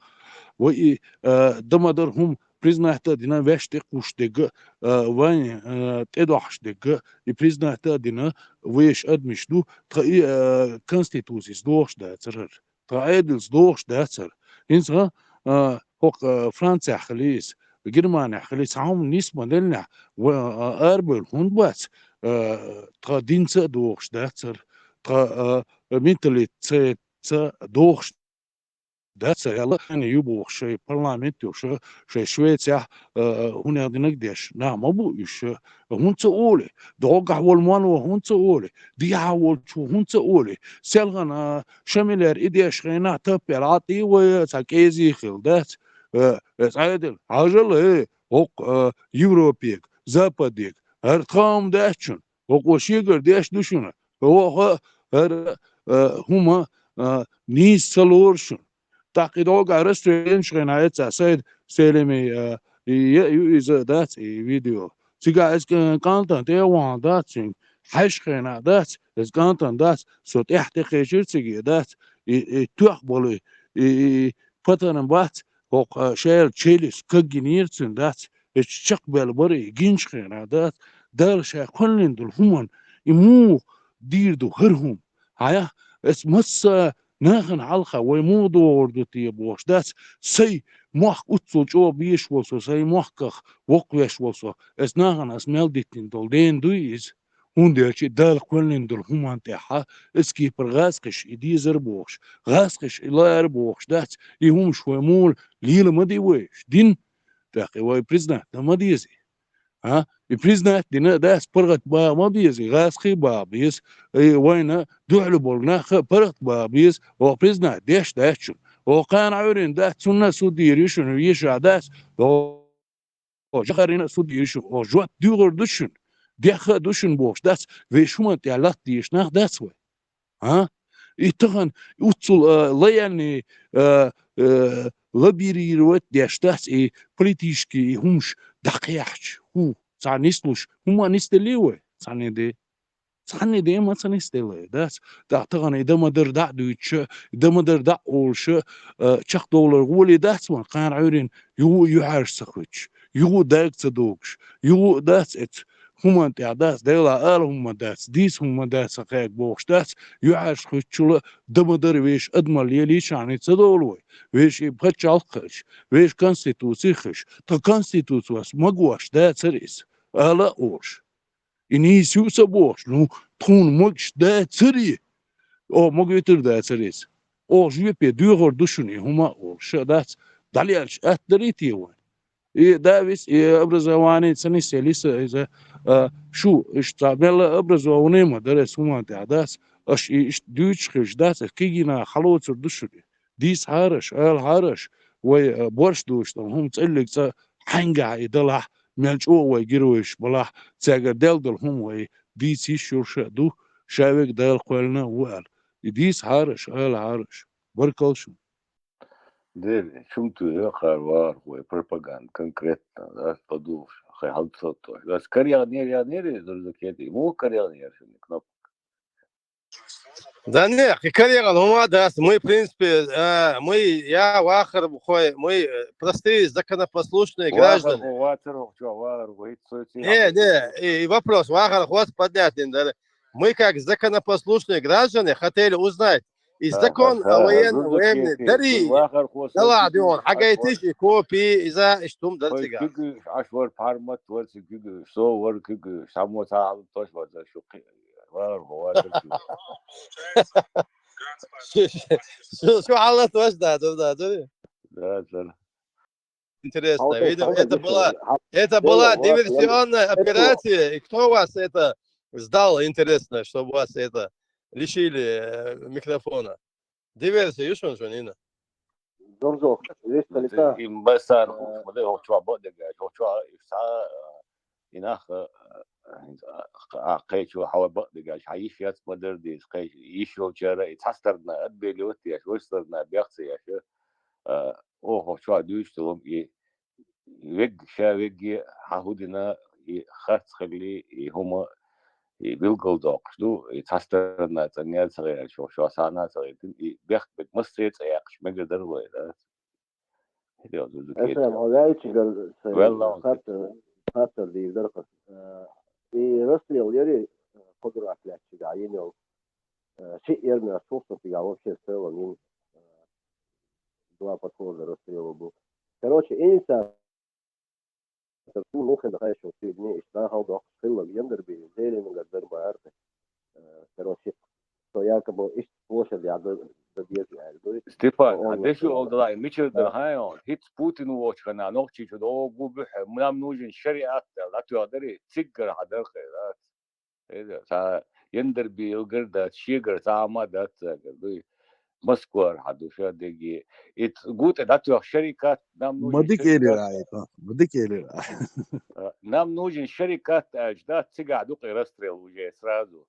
Вай, и, э, дамадар хум, признать да дина веште куш дега, э, вань, э, тедохш дега, и признать да дина веш адмиш ду, та и, э, конституцис дохш да церер. Та айдилс дохш да цер. Инца, э, хок, э, Франция хлис, Германия хлис, хам нис модельня, в, э, арбел хунд бац, э, та динца дохш да цер. Та, э, менталитет ца дохш да цер, яла ани ю бохш, шай парламент ю, шай, шай Швеция, э, хунядинак деш, на ма бу иш, э, хунца оли, догах вол ман ва хунца оли, диха вол чу хунца оли, селгана, шамилер идеш хена, таппер ати ва, ца кези хил, да, э, э, цайдел, хажал, э, ок, э, Европик, Западик, хар тхам дачун, ок, ва шигар деш душуна, ва, хар, э, хума, э, нис салоршун. Так и долго расстроен шхена эца сайд селеми, э, и, и, и за, да, и видео. Цига эс, э, контент, э, ван, да, цин. Хаш хена, да, эс контент, да, со тех, тех, эшир циги, да, и, и, тух болы, и, и, патанам бац, ок, э, шел челис, как гинир цин, да, эс чак бел бары, гинч хена, да, дал ша хонлин дул хуман, и му, дийр ду хӀара хӀума. Хьая, эс масса нахана хьалха вай муха догӀур ду те бохуш дац, сай мохк уццул чӀогӀа безаш волу со, сай мохках воккхавеш волу со, эс нахана ас мел диттина долу ден дуй иза? ХӀунда аьлча и Дала кхоьллина долу хӀуманна тӀехь а, эс кепара гӀазкхиш и дезар бохуш, гӀазкхиш и лаар бохуш дац, и хӀумаш вай мула лела ма ди вай, дин, тӀаккха вай признать дан ма деза. А? И признать дина а дац, паргӀат баха ма беза, и гӀазкхий баха беза, и вайна дуьхьал болу нах а паргӀат баха беза, оха признать деш дац шуна. Оха кхана Ӏуьйрина дац, цунна а суд йийр ю шуна, вешахь дац, оха жахарина а суд йийр ю шуна, оха жоп дуьйгӀур ду шуна, дехха а ду шуна бохуш дац, вешан хӀуманна тӀехь латта дезаш нах дац вай. А? И тахана уццул, а, лояльный, а, а, лоббировать деш дац и политический и хӀумаш дӀакхехьча, хӀу, цхьа нислуш, хӀума нисделлий вай? Цхьанне де. Цхьанне де ма ца нисделла дац. ТӀаккха тахана и дан ма-дарра дӀа а дуьйцуша, и дан ма-дарра дӀа а олуша, а, чекхдовлар гӀоле дац вайн, кхана Ӏуьйрина юха а юьхьӀаьржа ца хуьттуш, юха а дага ца догуш, юха а дац эца хӀуманна тӀехь дац, делахь ала хӀума дац, дийца хӀума дац, сан кхаьг бохуш дац, юьхьӀаьржа хуьттучул а дан ма-дарра вешан адамалла лелийча хьуна и ца довла вай, вешан и пачхьалкх а хилча, вешан конституци а хилча, тхан конституци вас магош дацара иза, ала а олуш. И нийса ю ца бохуш, ну, тхуна магаш дацара и, оха магуьйтур дацара иза. Оха жоьпе доьхур ду шуна и хӀума а олуш, ша дац, дӀалерча атта дарий те вайн? И Давис, и образование ца нисъелли са иза, а, шу, иштта мелла образованный ма дара эс хӀуманна тӀехь дац, аша и иштта дуьйцуш хилча дац, аша кегий наха хьалоцур ду шуна. Дийцахьара аша, алахьара аша, вай, а, борш дуьйцуш долу хӀума цӀиллиг цӀа хьаьнгахь и далахь, мел чӀогӀа вай геройш балахь, цаьргара делла долу хӀума вай дийца йиш йолуш а ду, ша верг Дала кхоьллина а ву аьлла. И дийцахьара аша, алахьара аша. Баркалла шуна. Дера, чум туьйхира кхара вахархой пропаганда конкретно, да, подумав, хай хьалцалто. Да, карьера не, я не, Зурзукети, ему карьера не, кнопка. Да не, кхин карьера, ну, ма дац, мы, в принципе, а, мы, я, вахархой, мы, э, простые законопослушные граждане. Вахархо вацар, чё, вахархо, ит сой ци Не, не, и, и вопрос, вахархо поднять не дали. Мы, как законопослушные граждане, хотели узнать, и закон о военном, военной дари, да ладно, он, хьагайтиш и копии, и за, и штум дар цига. Куьгуш, аш вар пармат, вар цига куьгуш, со вар куьгуш, само ца хьалуттош вар за шу кхи-, вар хо, вар шу. Шу, шу, шу хьалат ваш, да, да, да, да. Да, да. Интересно, видимо, это была, это была диверсионная операция, и кто вас это сдал, интересно, чтобы вас это лишили, э, микрофона? Диверсия ю шуна, шуна йина? Зурзук, вистхилита. Им басар, э, хӀух, ма де, хӀух чохь бакъдерг аьлча, хӀух чохь и схьа, э, и нах, э, э, а, кхечо хьан бакъдерг аьлча, хьан йиш яц ма дара деза, кхечо йиш йолчара, и цхьа сторона отбеливать еш, вай сторона бех ца еш, э, о, хӀух чохь дуьйцуш долу, и вегга, ша вегге, хьан хӀу дина, и харц хилли, и хӀума, и билгалдоккхуш ду, и цхьа сторона цӀанъяр ца гӀерташ, шо схьана ца гӀертина, и бехк-бег массо а цӀе яккхаш мегар дара вай, да? Хьо ваьлча гар, хаттар, хаттар дийр дара хас. Э, и расстрел яри, э, кхо дурах лаьттачигахь йина йолу, э, шиъ яра моьттуш ву со цигахь вообще в целом йина, э, два подхода расстрела бу. Короче, инициатор Мухин хайшо сидни иштта хьал доккхуш хилла, Яндарби, Зелимгар дар баар. Э, короче, со якобы иштта площадь я д-, д-, деза аьлла дуй. Степан, а дешу олдала, и мичара дар хьан йо? ХӀинца Путин вочу хана, нохчичу догу бухьа, нам нужен шариат, датуя дари, циггар хьадар хай, да? Эда, ца Яндарби илгар дац, шегар ца ма дац, загар дуй. Москвар хьан ду ша деги. Ит гу тӀе дӀатоьхна шарикат, нам нужен шарикат. Ма дика элира, ай, ма дика элира. А, нам нужен шарикат аьлча, да, цигахь ду кхин расстрел уже сразу.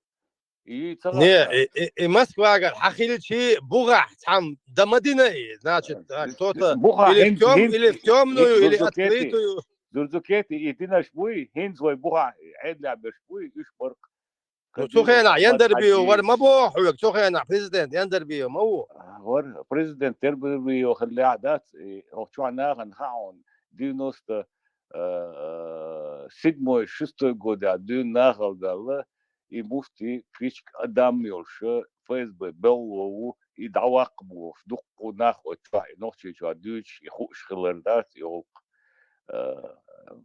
И ца Не, и, и, и Москвагара хьан хилчи бухахь цхьам да ма дина и, значит, а, кто-то бухахь или в тём-, или в тёмную, или открытую. Зурзукети, и динаш буй, хӀинца вай бухахь Ӏедалехь берш буй, уьш баркъ. Ну, цу хенахь Яндарбиев вара ма боху хьоьга, цу хенахь президент Яндарбиев ма ву. Вара президент Яндарбиев хиллехь дац, и хӀокху чохь нахана хаьа хьуна, девяносто, э, седьмой, шестой годехь дуьйна нахала даьлла, и муфти Кричк Адам йолуш, ФСБ белло ву, и дӀаваккха бохуш, дуккха нах оцу чохь, и Нохчийчохь дуьйцуш, и хууш хилар дац, и гӀуллакх. Э,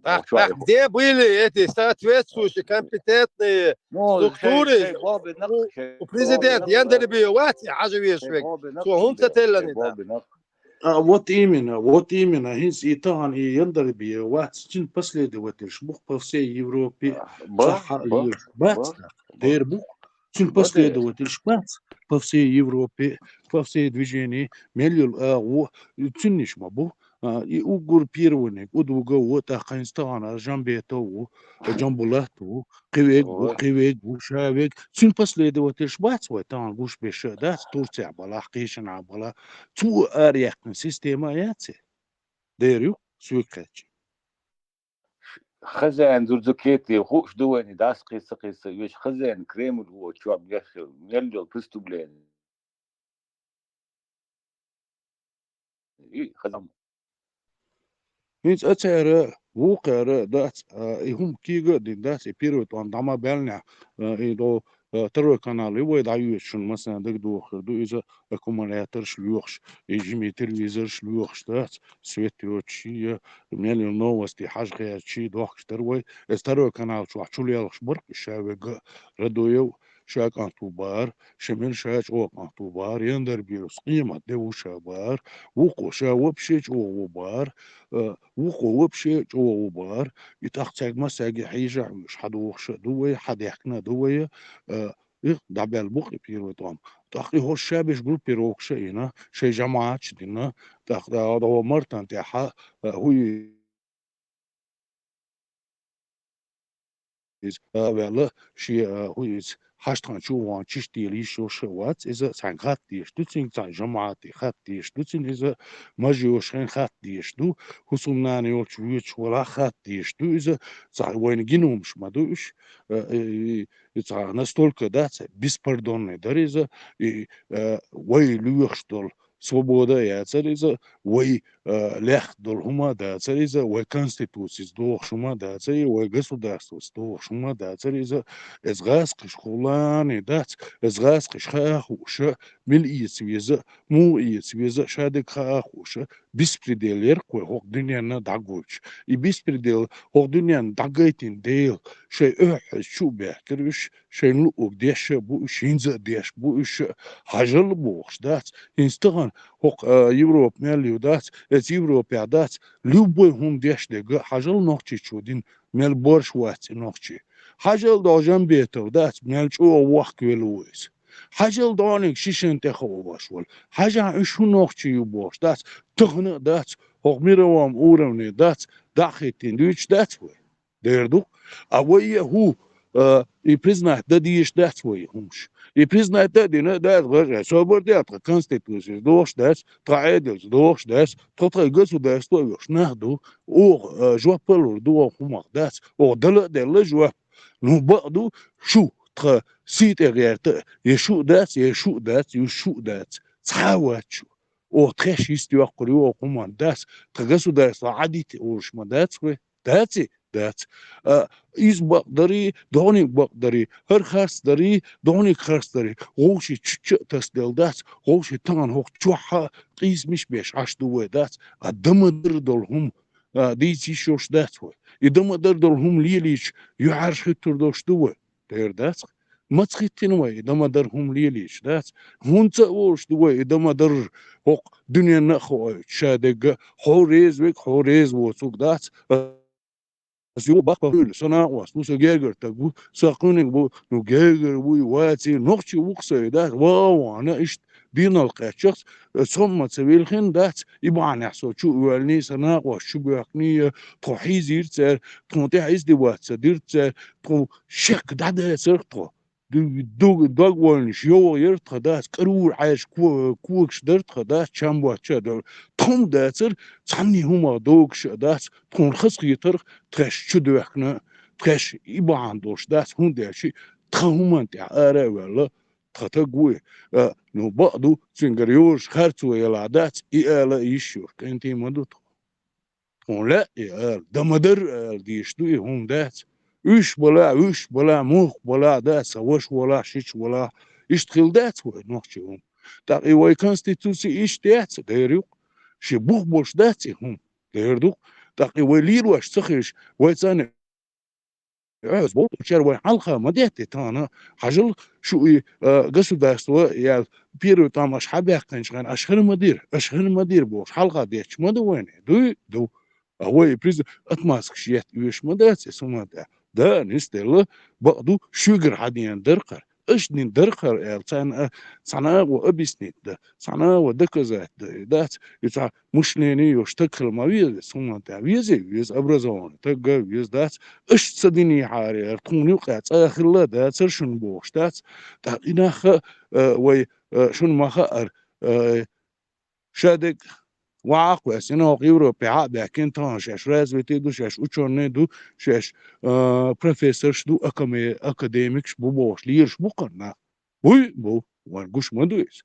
ТӀаккха, оцу чохь и тӀаккха ху- де были эти соответствующие компетентные Ну, структуры, шайн, шайн бобинах, у, шайн у президента бобинах, Яндарбиев вац и хьажа везаш шайн верг. Бобинах, Цо хӀунда ца шайн, теллани шайн тӀаккха? Бобинах. А, вот именно, вот именно. ХӀинца и тахана и Яндарбиев вац, цуьнан последовательш бу по всей Европе. А, ба, Цхьа ба, лелаш бац ба, тӀаккха. ба. Дера бу. Цуьнан Ба, дера. Последовательш бац по всей Европе, по всей движении. Мел йолу агӀо, цуьнниш ма бу. А, и уггар первый-ник, удуга ву, тӀаккха хӀинца тахана Жамбетов ву, Жамбулат ву, кхин верг ву, Ой. кхин верг ву, ша верг. Цуьнан последовательш бац вай тахана гуш берш а дац, Турцехь балахь, кхечанхьа балахь. Цо араяьккхина система яц и? Дера ю, соьга хаьттича. Хазан Дзурдзукетиев хууш ду вайна, дас кхийса, кхийса, веш Хазан Кремль ву чохь мел йолу преступление. И Хазан. ХӀинца а цара, вукхара дац, а, и хӀума кийга а дина дац, и первый тӀом дӀа ма баьллинехь, а, и до, а, второй канал и вай дӀайоьшу шуна, масала, дагадогӀур ду иза, аккумуляторш лоьхуш, и жима телевизорш лоьхуш дац, свет йоцуш я, мел йолу новости хьажа гӀерташ дохкуш дара вай. Иза второй канал чохь чу лелхаш бара, ша вега Радоев, ша кӀант ву бара, Шамил ша чӀогӀа кӀант ву бара, Яндарбиевс къемат де ву ша бара, вукхо ша вообще чӀогӀа ву бара, э, вукхо вообще чӀогӀа ву бара. И тӀаккха цаьрга массаьрга хьийжа а хьоьжуш, хьадохуш а ду вай, хьадаьхкина а ду вай, э, и дӀабаьлла бу-кх и первый тӀом. ТӀаккха и хӀорш ша берш группировкаш а йина, шайн жамаӀаташ а дина, тӀаккха дӀа-, дӀо мартан тӀехь, э, хӀу иза, а, ваьлла, шен, а, хӀу иза, хьаштхан чу вахана чиш тела йиш йолуш а вац, иза цхьаьнга хатта дезаш ду цуьнга, цхьана жамаӀате хатта дезаш ду цуьнга, иза мажа йолуш хатта дезаш ду, хӀусамнана йолчу воьдуш валахь хатта дезаш ду иза, цхьа вайна гина хӀумаш ма ду уьш, а, и, и, и цхьа настолько, да, цхьа беспардонный дара иза, и, а, вай лоьхуш долу свобода а яцара иза, вай, а, лехна долу хӀума а дацара иза, вай конституцица догӀуш хӀума а дацара, вай государстваца догӀуш хӀума а дацара иза. Иза гӀазкхаша хӀуллане дац, иза гӀазкхаша хаа хууша, мила эца веза, муха эца веза, шадерг хаа хууша, беспредел яра-кх вай хӀокху дуьненна дӀагойтуш. И беспредел хӀокху дуьненна дӀагайтина дела, шайн охьа чу а баьхкира уьш, шайна луъург деш а бу уьш, хӀинца а деш бу уьш, хьажал а бохуш дац. ХӀинца тахана хӀокху, а, Европа мел ю дац, эца Европехь дац, любой хӀума деш дерг а хьажал Нохчийчу дина, мел борш вац и нохчий. Хьажал дӀо Жамбетов дац, мел чӀогӀа вохкавелла ву иза. Хьажал дӀониг шишан тӀе ховош волу. Хьажахь уьш хӀун нохчий ю бохуш дац, тахана а дац, хӀокху мировом уровне дац, дӀа а хӀиттина дуьйцуш дац вай. Дера ду. А вай а хӀу, а, и признать дан дезаш дац вай хӀумаш. И признать дан а дина, дац, гӀажа, собар де тхан конституцица догӀуш дац, тхан Ӏедалца догӀуш дац, тхо тхайн государство а йохуш нах ду, оха, а, жоп а лур ду оха хӀумах дац, оха дала а делла жоп. Ну, бакъ ду, шу тхан сий тӀе гӀерта а, я шу а дац, я шу а дац, я шу а дац. Цхьа а вац шу. Оха тхеш йист йоккхур ю оха хӀуманна дац, тхан государство Ӏадитта олуш ма дац вай. Дац и? Дац. А, иза бакъ дарий, догӀаниг бакъ дарий, хӀара харц дарий, догӀаниг харц дарий. Вовший чу-, чу а тасаделла дац, вовший тахана хӀокху чохь а къийсамаш беш Ӏаш ду вай дац, а дан ма-дарра долу хӀума, а, дийца йиш йолуш дац вай. И дан ма-дарра долу хӀума лелийча, юьхьӀаьржа хӀуьттур долуш ду вай. Дера дац-кх. Маца хӀиттина вай и дан ма-дарра хӀума лелийча, дац? ХӀунда ца а волуш ду вай и дан ма-дарра хӀокху дуьненна а хоуьйтуш, ша дерг а, хьо реза верг, хьо реза воцург дац? Ас юха баккха хуьлу, сан накъост ву, сан гергара стаг ву, сан кхуьниг бу, ну, гергара вуй, ваций, нохчи ву-кх со и, дац? Ваха а вахана, иштта дийнал кхеччахьа, со ма ца вилхина, дац? И бахьанехь со чу а воьллиний, сан накъост чу боьхкиний, тхо хьийзийра цара, тхуна тӀехь издеваться дира цара, тхо шек дӀадацара тхо. Ду-, ду-, дог войнаш йогӀу яра тхан дац, кӀарура Ӏаьржа ко-, когаш дара тхан дац, чам боцча а дара. Тхо-м дацара, цхьанний хӀумах догуш а дац, тхуна хазахетарх тхаьш чу доьхкина, тхаьш и бахьана долуш дац, хӀунда аьлча тхан хӀуманна тӀехь ара а ваьлла, тхан таг вуй. А, ну, бакъ ду, цуьнгара йозуш харцо ялахь дац, и ала а йиш йолуш кӀентий ма ду тхо. Тхуна лаьа и ала, дан ма-дарра ала дезаш ду и хӀума дац. Уьш балахь, уьш балахь, мух балахь, да, сан ваша валахь, шича валахь. Иштта хилла дац вай нохчий хӀума. ТӀаккха и вай конституци иштта яц, дера юкъ. Ши бух болуш дац и хӀума, дера ду-кх. ТӀаккха и вай лелош ца хилча, вай царна Ӏоьза болчара вай хьалха ма детта тахана, хьажал шу и, а, государство я первый тӀом аша хьабаьккхинчу хенахь, аша хӀара ма дира, аша хӀара ма дира бохуш, хьалха детташ ма ду вайна, дуй? Ду. А вай и приз-, отмазкаш етта оьшуш ма дац и хӀуманна тӀехь. Да, нисделла, бакъ ду, шуьгара хьадеана дара хӀара. Аша дина дара хӀара аьлла, царна, а, цхьана а ван объяснить дан, цхьана а ван доказать дан, и дац, и цхьа мышление йолуш стаг хила ма веза, хӀуманна тӀехь везий, веза, образованный стаг а веза, дац. Аша ца динехьара, тхуна юкъахь цкъа а хилла дацара шуна бохуш дац. ТӀаккха и нах а, а, вай, а, шуна ма хаьара, а, ша дерг ваха а кхоьссина, хӀокху Европе хьа а баьхкина, тахана шаьш развитый ду, шаьш учёный ду, шаьш, а, профессорш ду, акаме-, академикаш бу бохуш лелаш бу хӀара нах. Буй, бу, вайна гуш ма ду иза.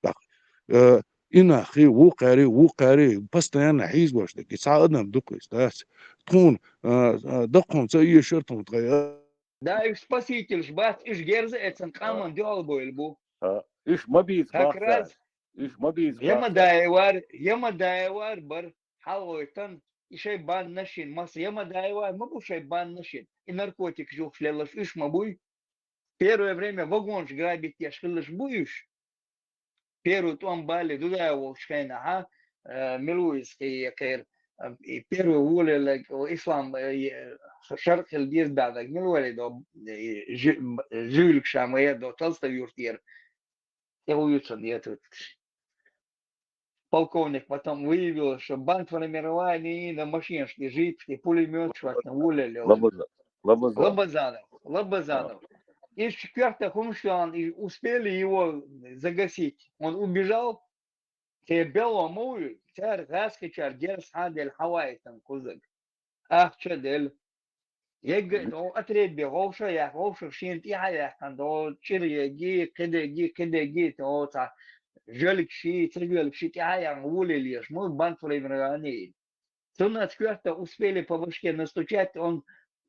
ТӀаккха, а, и нах хи, вукхаьрий, вукхаьрий, постоянно хьийзош дерг, и цхьа адам ду-кх иза, дац. Тхуна, а, а, даккхунца а ешар тхуна тхайн, а. Да, уьш спасительш бац, уьш герза а эцна, къаман дуьхьал бойла бу. А, уьш ма бийца бах цара. Как раз Уьш ма бийца бах цара. Ямадаевар, Ямадаевар бар, хьалгӀойтан, и шайн бандаш йина, масса Ямадаевар ма бу шайн бандаш йина, и наркотикаш юхуш лелларш уьш ма буй. Первое время вагонаш грабить деш хиларш бу уьш. Первый тӀом бале Дудаев волчу хенахьа, э, мила ву иза кхе-, кхеран, э, и первый волаелларг, о, ислам, э, е-, шаркъ хила деза баьннарг мила вале до, э, жи-, м, жуьлигаш ма яр до Толстой-Юртера. ТӀе вуьйцун я тут. Полковник потом выявил, что бандформирование на машинашке, джипашке, пулемёташ хӀоттина волаелла йолчу. Лабаза-, Лабаза-, Лабазанов, Лабазанов. А. Из четвёртый хӀумаш йолу, и успели его загасить. Он убежал. Те бело ма вуй, цара гӀаскхичара герз хьан делла хьаваийтина кхузаг. Ахча а делла. Егга а, догӀу, отребье вовшах а яьккхина, вовшах шена тӀе а яьккхина, догӀу, чӀир егги, кхидӀа егги, кхидӀа егги, догӀу, цхьа жоьлигашший, ца жоьлигашший тӀе а яьккхина, волаелла езаш ма ву бандформирование. Цунна четвёртый успели по башке настучать, он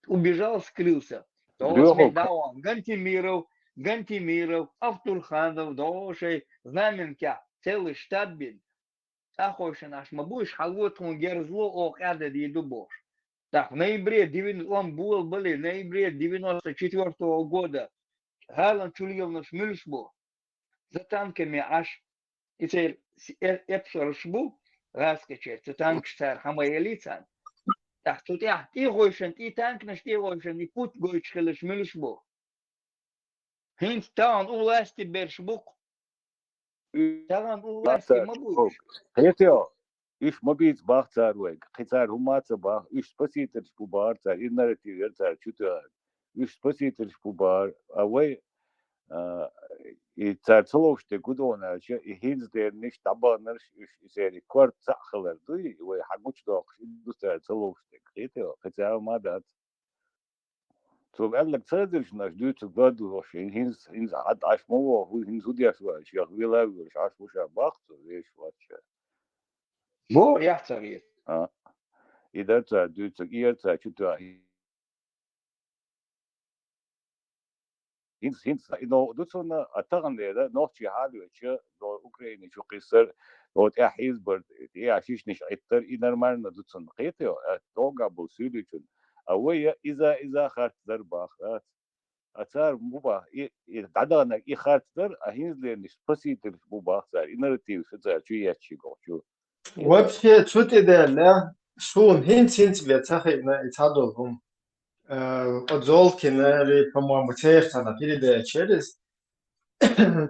убежал, скрылся. ДогӀу, Лёха, Смедауан, Гантимиров, Гантимиров, Автурханов, догӀу, шайн Знаменкехь целый штаб бина. ТӀаккха хӀокхуьнаш ма бу, уьш хьалво тхуна герзало, оха къаьрда дийр ду бохуш. ТӀаккха в ноябре девян-, он болабале, в ноябре девяносто четвёртого года гӀаланчу леланаш муьлш бу? За танками Ӏаш, и церан с-, э-, эпсарш бу, гӀаскхичеран, цу танкаш цара хьан ма елли царна. ТӀаккха цу тӀехь тӀе а гӀойшина, тӀе танканаш тӀе а гӀойшина, и путь гойтуш хиларш муьлш бу? ХӀинца тахана у власти берш бу-кх. Тахана у власти ма бу уьш. Кхетий, уьш ма бийца бах цара вайга. Кхин цара хӀумма а ца бах. Уьш спасительш бу бахара цара. И нарратив яра цара чу тоьар. Уьш спасительш бу бахара. А вай, а, и цара ца ловш дерг гу догӀу аьлча, и хӀинца дерниш дӀабаханарш, уьш и серий корта цхьаъ хилар дуй, и вай хьан гучудоккхуш, и ду цара ца ловш дерг. Кхетий, кхин цара хӀумма а дац. Цо аьлларг ца хезира шуна, аша дуьйцург ладугӀуш, хӀинца, хӀинца Ӏад Ӏаш ма воху, хӀинца хӀун деш ву аьлча, яха вела а воьлуш, Ӏаш ву ша бах цо, вешаш вац ша. Бо, яхь ца хета. А. И дара цара дуьйцург, и яра цара чу тоьар. ХӀинца, хӀинца и новкъа ду цунна, а таханлера нохчий хьалоьцуча, до Украине чу кхиссар, до тӀаьхьа хьийзабар, тӀе а шишнаш Ӏиттар, и нормально ду цунна. Кхетий, а, догӀа болу суьйличун. А вай я иза, иза харц дар бах, а, а цара бу бах, и, и дӀадаханарг и харц дар, а хӀинца лерниш спасительш бу бах цара, и нарратив шу цара чу етташ гохчу. Вообще, цу тӀе даьлла, суна хӀинца-хӀинца бен ца хиъна и цхьадолу хӀума. Э, оцу Золкина, по-моему, церан цхьана передача яра иза.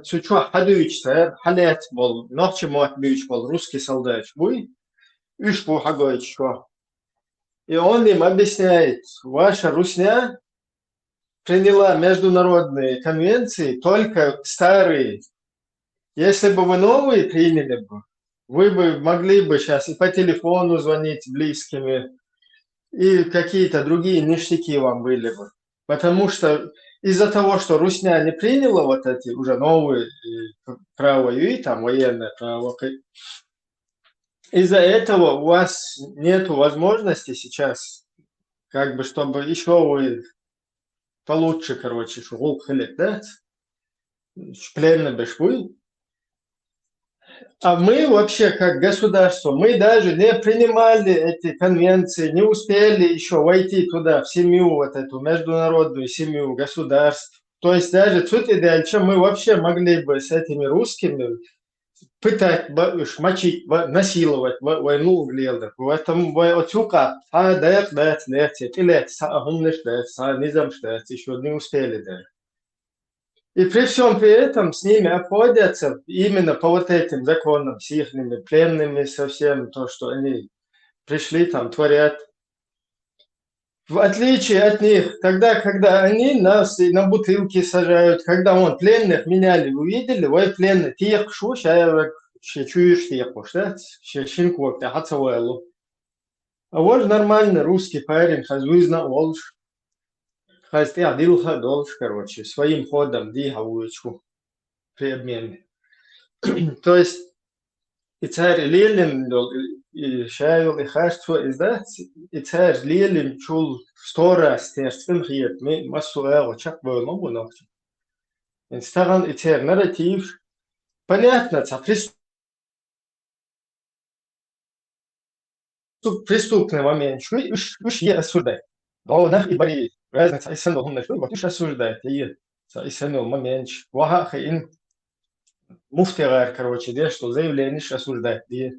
Цу чохь хьан дуьйцуш цара, хьан лаьцна болу, нохчийн мотт буьйцуш болу русский солдаташ буй, уьш бу хьан гойтуш чохь. И он им объясняет, ваша русня приняла международные конвенции, только старые. Если бы вы новые приняли бы, вы бы могли бы щас и по телефону звонить с близкими, и какие-то другие ништяки вам были бы. Потому что из-за того, что русня не приняла вот эти уже новые, э, п-, право, и там военное право, к-, из-за этого у вас нету возможности сейчас как бы, чтобы ещё вы получше, короче, шугул хилит, да? Пленный беш вы. А мы вообще, как государство, мы даже не принимали эти конвенции, не успели еще войти туда, в семью, вот эту международную семью государств. То есть даже цу тӀа даьлча мы вообще могли бы с этими русскими пытать ба уж, мочить ба, насиловать ба вайна углелда. В этом вай оцу кхаба, а, дакъа дац, дац, тӀилет, са а хӀумнаш дац, са а низамш дац, ещё не успели, да. И при всём при этом с ними обходятся именно по вот этим законам, с ихними пленными, со всем то, что они пришли, там творят. В отличие от них, тогда, когда они нас и на бутылки сажают, когда вон пленных меняли, вы видели, вай пленный тӀекхаш ву, ша вай, ше чуйш тӀекхаш, да? Ше шин ког тӀа хьа ца валу. А вож нормальный русский парень, хаза вуьзна а волуш, хаза тӀехь дилха а долуш, короче, своим ходом дийхьа вуьйцу при обмене. То есть и цара лелийна долу, и, и ша йолу и харцо иза дац, и цара лелийначул сто раз церан цӀена хетаме, массо а агӀо чекхбевлла ма бу нохчо. И стагана и церан нарративаш, понятно, цхьа прис-, преступный момент, уьш, уьш, уьш е осуждать. ДогӀу нах и барий, разница, и санна долу хӀуманаш ду, вот уьш осуждать е. Цхьа и санна йолу моменташ, ваха а хиъна, муфтигӀара, короче, деш долу заявленеш осуждать де.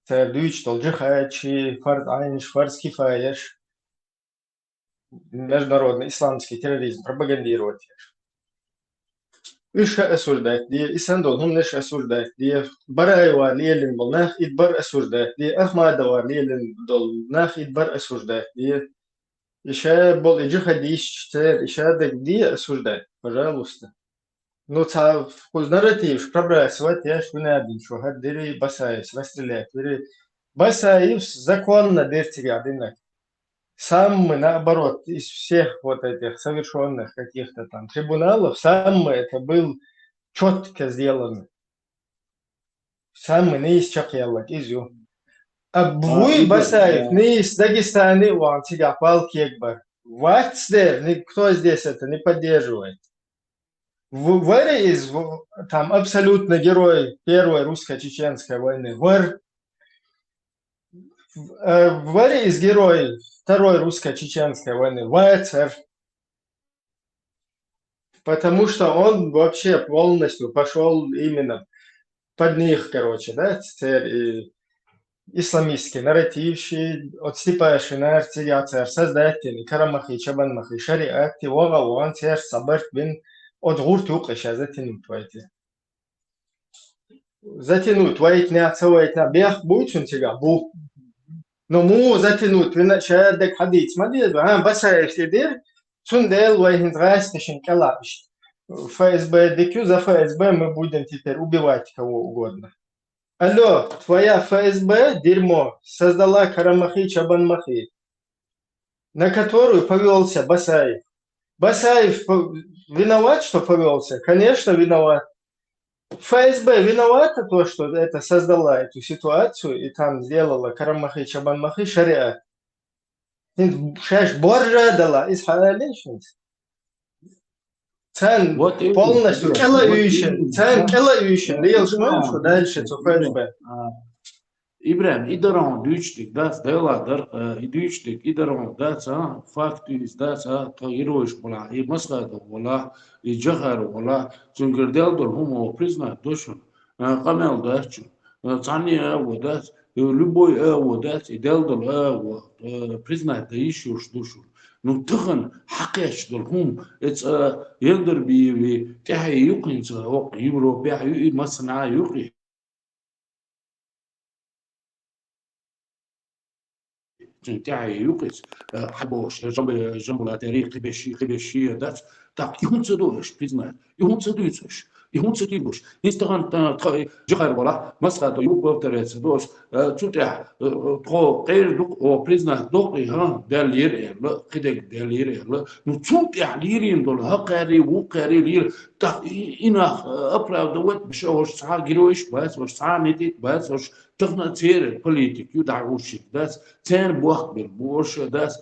Цара дуьйцуш долу джихадаш, фарз Ӏайнаш, фарз кифаяш, международный исламский терроризм пропагандировать еш. Уьш а осуждать де, и санна долу хӀуманаш осуждать де, Бараева лелийна болу нах, и бар осуждать де, Ахмадова лелийна долу нах, и бар осуждать де. И ша болу и джихадисташ, церан и ша дерг де осуждать, пожалуйста. Ну, цхьа кхуза нарративаш пробрасывать еш вина бин шу хӀара дира, Басаевс расстрелять вира. Басаевс законно дира цигахь динарг. Самый, наоборот, из всех вот этих совершённых каких-то там трибуналов, самый это был чётко сделанный. Самый нийса чекхъяьлларг иза ю. А вуй, Басаев, нийса Дагестане а вахана цигахь палкег бара. Вац дера, никто здесь это не поддерживает. В-, вара иза, в-, там, абсолютно герой Первой русско-чеченской войны. Вар. Э, вара иза герой Второй русско-чеченской войны. Вацар. Потому что он вообще полностью пошёл именно под них, короче, да, церан и исламистский нарративаш, оцу Степашинара цигахь цара создать дина, Карамахи, Чабанмахи шариат, ваха а вахана церан цхьа барт бина, оцу гӀурта юккъе ша затянуть вайти. Затянуть вайтинехь, ца вайтинехь, бехк буй цунна цигахь? Бу. Но муха затянуть вина, ша дерг хьадийца ма деза. А, Басаевс и дира, цундела вай хӀинца гӀазкхашна кӀелахь иштта. ФСБ дика ю, за ФСБ мы будем теперь убивать кого угодно. Алло, твоя ФСБ, дерьмо, создала Карамахи, Чабанмахи, на которую повёлся Басаев. Басаев по-, виноват, что повёлся? Конечно, виноват. ФСБ виновата то, что это создала эту ситуацию и там сделала Карамахи, Чабанмахи шариат. ХӀинца шаьш боржа а дала, иза хьаалийша хӀинца. Царна вот именно, полностью именно, кӀела вот уьйшина, именно, царна да. КӀела уьйшина, лелаш ма ю шу дальше цу ФСБ. А, ИбрахӀим, и дара хьуна дуьйцуш дерг дац, Дала дара, а, и дуьйцуш дерг, и дара хьуна дац, а, факт ю иза дац, а, тхан геройш валахь, и Масхадов валахь, и Джохар валахь, цуьнгара делла долу хӀума признать до шуна, а, къамел дац шуна. Э, цхьанне а агӀо дац, э, любой а агӀо дац, и делла долу а агӀо, э, признать дан йиш йолуш ду шуна. Ну, тахана хьакхаьчна долу хӀума, эца, э, Яндарбиеви тӀаьхье ю-кх хӀинца, хӀокху Европехь ю и, массанхьа а ю-кх и. Цуьнан тӀаьхье ю-кх иза, э, хьабохуш, Жамб-, Жамбулатери, кхиберш, кхиберш а дац. Так, и хӀунда ца до аша признать? И хӀунда ца дуьйцу аша? И хӀунда ца дуьйцу аша? ХӀинца тахана, тхан, тхан Джохар валахь, Масхадов ю, повторяться до аша, э, цу тӀехь, э, э, тхо къера ду-кх, о, признать до-кх и, хӀа, даьллера аьлла, кхидерг даьллера аьлла. Ну, цул тӀехь лелийна долу хӀокхаьрий, вукхаьрий лела. Так, и, и нах, э, оправдывать беш, уьш цхьа а геройш бац, уьш цхьа а нитӀ бац, уьш тахана церан политика ю дӀагӀуш дац, церан бохк бер бу уьш дац.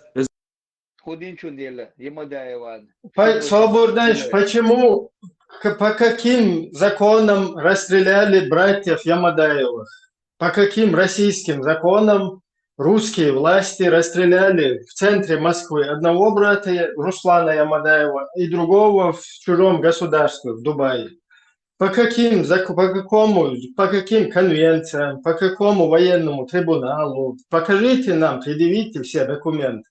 Худинчун дела, Ямадаева. Собордаш, почему, по каким законам расстреляли братьев Ямадаевых? По каким российским законам русские власти расстреляли в центре Москвы одного брата Руслана Ямадаева и другого в чужом государстве, в Дубае? По каким, по какому, по каким конвенциям, по какому военному трибуналу? Покажите нам, предъявите все документы.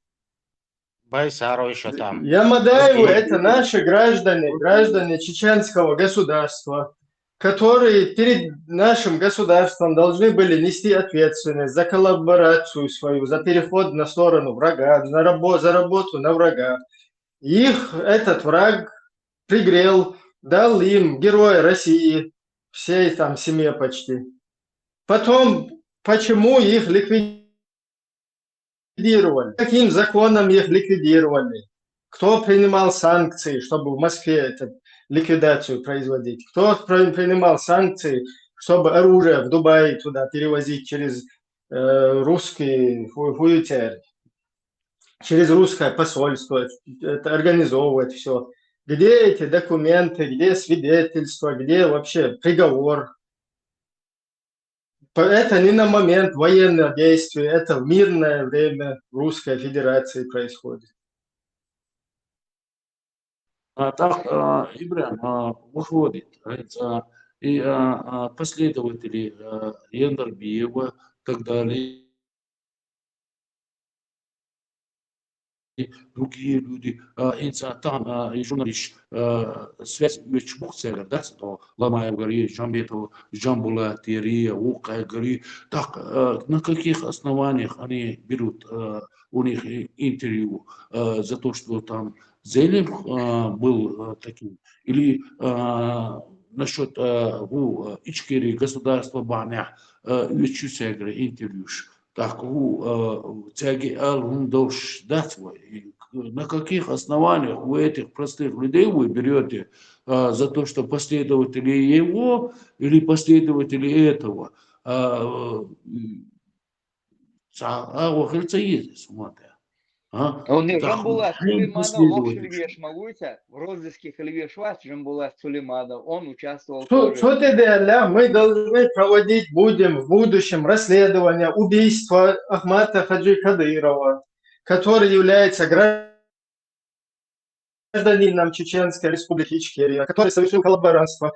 Байсаро еще там. Ямадаевы — это наши граждане, граждане чеченского государства, которые перед нашим государством должны были нести ответственность за коллаборацию свою, за переход на сторону врага, за, рабо за работу на врага. Их этот враг пригрел, дал им Героя России, всей там семье почти. Потом, почему их ликвидировали? Каким законом их ликвидировали? Кто принимал санкции, чтобы в Москве эту ликвидацию производить? Кто принимал санкции, чтобы оружие в Дубае туда перевозить через э, русский фуетер, через русское посольство, это организовывать все? Где эти документы, где свидетельства, где вообще приговор? Это не на момент военных действий, это в мирное время Русской Федерации происходит. А так, а, Ибрагим, а, выходит, а, и а, а, последователи а, Яндарбиева и так далее, и другие люди, а, инца там, а, и журналист, а, связь вечбук цегар, да, то Ламаев гори, Джамбетов, Джамбулат, Ери, Укай гори. Так, а, на каких основаниях они берут а, у них интервью а, за то, что там Зелим а, был а, таким? Или а, насчет а, гу, а, Ичкерии государства баня а, вечу цегар интервьюш? Так, у, э, тяги ал, он должен ждать вы. И на каких основаниях вы этих простых людей вы берете э, за то, что последователи его или последователи этого? А, э, а, а, вот это и есть, вот. А? Он не Так, Джамбулат ну, Сулейманов, последователь. Локшин Вешмагуйца, в розыске Хельвешвац Джамбулат Сулейманов, он участвовал Что, тоже. Что ты, Ля, мы должны проводить будем в будущем расследование убийства Ахмата Хаджи Кадырова, который является гражданином Чеченской Республики Ичкерия, который совершил коллаборантство,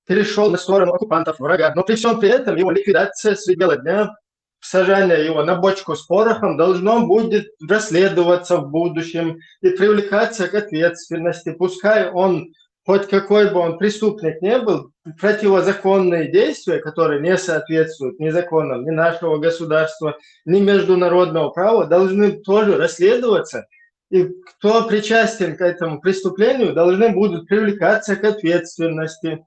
перешел на сторону оккупантов, врага. Но при всем при этом его ликвидация средь бела дня, сажание его на бочку с порохом должно будет расследоваться в будущем и привлекаться к ответственности. Пускай он, хоть какой бы он преступник не был, противозаконные действия, которые не соответствуют ни законам, ни нашего государства, ни международного права, должны тоже расследоваться. И кто причастен к этому преступлению, должны будут привлекаться к ответственности.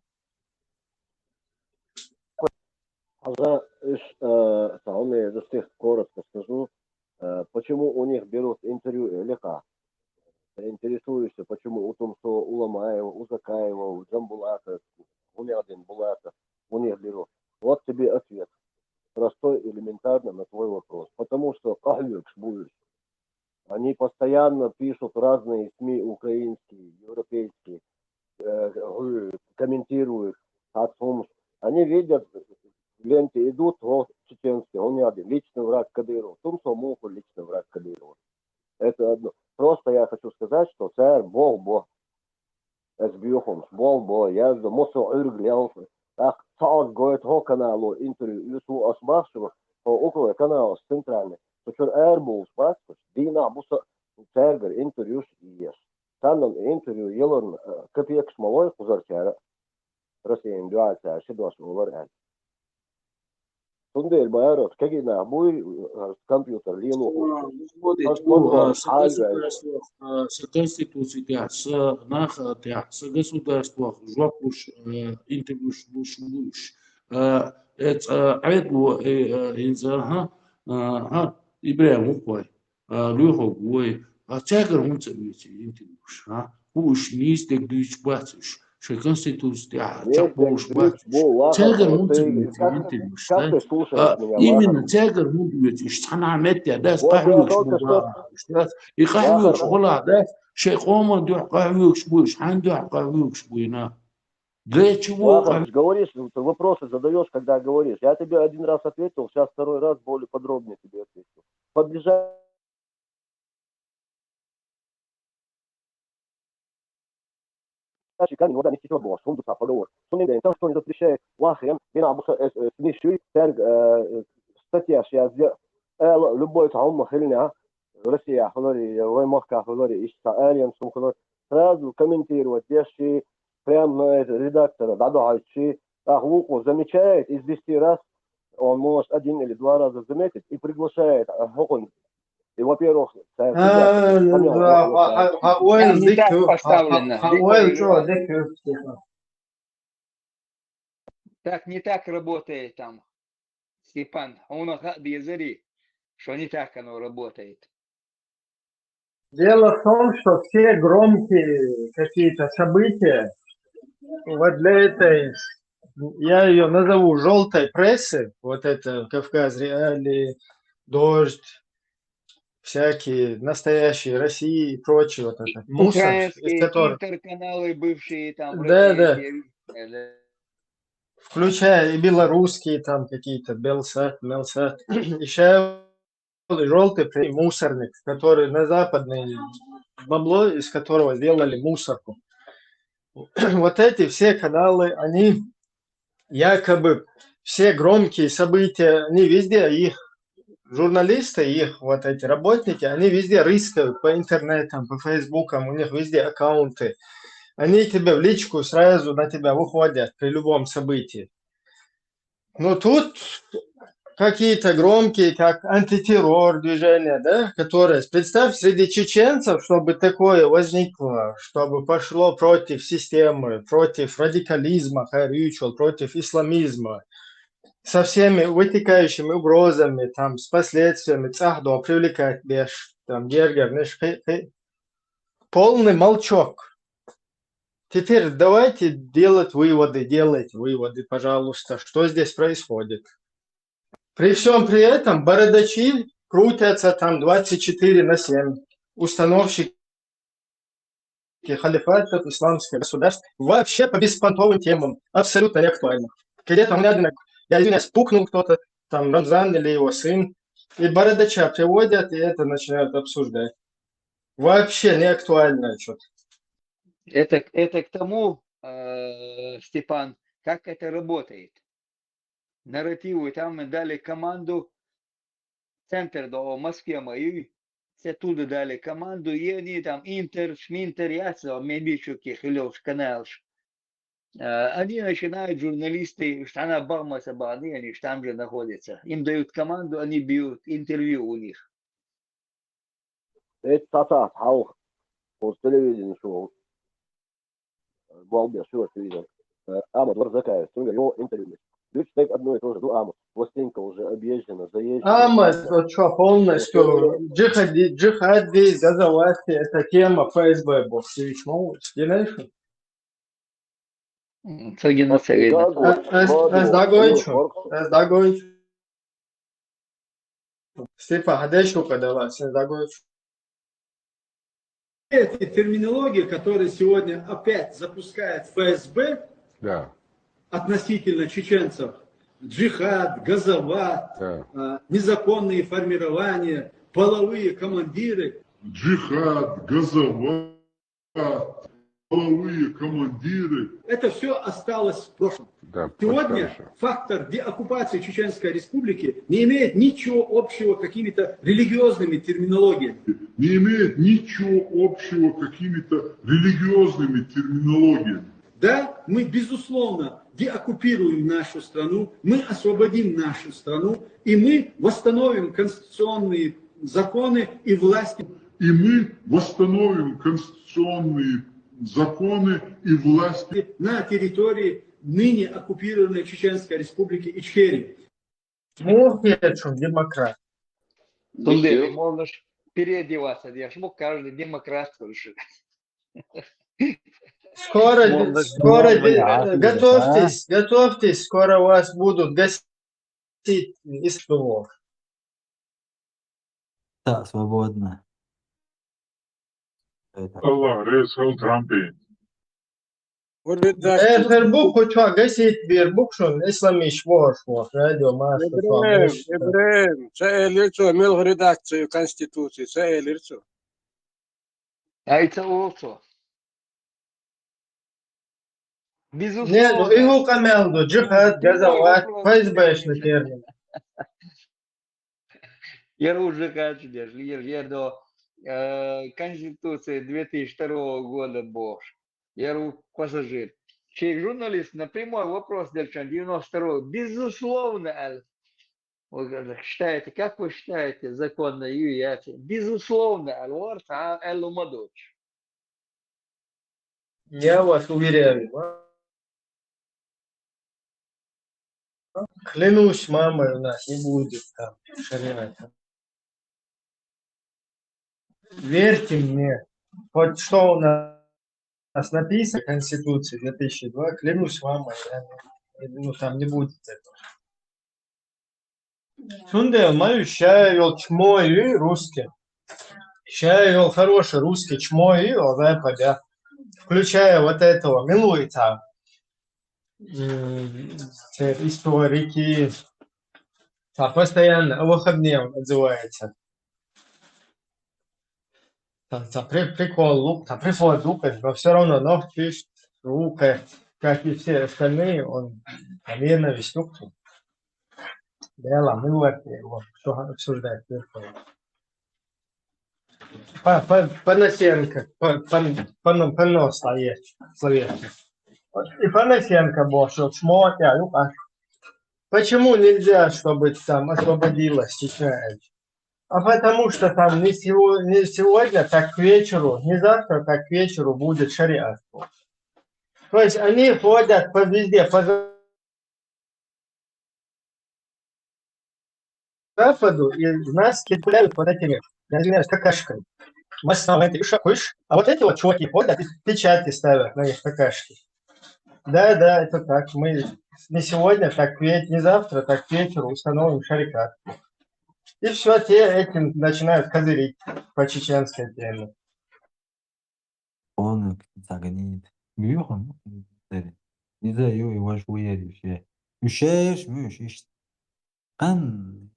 Аза иш, э, это, он, я здесь коротко скажу, э, почему у них берут интервью или как. Интересуешься, почему у Тумсо, у Ламаева, у Закаева, у Джамбулата, у Нядин Булата у них берут. Вот тебе ответ. Простой, элементарно на твой вопрос. Потому что кахлюкс будешь. Они постоянно пишут разные СМИ украинские, европейские, э, комментируют. Они видят, в ленте идут, вот, чеченские, он, я, личный враг Кадырова. Тумсо Муху личный враг Кадырова. Это одно. Просто я хочу сказать, что цар бог бог. Эс бюхумс, бог бог, я за мосо урглялся. Так, цаос гоет хо каналу интервью, юсу осмахшего, хо около канала центральный. Почур эр бул спас, дина буса царгар интервьюш еш. Саннан интервью елорн капекс малой кузарчара. Россиян дуалцар шидос олар эн. Тундер байрос кагина буй компьютер лилу. Выходит, у государствах, с конституцией, с нах, с государствах, жопуш, интервьюш, буш, буш. Это, это, это, ага, ага, Ибрагим Уквай. Луьйхьог вай, а цаьгара хӀунда ца оьцу интервьюш, а? ХӀу уьш нийса дерг дуьйцуш бац уьш, шайн конституци тӀехь чекхбовлуш бац уьш. Цаьгара хӀунда ца оьцу интервьюш, а? Именно цаьгара хӀунда оьцу уьш, цхьанхьа метте дац, къахьоьгуш ма баха уьш. Сейчас и къахьоьгуш гӀолахь дац, шайн къоман дуьхьа къахьоьгуш бу уьш, хьан дуьхьа къахьоьгуш бу уьш? Для чего? Вахар, говоришь, ты вопросы задаёшь, когда говоришь. Я тебе один раз ответил, сейчас второй раз более подробнее тебе отвечу. Подлежащий камень вода не стечёт, бо, шун дуца поговор. Шун не день, там что не запрещает, вахрем, бина буса, э, э, смешуй, терг, э, э, статья шесть, э, любой там, хилня, Россия, хлори, вай махка, хлори, ища, алиен, шун, хлори. Сразу комментировать, деши, прям, ну, это, редактора, да, да, ищи, так, луку замечает, из десяти раз он может один или два раза заметить и приглашает, а, хокон. И, во-первых, хьан ойла дика ю, хьан ойла чӀогӀа дика ю, Степан. Так не так работает там, Степан. Хьуна хаа дезарий, что не так оно работает. Дело в том, что все громкие какие-то события, вот для этой, я ее назову желтой прессы, вот это Кавказ Реалии, Дождь, всякие настоящие России и прочее, вот это мусор, из Украинские которых, интерканалы бывшие там. Да, да. Российские, э, да. Включая и белорусские там какие-то, Белсат, Мелсат, еще желтый при- мусорник, который на западное бабло, из которого сделали мусорку. Вот эти все каналы, они якобы все громкие события, они везде, их журналисты, их вот эти работники, они везде рыскают по интернетам, по фейсбукам, у них везде аккаунты. Они тебе в личку сразу на тебя выходят при любом событии. Но тут какие-то громкие, как антитеррор движения, да, которые, представь, среди чеченцев, чтобы такое возникло, чтобы пошло против системы, против радикализма, хайр ючул, против исламизма, со всеми вытекающими угрозами, там, с последствиями, цӀахдо привлекать беш, там, гергер, неш, хи- хи- полный молчок. Теперь давайте делать выводы, делайте выводы, пожалуйста, что здесь происходит. При всем при этом бородачи крутятся там двадцать четыре на семь. Установщики халифатов, исламских государств вообще по беспонтовым темам, абсолютно неактуально. Где-то у меня, я извиняюсь, пукнул кто-то, там Рамзан или его сын, и бородача приводят, и это начинают обсуждать. Вообще неактуальное что-то. Это, это к тому, э, Степан, как это работает. Нарративы там дали команду, центр до Москвы мою, все туда дали команду, и они там интер, шминтер, ясно, мебичуки, хилёш, каналш. Э, они начинают, журналисты, штана бахма сабаны, они ж там же находятся. Им дают команду, они бьют интервью у них. Эт татаат хьалха оцу телевиденеш волу болх беш шуьга вийна. Амма вара Закаев, цуьнгара йолу интервью. Дуьйцу стаг одно и то же ду амма. Пластинка уже объезжена, заезжена. Амма, вот что, полностью джихади, джихади, газавати, это тема ФСБ бу. Ты ведь можешь, знаешь? Цигина цигина. Аз дагойчу, аз дагойчу. Степа, хадеш у кадала, аз дагойчу. Эти терминологии, которые сегодня опять запускает ФСБ Да, относительно чеченцев, джихад, газават, да. а, незаконные формирования, половые командиры, Джихад, газават, половые командиры. Это все осталось в прошлом. Да, Сегодня потрясающе. Фактор деоккупации Чеченской Республики не имеет ничего общего с какими-то религиозными терминологиями. Не имеет ничего общего с какими-то религиозными терминологиями. Да, мы, безусловно, деоккупируем нашу страну, мы освободим нашу страну, и мы восстановим конституционные законы и власти. И мы восстановим конституционные законы и власти. На территории ныне оккупированной Чеченской Республики Ичкерии. Муха шу демократ. Тундер, можно ж переодеваться, я ж мог каждый демократ слышать. Скоро, скоро, готовьтесь, готовьтесь, скоро вас будут гасить из штурмов. Да, свободно. Аллах, реза хилва Трампа. Э, фер бу кху чу гасит бир бу кху шун, исламиш ворш ворш, радио маста. Ибрем, Ибрем, ца элир цо, мел редакцию Конституции, ца элир цо. Ай, ца олу цо. Безусловно. Не, ну, и лука мел ду, джихад, газават, П С Б-шный термин. Яр уже качу деш, яр, яр до, э, Конституции две тысячи второго года бохуш. Яр у пассажир. Шег журналист на прямой вопрос делчан девяносто второго. Безусловно, ал. Вы как считаете, как вы считаете, законно ю яци? Безусловно, ал, вар, та, ал, умадоч. Я вас уверяю, а? Клянусь мамой, у нас не будет там шариата. Верьте мне, хоть что у нас написано в Конституции две тысячи два, клянусь мамой, я не- ну, там не будет этого. Цундела ма ю, ша йолчу ма ю русский. Ша йолу хороший русский чмо ю, а, да, пойдя. Включая вот этого, мила ву и там. М, те историки. Там постоянно, а выходные он отзывается. Там, там при-, прикол, лук, там прикол, лук, но все равно ногти, рука, как и все остальные, он там ненависть, лук. Дело, мы вот его, что обсуждать, прикол. Па-, па-, Панасенко, па-, пан-, пан-, понос, а есть, словесный. И Панасенко бошел, смотря, ну как. Почему нельзя, чтобы там освободилась Чечня? А потому что там не сего-, не сегодня, так к вечеру, не завтра, так к вечеру будет шариат. То есть они ходят по везде, по Западу, и нас кидают вот этими, я извиняюсь, какашками. Массовые эти, а вот эти вот чуваки ходят и печати ставят на них, какашки. Да, да, это так. Мы не сегодня, так к ве-, не завтра, так к вечеру установим шарикат. И все, те этим начинают козырить по чеченской теме. Он загонит. Мюхам. Не знаю, и ваш уяри все. Ушеш, мюш, иш. Кан.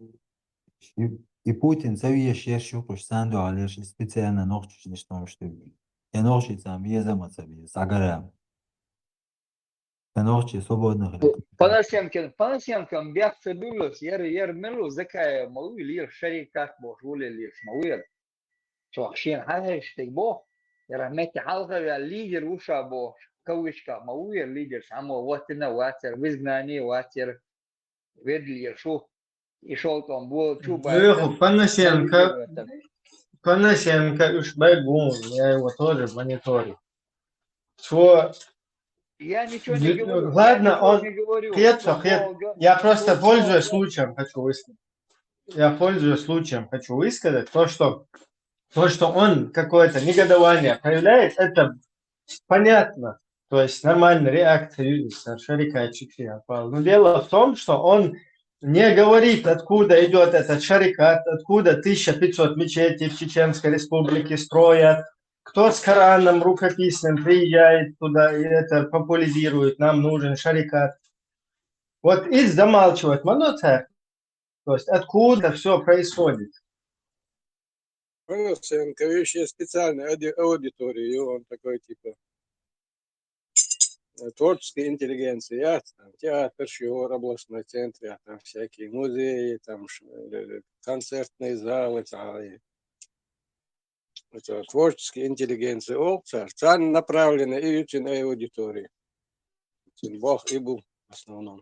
И, и Путин савиеш еш юкуш санду алеш специально ногчиш не что, что. Я ногчи сам, я зама саби, сагарам. Станок чи свободных. Панасенкин, Панасенкин бяхца билус, яр, яр милу, Закаев ма вуй, лир шарикат бохуш, вуле лир ма вуй. Цо шен хьаьхьаьштиг боху, яра метте хьалха ваьлла лидер ву ша бохуш, кавычка ма вуй, лидер, само ваттина вацар, в изгнании вацар, ведлер шу. И шолтон болчу бай. Лёха, Панасенко, Панасенко, уж бай гун, я его тоже мониторю. Цо Я ничего не говорю, Ладно, я ничего он не говорю. Хет, Он хет. Долго, Я просто, он пользуясь долго. случаем, хочу высказать. Я, пользуясь случаем, хочу высказать то, что, то, что он какое-то негодование проявляет, это понятно. То есть нормальная реакция Юриса Шарика Чичия. Но дело в том, что он не говорит, откуда идет этот шарикат, откуда тысяча пятьсот мечетей в Чеченской Республике строят, кто с Кораном рукописным приезжает туда и это популяризирует, нам нужен шарикат. Вот и замалчивает Мануцар. То есть откуда все происходит? Понял, Сенкович есть специальная ауди-, аудитория, и он такой, типа, э, творческой интеллигенции, я, там, театр, Шиор, областной центр, а там всякие музеи, там, ш-, э, концертные залы, там, и это творческой интеллигенции, о, цар, цар направлены и цин аудитории. Цин бох и бу в основном.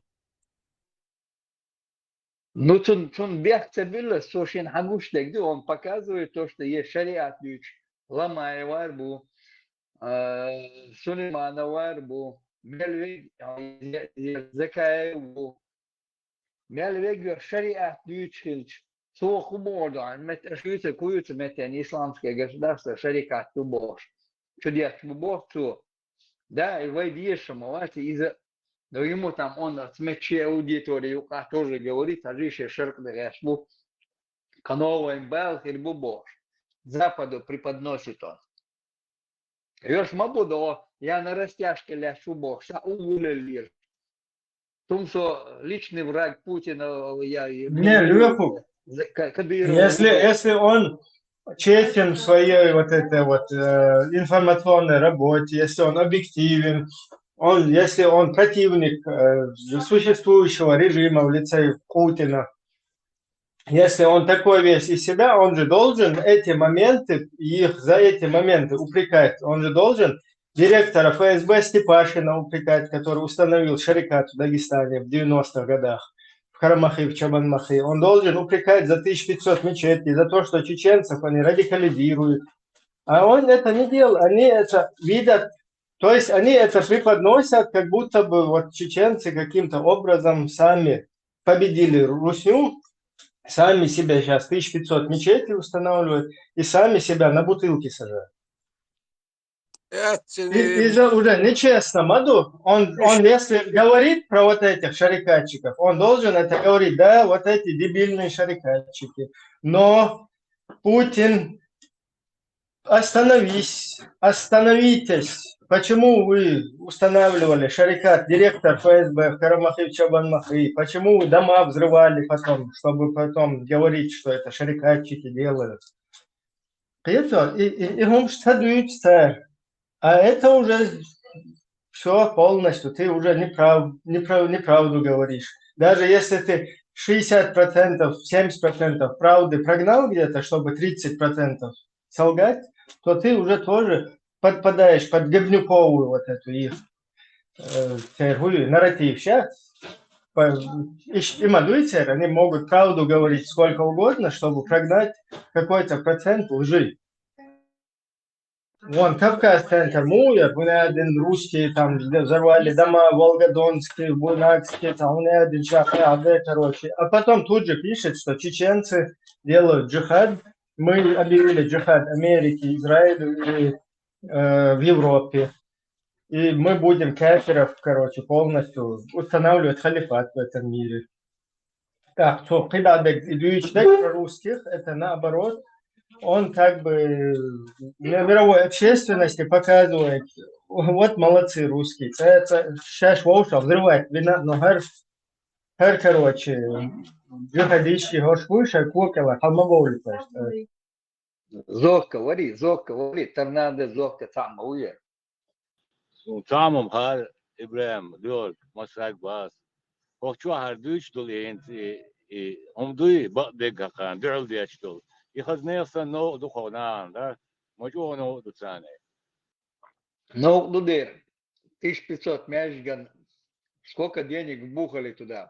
Ну, цун, цун бехк ца билла, со шен хьагуш дерг ду, он показывает то, что есть шариат дуьйцуш, Ламаев вар бу, а, Сулейманов вар бу, мел вег-, а, Закаев ву. Мел вегвер шариат дуьйцуш хилча, цо хӀун боху ду, мет-, аша вуьйцу, кху вуьйцу меттен исламское государство шарикат ду бохуш. Чудеш бу боху цо. Да, и вай дезаш ма вац иза, но ему там он от мечей аудитории юкъа тоже говорит, а же ше шаркъ де гӀеш бу. Кхано вайн бал хир бу бохуш. Западу преподносит он. Йош ма бу да, я на растяжке леш шубо, ша уволили. Тумсо личный враг Путина, я... Не, Лёфу, Кадыров. Если, если он честен в своей вот этой вот э, информационной работе, если он объективен, он, если он противник э, существующего режима в лице Путина, если он такой весь из себя, он же должен эти моменты, их за эти моменты упрекать, он же должен директора Ф С Б Степашина упрекать, который установил шарикат в Дагестане в девяностых годах, в Карамахи, в Чабанмахи. Он должен упрекать за тысяча пятьсот мечетей, за то, что чеченцев они радикализируют. А он это не делал, они это видят, то есть они это преподносят, как будто бы вот чеченцы каким-то образом сами победили Русню, сами себе сейчас тысяча пятьсот мечетей устанавливают и сами себя на бутылке сажают. Это И, и же уже нечестно, Маду. Он, он если говорит про вот этих шарикатчиков, он должен это говорить, да, вот эти дебильные шарикатчики. Но Путин, остановись, остановитесь. Почему вы устанавливали шарикат, директор Ф С Б в Карамахи, в Чабанмахи? Почему вы дома взрывали потом, чтобы потом говорить, что это шарикатчики делают? Кхетар, и, и, и хӀумаш ца дуьйцу цара. А это уже все полностью, ты уже неправ, неправ, неправду говоришь. Даже если ты шестьдесят процентов, семьдесят процентов правды прогнал где-то, чтобы тридцать процентов солгать, то ты уже тоже подпадаешь под Гребнюковую вот эту их э, церковь, нарратив сейчас. По, и, и мадуйцер, они могут правду говорить сколько угодно, чтобы прогнать какой-то процент лжи. Вон, Кавказ-центр, муя, бунядин русские там взорвали дома, волгодонские, бунакские, там, бунядин шахты, короче. А потом тут же пишет, что чеченцы делают джихад. Мы объявили джихад Америке, Израилю и э, в Европе. И мы будем кафиров, короче, полностью устанавливать халифат в этом мире. Так, то, когда дуьйцу про русских, это наоборот, он как бы мировой общественности показывает, вот молодцы русские. Это сейчас вовшал взрывать вина, но гар, гар, короче, джихадистский, гар шуй, шар кукела, халма вовлю, то есть. Зохка вари, зохка вари, торнадо зохка цхьаъ ма ву ер. Цхьамма хӀара, ИбрахӀим, доьлар, масраг бац. ХӀокху чохь хӀара дуьйцуш долу и хӀинца и, и хӀума дуй, бакъдерг хьакхана, дуьхьал деш долу. И хаза нехан санна новкъа ду кху нахана, да? Ма чӀогӀа новкъа ду царна. Новкъа ду дера. Тысяча пятьсот маьждиган. Сколько денег вбухали туда?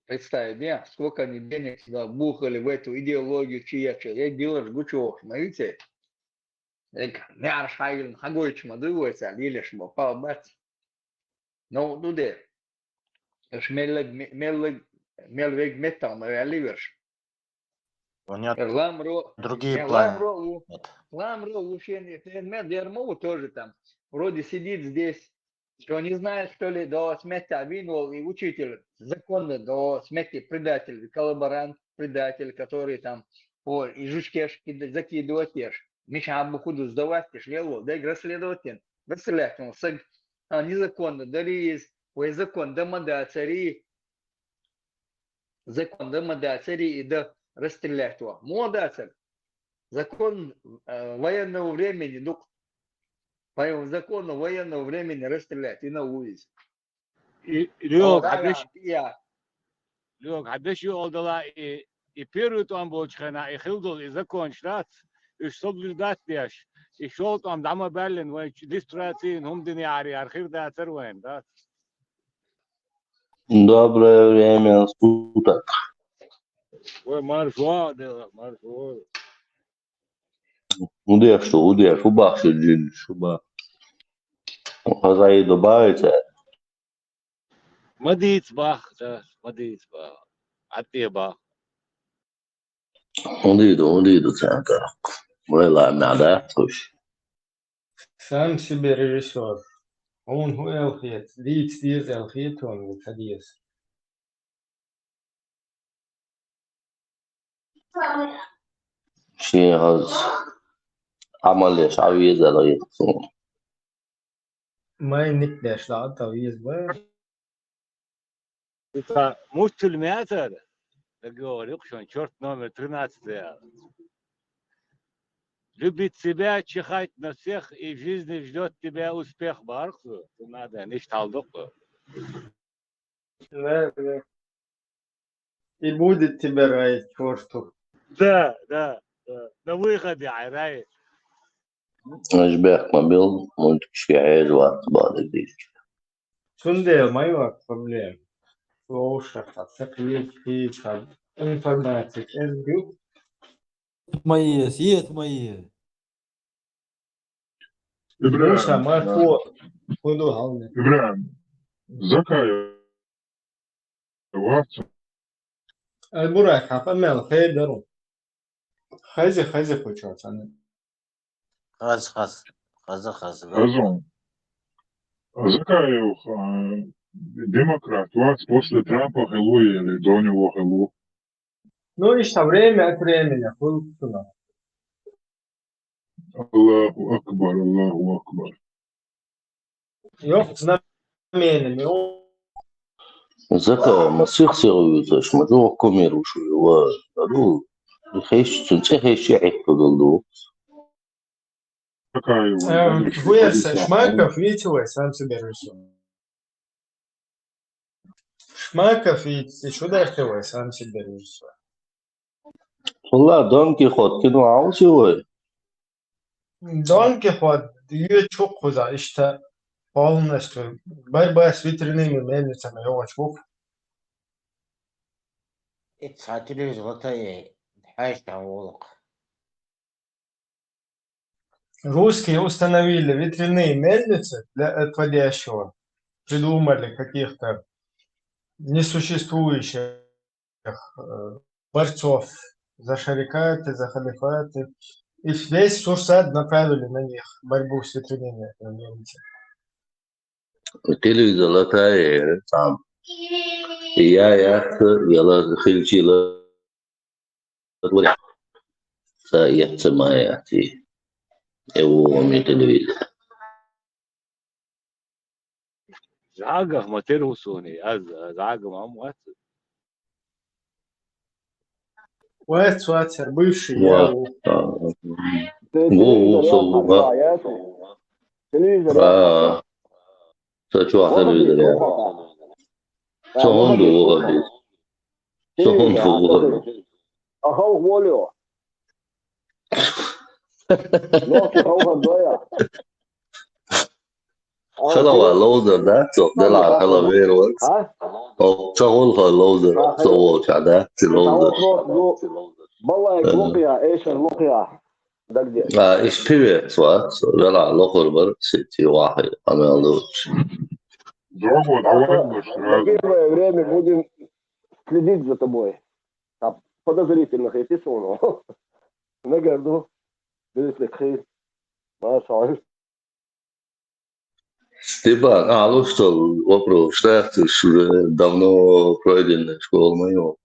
Представь, да, сколько они денег сюда вбухали в эту идеологию чья-чья. Я делаешь гучу, смотрите. Эк, неарш хьайгилна хьагойтуш ма дуй вай цара, лелаш ма пал бац. Ну, ну де. Эш меллаг, меллаг, мел вег меттал ма вяли верш. У него Ламро, другие э, планы. Ламро у, Нет. Ламро у шен, шен мел дермо у тоже там. Вроде сидит здесь. Что, не знаешь, что ли, до смерти обвинил и учитель законно до смерти предатель, коллаборант, предатель, который там, о, и жучкеш кид-, закидывать еш. Миша абу худу сдавать, еш лело, да, расследовать, расследовать, он саг, а, незаконно дари из, ой, закон, да, ма да, цари, закон, да, ма да, цари, и да, расстрелять его. Мо да, царь. Закон э, военного времени, ну, по закону военного времени расстрелять и на улице. И, Лёк, Да, хьан деш, да, я. Лёк, хьан деш юкъал дала и, и первый тӀом болчу хенахь, и хила долу, и законаш дац, уьш соблюдать деш, и шолгӀа тӀом дӀа ма баьллина вайн иллюстрацийн хӀума дина яхьар, яхьар хир дацар вайн, дац? Доброе время суток. Вай марш ван, дела, марш ван. Удеш шу, удеш, убах шу джин, шуба. Хазаиду баица. Ма дийца бах, да, ма дийца бах. Ӏатте бах. Удиду, удиду цаьнга. Вай ладна, да, слушай. Сам себе режиссер. Он хӀу эл хет, дийца деза эл хет, он ца деза. Шен хаза. Ӏамал еш Ӏа везара яхаш суна. Май ник деш даӀа тӀа веза вай. Ца муттул метр, договор юкъ шун, чёрт номер тринадцать яла. Любить себя, чихать на всех, и в жизни ждёт тебя успех, барху. Надо, ниш талдукъ. Да, да. И будет тебя раять, чёрту. Да, да, да. На выходе, ай, рай. Аш бехк ма бил, мультикашка хьежа вац бала дийцача. Цундела май вац проблема. Ловшах, ца кхеташ, ца информация, эс бил. Ма ес, ес ма ес. Муса, ИбрагӀим, ма фу, фу ду хьалне. ИбрагӀим, Закаев вац? Аль-Бурай, хьа къамаьл хӀе дару. Хаза, хаза кхучо цӀана. Хаз, хаз, хаза, хаза. Хазун. Закаев, а, демократ вац, после Трампа хилу или до него хилу? Ну, иштта время от времени, хуй цунах. Аллаху акбар, Аллаху акбар. Йох, знамени, ме о. Закаев ма сих-сих вуьйцуш, ма чӀоагӀа кумир ву шу, ва, дару. Хеш, цун цӀи хеш, Ӏехадала ду. Закаев, Эм, Алексей Хуяса, Борисов. Шмаков, видите, вы сам себе решил. Шмаков, видите, что дальше вы сам себе решил. Валла, Дон Кихот кино хьовсий вай? Дон Кихот, ю чукхуза, иштта полностью. Борьба с ветряными мельницами, йогӀач вух. Ит цхьа телевизор латае, хьаьшта волакх. Русские установили ветряные мельницы для отводящего. Придумали каких-то несуществующих э, борцов за шарикаты, за халифаты. И весь Сурсад направили на них борьбу с ветряными мельницами. Телевизор латае, там. Я, я, я, хилчила. Са яц ма яц. Э, во, ми телевизор. ЗӀагах ма тера ву суна, аз, аз зӀагах ма вац. Вац, вац, бывший, Ва. я у. Во, во, со во, ва. Телевизор. Ва. Са чу телевизор, я. Со хӀунда вогӀа бу? Со хӀунда вогӀа бу? А халкъ волю. Нохчи халкъан доя. Хала ва ловзар, да? Со дела хала вер ва. А? О, со гӀол хала ловзар. Со волча, да? Ци ловзар. Балай лукъя, эшер лукъя. Дагде. А, иш певец ва. Со дела лохур бар, си, си вахи, амел луч. Дорого, давай больше На сразу. первое время будем следить за тобой. Так, подозрительно, хай ти суну. Нагарду. Дивись, хай. Машалла. Степан, а, ну что, вопрос, что ты ж уже давно пройденная школа моего.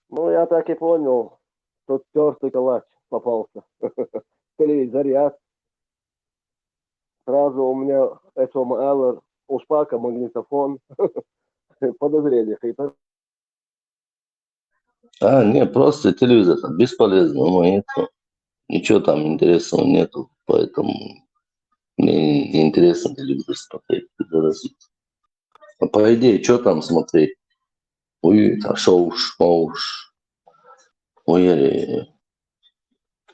Ну, я так и понял, что тёртый калач попался. Телевизор я. Сразу у меня это Эллер, у Шпака магнитофон. Подозрение какое-то. А, не, просто телевизор там бесполезно, ему нету. Ничего там интересного нету, поэтому мне не интересно телевизор смотреть. Это раз. А по идее, что там смотреть? Уй, это шоуш, шоуш. Уй, я,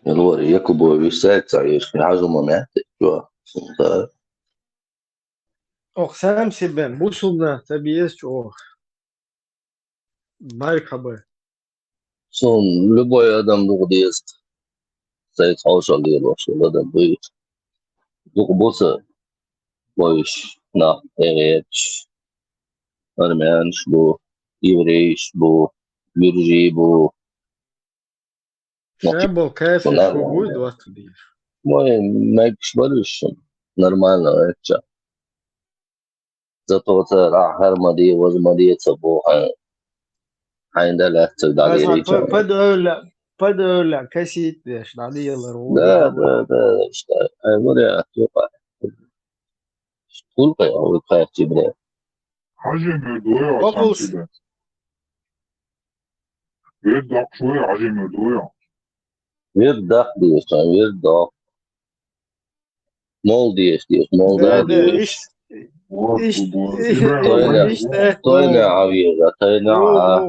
я говорю, Якубович, сайт, а если хожу момент, что? Да. Ох, сам себе, бусулна, табиес чо. Барь хабар. Сун любой адам дукха деза. Сайт хьалшал дела, шул адам буй. Дукха буса. Бойш, нах, эрец. Армянш бу, еврейш бу, гюржи бу. Шабал кафе, Нормально. Шугуй, двадцать деш. Мой мегаш барыш. Нормально, это. Зато цара хӀара ма де, ваза ма де, ца бохьа. Хьайн да лаьццар дӀа Аз лерича. Па-, Падола, Подоля, касит деш, дӀадийлар ву. Да, да, да, что, а, ну да, тупо. Сколько я вот хайти, бля. Хьажимир дуя, Бакъулс. Вир дакъ шуя, Хьажимир дуя. Вир дакъ дуя, вир дакъ. Молодец, молодец. Да, да, иш, иш, иш, Тойна, иш, да, тойна авира, тойна а.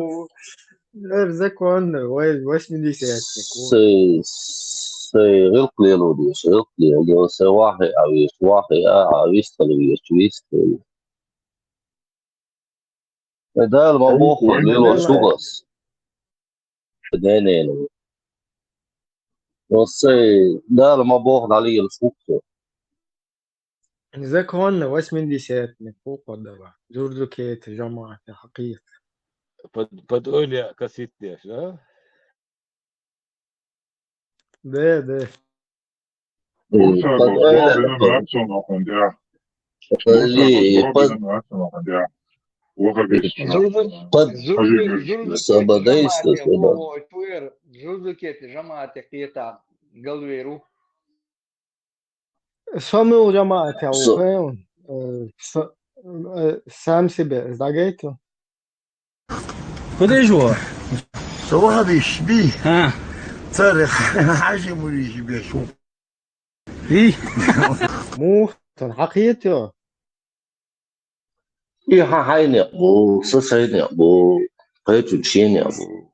Эр законно, вай, восьмидесятник. Сей, сей, гӀилкъ лелудеш, гӀилкъ лелудеш, сей вахи авиш, вахи а, авиш талвиш, виш талвиш. Дала ма боху, лело шугас. Денену. Осе, Дала ма боху, дӀалийла шугас. Законно восьмидесятник, фу кодава. Джурджукет, жамаат, хакият. Под, под Оля косит деш, да? Да, да. Подожди, под, под, Джурджукет, жамаат, кета, галвейру. Со мел жамаат, я ухаун. Э, со, э, сам себе, здагайту. Куда ж во? Со вахабиш би. А, Царе Хьажимуриш бешу. и, Му, тан хакият, ё. И хьа-, хьай некъ бу, са сай некъ бу, кхечун шен некъ бу.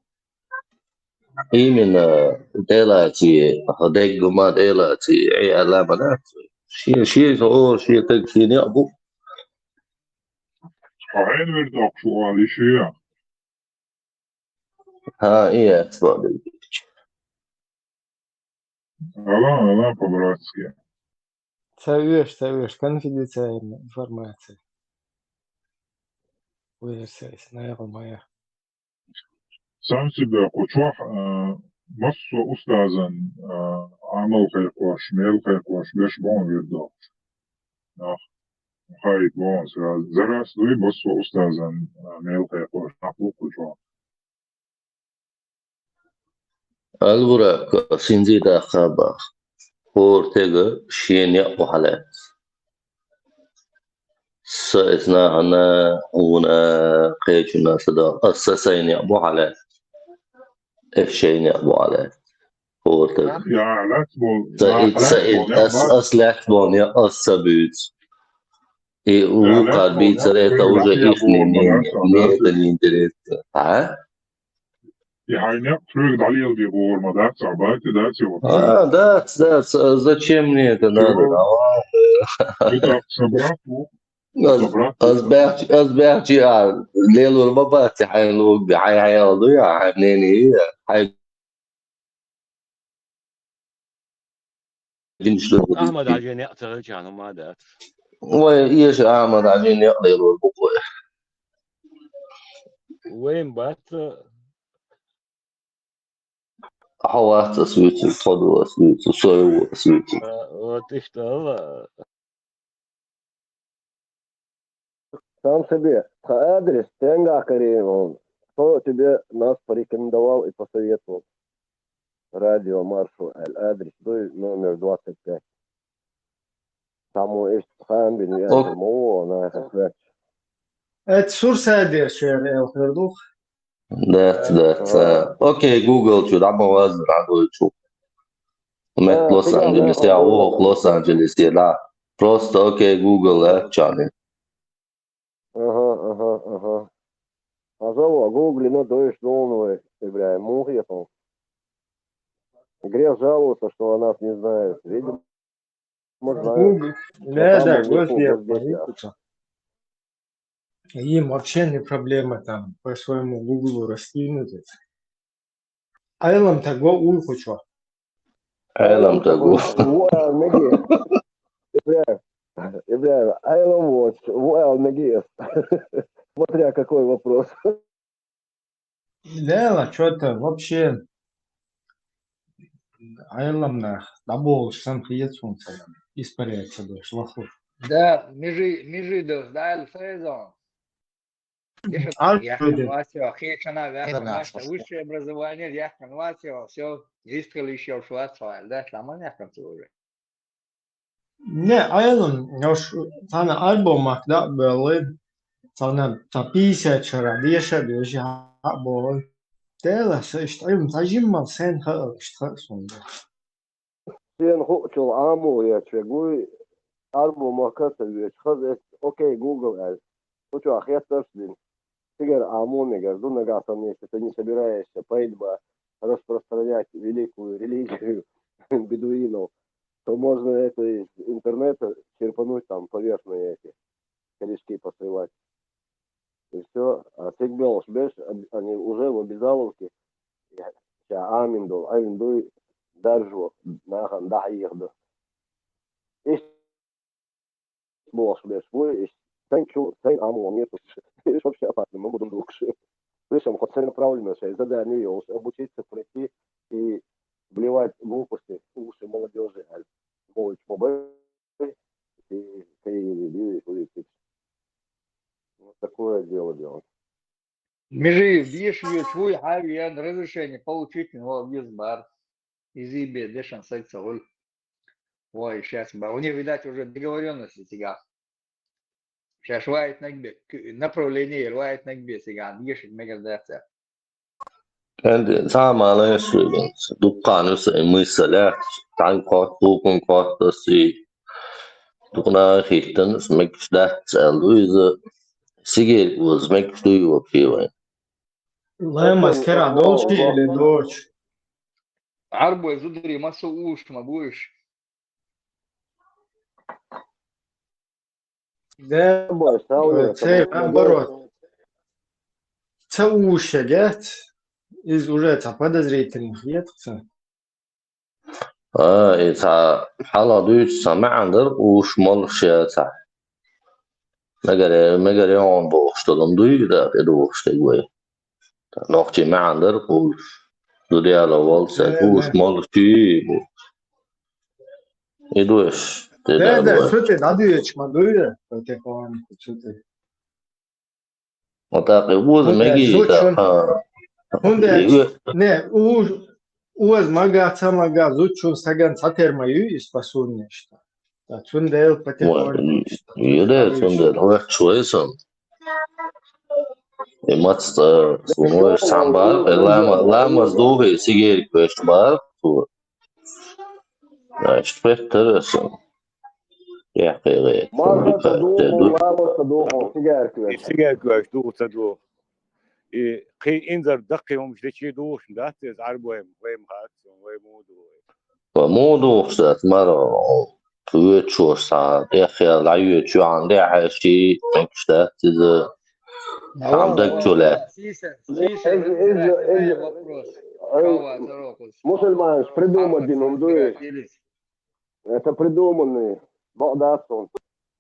Именно делаци, хадеггума делаци, и алама дац. Шен, шен, о, шен тег шен некъ бу. Хьайн вир дакъ шу али шия. Хьа, и яц баъ. Ала, ала, по-братски. Ца веш, ца веш, конфиденциальная информация. Версия, наверное, моя. Сам себе кху чохь, а, массо устазан, а, Ӏамал кхайкхош, мел кхайкхош, беш боху вир доккхуш. Нах. Хайт боху сразу. Зарас дуй массо устазан, а, мел кхайкхош, нах бу кху чохь. Албуракка синзи даха бах. ХӀора тега шен некъ бу хьалаьцна. Са эцна хьана, хьуна, кхечуна са да, ас са сайн некъ бу хьалаьцна. Эс шайн некъ бу хьалаьцна. ХӀора тега. Са и-, са и-, ас, ас лаьцна болу некъ ас ца буьйцу. И вукхар бийцар, это уже ихний мнение, мне это не интересно. А? И хьайн некъ цуьнга дӀалелде бохур ма дац, а бати дац и вот. А, дац, дац, а зачем мне это надо? Давай. Ас, ас баьхчи, ас баьхчи, а, лелур ма бац, хьайн луг, хьайн, хьайн ял ду я, хьайн мнение я, хьайн Ахьмад Хьажи некъ ца хилчахьана ма дац. Вай, эша Ахьмад Хьажи некъ лелор бу вай. Вайн бац. Хьо вац ас вуьйцу, тхо ду ас вуьйцу, со ю ас вуьйцу. А, вот иштта ала. Сам себе. Тха адрес, стенга карийна. Кто тебе нас порекомендовал и посоветовал? Радио Маршал, аьлла адрес дуй, номер двадцать пять. Таму иштта хаам бина веана ма ву, наха хваьчча. Эцу сурсаде шера эл хир ду. Дац, дац. Окей, Google чу дӀа ма вазна, дӀа дуй чу. Мет Лос-Анджелес, я, воху Лос-Анджелес, я, да. Просто окей, Google, э, чани. Ага, ага, ага. А зава Гуглина дойш долу вай, Ибрахим, муха яхун? Грех жаловаться, что о нас не знают. Видимо, знают. Гугл. Да, да, гвоздь. Им вообще не проблема там по своему Гуглу раскинуть это. Айлам таго уй кху чохь. Айлам таго. Ву аьлла меге. Ибрахим, Ибрахим, айлам воцуш, ву аьлла меге. Смотря какой вопрос. Дела, чё-то вообще айлам нах, дӀаболуш сан хецунца, испаряется дальше, вахур. Да, межи, межи да, да, аьлла сайзон. Яханвацева, хечана, яханвацева, высшее образование, яханвацева, всё, исткалиш яушвацева, да, таман яханцева уже. Не, айлан, яш, тана арбо мак да белли, тана та пятьдесят шара, деша, деша, бо. Тела, сышт, айлан, та жиммал сен ха, ишт ха, сунда. Сен хучул аму я чегуй, арбо макаса веч, хаз эс, окей, Google эл. Хучу ахет дин. Сигар аму, мегар, ду нагасан, если ты не собираешься, поедь бы распространять великую религию бедуинов, то можно это из интернета черпануть там поверхные эти корешки посрывать. И всё. А сигбелш беш, они уже в обязаловке. Я амин дол, амин дуй, даржу, нахан, да, ехду. Иш болаш беш, бу, иш, тен чу, тен аму, нет, иш вообще опасно, мы будем дальше. Причём хоть целенаправленно, что задание есть, обучиться, пройти и блевать глупости в уши молодёжи, а молодь побой, и, и, и, и, и, и, вот такое дело делать. Межи, беш, ю, чуй, хай, я разрешение получить, но без бар. Изи бе, дешан секция, гуль. Ой, сейчас, ба, у них, видать, уже договорённости тига. Сейчас вайт нагбе, к-, направление, вайт нагбе, сиган, ешик мегар даця. Энди, саман эшвигин, дуккан юса, и мысаля, тан кот, дукун кот, да си, дукна хиттен, смекш даця, Луиза, сигер, уз смекш дуй, вообще, вай. Лемас кера долчи или доч? Арбой зудри масу уш, ма буш. Де, Бой, стал э, я, цей, там наоборот. Ца уш егет, из уже ца подозрительных ет, ца. А, и ца хала дуч, ца маан дар уш мол ше ца. Мегар, мегар он бо, что дом дуй, да, и дуй, что гой. Нохчи маан дар кул. Зудяла валса, э, куш, э, мол чи бу. И душ, те, да, да, да, душ. Сути, да, душ, ма душ, потихоньку, сути. Вот так и вот, хунде, меги, зучун, да, а. Хунде, и, не, у, уз мага, ца мага, зучун саган ца терма ю и спасун нечто. Та цундел потихоньку. Ой, и да, цундел, ой, чуйсан. И мац, э, сунуй самбар, э, лама, лама сдугы, сигер квест бар, ту. Значит, петтересан. Я, я, я. Маза садуху, лама садуху, сигер квест. Сигер квест, ду садух. И кхы инзар даккхи хӀумаш дечи духуш дац, из Ӏарбоем, вайм хац, вай му ду. Ва му духуш дац, мара, кхы чуш ца, тӀехьа дӀайоьчу, юхьан дехьа ши, мегаш дац иза, хьам даг чу лаьцна. Сиса, сиса, Эз, эз, эз, эз, вопрос. Ай, Кава, Зарокус. Мусульманаш придумать дин хӀума ду. Это придуманный. Бакъ дац он.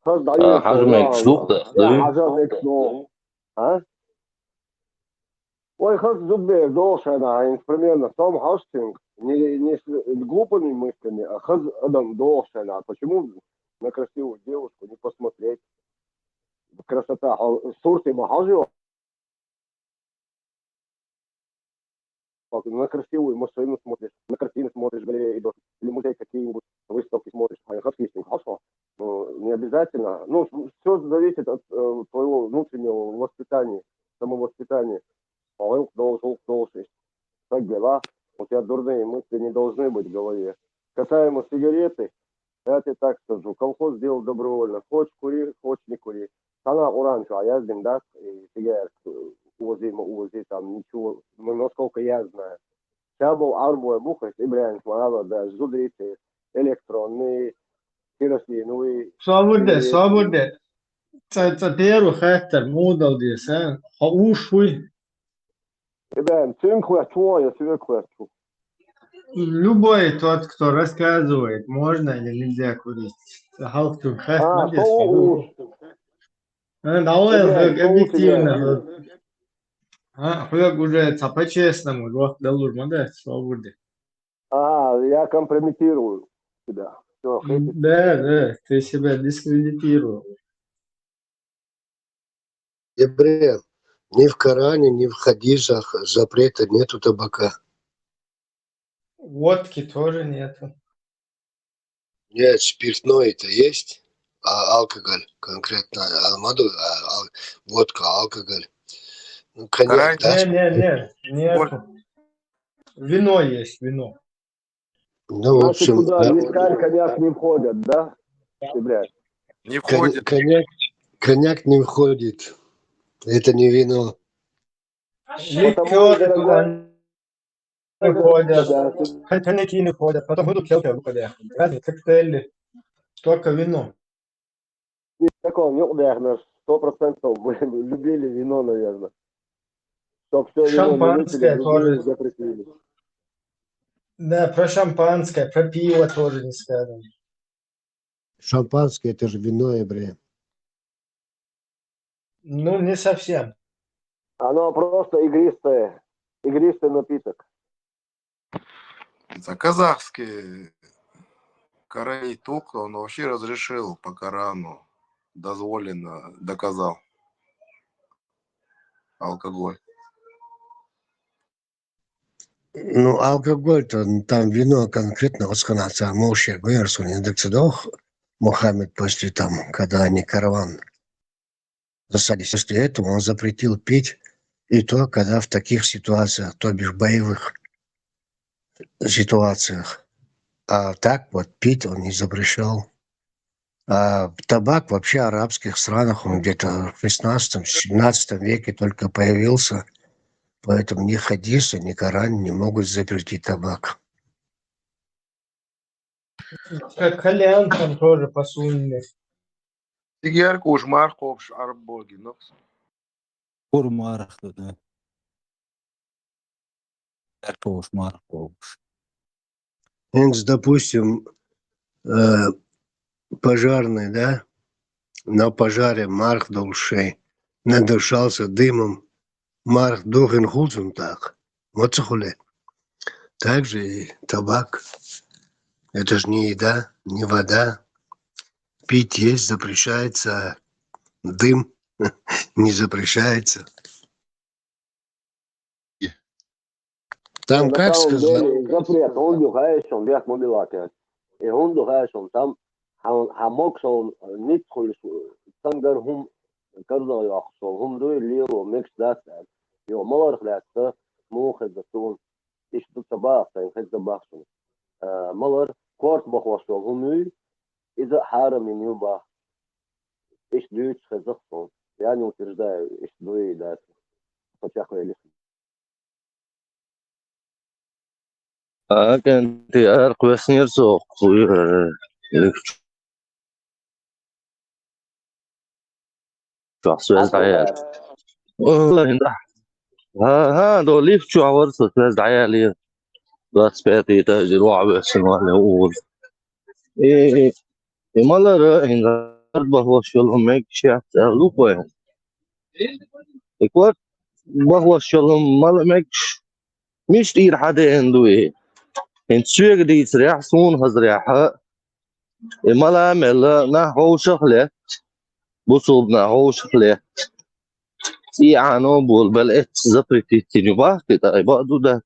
Хаз дӀайоьчу, хьажа мегаш ду, да? Хьажа мегаш ду. А? Ой, хаз зуб бер дохуш хьайна, хьайна, примерно, сом хьаштинг, не, не с глупыми мыслями, а хаз адам дохуш хьайна. Почему на красивую девушку не посмотреть? Красота, хьо-, сурти ма хьажа. На красивую машину смотришь, на картины смотришь, в галерее идёшь, или в музей какие-нибудь выставки смотришь, а я как есть, хорошо. Ну, не обязательно. Ну, всё зависит от, э, твоего внутреннего воспитания, самовоспитания. ГӀуллакх долуш, гӀуллакх долуш. Так дела. У тебя дурные мысли не должны быть в голове. Касаемо сигареты, я тебе так скажу, колхоз сделал добровольно. Хочешь кури, хочешь не кури. Цхьана Къуръан чохь яздина дац, и сигарет, э, озий, ма озий, там ничего, ну, насколько я знаю. Ша бу Ӏарбой бу хӀинца, ИбрахӀимс ма ала, даже зударий, электронный, керосиновый. Собар де, собар де. Цкъа, цкъа первый хаттар, муха дала деза, хьо уш вуй? ИбрахӀим, цуьнга хоьтту, я цуьнга хоьтту. Любой тот, кто рассказывает, можно или нельзя курить. Хьалха цуьнга хаттар ма деза, хьо уш. А, давай, ИбрахӀим, хьоьга объективно. А, хьоьга уже цхьа по-честному, рох далур ма дац, собар де. А, я компрометирую себя. Всё, хватит. Да, да, ты себя дискредитировал. Ибрахим, Ни в Коране, ни в хадисах запрета нету табака. Водки тоже нету. Нет, спиртное-то есть, а алкоголь конкретно, алмаду, а, ал- водка, алкоголь. Ну, коньяк, Короче, да? Не, не, не, нету. Вино есть, вино. Ну, в Значит, общем, туда да. Вискарь, коньяк не входят, да? Сибиряк. Не Кон- входит. коньяк, коньяк не входит. Это не вино. Потому Ликеры дорогой- туда не входят. Да. Кон- Коньяки не входят. Потом будут все выходят. Разные коктейли. Только вино. Такого не, наверное, сто процентов мы любили вино, наверное. Чтоб все вино не Шампанское выпили, другие тоже. Запретили. Да, про шампанское, про пиво тоже не сказано. Шампанское — это же вино, евреи. Ну, не совсем. Оно просто игристое, игристый напиток. За казахский король Тук, он вообще разрешил по Корану, дозволено, доказал алкоголь. Ну, алкоголь-то, н- там вино конкретно, вот сказал, Моше Гуэрсон, индексидох, Мухаммед после там, когда они караван засадились. После этого он запретил пить и то, когда в таких ситуациях, то бишь боевых ситуациях. А так вот пить он не запрещал. А табак вообще в арабских странах, он где-то в шестнадцатом-семнадцатом веке только появился, поэтому ни хадисы, ни Коран не могут запретить табак. Как кальян там тоже по сунне. Сигар куш мархобш арбоги, ну. Кур марх, да. Куш марх куш. Инс, допустим, э, пожарный, да, на пожаре марх дулшей, надышался дымом, марх духин хулзун так, моцехуле. Также и табак. Это же не еда, не вода. Пить есть запрещается, а дым не запрещается. Там На как самом сказать? Деле, запрет, он духаешь, он век мобилаке. И он духаешь, он там, хам-, хамок, он, э, нит хулиш, цангар хум, карза яхсо, хум дуй лило, мекс дат. Йо, малар хляцта, мухе датун. Иш тут табах, тайн хез табах сон. Э, малар корт бахвасо, хум уй, иза харам ин ю бах. Иш дуй хезах сон. Я не утверждаю, иш дуй дат. Хотя хуя лишь. Аканти ар квеснер сох куйр. Чох связь даяр. Олар инда. Ха, ха, до лифт чу авар со связь даяр лир. Двадцать пятый этаж, руа весен вале ур. И, и, и малар инда бахваш йол мек шат луквен. И квар бахваш йол мал мек мишт ир хаде эндуи. Ин цвег дийц ряхсун хаз ряха. И мала мела на хошах лет. Бусулб на хошах лет. И ано бул бел эт запретить тини бахти, тай баду да.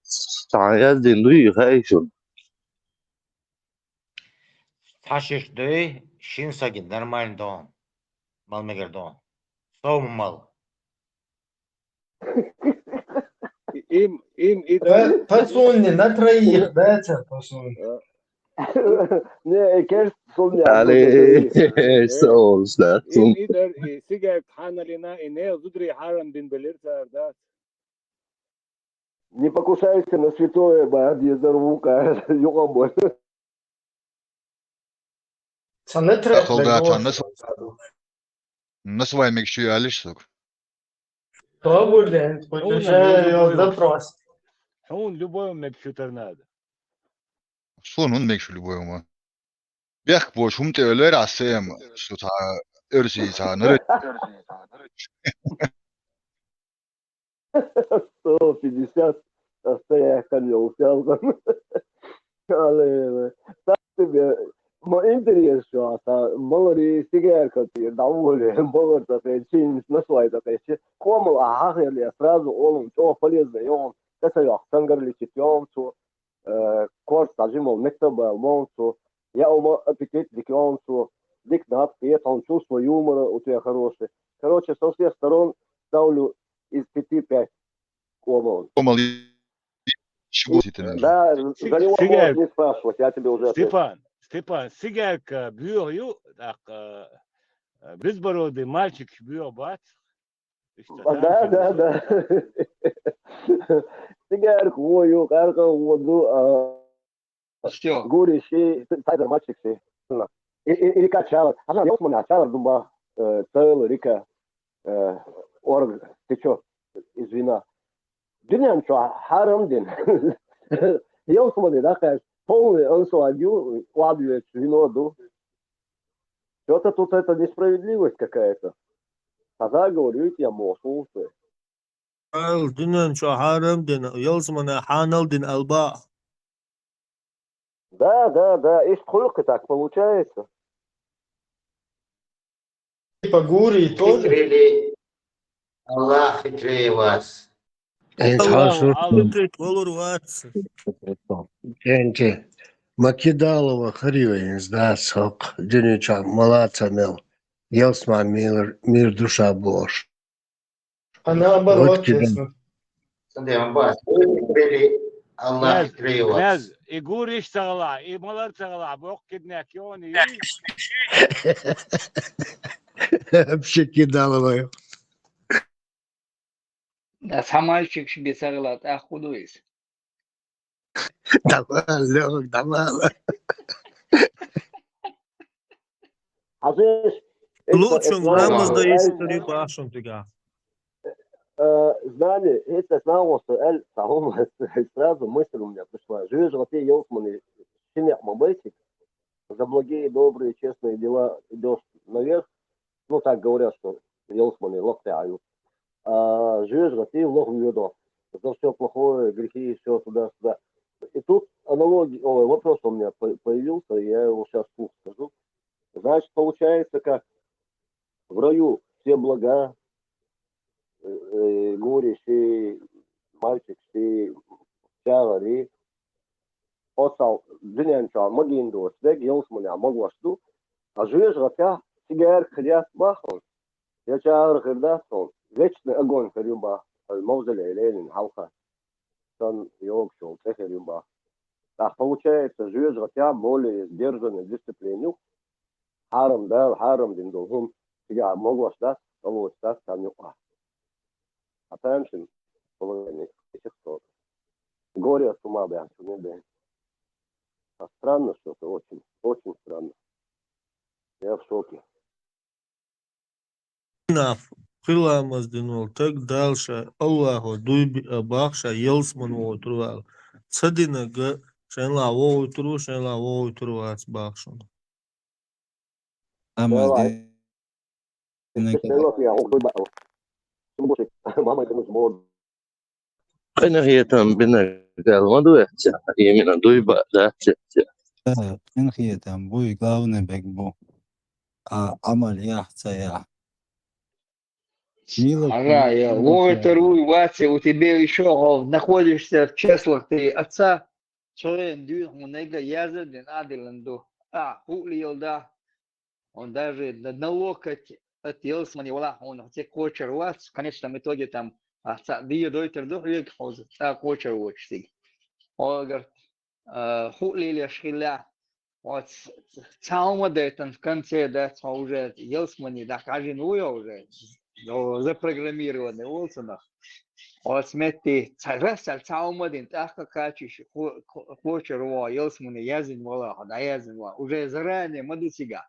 Та яздин дуи хайшун. Ташиш дуй, шин сагин, нормально дон. Мал мегер дон. Сом мал. Им, им и Э, По сунне, на троих, да, это по сунне. Не, экеш сунне. Али соус да. Им и дар, и сига хана лина, и не зудри харам дин белир цар да. Не покушайся на святое, бади зарвука, югам бой. Санетра. Солдат, а нас, нас ваймик чуялиш, сук. Кто будет? Подключаю запрос. Он любой мек шутер надо. Сун, он мекшу любой ума. Бяхк бош, хум те өлер асем, шу та, өрси та, ныр. Сто пятьдесят, а стоя каньол сялган. Але, так тебе, Ма интерес шу, аса малари сигарка тӀера дӀаволе, малар ца хе, чинс насвай ца хе, чи комал а хахерли, сразу олун, чо полезно, йон, каса йох, цангар лечит, йон, цу, э, корс, тажимол, мектаба, мон, цу, я ума аппетит, дик, йон, цу, дик нап, я там чувство юмора у тебя хорошее. Короче, со всех сторон ставлю из пяти пять. Комал. Комал. Да, за него можешь не спрашивать, я тебе уже ответил. Степан, Степан, сигарка бюр ю, так, э, э, безбородый мальчик бюр бац. А, да, да, да. Сигарка вою, карка воду, а, Всё. Гури ши, тайдер мальчик ши. И, и, и река Чалар. А знал, ёлсмана, Чалар дуба, э, целый река, э, орг, ты чё, из вина. Дюнян чё, харам дин. Ёлсмана, да, конечно, полный, он сладил, ладует вино, ду. Что-то тут это несправедливость какая-то. А заговор, видите, я мол, слушай. Ал, дюнян чё, харам дин, ёлсмана, ханал дин, алба. Да, да, да, ишт хулкы так получается. Типа Гурий тоже? Хитрили, Аллах хитрее вас. Энд Аллах, хашур. Аллах хитрее, олур вац. Энчи, Макидалова хариваенс, да, сок, дюнича, молодца мел. Ёлсман мир, мир душа бош. А наоборот, вот тебе. Честно. Смотри, Аббас, вы хитрили, Аллах хитрее вас. Князь, и гуриш цагала, и малар цагала, бок киднек, ёни. Вообще кидаловая. Да, самальчик себе цагала, а худуис. Давай, Лёх, давай. Лучше граммоз да историю башун тига. Э, знание, это знал, что эль, сразу мысль у меня пришла. Живешь в отеле, ёлсманы, синяк мабайсик, за благие, добрые, честные дела идёшь наверх. Ну, так говорят, что ёлсманы локтяют. А живешь в отеле, лох ведо. За всё плохое, грехи, всё туда-сюда. И тут аналогия, ой, вопрос у меня по-, появился, я его сейчас вслух скажу. Значит, получается, как в раю все блага, э, э, горе, все мальчик, все чагари, осал, дюнянча магиндо, свег, ёлсманя магвашду, а жуж гатя, сигар хряст бахон, я чагар хрдасон, вечный огонь хрюба, мавзолей Ленин, халха. Сан ёг шел, цехерюба. Так получается, жуж гатя более сдержанный, дисциплинированный, харам дал, харам дин должен, сигар магвашда, кого-то там юка. А там шин положение, этих сот. Горе от ума, бля, что не, бля. А странно что-то, очень, очень странно. Я в шоке. Наф, хиламаз динул, так дальше, Аллаху, дуйби, а, бахша, ёлсман вогъуйтур вал. Цадинага, шенла вогъуйтур, шенла вогъуйтур вац бахшун. Амаз Давай. Динага. Кенах етам бинагал ма дуй, именно дуйба, да, че, че. Да, кенах етам буй, главный бек бу. А амал ях, ца ях. Ага, я, вогъуйтур вац, у тебя ещё, о, находишься в числах ты отца, Цоен дюйн хьунайга яза дин адилан ду. А, хулиел да. Он даже на, на локоть от ёлсмани вала, он те кочер вац. В конечном итоге там, а, ца, дие дойтер дух век хоз, ца кочер вочтиг. Огар, а, хулиел шхиля. Вот ц-, ц-, цаума дейтан в конце, да, ца уже ёлсмани, да, кажин уя уже. О, запрограммированный, олсанах. О, сметти, царас, цар цаумадин, тахка качиш, ко-, ко-, кочер во, ёлсмуни, язин вала, да, язин вала. Уже заранее мадусига.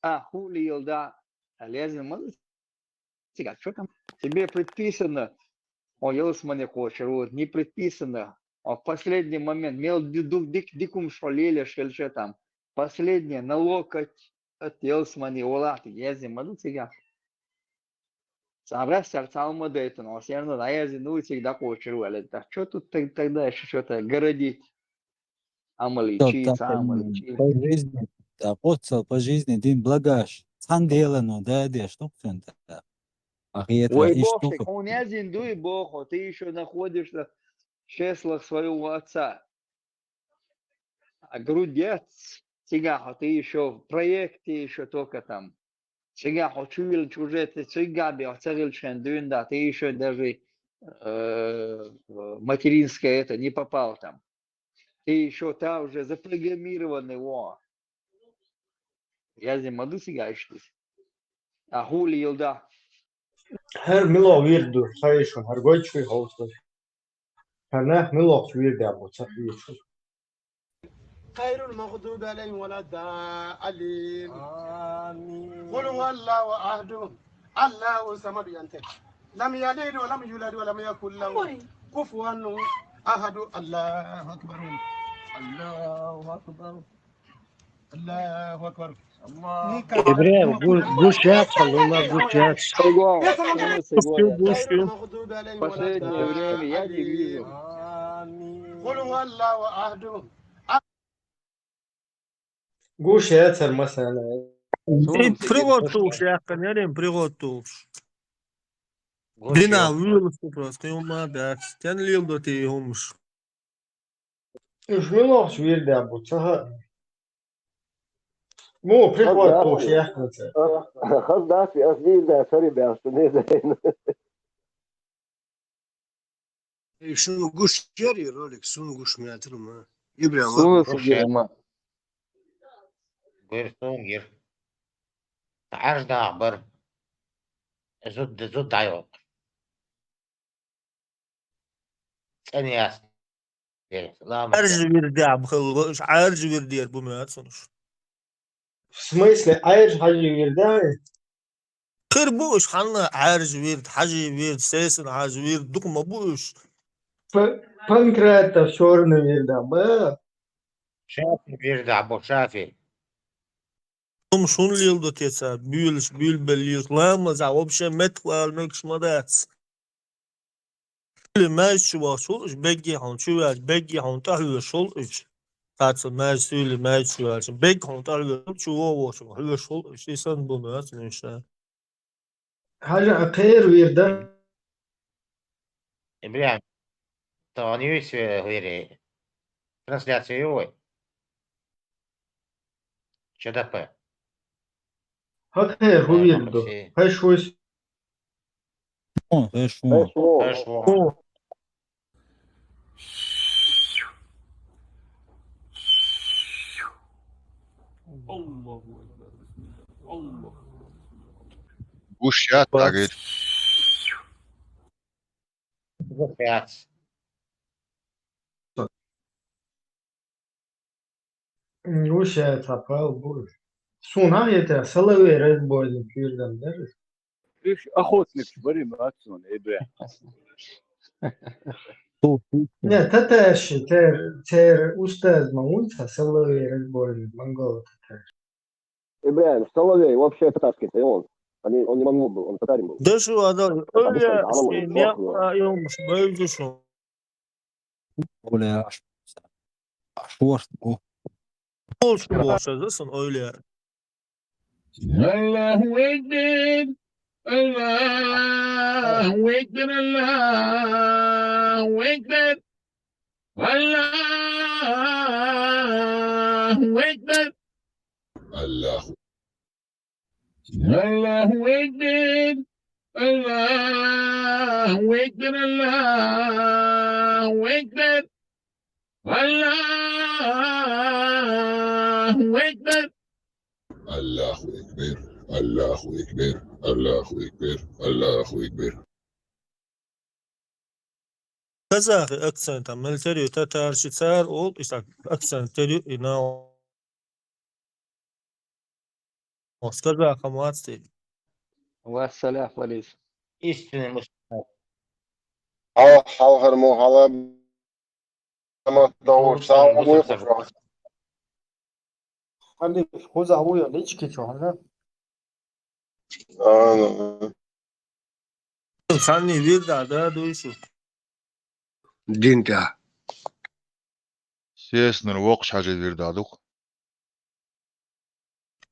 А, хули ёлда, а язин мадусига. Чё там? Тебе предписано, о, ёлсмуни кочер, вот, не предписано. А в последний момент, мел ди-, дук-, дик-, дикум шолиле, шельше там. Последнее, на локоть, от ёлсмани, вала, ты язин мадусига. Сам раз сар цаумадейтан, а всё равно наязин, ну, всегда кочер валит. Да чё тут тог-, тогда ещё что-то городить? Амаличи, так, ца амаличи. По жизни, тӀаккха оццал по жизни дин благаш, цхьан делано да деш, дукха цуьнан тӀаккха. Ахета Вай иштта боху, дукха. Хьуна яздина дуй боху, ты ещё находишься в чреслах своего отца. А грудец, цигахь хьо, ты ещё в проекте ещё только там. Цигахь хьо чуьйлачу уже, ты цигахь бен хьо ца хилча шен дуьйна, да, ты ещё даже, э, в материнское это не попал там. Ты ещё та уже запрограммированный, во. Яздина ма ду цигахь иштта. А хӀули йилла да. ХӀара мила вирд ду, хай шуна, хӀара гойтуш вуй хьовсалаш. ХӀара нах мила вирд ду, ца хьийзаш. غير المغضوب عليهم ولا الضالين. آمين. قل هو الله أحد، الله الصمد ينتهي. لم يلد ولم يولد ولم يكن له كفوا أحد. الله أكبر. الله أكبر. الله أكبر. Ибрагим, гу-, гуш яц хьо, валла, гуш яц. Гуш ю, гуш ю. Последнее время я не вижу. Гуш яцара масала. Суна И цига приготовлуш яьккхина, ярин приготовлуш. Гуш Дина яц. Вуьйлуш ду просто, кхин хӀумма а дац. Стенна леладо те и хӀумаш? Уьш муьлхачу вирдехь бу, ца хаьа. Муха приход тухуш яхкина цара? Хаза дац, ас дийр дац, хӀара баьлча, не дайна. Эй, шуна гуш яра и ролик, суна гуш ма яцара ма. Ибрахим, суна гуш яра ма. Гур суна гир. Ӏаж даха бара. Зуд, зуд дӀайо. ЦӀена яц. Ӏаьржа вирдехь бу хилла, уьш Ӏаьржа вирдера бу моьтту суна уьш. В смысле, Ӏаьржа хьажий вирдехь? Хир бу уьш, хьанна Ӏаьржа вирд, хьажий вирд, сесана хьажа вирд, дукха ма бу уьш. П-, Панкратов чёрный вирдехь бу? Шафи вирдехь бу, Шафи. Хьуна шуна леладо те цара, буьйлуш, буьйлабелла лелаш, ламазахь вообще меттахвала мегаш ма дац. Суьйли маьждиг чу вахча хӀума уьш, бегге хьуна чу ваьлча, бегге хьуна тӀехьоьжуш хӀума уьш. Цхьацца маьждиг, суьйли маьждиг чу ваьлча, бегге хьуна тӀехьоьжуш хӀума, чу вогӀучу хьоьжуш хӀума уьш, и санна бу моьтту уьш. Хьажа, а кхера вирд да? Ибрахим, тахана юьйцу вери. Трансляция ю вай? ЧДП. ХӀокхе хӀун вирд ду? Хьайш вуйс? Хьайш ву? Хьайш ву. Гуш яц, агит. Гуш яц. М, уьш, э, цхьа пал бу уьш. Суна хьан хетара, Соловей разбойник вирдам дара? Уьш охотникаш бара и моьтту суна, Ибрахим. Не, татарши, цер, цер устаз ма вуй цхьа Соловей разбойник, монгол татарш. Ибрахим, Соловей вообще татарский, он, они, он не монгол был, он татарин был. Да что, а да, Ой, Дагестан, я, Аламов, с ним, я, Охло. А, ё, ш-, баюсь, что. Оля, аш-, аш-, аш-, аш-, Больше, больше, да, сон, Оля. الله أكبر. الله أكبر. الله أكبر. الله أكبر. الله. الله أكبر. الله أكبر. الله أكبر. الله أكبر. الله أكبر. الله أكبر. الله أكبر. الله أكبر. Казахи акцентом мел терю татарши цар ол, иштта акцент терю и на. Оскар да хамац терю. Вассалам алейкум. Истинный мусульманин. Хьал-, хьалхара мо хьала ма догӀуш, сагӀа вуй хьо. Хьалих, кхузахь вуй, лички чу хьажа. А, ну. Санни вирда, да, дуйшу. Динта. Сеснар вокхуш хьажа вирда ду-кх.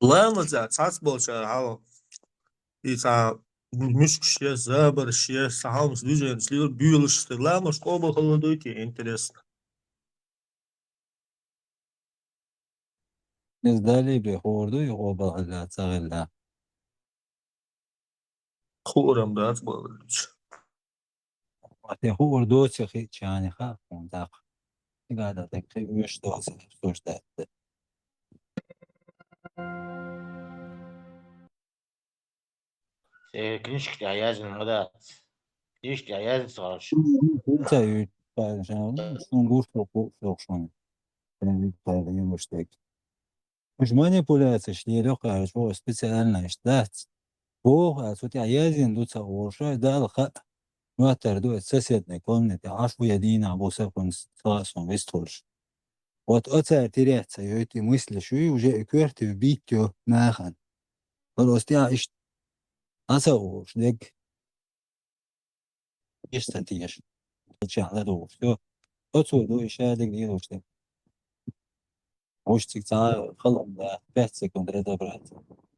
Ламаза цхьацца болчара хьалха. И цхьа муьшкаш я, забарш я, цхьа хӀуманаш движенеш лелаш, буьйлуш стаг. Ламаз къобал хилла дуй те, интересно. Иза далийбе хуур ду, и къобал хилла, ца хилла. Хуур-м дац бовлуьйтуш. Ма те хуур доций хиъча а, хьуна даккха. Цига а дан дагахь хи уьш доций, уьш дац. Э, книжка тӀехь яздина ма дац. Книжка тӀехь яздина ца хьожуш. Ца ю, ца ю, шун гуш ду, гуш ду шуна. Ца ю, ца ю, ца ю, ца ю. Уж манипуляцеш лело кхаьрча, вон специально иштта дац. Боху, а цу тӀехь яздина ду ца хууш, Далла хаьа. Моттар ду, соседнай комнате Ӏаш ву я дийнахь бу сакхунца, цхьа а сун вистхуьлуш. Вот оцара тӀерех ца йойту и мысль шуй, уже и коьртехь биттайо нахана. Вала оцу тӀехь иштта Ӏа ца хууш, дегга. Иштта теша. Чехь ладугӀуш. Всё. Оцо ду и шадерг лелош дерг. Уж цига цхьа а хала хӀума дац, пять секунд разобраться.